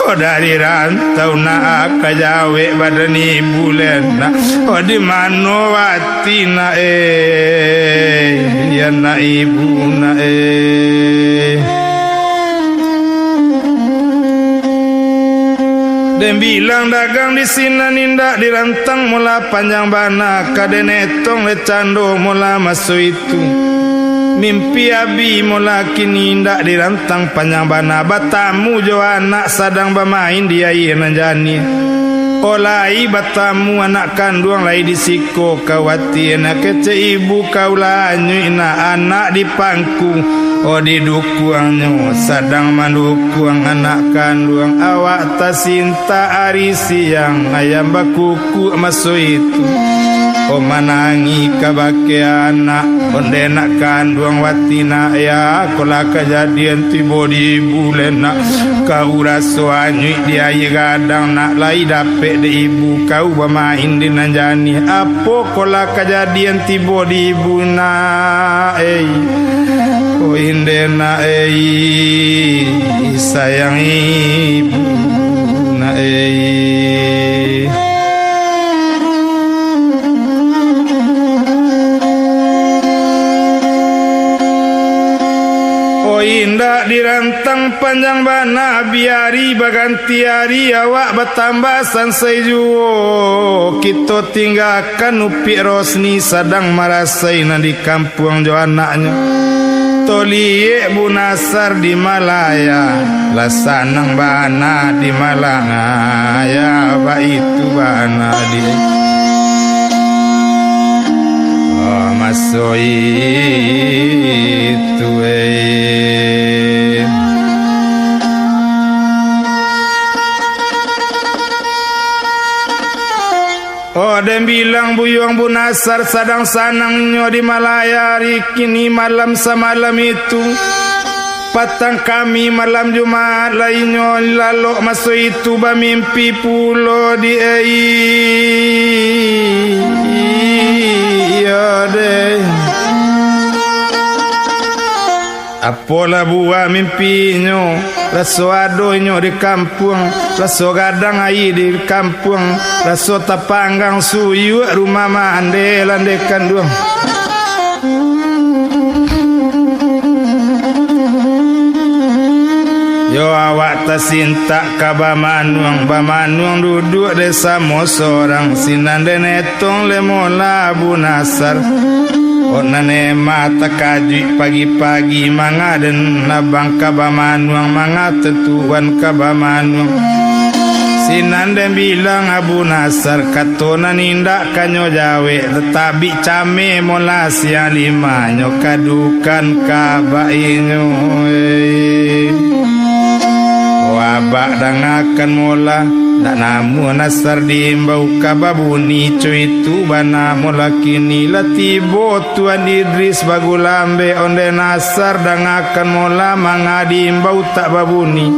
oh, dari rantau nak, ka jawek badan ibu lai nak. Oh, di mano wati nak eh, ya nak ibu nak eh. Den bilang dagang di sinan indak dirantang mola, panjang bana ka den etong lai cando mola maso itu. Mimpi abi mola kini indak dirantang, panjang bana batamu jo anak sadang bamain di aia nan janiah. Oh, lai batamu anak kanduang lai di siko, khawatia nak kecek ibu kau lah anyuik nak, anak di pangku, oh, di dukuangnyo sadang mandukuang anak kanduang. Awak tasintak ari siang, ayam bakukuak maso itu. Oh, manangih ka bakeh anak, ondeh nak kanduang wati nak ya, ko lah kajadian tibo di ibu lai nak. Kau raso anyuik di aia gadang nak, lai dapek dek ibu kau bamain di nan janiah. Apo ko lah kajadian tibo di ibu nak ei? Ko indeh nak ei, sayang ibu nak ei. Oh, indak dirantang panjang bana, biari baganti ari, awak batambah sansai juo. Kito tinggakan upiak Rosni sadang marasai nan di kampuang jo anaknyo. Toliek Bu Nasar di Malaya, lah sanang bana di Malaya, baitu bana di, oh, maso itu, eh. Oh, den bilang buyuang Bu Nasar sadang sanangnyo di Malaya ari kini malam samalam itu. Patang kami malam Jumaat lainyo lalok maso itu bamimpi pulo di, eh, iyo deh. Apolah buah mimpinyo, raso ado inyo di kampuang, raso gadang aia di kampuang, raso tapanggang suyuak rumah mandeh landeh kanduang. Yo awak tasintak ka bamanuang, bamanuang duduak dek samo sorang, sinan den etong lai mola Bu Nasar. Kok nan ema takajuik pagi-pagi, manga den abang ka bamanuang, manga tantuan ka bamanuang. Sinan den bilang Abu Nasar, kato nan indak kanyo jawek, tatabik cameh mola siang limanyo kadukan kabak inyo. Wabak dangakan mola, ndak namuah Nasar diimbau ka babuni co itu bana mola kini lah tibo Tuan Idris bagulambek ondeh Nasar dangakan mola manga diimbau tak babuni.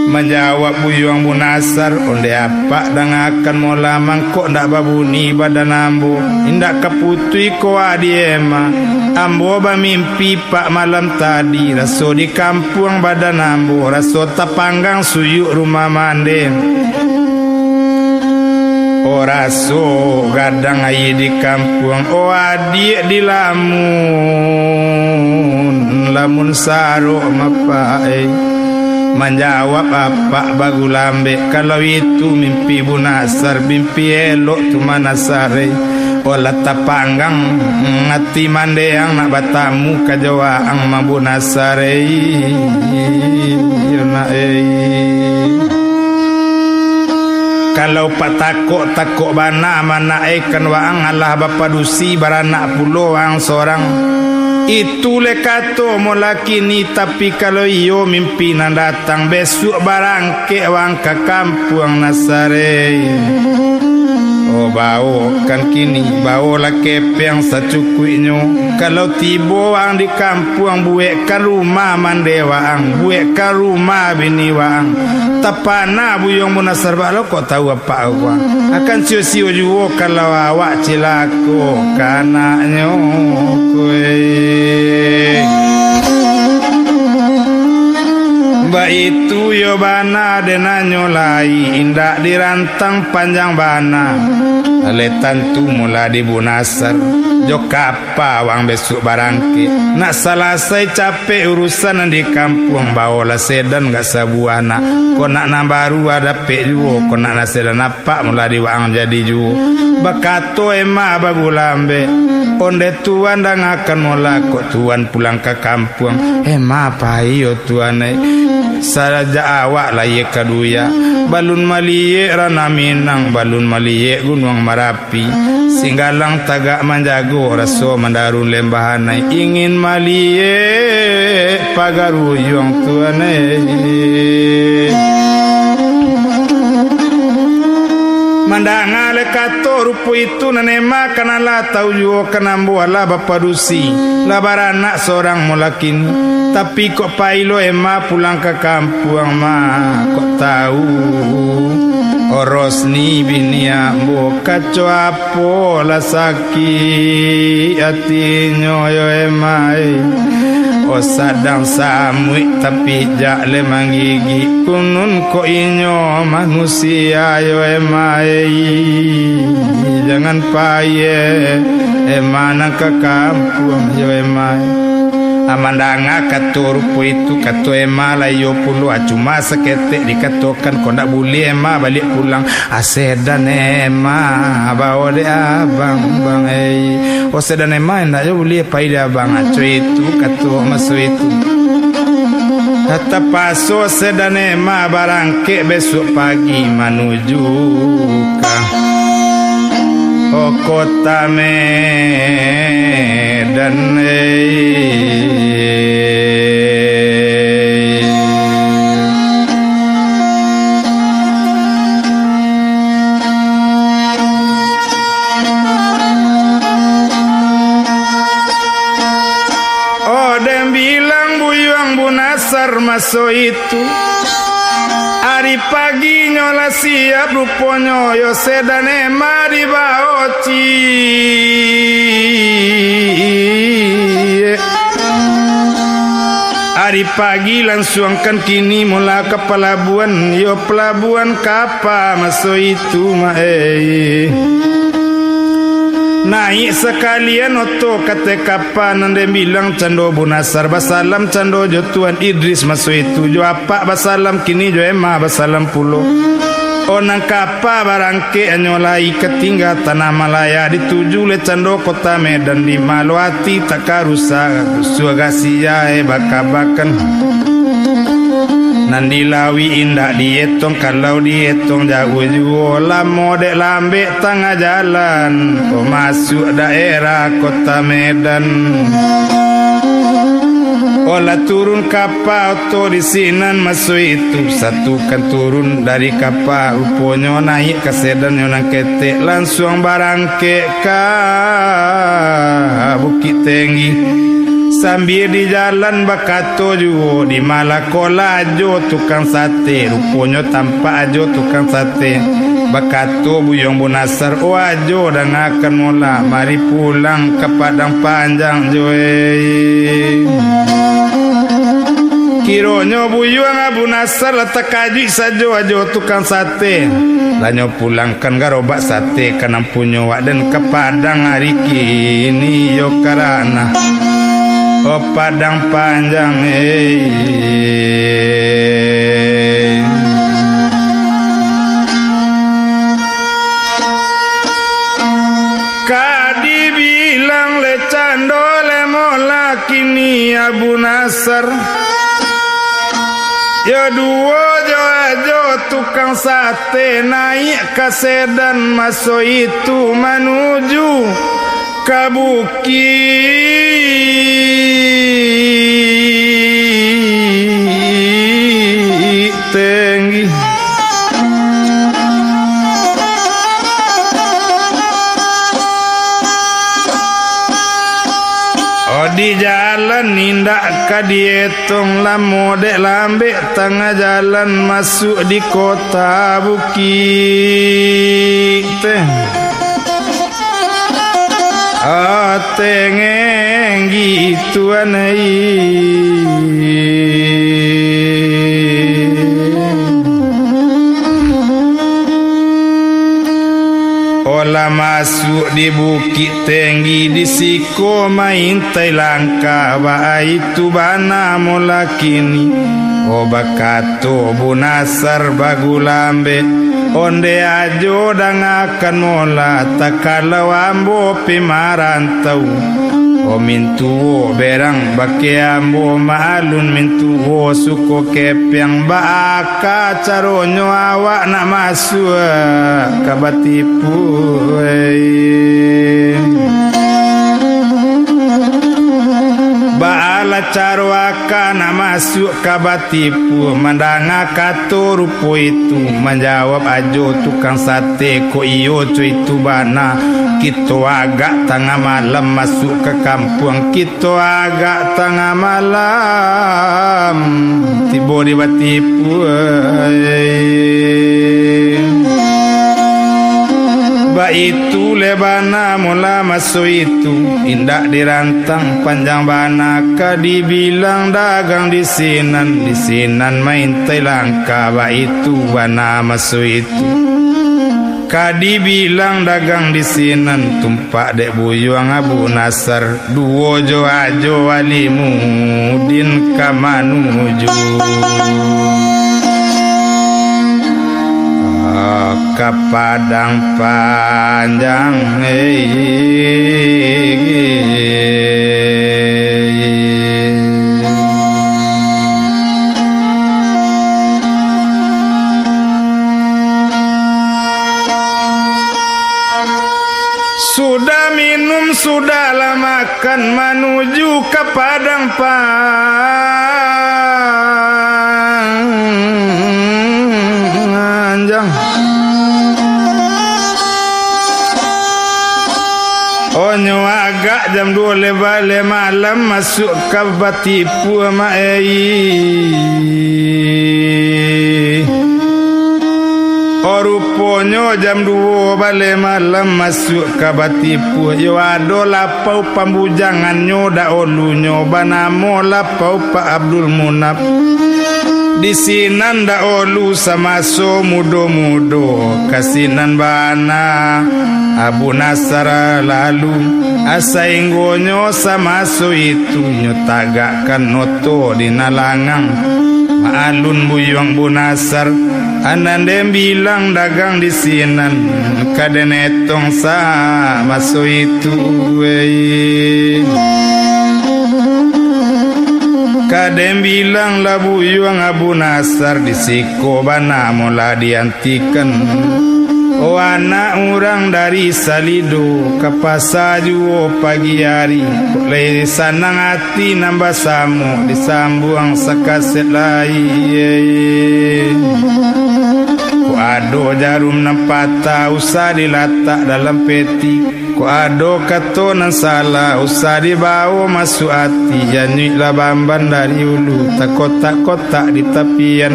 Manjawab buyuang Bu Nasar, ondeh apak dangakan mola mangkok ndak babuni badan ambo, indak ka putuih ko adiak ema. Ambo bamimpi pak malam tadi, raso di kampuang badan ambo, raso tapanggang suyuk rumah mandeh. Oh, raso gadang aia di kampuang, oh, adiak di lamun, lamun sarok mapak, eh. Manjawab apak bagulambek, kalau itu mimpi Bu Nasar, mimpi elok tu ma Nasar, eh. Olah tapanggang ati mandeang nak batamu ka jo waang Mambu Nasar, ei, yo nak, ei. Kalau patakok-takok bana manaekan waang alah bapadusi baranak pulo waang sorang. Itu lai kato mulakini, tapi kalau iyo mimpi nan datang, besuak barangkek waang ka kampuang Nasar, ei. Oh, baokan kini, baolah kepeng sacukuiknyo. Kalau tibo waang di kampuang, buekkan rumah mande waang, buekkan rumah bini waang. Tapana buyuang Mambu Nasar, baa lo kok tau apak waang. Akan sio-sio juo kalau awak cilako kanaknyo, kue. Baitu yo bana den nanyo lai, indak dirantang panjang bana. Lai tantu mula di Mambu Nasar, jo kapa waang besuak barangkek. Nak salasai capek urusan nan di kampuang, baolah sedan gak sabuah nak. Kok nak nan baru dapek juo, kok nak nan sedan apak mula di waang jadi juo. Bakato Ema Bagulambek, ondeh Tuan dangakan mula, kok Tuan pulang ka kampuang. Ema pai yo Tuan ai. Sajak awak lahia ka dunia, balun maliek Ranah Minang, balun maliek Gunuang Marapi. Singgalang tagak manjago, raso mandarun lembah anai. Ingin maliek pagaruyuang Tuan ai. Mandanga lai kato rupo itu, nan Ema kan alah tau juo, kan ambo alah bapadusi, lah baranak sorang mulakini. Tapi kok pai lo Ema pulang ka kampuang, Ma, kok tau Rosni bini ambo kaco apo lah sakik atinyo yo Ema ai. Oh, sadang samuik tapijak lai manggigik, kunun kok inyo manusia yo Ema ai. Jangan pai Ema nan ka kampuang yo Ema ai. Ah, mandanga kato rupo itu, kato Ema lah iyo pulo, ah, cuma saketek dikatokan, kok ndak buliah Ema baliak pulang. Ah, sedan Ema bao dek abang, bang, ei. Oh, sedan Ema indak jo buliah pai dek abang, ah, co itu kato maso itu. Tapaso sedan Ema barangkek besuak pagi manuju ka, oh, kota Medan, ei. Oh, den bilang buyuang Mambu Nasar maso itu. Ari paginyo lah siap ruponyo, yo sedan Ema dibao ciek. Ari pagi lansuangkan kini mula ka palabuan, yo palabuan kapa maso itu, Ma, ei. Naiak sakalian oto ka ateh kapa nan den bilang cando Mambu Nasar, basalam cando jo Tuan Idris maso itu, jo apak basalam, kini jo Ema basalam pulo. Oh, nan kapa barangkek anyo lai ka tingga Tanah Malaya, dituju lai cando kota Medan, di ma lo ati tak ka rusak, suagah siai bakabakan. Nan di lauik indak dietong, kalau dietong jauah juo, lamo dek lambek tangah jalan, oh, masuak daerah kota Medan. Oh, lah turun kapa oto di sinan maso itu, satu kan turun dari kapa, ruponyo naiak ka sedannyo nan ketek, lansuang barangkek ka Bukik Tinggi. Sambia di jalan bakato juo, di ma lah ko lah ajo tukang sate, ruponyo tampak ajo tukang sate. Bakato buyuang Mambu Nasar, "Oh ajo, dangakan molah, mari pulang ka Padang Panjang jo, ei." Kironyo buyuang Mambu Nasar lah takajuik sajo ajo tukang sate. Lah nyo pulangkan garobak sate ka nan punyo wak den ka Padang ari kini yo karano, oh, Padang Panjang, ei. Ka Ilang le cando le mola kini Abu Nasar. Yo duo jo ajo tukang sate naiak ka sedan maso itu manuju ka Bukik Tinggi. Oh, di jalan indak ka dietong lamo, dek lambek tangah jalan masuak di kota Bukik teh. Atengeng gitu anai. Olah masuak di Bukik Tinggi, di siko maintai langkah, baitu bana mola kini. Oh, bakato Bu Nasar bagulambek, onde ajo dangakan mola, takalau ambo pi marantau. Oh, mintuo berang bakeh ambo, maalun mintuo suko kepeang, baa ka caronyo awak nak masuak ka Batipuah? Baalah caro aka nak masuak ka Batipuah? Mandanga kato rupo itu, manjawab ajo tukang sate, kok iyo co itu bana. Kito agak tangah malam masuak ka kampuang, kito agak tangah malam tibo di Batipuah. Baitu le bana mola maso itu, indak dirantang panjang bana, ka dibilang dagang di sinan, di sinan maintai langkah, baitu bana maso itu. Ka dibilang dagang di sinan, tumpak dek buyuang Abu Nasar, duo jo ajo Alimuddin ka manuju ka Padang Panjang. Sudah minum, sudah lah makan, manuju ka Padang Panjang. Onyo agak jam duo leba le malam, masuak ka Batipuah, mak ei. Oh, ruponyo jam duo baleh malam masuak ka Batipuah. Yo ado lapau pambujangannyo daolunyo, banamo Lapau Pak Abdul Munaf. Di sinan daolu samaso mudo-mudo, ka sinan bana Abu Nasar lalu. Sainggonyo samaso itu nyo tagakkan oto di nalangang. Maalun buyuang Bu Nasar, anan den bilang dagang di sinan, ka den etong samaso itu, wei. Ka den bilang lah buyuang Abu Nasar, di siko bana mola dian- tikan. Oh, anak urang dari Salido, ka pasa juo pagi ari, kok lai sanang ati nan basamo, disambuang sakaset lai. Kok ado jarum nan patah, usah dilatak dalam peti. Kok ado kato nan salah, usah dibawo masuak ati, janyuiklah bamban dari ulu, takotak-kotak di tapian.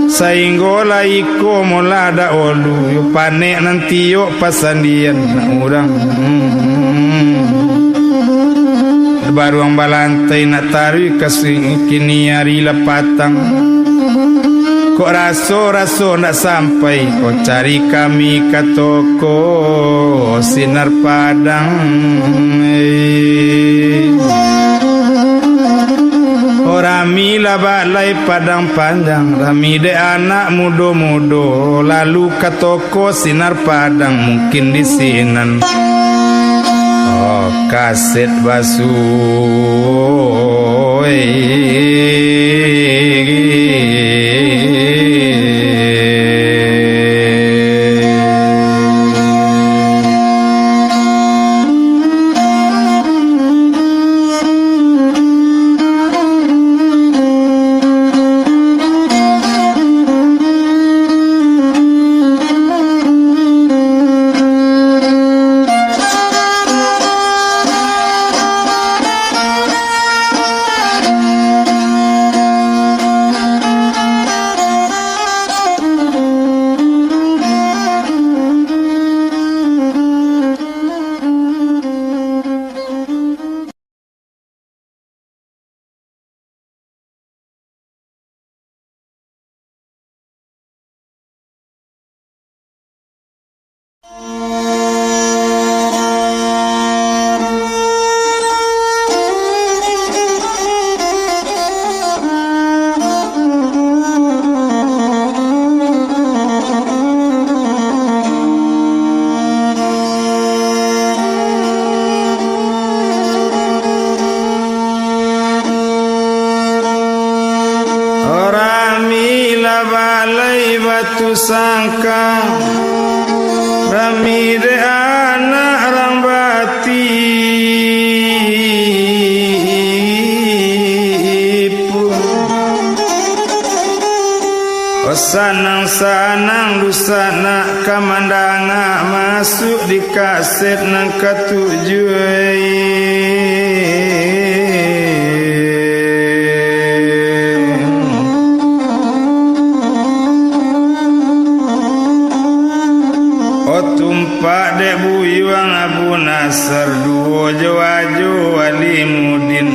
Sainggo lah iko molah daolu, yo panek nan tiok pasandian, nak urang. Baruang balantai nak taruih ka si-, kini ari lah patang. Kok raso-raso ndak sampai, kok cari kami ka toko Sinar Padang. Oh, rami lah balai Padang Panjang, rami dek anak mudo-mudo, lalu ka toko Sinar Padang, mungkin di sinan. Kaset basuo. Rami lah balai batu sangka, rami dek anak rang batipu. Oh, sanang-sanang dunsanak ka mandanga masuak di kaset nan katujuah. Oh, tumpak dek buyuang Abu Nasar, duo jo Ajo Wali Mudin.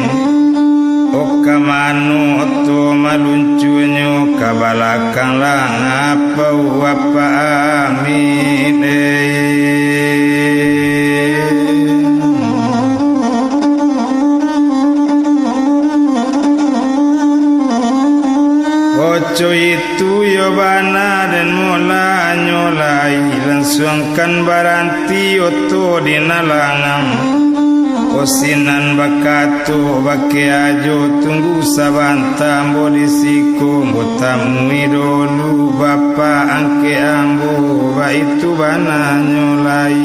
Oh, ka mano oto maluncunyo, ka balakang lah ngapau Bapak Amin, eh. Oco itu yo bana den mulanyo lai, lansuangkan baranti oto di nalangang. Osinan bakato bakeh Ajo, tunggu sabanta, ambo di siko, ambo tamui dulu bapak angkek ambo, baitu bananyo lai.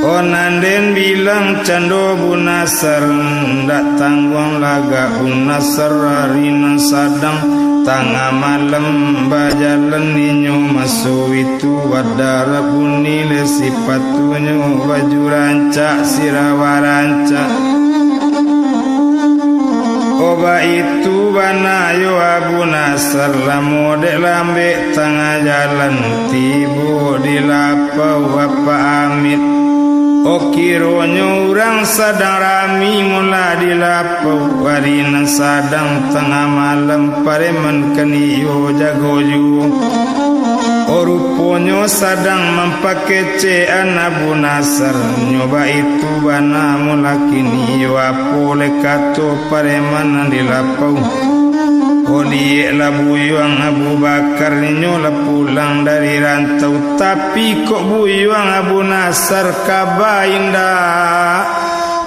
Oh, nan den bilang cando Abu Nasar, ndak tangguang lagak Abu Nasar, ari nan sadang tangah malam bajalan inyo maso itu, badarah bunyi leh sipatunyo, baju rancak, sirah barancak. Oh, baitu bana yo Abu Nasar, lamo dek lambek tangah jalan, tibo di lapau Bapak Amit. Oh, kironyo urang sadang rami mula di lapau, ari nan sadang tangah malam, pareman kan iyo jago juo. Oh, ruponyo sadang mampakecekan Abu Nasar. Nyo baitu bana mula kini yo, apo leh kato pareman nan di lapau. Oh, lieklah buyuang Abu Bakar, inyo lah pulang dari rantau, tapi kok buyuang Abu Nasar kaba indak.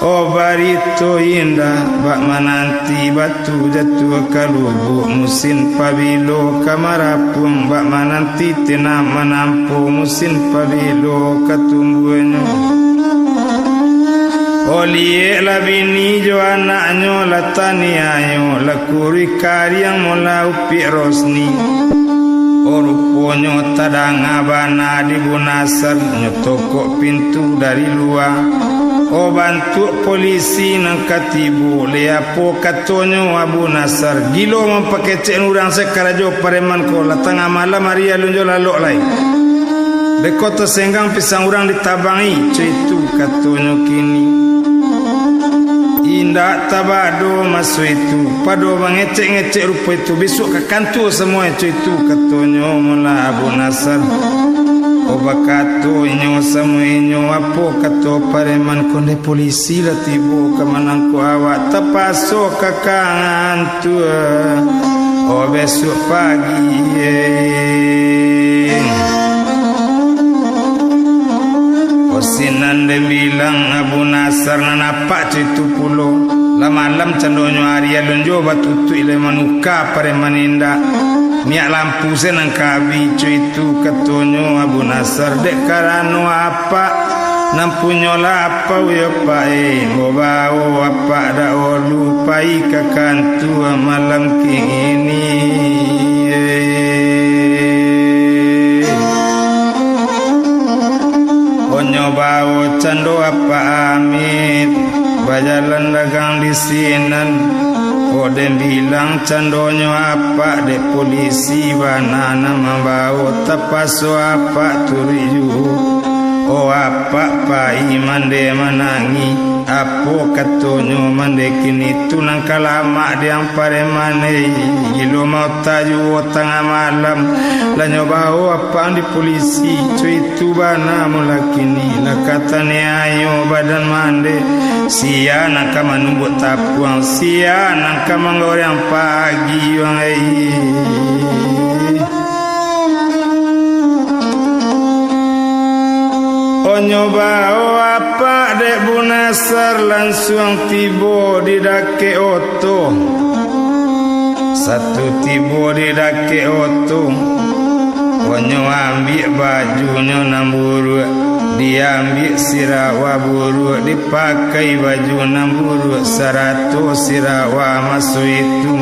Oh, barito indak, bak mananti batu jatuah ka lubuak, musin pabilo ka marapuang, bak mananti tanah manampo, musin pabilo ka tumbuahnyo. Oh, lieklah bini jo anaknyo lah taniayo, lah kuruih kariang mula Upik Rosni. Oh, ruponyo tadanga bana di Abu Nasar, nyo tokok pintu dari lua. Oh, bantuak polisi nan ka tibo, leh apo katonyo Abu Nasar, gilo mampakecek urang sakarajo pareman ko, lah tangah malam ari alun jo lalok lai. Beko tasenggang pisang urang ditabangi, co itu katonyo kini. Indak tabado maso itu, pado mangecek-ngecek rupo itu, bisuak ka kantua samuo, co itu katonyo mula Abu Nasar. Oh, bakato inyo samo inyo, apo kato pareman ko, ndeh polisi lah tibo ka manangkok awak, tapaso ka kantua. Oh, bisuak pagi, eh. Sinan den bilang Abu Nasar nan apak co itu pulo. Lah malam candonyo ari, alun juo batutuik lai manuka pareman indak. Minyak lampu se nan ka abih co itu, katonyo Abu Nasar, dek karano apak nan punyolah apak, yo pak, eh, bao apak dahulu pai ka kantua malam kini, eh. Onyo bao cando apak Amit, bajalan dagang di sinan. Kok den bilang candonyo apak dek polisi bana nan mambao, tapaso apak turuik juo. Oh, apak pai mande manangih. Apo katonyo mande kini tu nan ka lamak di ang pareman, eh. Gilo maota juo tangah malam, lah nyo bao apak di polisi. Co itu bana mula kini, lah ka taniayo badan mande. Sia nan ka manumbuak tapuang, sia nan ka manggoreang pagi, wang, eh. Onyo bao apak dek Bu Nasar, lansuang tibo di dakek oto. Satu tibo di dakek oto, onyo ambiak bajunyo nan buruak, diambiak sirawa buruak, dipakai baju nan buruak, sarato sirawa maso itu.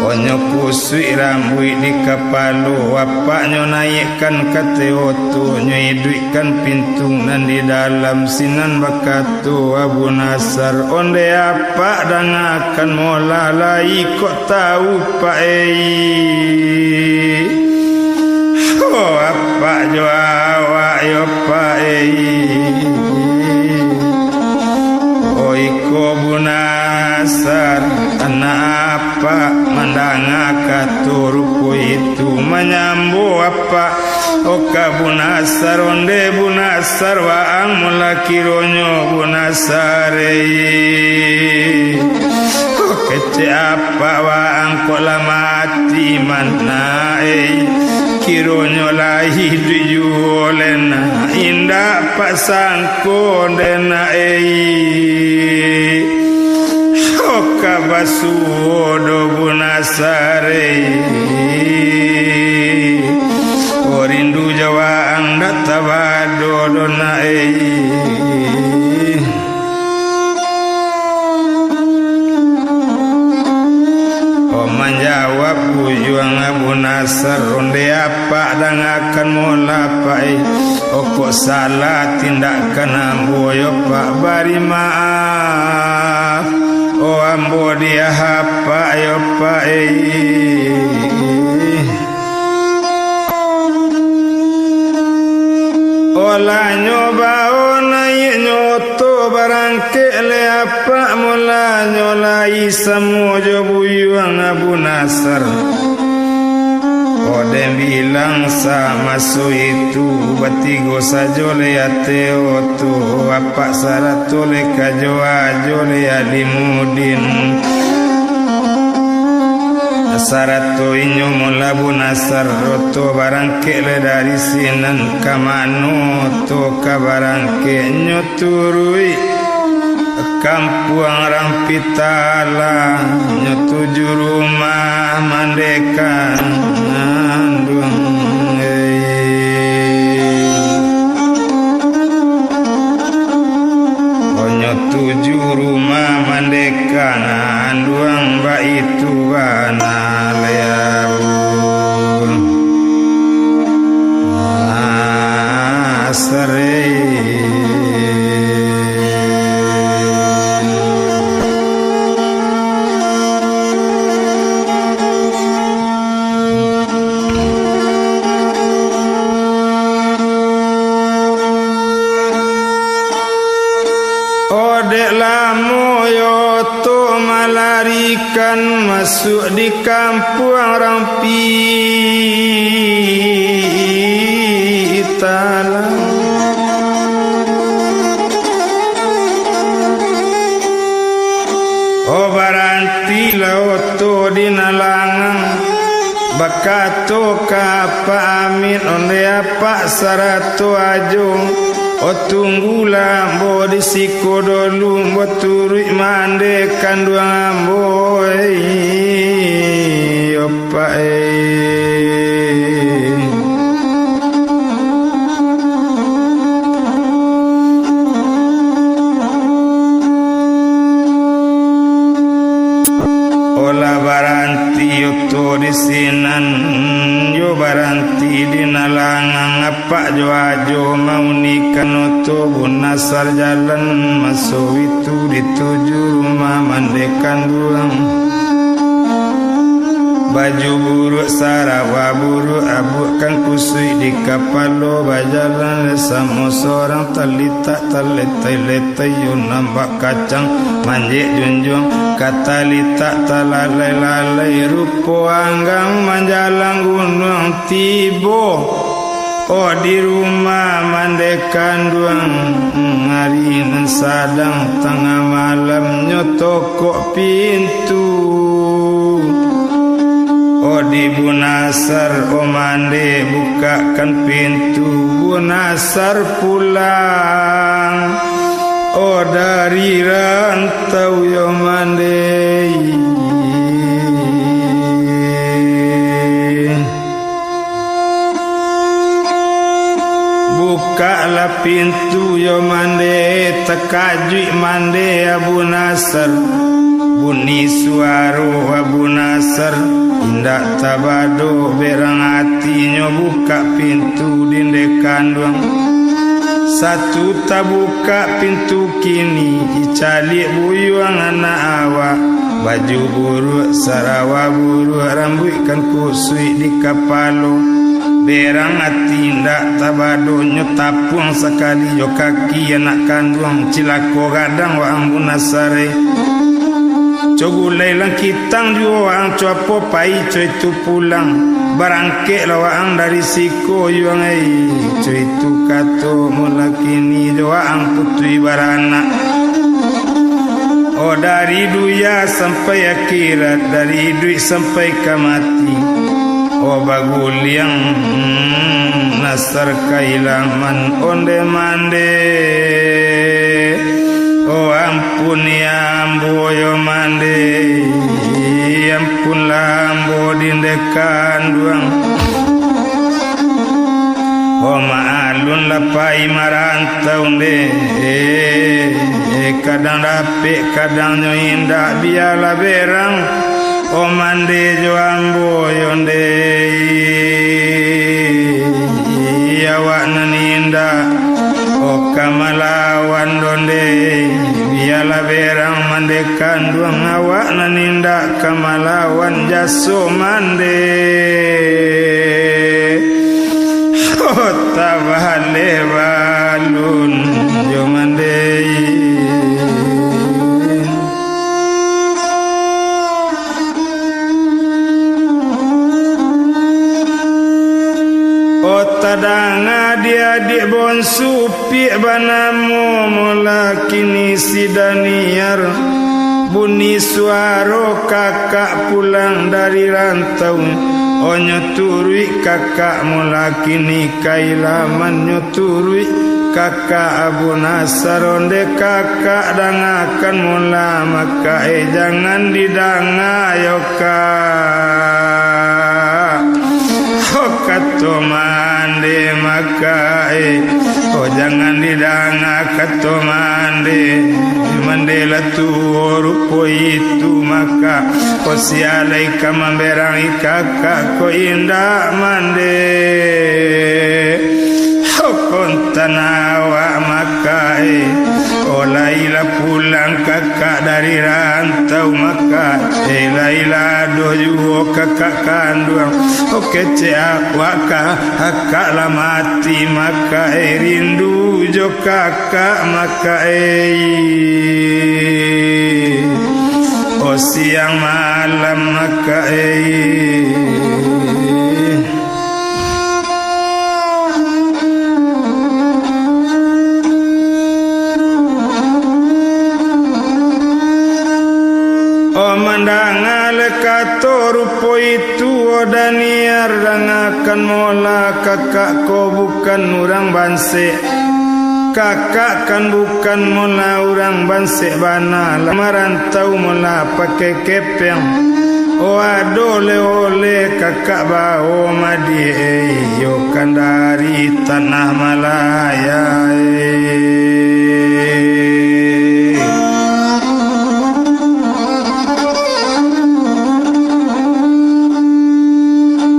Onyo kusuik rambuik di kapalo, apaknyo naikkan ka ateh oto, nyo iduikkan pintu nan di dalam, sinan bakato Abu Nasar, "Onde apak dangakan molah lai, kok tau, Pak ei. Oh, apak jo awak yo, Pak ei." Oh, iko Bu Nasar, anak apak mandanga kato rupo itu, manyambo apak. Oh, ka Bu Nasar, onde Bu Nasar waang, mula kironyo Bu Nasar ei. Oh, kecek apak waang kok lah mati ma nak ei. Kironyo lah iduik juo lai nak, indak apak sangko dek nak ei. Oh, ka basuo doh Bu Nasar ei. Oh, rindu jo waang ndak tabado doh nak ei. Oh, manjawab buyuang Abu Nasar, "Onde apak dangakan molah, Pak ei. Oh, kok salah tindakan ambo yo, Pak, bari maaf. Oh, ambo diah apak yo, Pak ei." Olah nyo bao naiaknyo oto, barangkek lai apak, mulanyo lai samo jo buyuang Abu Nasar. Kok den bilang samaso itu, batigo sajo lai ateh oto, apak sarato lai ka jo ajo lai Alimudin. Sarato inyo mula Bu Nasar, oto barangkek lai dari sinan, ka mano oto ka barangkek? Nyo turuik Kampuang Rampitalah, nyo tuju rumah mandeka anduang ei. Onyo tuju rumah mandeka anduang, baitu bana lai Abu Nasar ei. Odek lamo yo oto malarikan masuak di Kampuang Rampitalah. Oh, barantilah oto di nan langang, bakato ka Apak Amit, onde apak sarato ajo. Oh, tunggulah ambo di siko dulu, baturuik mandeh kanduang ambo, eh, opak, eh. Olah baranti oto di sinan, yo baranti di nalangang, apak jo ajo maunikan oto bunasar jalan, maso itu dituju rumah mandeh kanduang. Baju buruak, sarawa buruak, abuakkan kusuik di kapalo, bajalan samo sorang, talitak taletai-letai, yo nambak kacang manjek junjuang, ka talitak talalai-lalai, rupo anggang manjalang gunuang, tibo oh di rumah mandeh kanduang, ari nan sadang tangah malam, nyo tokok pintu. Oh, di bunasar, oh mandeh, bukakkan pintu, bunasar pulang, oh dari rantau, yo mandeh. Bukaklah pintu, yo mandeh, takajuik mandeh Abu Nasar. Bunyi suaro Abu Nasar, indak tabado berang atinyo bukak pintu dindeh kanduang. Satu tabukak pintu kini, dicaliak buyuang anak awak. Baju buruak, sarawa buruak, rambuik kan kusuik di kapalo. Berang ati indak tabadonyo, tapuang sakali jo kaki anak kanduang, cilako gadang waang Bunasar. Co gulai langkitang juo waang, co apo pai, co itu pulang. Barangkeklah waang dari siko yuang ai, co itu kato mula kini jo waang putuih baranak. Oh, dari dunia sampai akhirat, dari iduik sampai ka mati. Oh, baguliang, hmm, Nasar kailaman ondeh-mandeh. Oh, ampun ya ambo yo mandeh, ampunlah ambo dindeh kanduang. Oh, maalun lah pai marantau ndeh, eh, kadang dapek, kadang nyo indak, bialah berang, oh, mandeh jo ambo yo ndeh. Awak nan indak, oh, ka malawan doh ndeh, bialah berang mandeh kanduang, awak nan indak ka malawan jaso mandeh. Oh, tabaleh balun jo mandeh. Oh, tadanga di adiak bonsu piak banamo mula kini si Daniar. Bunyi suaro kakak pulang dari rantau. Oh, nyo turuik kakak mula kini kailaman, nyo turuik kakak Abu Nasar, ondeh kakak dangakan mula maka, eh, jangan didanga yo kak. Oh, kato mandeh maka, eh, oh, jangan didanga kato mandeh. Mandeh lah tuo rupo itu maka, oh, sia lai ka mamberangi kakak ko indak mandeh. Oh, kontan awak maka, eh, oh, lailah pulang kakak dari rantau maka, eh, lailah doh juo kakak kanduang. Oh, kecek awak ka, kakak lah mati maka, eh, rindu jo kakak maka, eh. Oh, siang malam maka, eh. Oh, mandanga le kato rupo itu, oh, Daniar, dangakan mola, kakak ko bukan urang bansek. Kakak kan bukan mola urang bansek bana, lah marantau mola pakai kepeng. Oh, ado oleh-oleh kakak bao madiak, eh, iyo kan dari tanah Malaya, eh.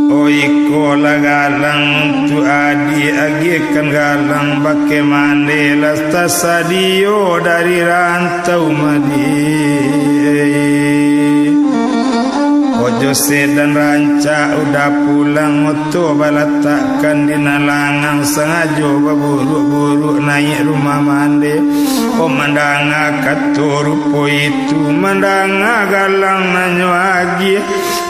Oh, iko lah galang untuak adiak, agiahkan galang bakeh mandeh, lah tasadio dari rantau madiak. Ojo sedan rancak udah pulang, oto balatakkan di nan langang, sangajo baburuak-buruak naiak rumah mandeh. Oh, mandanga kato rupo itu, mandanga galang nan nyo agiah,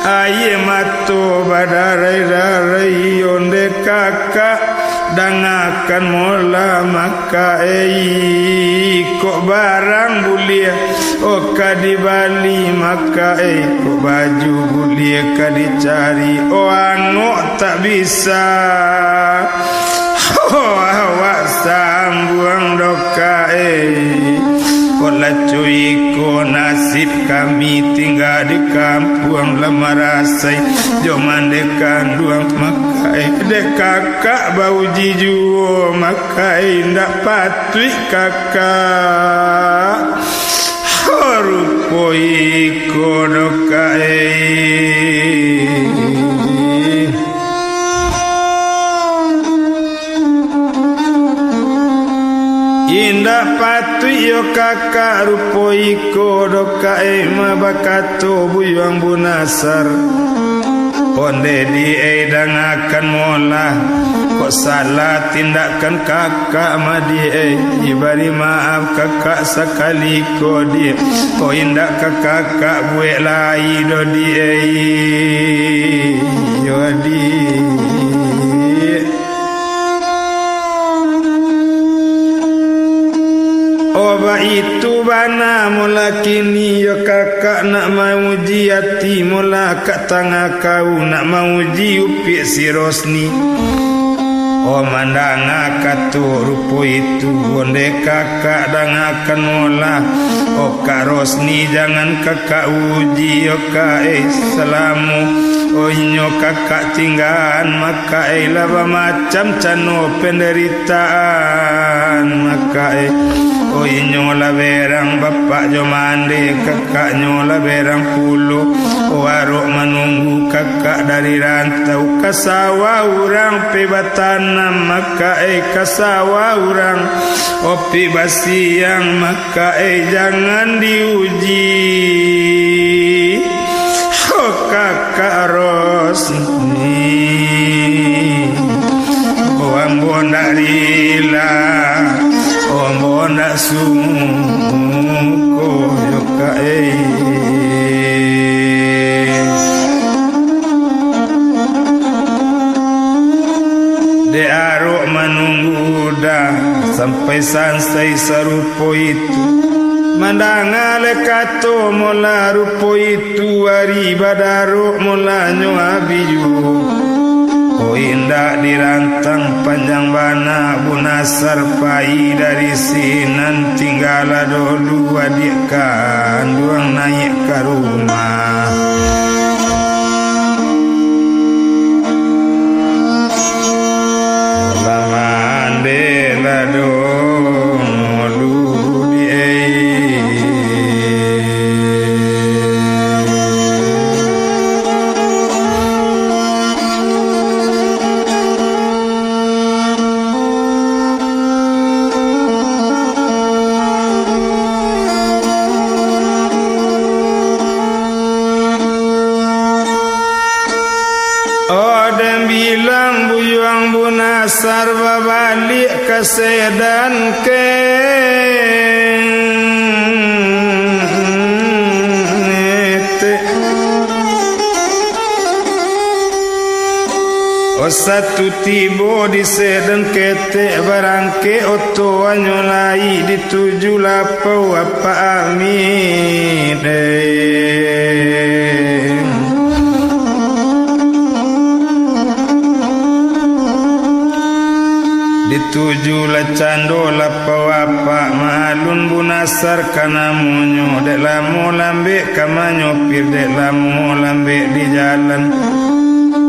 aia mato badarai-darai, ondeh kakak, dangakan mola makae, kok barang buliah, oh, ka dibali makae, kok baju buliah ka dicari, oh, angok tak bisa. Oh, awak sambuang dokae. Kok lah cuiko nasib kami tingga di kampuang, lah marasai jo mandeh kanduang makae. Dek kakak bauji juo makae, indak patuik kakak. Oh, rupo iko dokae. Indak patuik yo kakak rupo iko dokae, mah bakato Buyuang Bunasar. Ondeh diai dangakan mola, kok salah tindakan kakak madiak, eh, bari maaf kakak sakali ko diak, kok indak ka kakak buek lai doh diak, eh, yo diak. Oh, baitu bana mola kini yo kakak nak mauji ati mola kak tangah kau, nak mauji upiak si Rosni. Oh, mandanga kato rupo itu, ondeh kakak dangakan mola. Oh, Kak Rosni, jangan kakak uji yo kak, eh, salamo. Oh, inyo kakak tinggaan makae, lah bamacam cano penderitaan makae. Oh, inyo lah berang bapak jo mandeh, kakaknyo lah berang pulo. Oh, arok manunggu kakak dari rantau, ka sawah urang pai batanam makae, ka sawah urang, oh, pai basiang makae, jangan diuji. Oh, kakak Rosni, oh, ambo ndak rila, oh, ambo ndak suko yo kak, eh. Dek arok manunggu dah sampai sansai sarupo itu. Mandanga le kato mola rupo itu, ari badarok molanyo abih juo. Oh, indak dirantang panjang bana, Bunasar pai dari sinan, tinggalah dolu adiak kanduang naiak ka rumah. Lah mandeh lah dong, ulu di ai. Oh, den bilang Buyuang Bunasar babaliak ka Sedan Ketek. Oh, satu tibo di Sedan Ketek, barangkek oto anyo lai di tujuh lapau Apak Amit, eh. Di Tuju lah cando lapau apak, maalun Bunasar ka namonyo, dek lamo lambek ka manyopir, dek lamo lambek di jalan.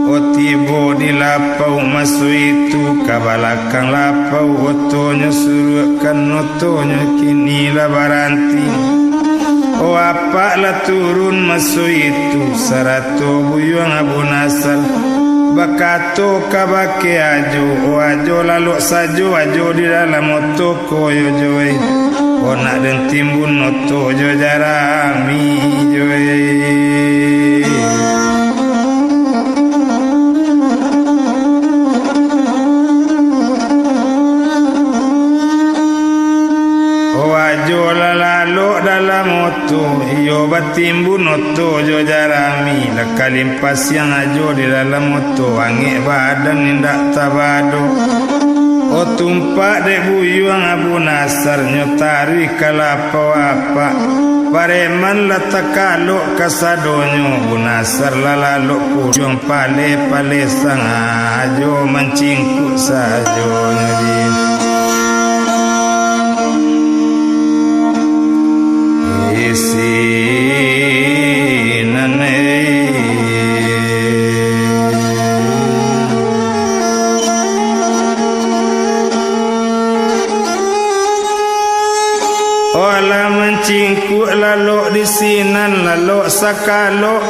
O tibo di lapau maso itu, ka balakang lapau otonyo suruakkan, otonyo kini lah baranti. O apak lah turun maso itu, sarato buyuang Abu Nasar, bakato kabake Ajo, "O Ajo, lalok sajo Ajo di dalam oto ko yo, Jo, eh. O nak den timbun oto jo jarami, Jo, eh." O Ajo lah lalok dalam oto, iyo batimbun oto jo jarami, lah kalimpasiang Ajo di dalam oto, angek badan indak tabado. O tumpak dek buyuang Abu Nasar, nyo taruih ka lapau apak. Pareman lah takalok kasadonyo, Abu Nasar lah lalok pucuang pale-pale sangajo mancingkuk sajonyo di sinan, eh. Olah mancingkuak lalok di sinan, lalok sakalok.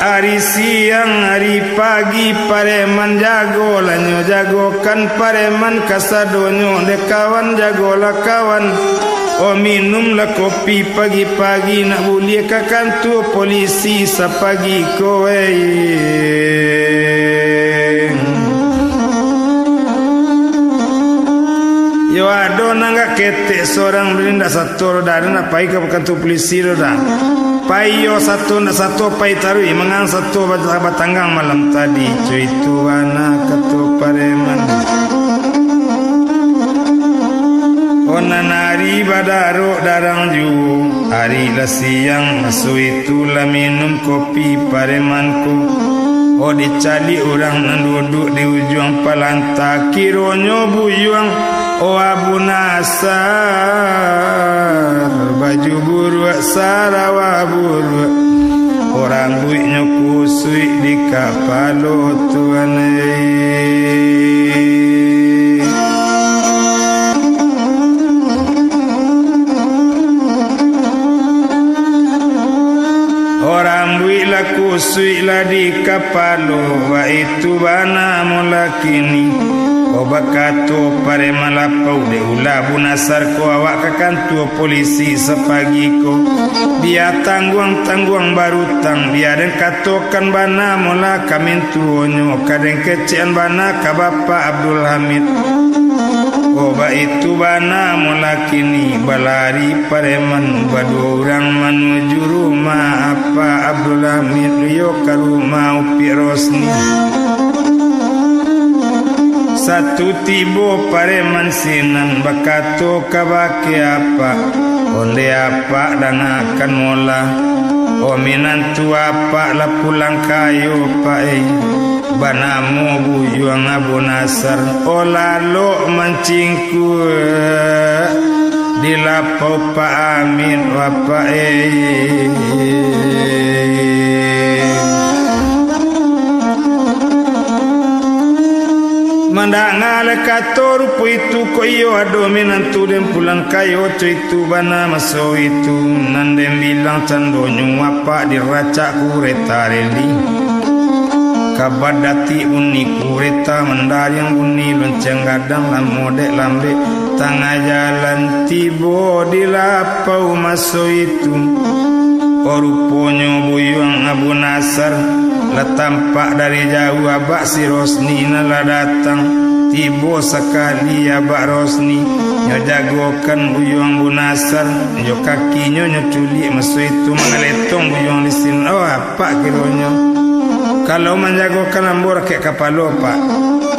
Ari siang, ari pagi, pareman jago lah nyo jagokan pareman kasadonyo, dek kawan jagolah kawan. O minumlah kopi pagi-pagi, nak buliah ka kantua polisi sapagi ko, weh. Yo ado nan agak ketek sorang, bali ndak sato doh, dah ado nak pai ka kantua polisi doh, dah. Pai yo sato ndak sato, pai taruih, mangang sato bat-, batanggang malam tadi, co itu bana kato pareman. O nan ari badarok darang juo, ari lah siang, maso itu lah minum kopi pareman ko. O dicaliak urang nan duduak di ujuang palanta, kironyo buyuang, o Abu Nasar, baju buruak, sarawa buruak, o rambuiknyo kusuik di kapalo, Tuan, eh. O rambuik lah kusuik lah di kapalo, baitu bana molah kini. O bakato pareman lapau, dek ulah Abu Nasar ko, awak ka kantua polisi sapagi ko. Bia tangguang-tangguang barutang, bia den katokan bana molah ka mintuonyo, ka den kecekan bana ka Bapak Abdul Hamid. O baitu bana molah kini, balari pareman baduo urang manuju rumah Apak Abdul Hamid, iyo ka rumah Upiak Rosni. Satu tibo pareman sinan bakato kabake apak, "Onde apak dangakan molah, o minantu apak lah pulang kayo, Pak, eh. Banamo buyuang Abu Nasar, o lalok mancingkuak di lapau Pak Amin, Bapak, eh." Mandanga lai kato rupo itu, ko iyo ado minantu den pulang kayo, co itu bana maso itu, nan den bilang candonyo apak diracak kureta reli. Ka badatik bunyi kureta, mandariang bunyi lonceng gadang, lamo dek lambek tangah jalan tibo di lapau maso itu. Oh, ruponyo buyuang Abu Nasar lah tampak dari jauah, abak si Rosni nan lah datang. Tibo sakali abak Rosni, nyo jagokan buyuang Abu Nasar, jo kakinyo nyo culik maso itu, mangaletong buyuang di sinan. Oh, apak kironyo. Kalau manjagokan ambo rakek kapalo, Pak.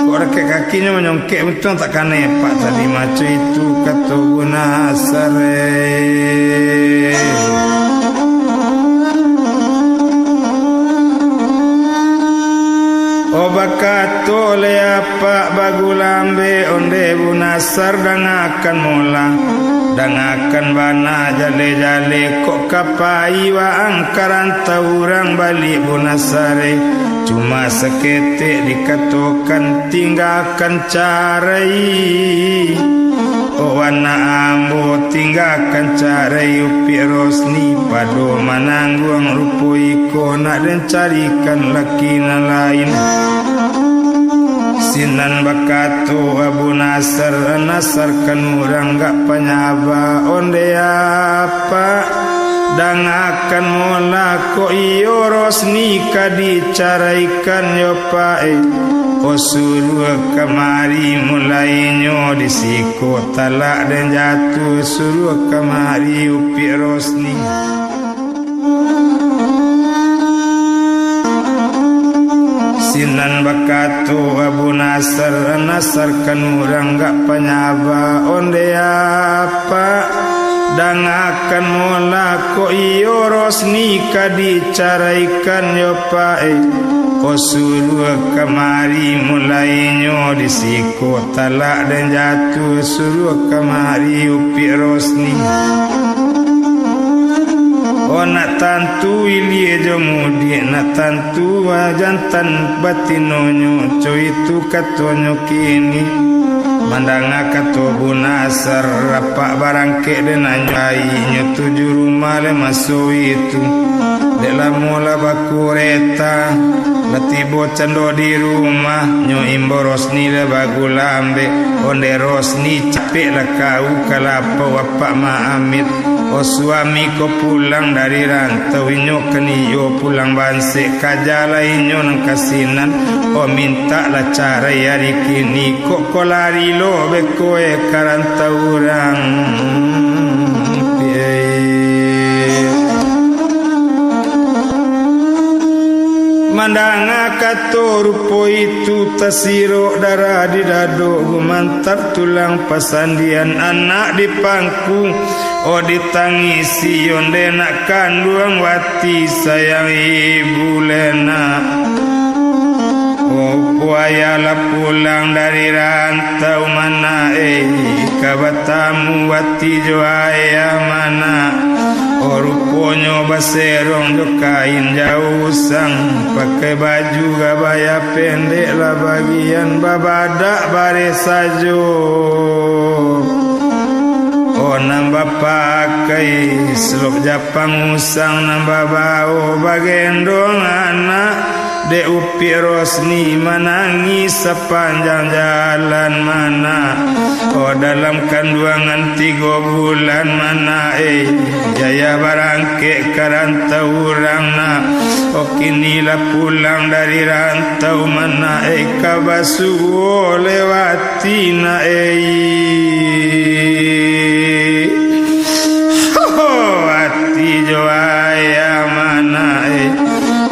Kok rakek kakinyo manyongkek untuang tak kanai, Pak, tadi maco itu, kato Abu Nasar, eh. Oh, bakato lai Pak bagulambek onde Bu Nasar, dangakan mola, dangakan bana jale-jale, kok ka pai waang ka rantau urang baliak Bu Nasar, eh. Cuma saketek dikatokan tinggakan carai. Oh anak ambo, tinggakan carai Upiak Rosni, pado manangguang rupo iko nak den carikan laki nan lain. Sinan bakato Abu Nasar, Nasar kan urang gak panyaba, onde apak, dangakan mola, kok iyo Rosni ka dicaraikan yo Pak, eh. Oh suruah kamari mulainyo, di siko talak den jatuah, suruah kamari Upiak Rosni. Sinan bakato Abu Nasar, Nasar kan urang gak panyaba, onde apak, dangakan mola, kok iyo Rosni ka dicaraikan yo Pak, eh. Oh suruah kamari mulainyo, di siko talak den jatuah, suruah kamari Upiak Rosni. Oh nak tantu ilia jo mudiak, nak tantu jantan batinonyo, co itu katonyo kini. Mandanga kato Bu Nasar, rapak barangkek den anyo, ainyo tuju rumah lai maso itu. Dek lamo lah bakureta, lah tibo cando di rumah, nyo imbau Rosni lah bagulambek, onde Rosni capek lah kau ka lapau apak ma-amit. Oh suami ko pulang dari rantau, inyo kan iyo pulang bansek, kajalah inyo nan ka sinan. Oh mintaklah carai ari kini, kok ko lari lo beko eh ka rantau urang. Mandanga kato rupo itu, tasirok darah di dado, gumantar tulang pasandian, anak di pangku. Oh ditangisi onde nak kanduang, wati sayang ibu le nak. Oh buayalah pulang dari rantau mana, eh, ka batamu wati jo ayah mana. Oh ruponyo baserong jo kain jausang, pakai baju gabaya pendek lah bagian, babadak bareh sajo. Oh nan bapakai selop japang usang, nan babao bagendong anak, dek Upiak Rosni manangih sapanjang jalan mana. Oh dalam kanduangan tigo bulan mana, eh, yayah barangkek ka rantau urang nak. Oh kini lah pulang dari rantau mana, eh, ka basuo lewat ati nak, eh. Ho, ati jo ayah mana, eh.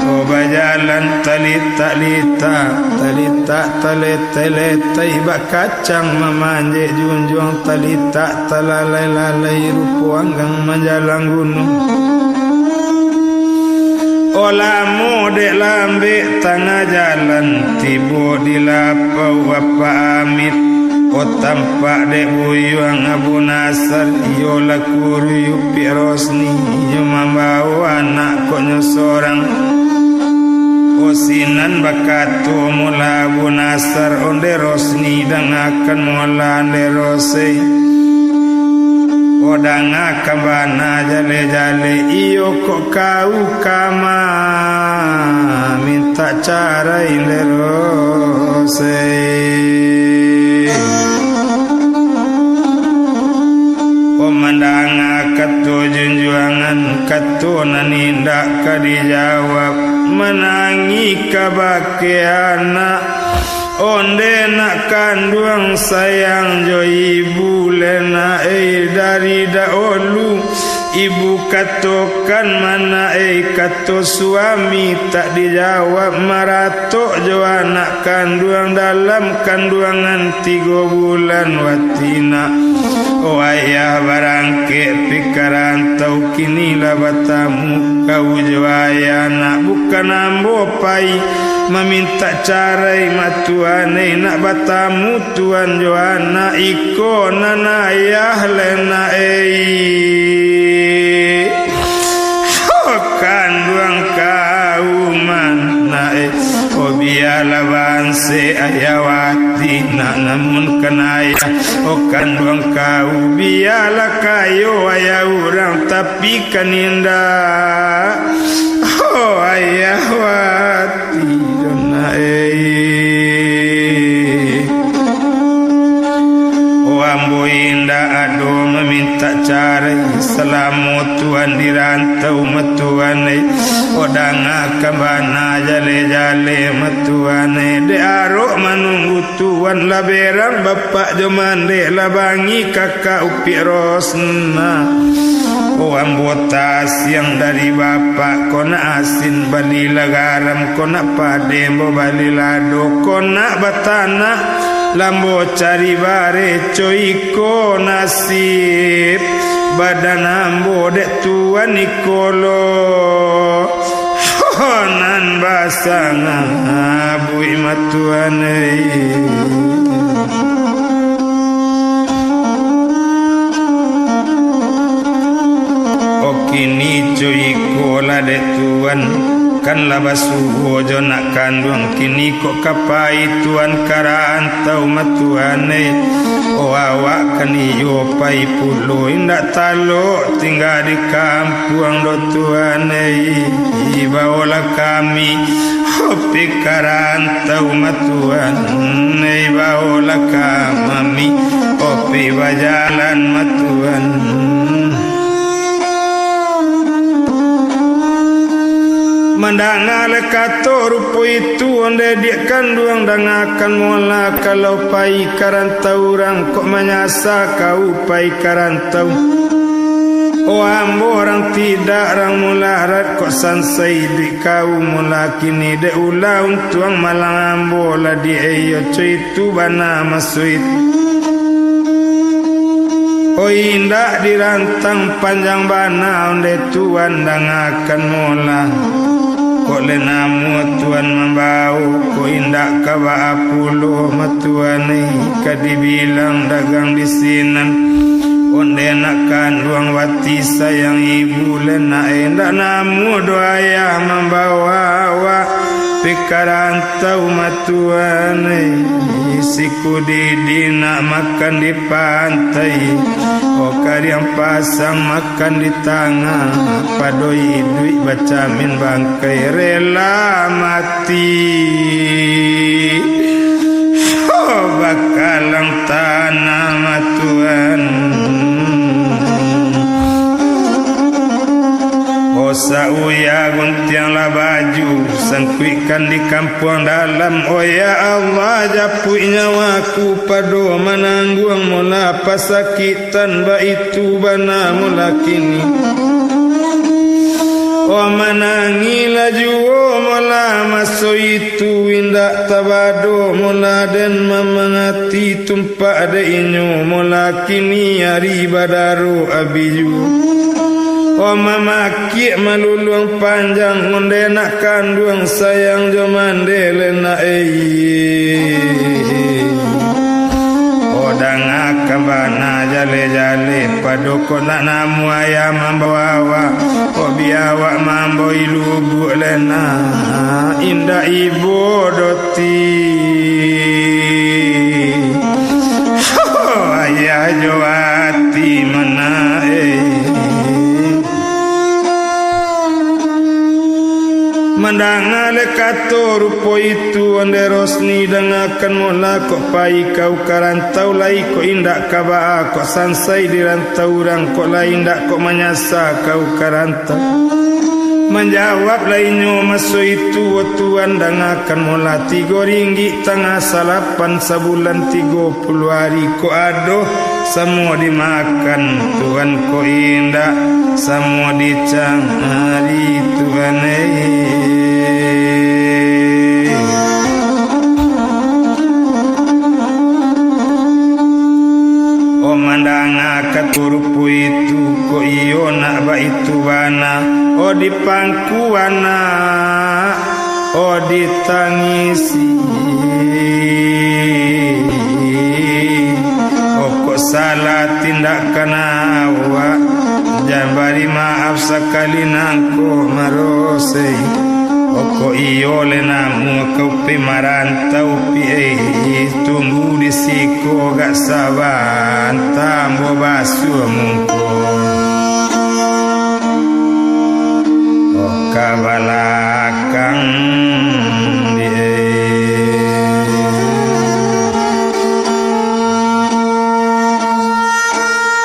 Oh bajalan talitak-litak, talitak taletai-letai, bak kacang mamanjek junjuang, talitak talalai-lalai, rupo anggang manjalang gunuang. Oh lamo dek lambek tangah jalan, tibo di lapau apak amit. Oh tampak dek buyuang Abu Nasar, iyo lah kuruih Upiak Rosni, inyo mambao anak kok nyo sorang. Oh sinan bakato mula Abu Nasar, onde Rosni, dangakan mula onde Rosei. Oh dangakan bana jale-jale, iyo kok kau kama mintak carai onde Rosei. Oh mandanga kato junjuangan, kato nan indak ka dijawab, manangih kabake anak. Onde nak kanduang sayang jo ibu le nak, eh, dari dahulu ibu Katokan ma nak ei, kato suami tak dijawab, maratok jo anak kanduang dalam kanduangan tigo bulan wati nak. Oh ayah barangkek pi ka rantau, kini lah batamu kau jo ayah nak, bukan ambo pai mamintak carai ma tuan ei, nak batamu tuan jo anak iko nan ayah lai nak ei. Oh kanduang kau ma nak ei, oh bialah bansek ayah wati nak, namun kan ayah, oh kanduang kau bialah kayo ayah urang tapi kan indak. Oh ayah wati. Iyo nak ei. Oh ambo indak ado mamintak carai, salamo tuan di rantau ma tuan ei. Oh dangakan bana jaleh-jaleh ma tuan ei, dek arok manunggu tuan lah berang bapak jo mandeh, lah bangih kakak upik Rosna. Oh ambo tasiang dari bapak, ko nak asin balilah garam, ko nak padeh ambo bali lado, ko nak batanak lah ambo cari bareh, co iko nasib badan ambo dek tuan iko lo. Nan basangabuik ma tuan ei. Oh kini co iko lah dek tuan, kan lah basuo jo nak kanduang, kini kok ka pai tuan ka rantau ma tuan ei. Oh awak kan iyo pai pulo, indak talok tingga di kampuang doh tuan ei. Baolah kami, oh pi ka rantau ma tuan ei, baolah kami, oh pi bajalan ma tuan. Mandanga le kato rupo itu, ondeh diak kanduang, dangakan mola, kalau pai ka rantau urang kok manyasa kau pai ka rantau. Oh ambo rang tidak rang mularat, kok sansai iduik kau mula kini, dek ulah untuang malang ambo lah di eyo coit. Tu bana maso itu. Oi, indak dirantang panjang bana ondeh tuan dangakan mola. Kok le namuah tuan mambao, kok indak ka baa pulo ma tuan, eh, ka dibilang dagang di sinan. Ondeh nak kanduang wati sayang ibu le nak, eh, indak namuah doh ayah mambao awak pi ka rantau ma tuan, eh, siku didi nak makan di pantai, oh, kariang pasang makan di tangah, pado iduik bacamin bangkai rela mati, oh, bakalang tanah ma tuan. Oh, sauya guntiang lah baju, sangkuikkan di kampuang dalam. Oh, ya Allah, japuik nyawaku pado manangguang mola pasakitan baitu bana mola kini. Oh, manangilah juo mola maso itu, indak tabado mola den mamangati tum- pak dek inyo, mola kini ari badaro abih juo. Oh, mamakiak maluluang panjang, ondeh nak kanduang sayang jo mandeh le nak, eh. Oh, dangakan bana jaleh-jaleh, pado kok nak namuah ayah mambao awak, kok bia awak mambao ilubuak le nak, indak ibo doh ti. Ayah jo ati mana, eh. Mandanga le kato rupo itu, ondeh Rosni, dangakan mola, kok pai kau ka rantau lai, kok indak ka baa, kok sansai di rantau urang, kok lai indak, kok manyasa kau ka rantau. Manjawab lai nyo maso itu, oh tuan, dangakan mola, tigo ringgik tangah salapan sabulan tigo puluah ari, kok ado Samo dimakan Tuhan ko indak, samo dicari Tuhan, eh. Oh, mandanga kato rupo itu, kok iyo nak baitu bana. Oh, dipangku anak, oh, ditangisi. Oh, kok salah tindakan awak, jan bari maaf sakali nangko marosei. Oh, kok iyo le namuah ka upi marantau pi, eh, tunggu di siko gak sabanta, ambo basuah mungko. Oh, ka balakang di, eh.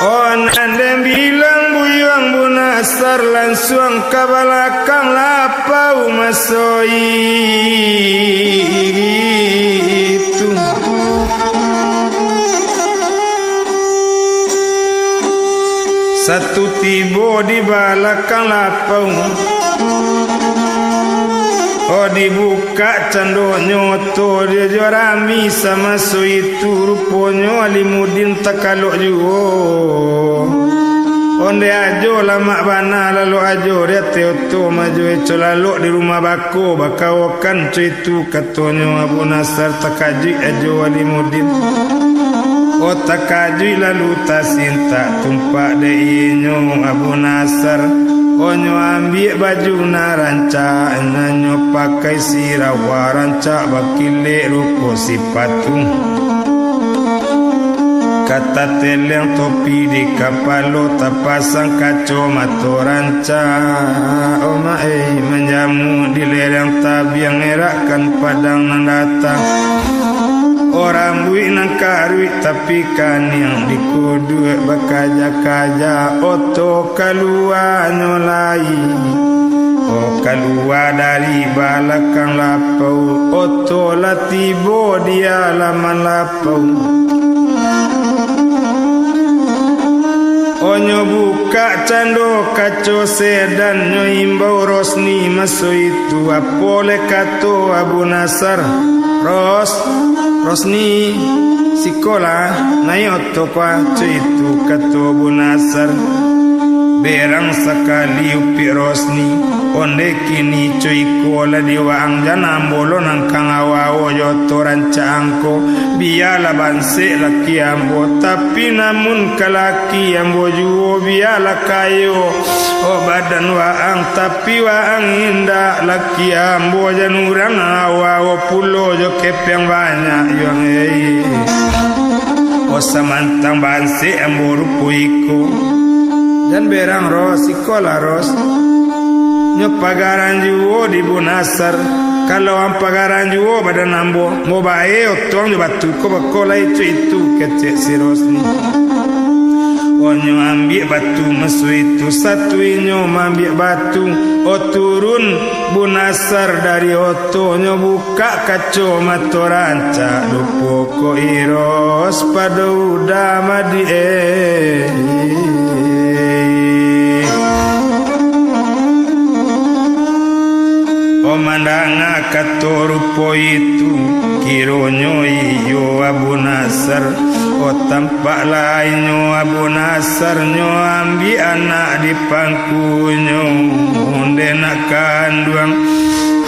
Oh, nan den bilang buyuang Bunasar, lansuang ka balakang lapau maso itu. Satu tibo di balakang lapau, oh, dibu- Kak candonyo tu, dia jo rami samaso itu, ruponyo Alimudin takalok juo. Onde ajo lamak bana, lalok ajo di ateh oto, majo eco lalok di rumah bako, bakawokan co itu, katonyo Abu Nasar. Takajuik ajo Alimudin. Oh, takajuik lalu tasintak tumpak dek inyo Abu Nasar. Oh, nyo ambiak baju nan rancak, nan nyo pakai sirawa rancak, bakilek rupo sipatu. Ka tateleng topi di kapalo, tapasang kacomato rancak. Oh, mak, eh, manjamu di lereng tabiang, erakkan padang nan datang. Oh, rambuik nan karuik tapi kaniang dikuduak bakaja-kaja, oto kaluanyo lai. Oh, kalua dari balakang lapau, oto lah tibo di alaman lapau. Oh, nyo bukak cando kaco sedan, nyo imbau Rosni maso itu, apo le kato Abu Nasar? Ros, Rosni, sikolah, naiak oto ko, co itu kato Abu Nasar. Berang sakali upiak Rosni, onde kini co iko lah di waang, jan ambo lo nan ka ngawa-awo jo oto rancak angko. Bialah bansek laki ambo, tapi namun ka laki ambo juo, bialah kayo, oh, badan waang, tapi waang indak laki ambo, jan urang awa-awo pulo jo kepeng banyak, yo, eh. Oh, samantang bansek ambo rupo iko. Jan berang, Ros, sikolah, Ros. Nyo pagaran juo di Bunasar. Kalau ang pagaran juo badan ambo, mo bae oto ang jo batu ko, bako lai co itu, kecek si Rosni. Oh, nyo ambiak batu maso itu, satu inyo maambiak batu. Oh, turun Bunasar dari oto, nyo bukak kacomato rancak, dupo ko Ros pado udah madiak. Oh, mandanga kato rupo itu, kironyo iyo Abu Nasar. Oh, tampak lainyo Abu Nasar, nyo ambiak anak di pangkunyo, onde nak kanduang.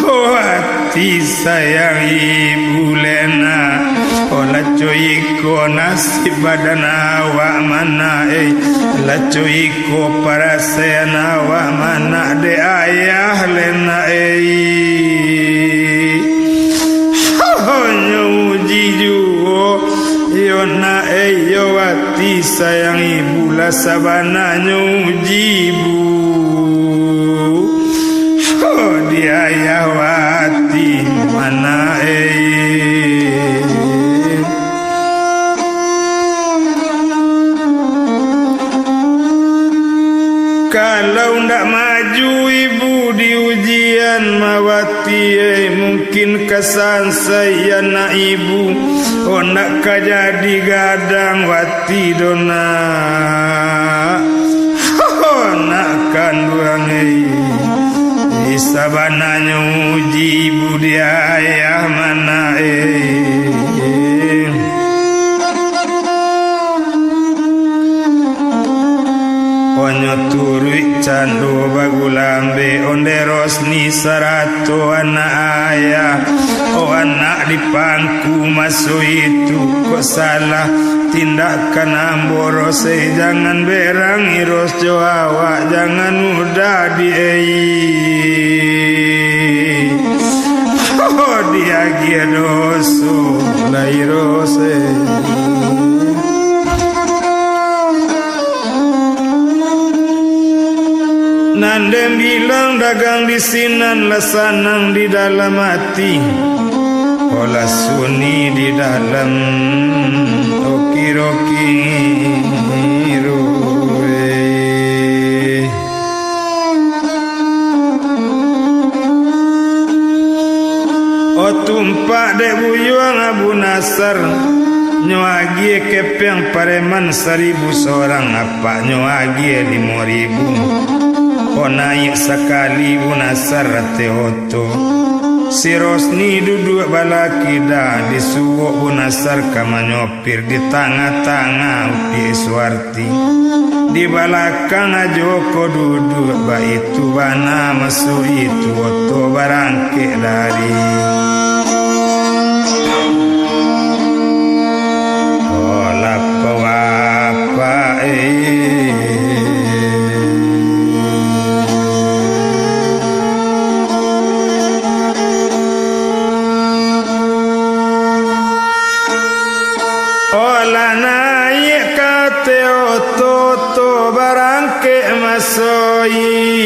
Oh, ati sayang ibu lena. Oh, lah co iko nasib badan awak, ma nak, eh. Lah co iko parasaian awak, ma nak, dek ayah lena, eh. Nyo uji juo, yo nak, eh, yo ati sayang ibu, lah sabananyo uji ibu. Oh, di ayah wati, ma nak, eh. Kalau ndak maju ibu di ujian, ma wati, eh, mungkin ka sansai anak ibu. Ko ndak ka jadi gadang wati doh, nak. Ho, nak kanduang, eh. Di sabananyo uji budi ayah manak, eh. Onyo turuik cando bagulambek ondeh Rosni sarato anak ayah. Oh, anak di pangku maso itu, kok salah tindakan ambo, Ros, eh, jangan berang iros jo awak, jangan mudah di, eh. Oh, diagiah doso lai, Ros, eh. Nan den bilang dagang di sinan lah sanang di dalam ati, ko lah sunyi di dalam, oki-roki, eh. Oh, tumpak dek buyuang Abu Nasar, nyo agiah kepeng pareman saribu sorang, apaknyo agiah limo ribu. Oh, naiak sakali Bu Nasar ateh oto. Si Rosni duduak balakida, disuok Bu Nasar ka manyo- pir di tangah-tangah upiak Suwarti. Di balakang ajo ko duduak, baitu bana maso itu oto barangkek dari. Oh, lapau apak, eh. Oh, lah naiak ka ateh oto, oto barangkek maso itu.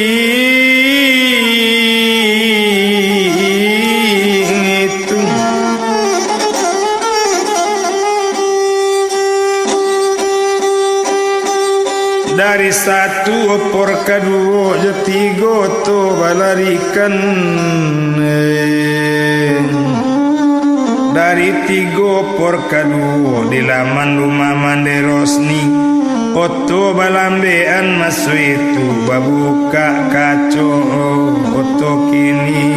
Dari satu opor kaduo jo tigo oto balarikan, eh. Dari tigo opor kaduo di laman rumah Mande Rosni, oto balambekan maso itu babukak kaco, oto kini.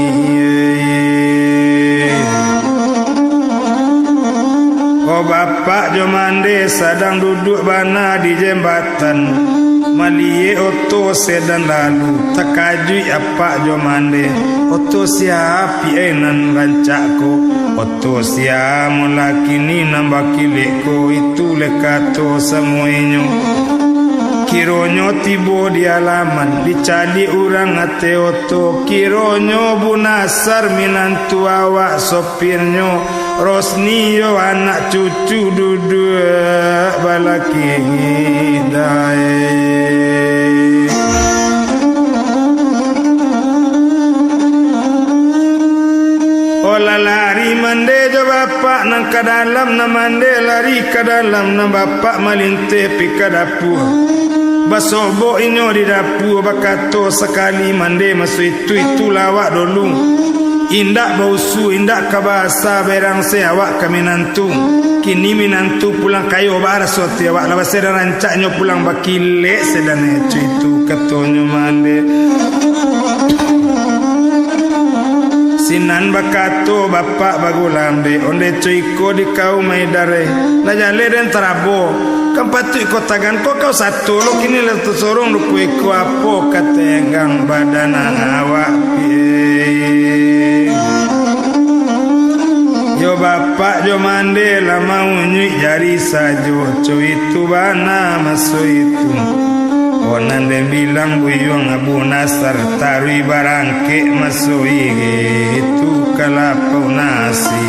Oh, bapak jo Mande sadang duduak bana di jambatan, maliek oto sedan lalu, takajuik apak jo Mande. Oto sia pi ai nan rancak ko? Oto sia mula kini nan bakilek ko? Itu lai kato samuanyo. Kironyo tibo di alaman, dicaliak urang ateh oto, kironyo Bu Nasar minantu awak, sopirnyo Rosni yo anak cucu duduak balakida. Oh, lah lari Mande jo bapak nan ka dalam, nan Mande lari ka dalam, nan bapak malinteh pi ka dapua. Basobok inyo di dapua, bakato sakali Mande maso itu, "Itulah awak dulu. Indak bausu, indak ka basa berang se awak ka minantu. Kini minantu pulang kayo, baraso ati awak lah basedan rancaknyo pulang bakilek sedan eco itu," katonyo Mande. Sinan bakato bapak bagulambek, "Onde co iko di kau Maidar, eh. Lah jaleh den tarabo. Kan patuik ko tagan ko kau sato lo, kini lah tasorong duko iko, apo ka tenggang badan awak piye?" Yo bapak jo Mande lah maunyuik jari sajo, co itu bana maso itu. Oh, nan den bilang buyuang Abu Nasar, taruih barangkek maso itu ka lapau nasi.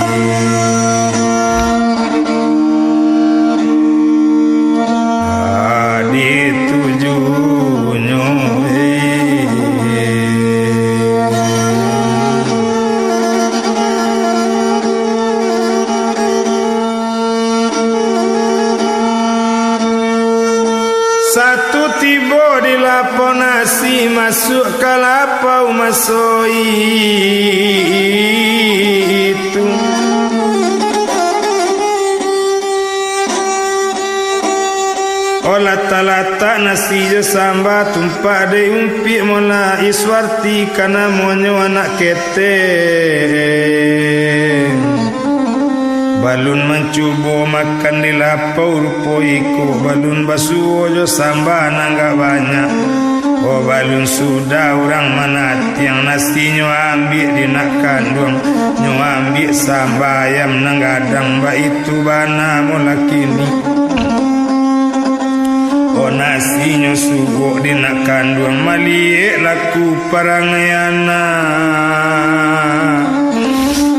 Ah, ditujunyo, eh. Satu tibo di lapau nasi, masuak ka lapau maso itu. Latak-latak nasi jo samba, tumpak dek umpik, molah Iswarti ka namonyo anak ketek. Balun mancubo makan di lapau rupo iko, balun basuo jo samba nan agak banyak. Oh, balun sudah urang manatiang, nasinyo ambiak di nak kanduang, nyo ambiak samba ayam nan gadang, baitu bana mo lakini. Oh, nasinyo suok di nak kanduang, maliek laku parangai anak.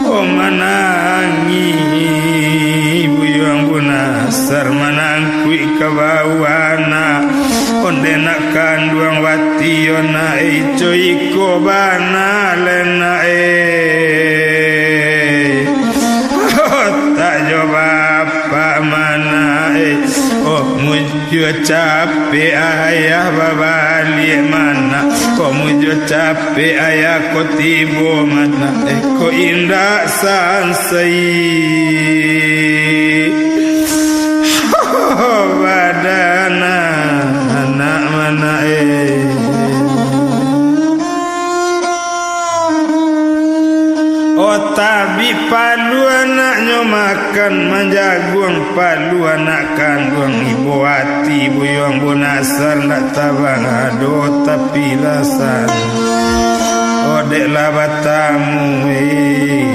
Oh, manangih buyuang Bunasar, manangkuik ka bawah anak. Ondeh nak kanduang wati yo nak, eh, co iko bana le nak, eh. Otak jo bapak mana, eh. Oh, mujo capek ayah babaliak mana. Ko mujo capek ayah ko tibo mana, eh, ko indak sansai. Badan anak mana, eh. Oh, tabik palu anaknyo makan, manjaguang palu anak kanduang, ibo ati buyuang Bunasar, ndak tabang ado tapi lah san. Oh, dek lah batamu, eh.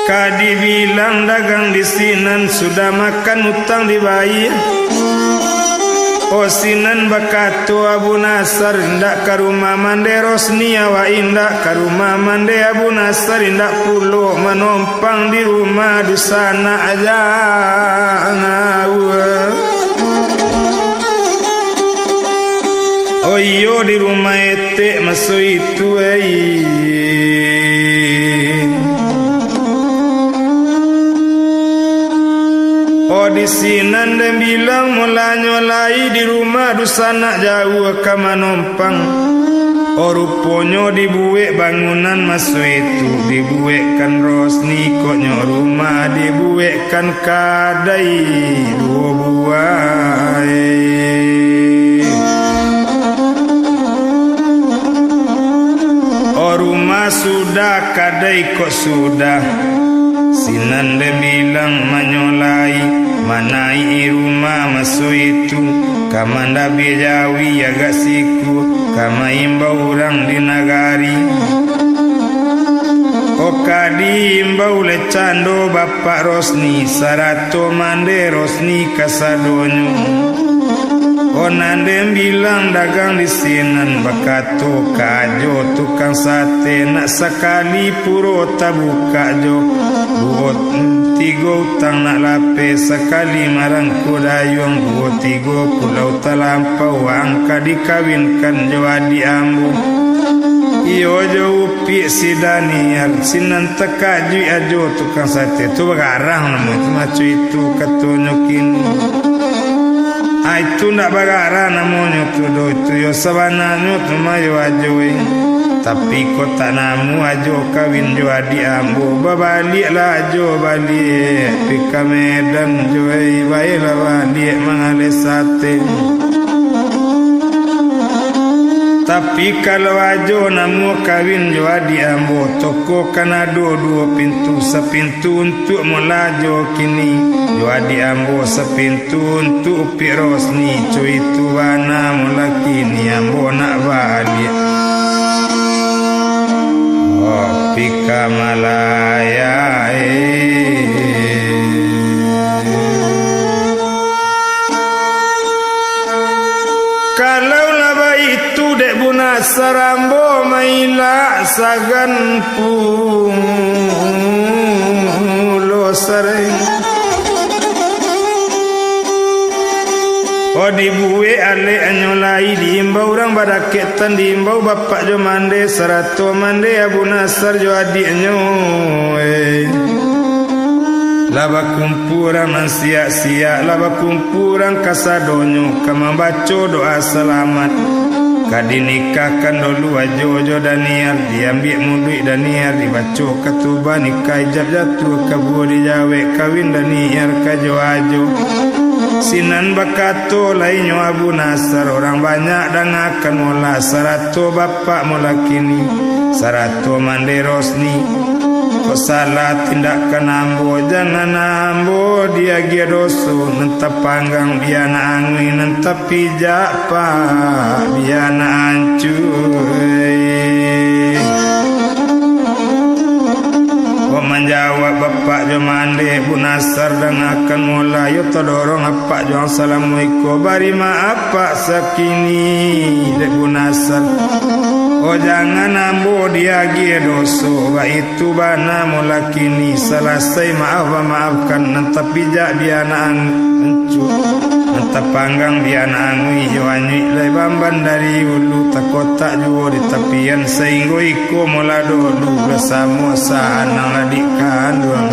Ka dibilang dagang di sinan, sudah makan utang dibayia. Oh, sinan bakato Abu Nasar, indak ka rumah mande Rosni, awak indak ka rumah mande Abu Nasar, indak pulo manompang di rumah dunsanak aja. Oh iyo, di rumah etek maso itu, ai. Oh, di sinan den bilang mulanyo lai di rumah dunsanak jauah ka manompang. Oh, ruponyo dibuek bangunan maso itu, dibuekkan Rosni, koknyo rumah dibuek kan kadai duo buah, eh. Oh, rumah sudah, kadai kok sudah. Sinan den bilang manyolai, manaik rumah maso itu, ka mandabiah jawi agak siku, ka maimbau urang di nagari. Oh, ka diimbau le cando Bapak Rosni, sarato mande Rosni kasadonyo. Oh, nan den bilang dagang di sinan, bakato ka ajo tukang sate, nak sakali puro tabukak jo. Duo, tigo utang nak lapeh, sakali marangko dayuang, duo tigo pulau talampau, ang ka dikawinkan jo adiak ambo. Iyo jo Upik si Daniel, sinan takajuik ajo tukang sate tu, bagarang namo tu, maco itu katonyo kini. Ah, itu ndak bagarang namonyo tu doh, itu yo sabananyo tu mah yo ajo, eh. Tapi kok tak namuah ajo kawin jo adiak ambo, babaliaklah ajo baliak, pi ka Medan jo, eh, baelah baliak mangaleh sate. Tapi kalau ajo namuah kawin jo adiak ambo, toko kan ado duo pintu, sapintu untuak mulajo kini, jo adiak ambo sapintu untuak Upik Rosni, co itu bana mula kini ambo nak baliak. Upik ka Malaya, eh. Kalau lah baitu dek Bunasar, ambo mailak sagan pulo sarai. Oh, dibuek aleknyo lai, diimbau urang badaketan, diimbau bapak jo mande, sarato mande Abu Nasar jo adiknyo, eh. Lah bakumpua urang nan siak-siak, lah bakumpua urang kasadonyo ka mambaco doa salamat. Ka dinikahkan dolu Ajo jo Daniel, diambiak muluik Daniel, dibaco katubah nikah, ijab jatuah kabua dijawek, kawin Daniel ka jo Ajo. Sinan bakato lai nyo Abu Nasar, urang banyak dangakan mola, sarato bapak mola kini, sarato Mande Rosni. Kok salah tindakan ambo, jangan ambo diagiah doso, nan tapanggang bia anak angui, nan tapijak pak bia anak ancui. Kok manjawab bapak jo Mande, Bu Nasar dangakan mola, yo todorong apak jo ang salamo iko, bari maaf pak sakini, dek Bu Nasar. Oh, jangan ambo diagiah doso, baitu bana mola kini, salasai maaf bamaafkan, nan tapijak bia anak ang-, ancu, nan tapanggang bia anak angui, yo anyuik lai bamban dari ulu, takotak juo di tapian, sainggo iko mola dolu, basamo saanang adik kanduang.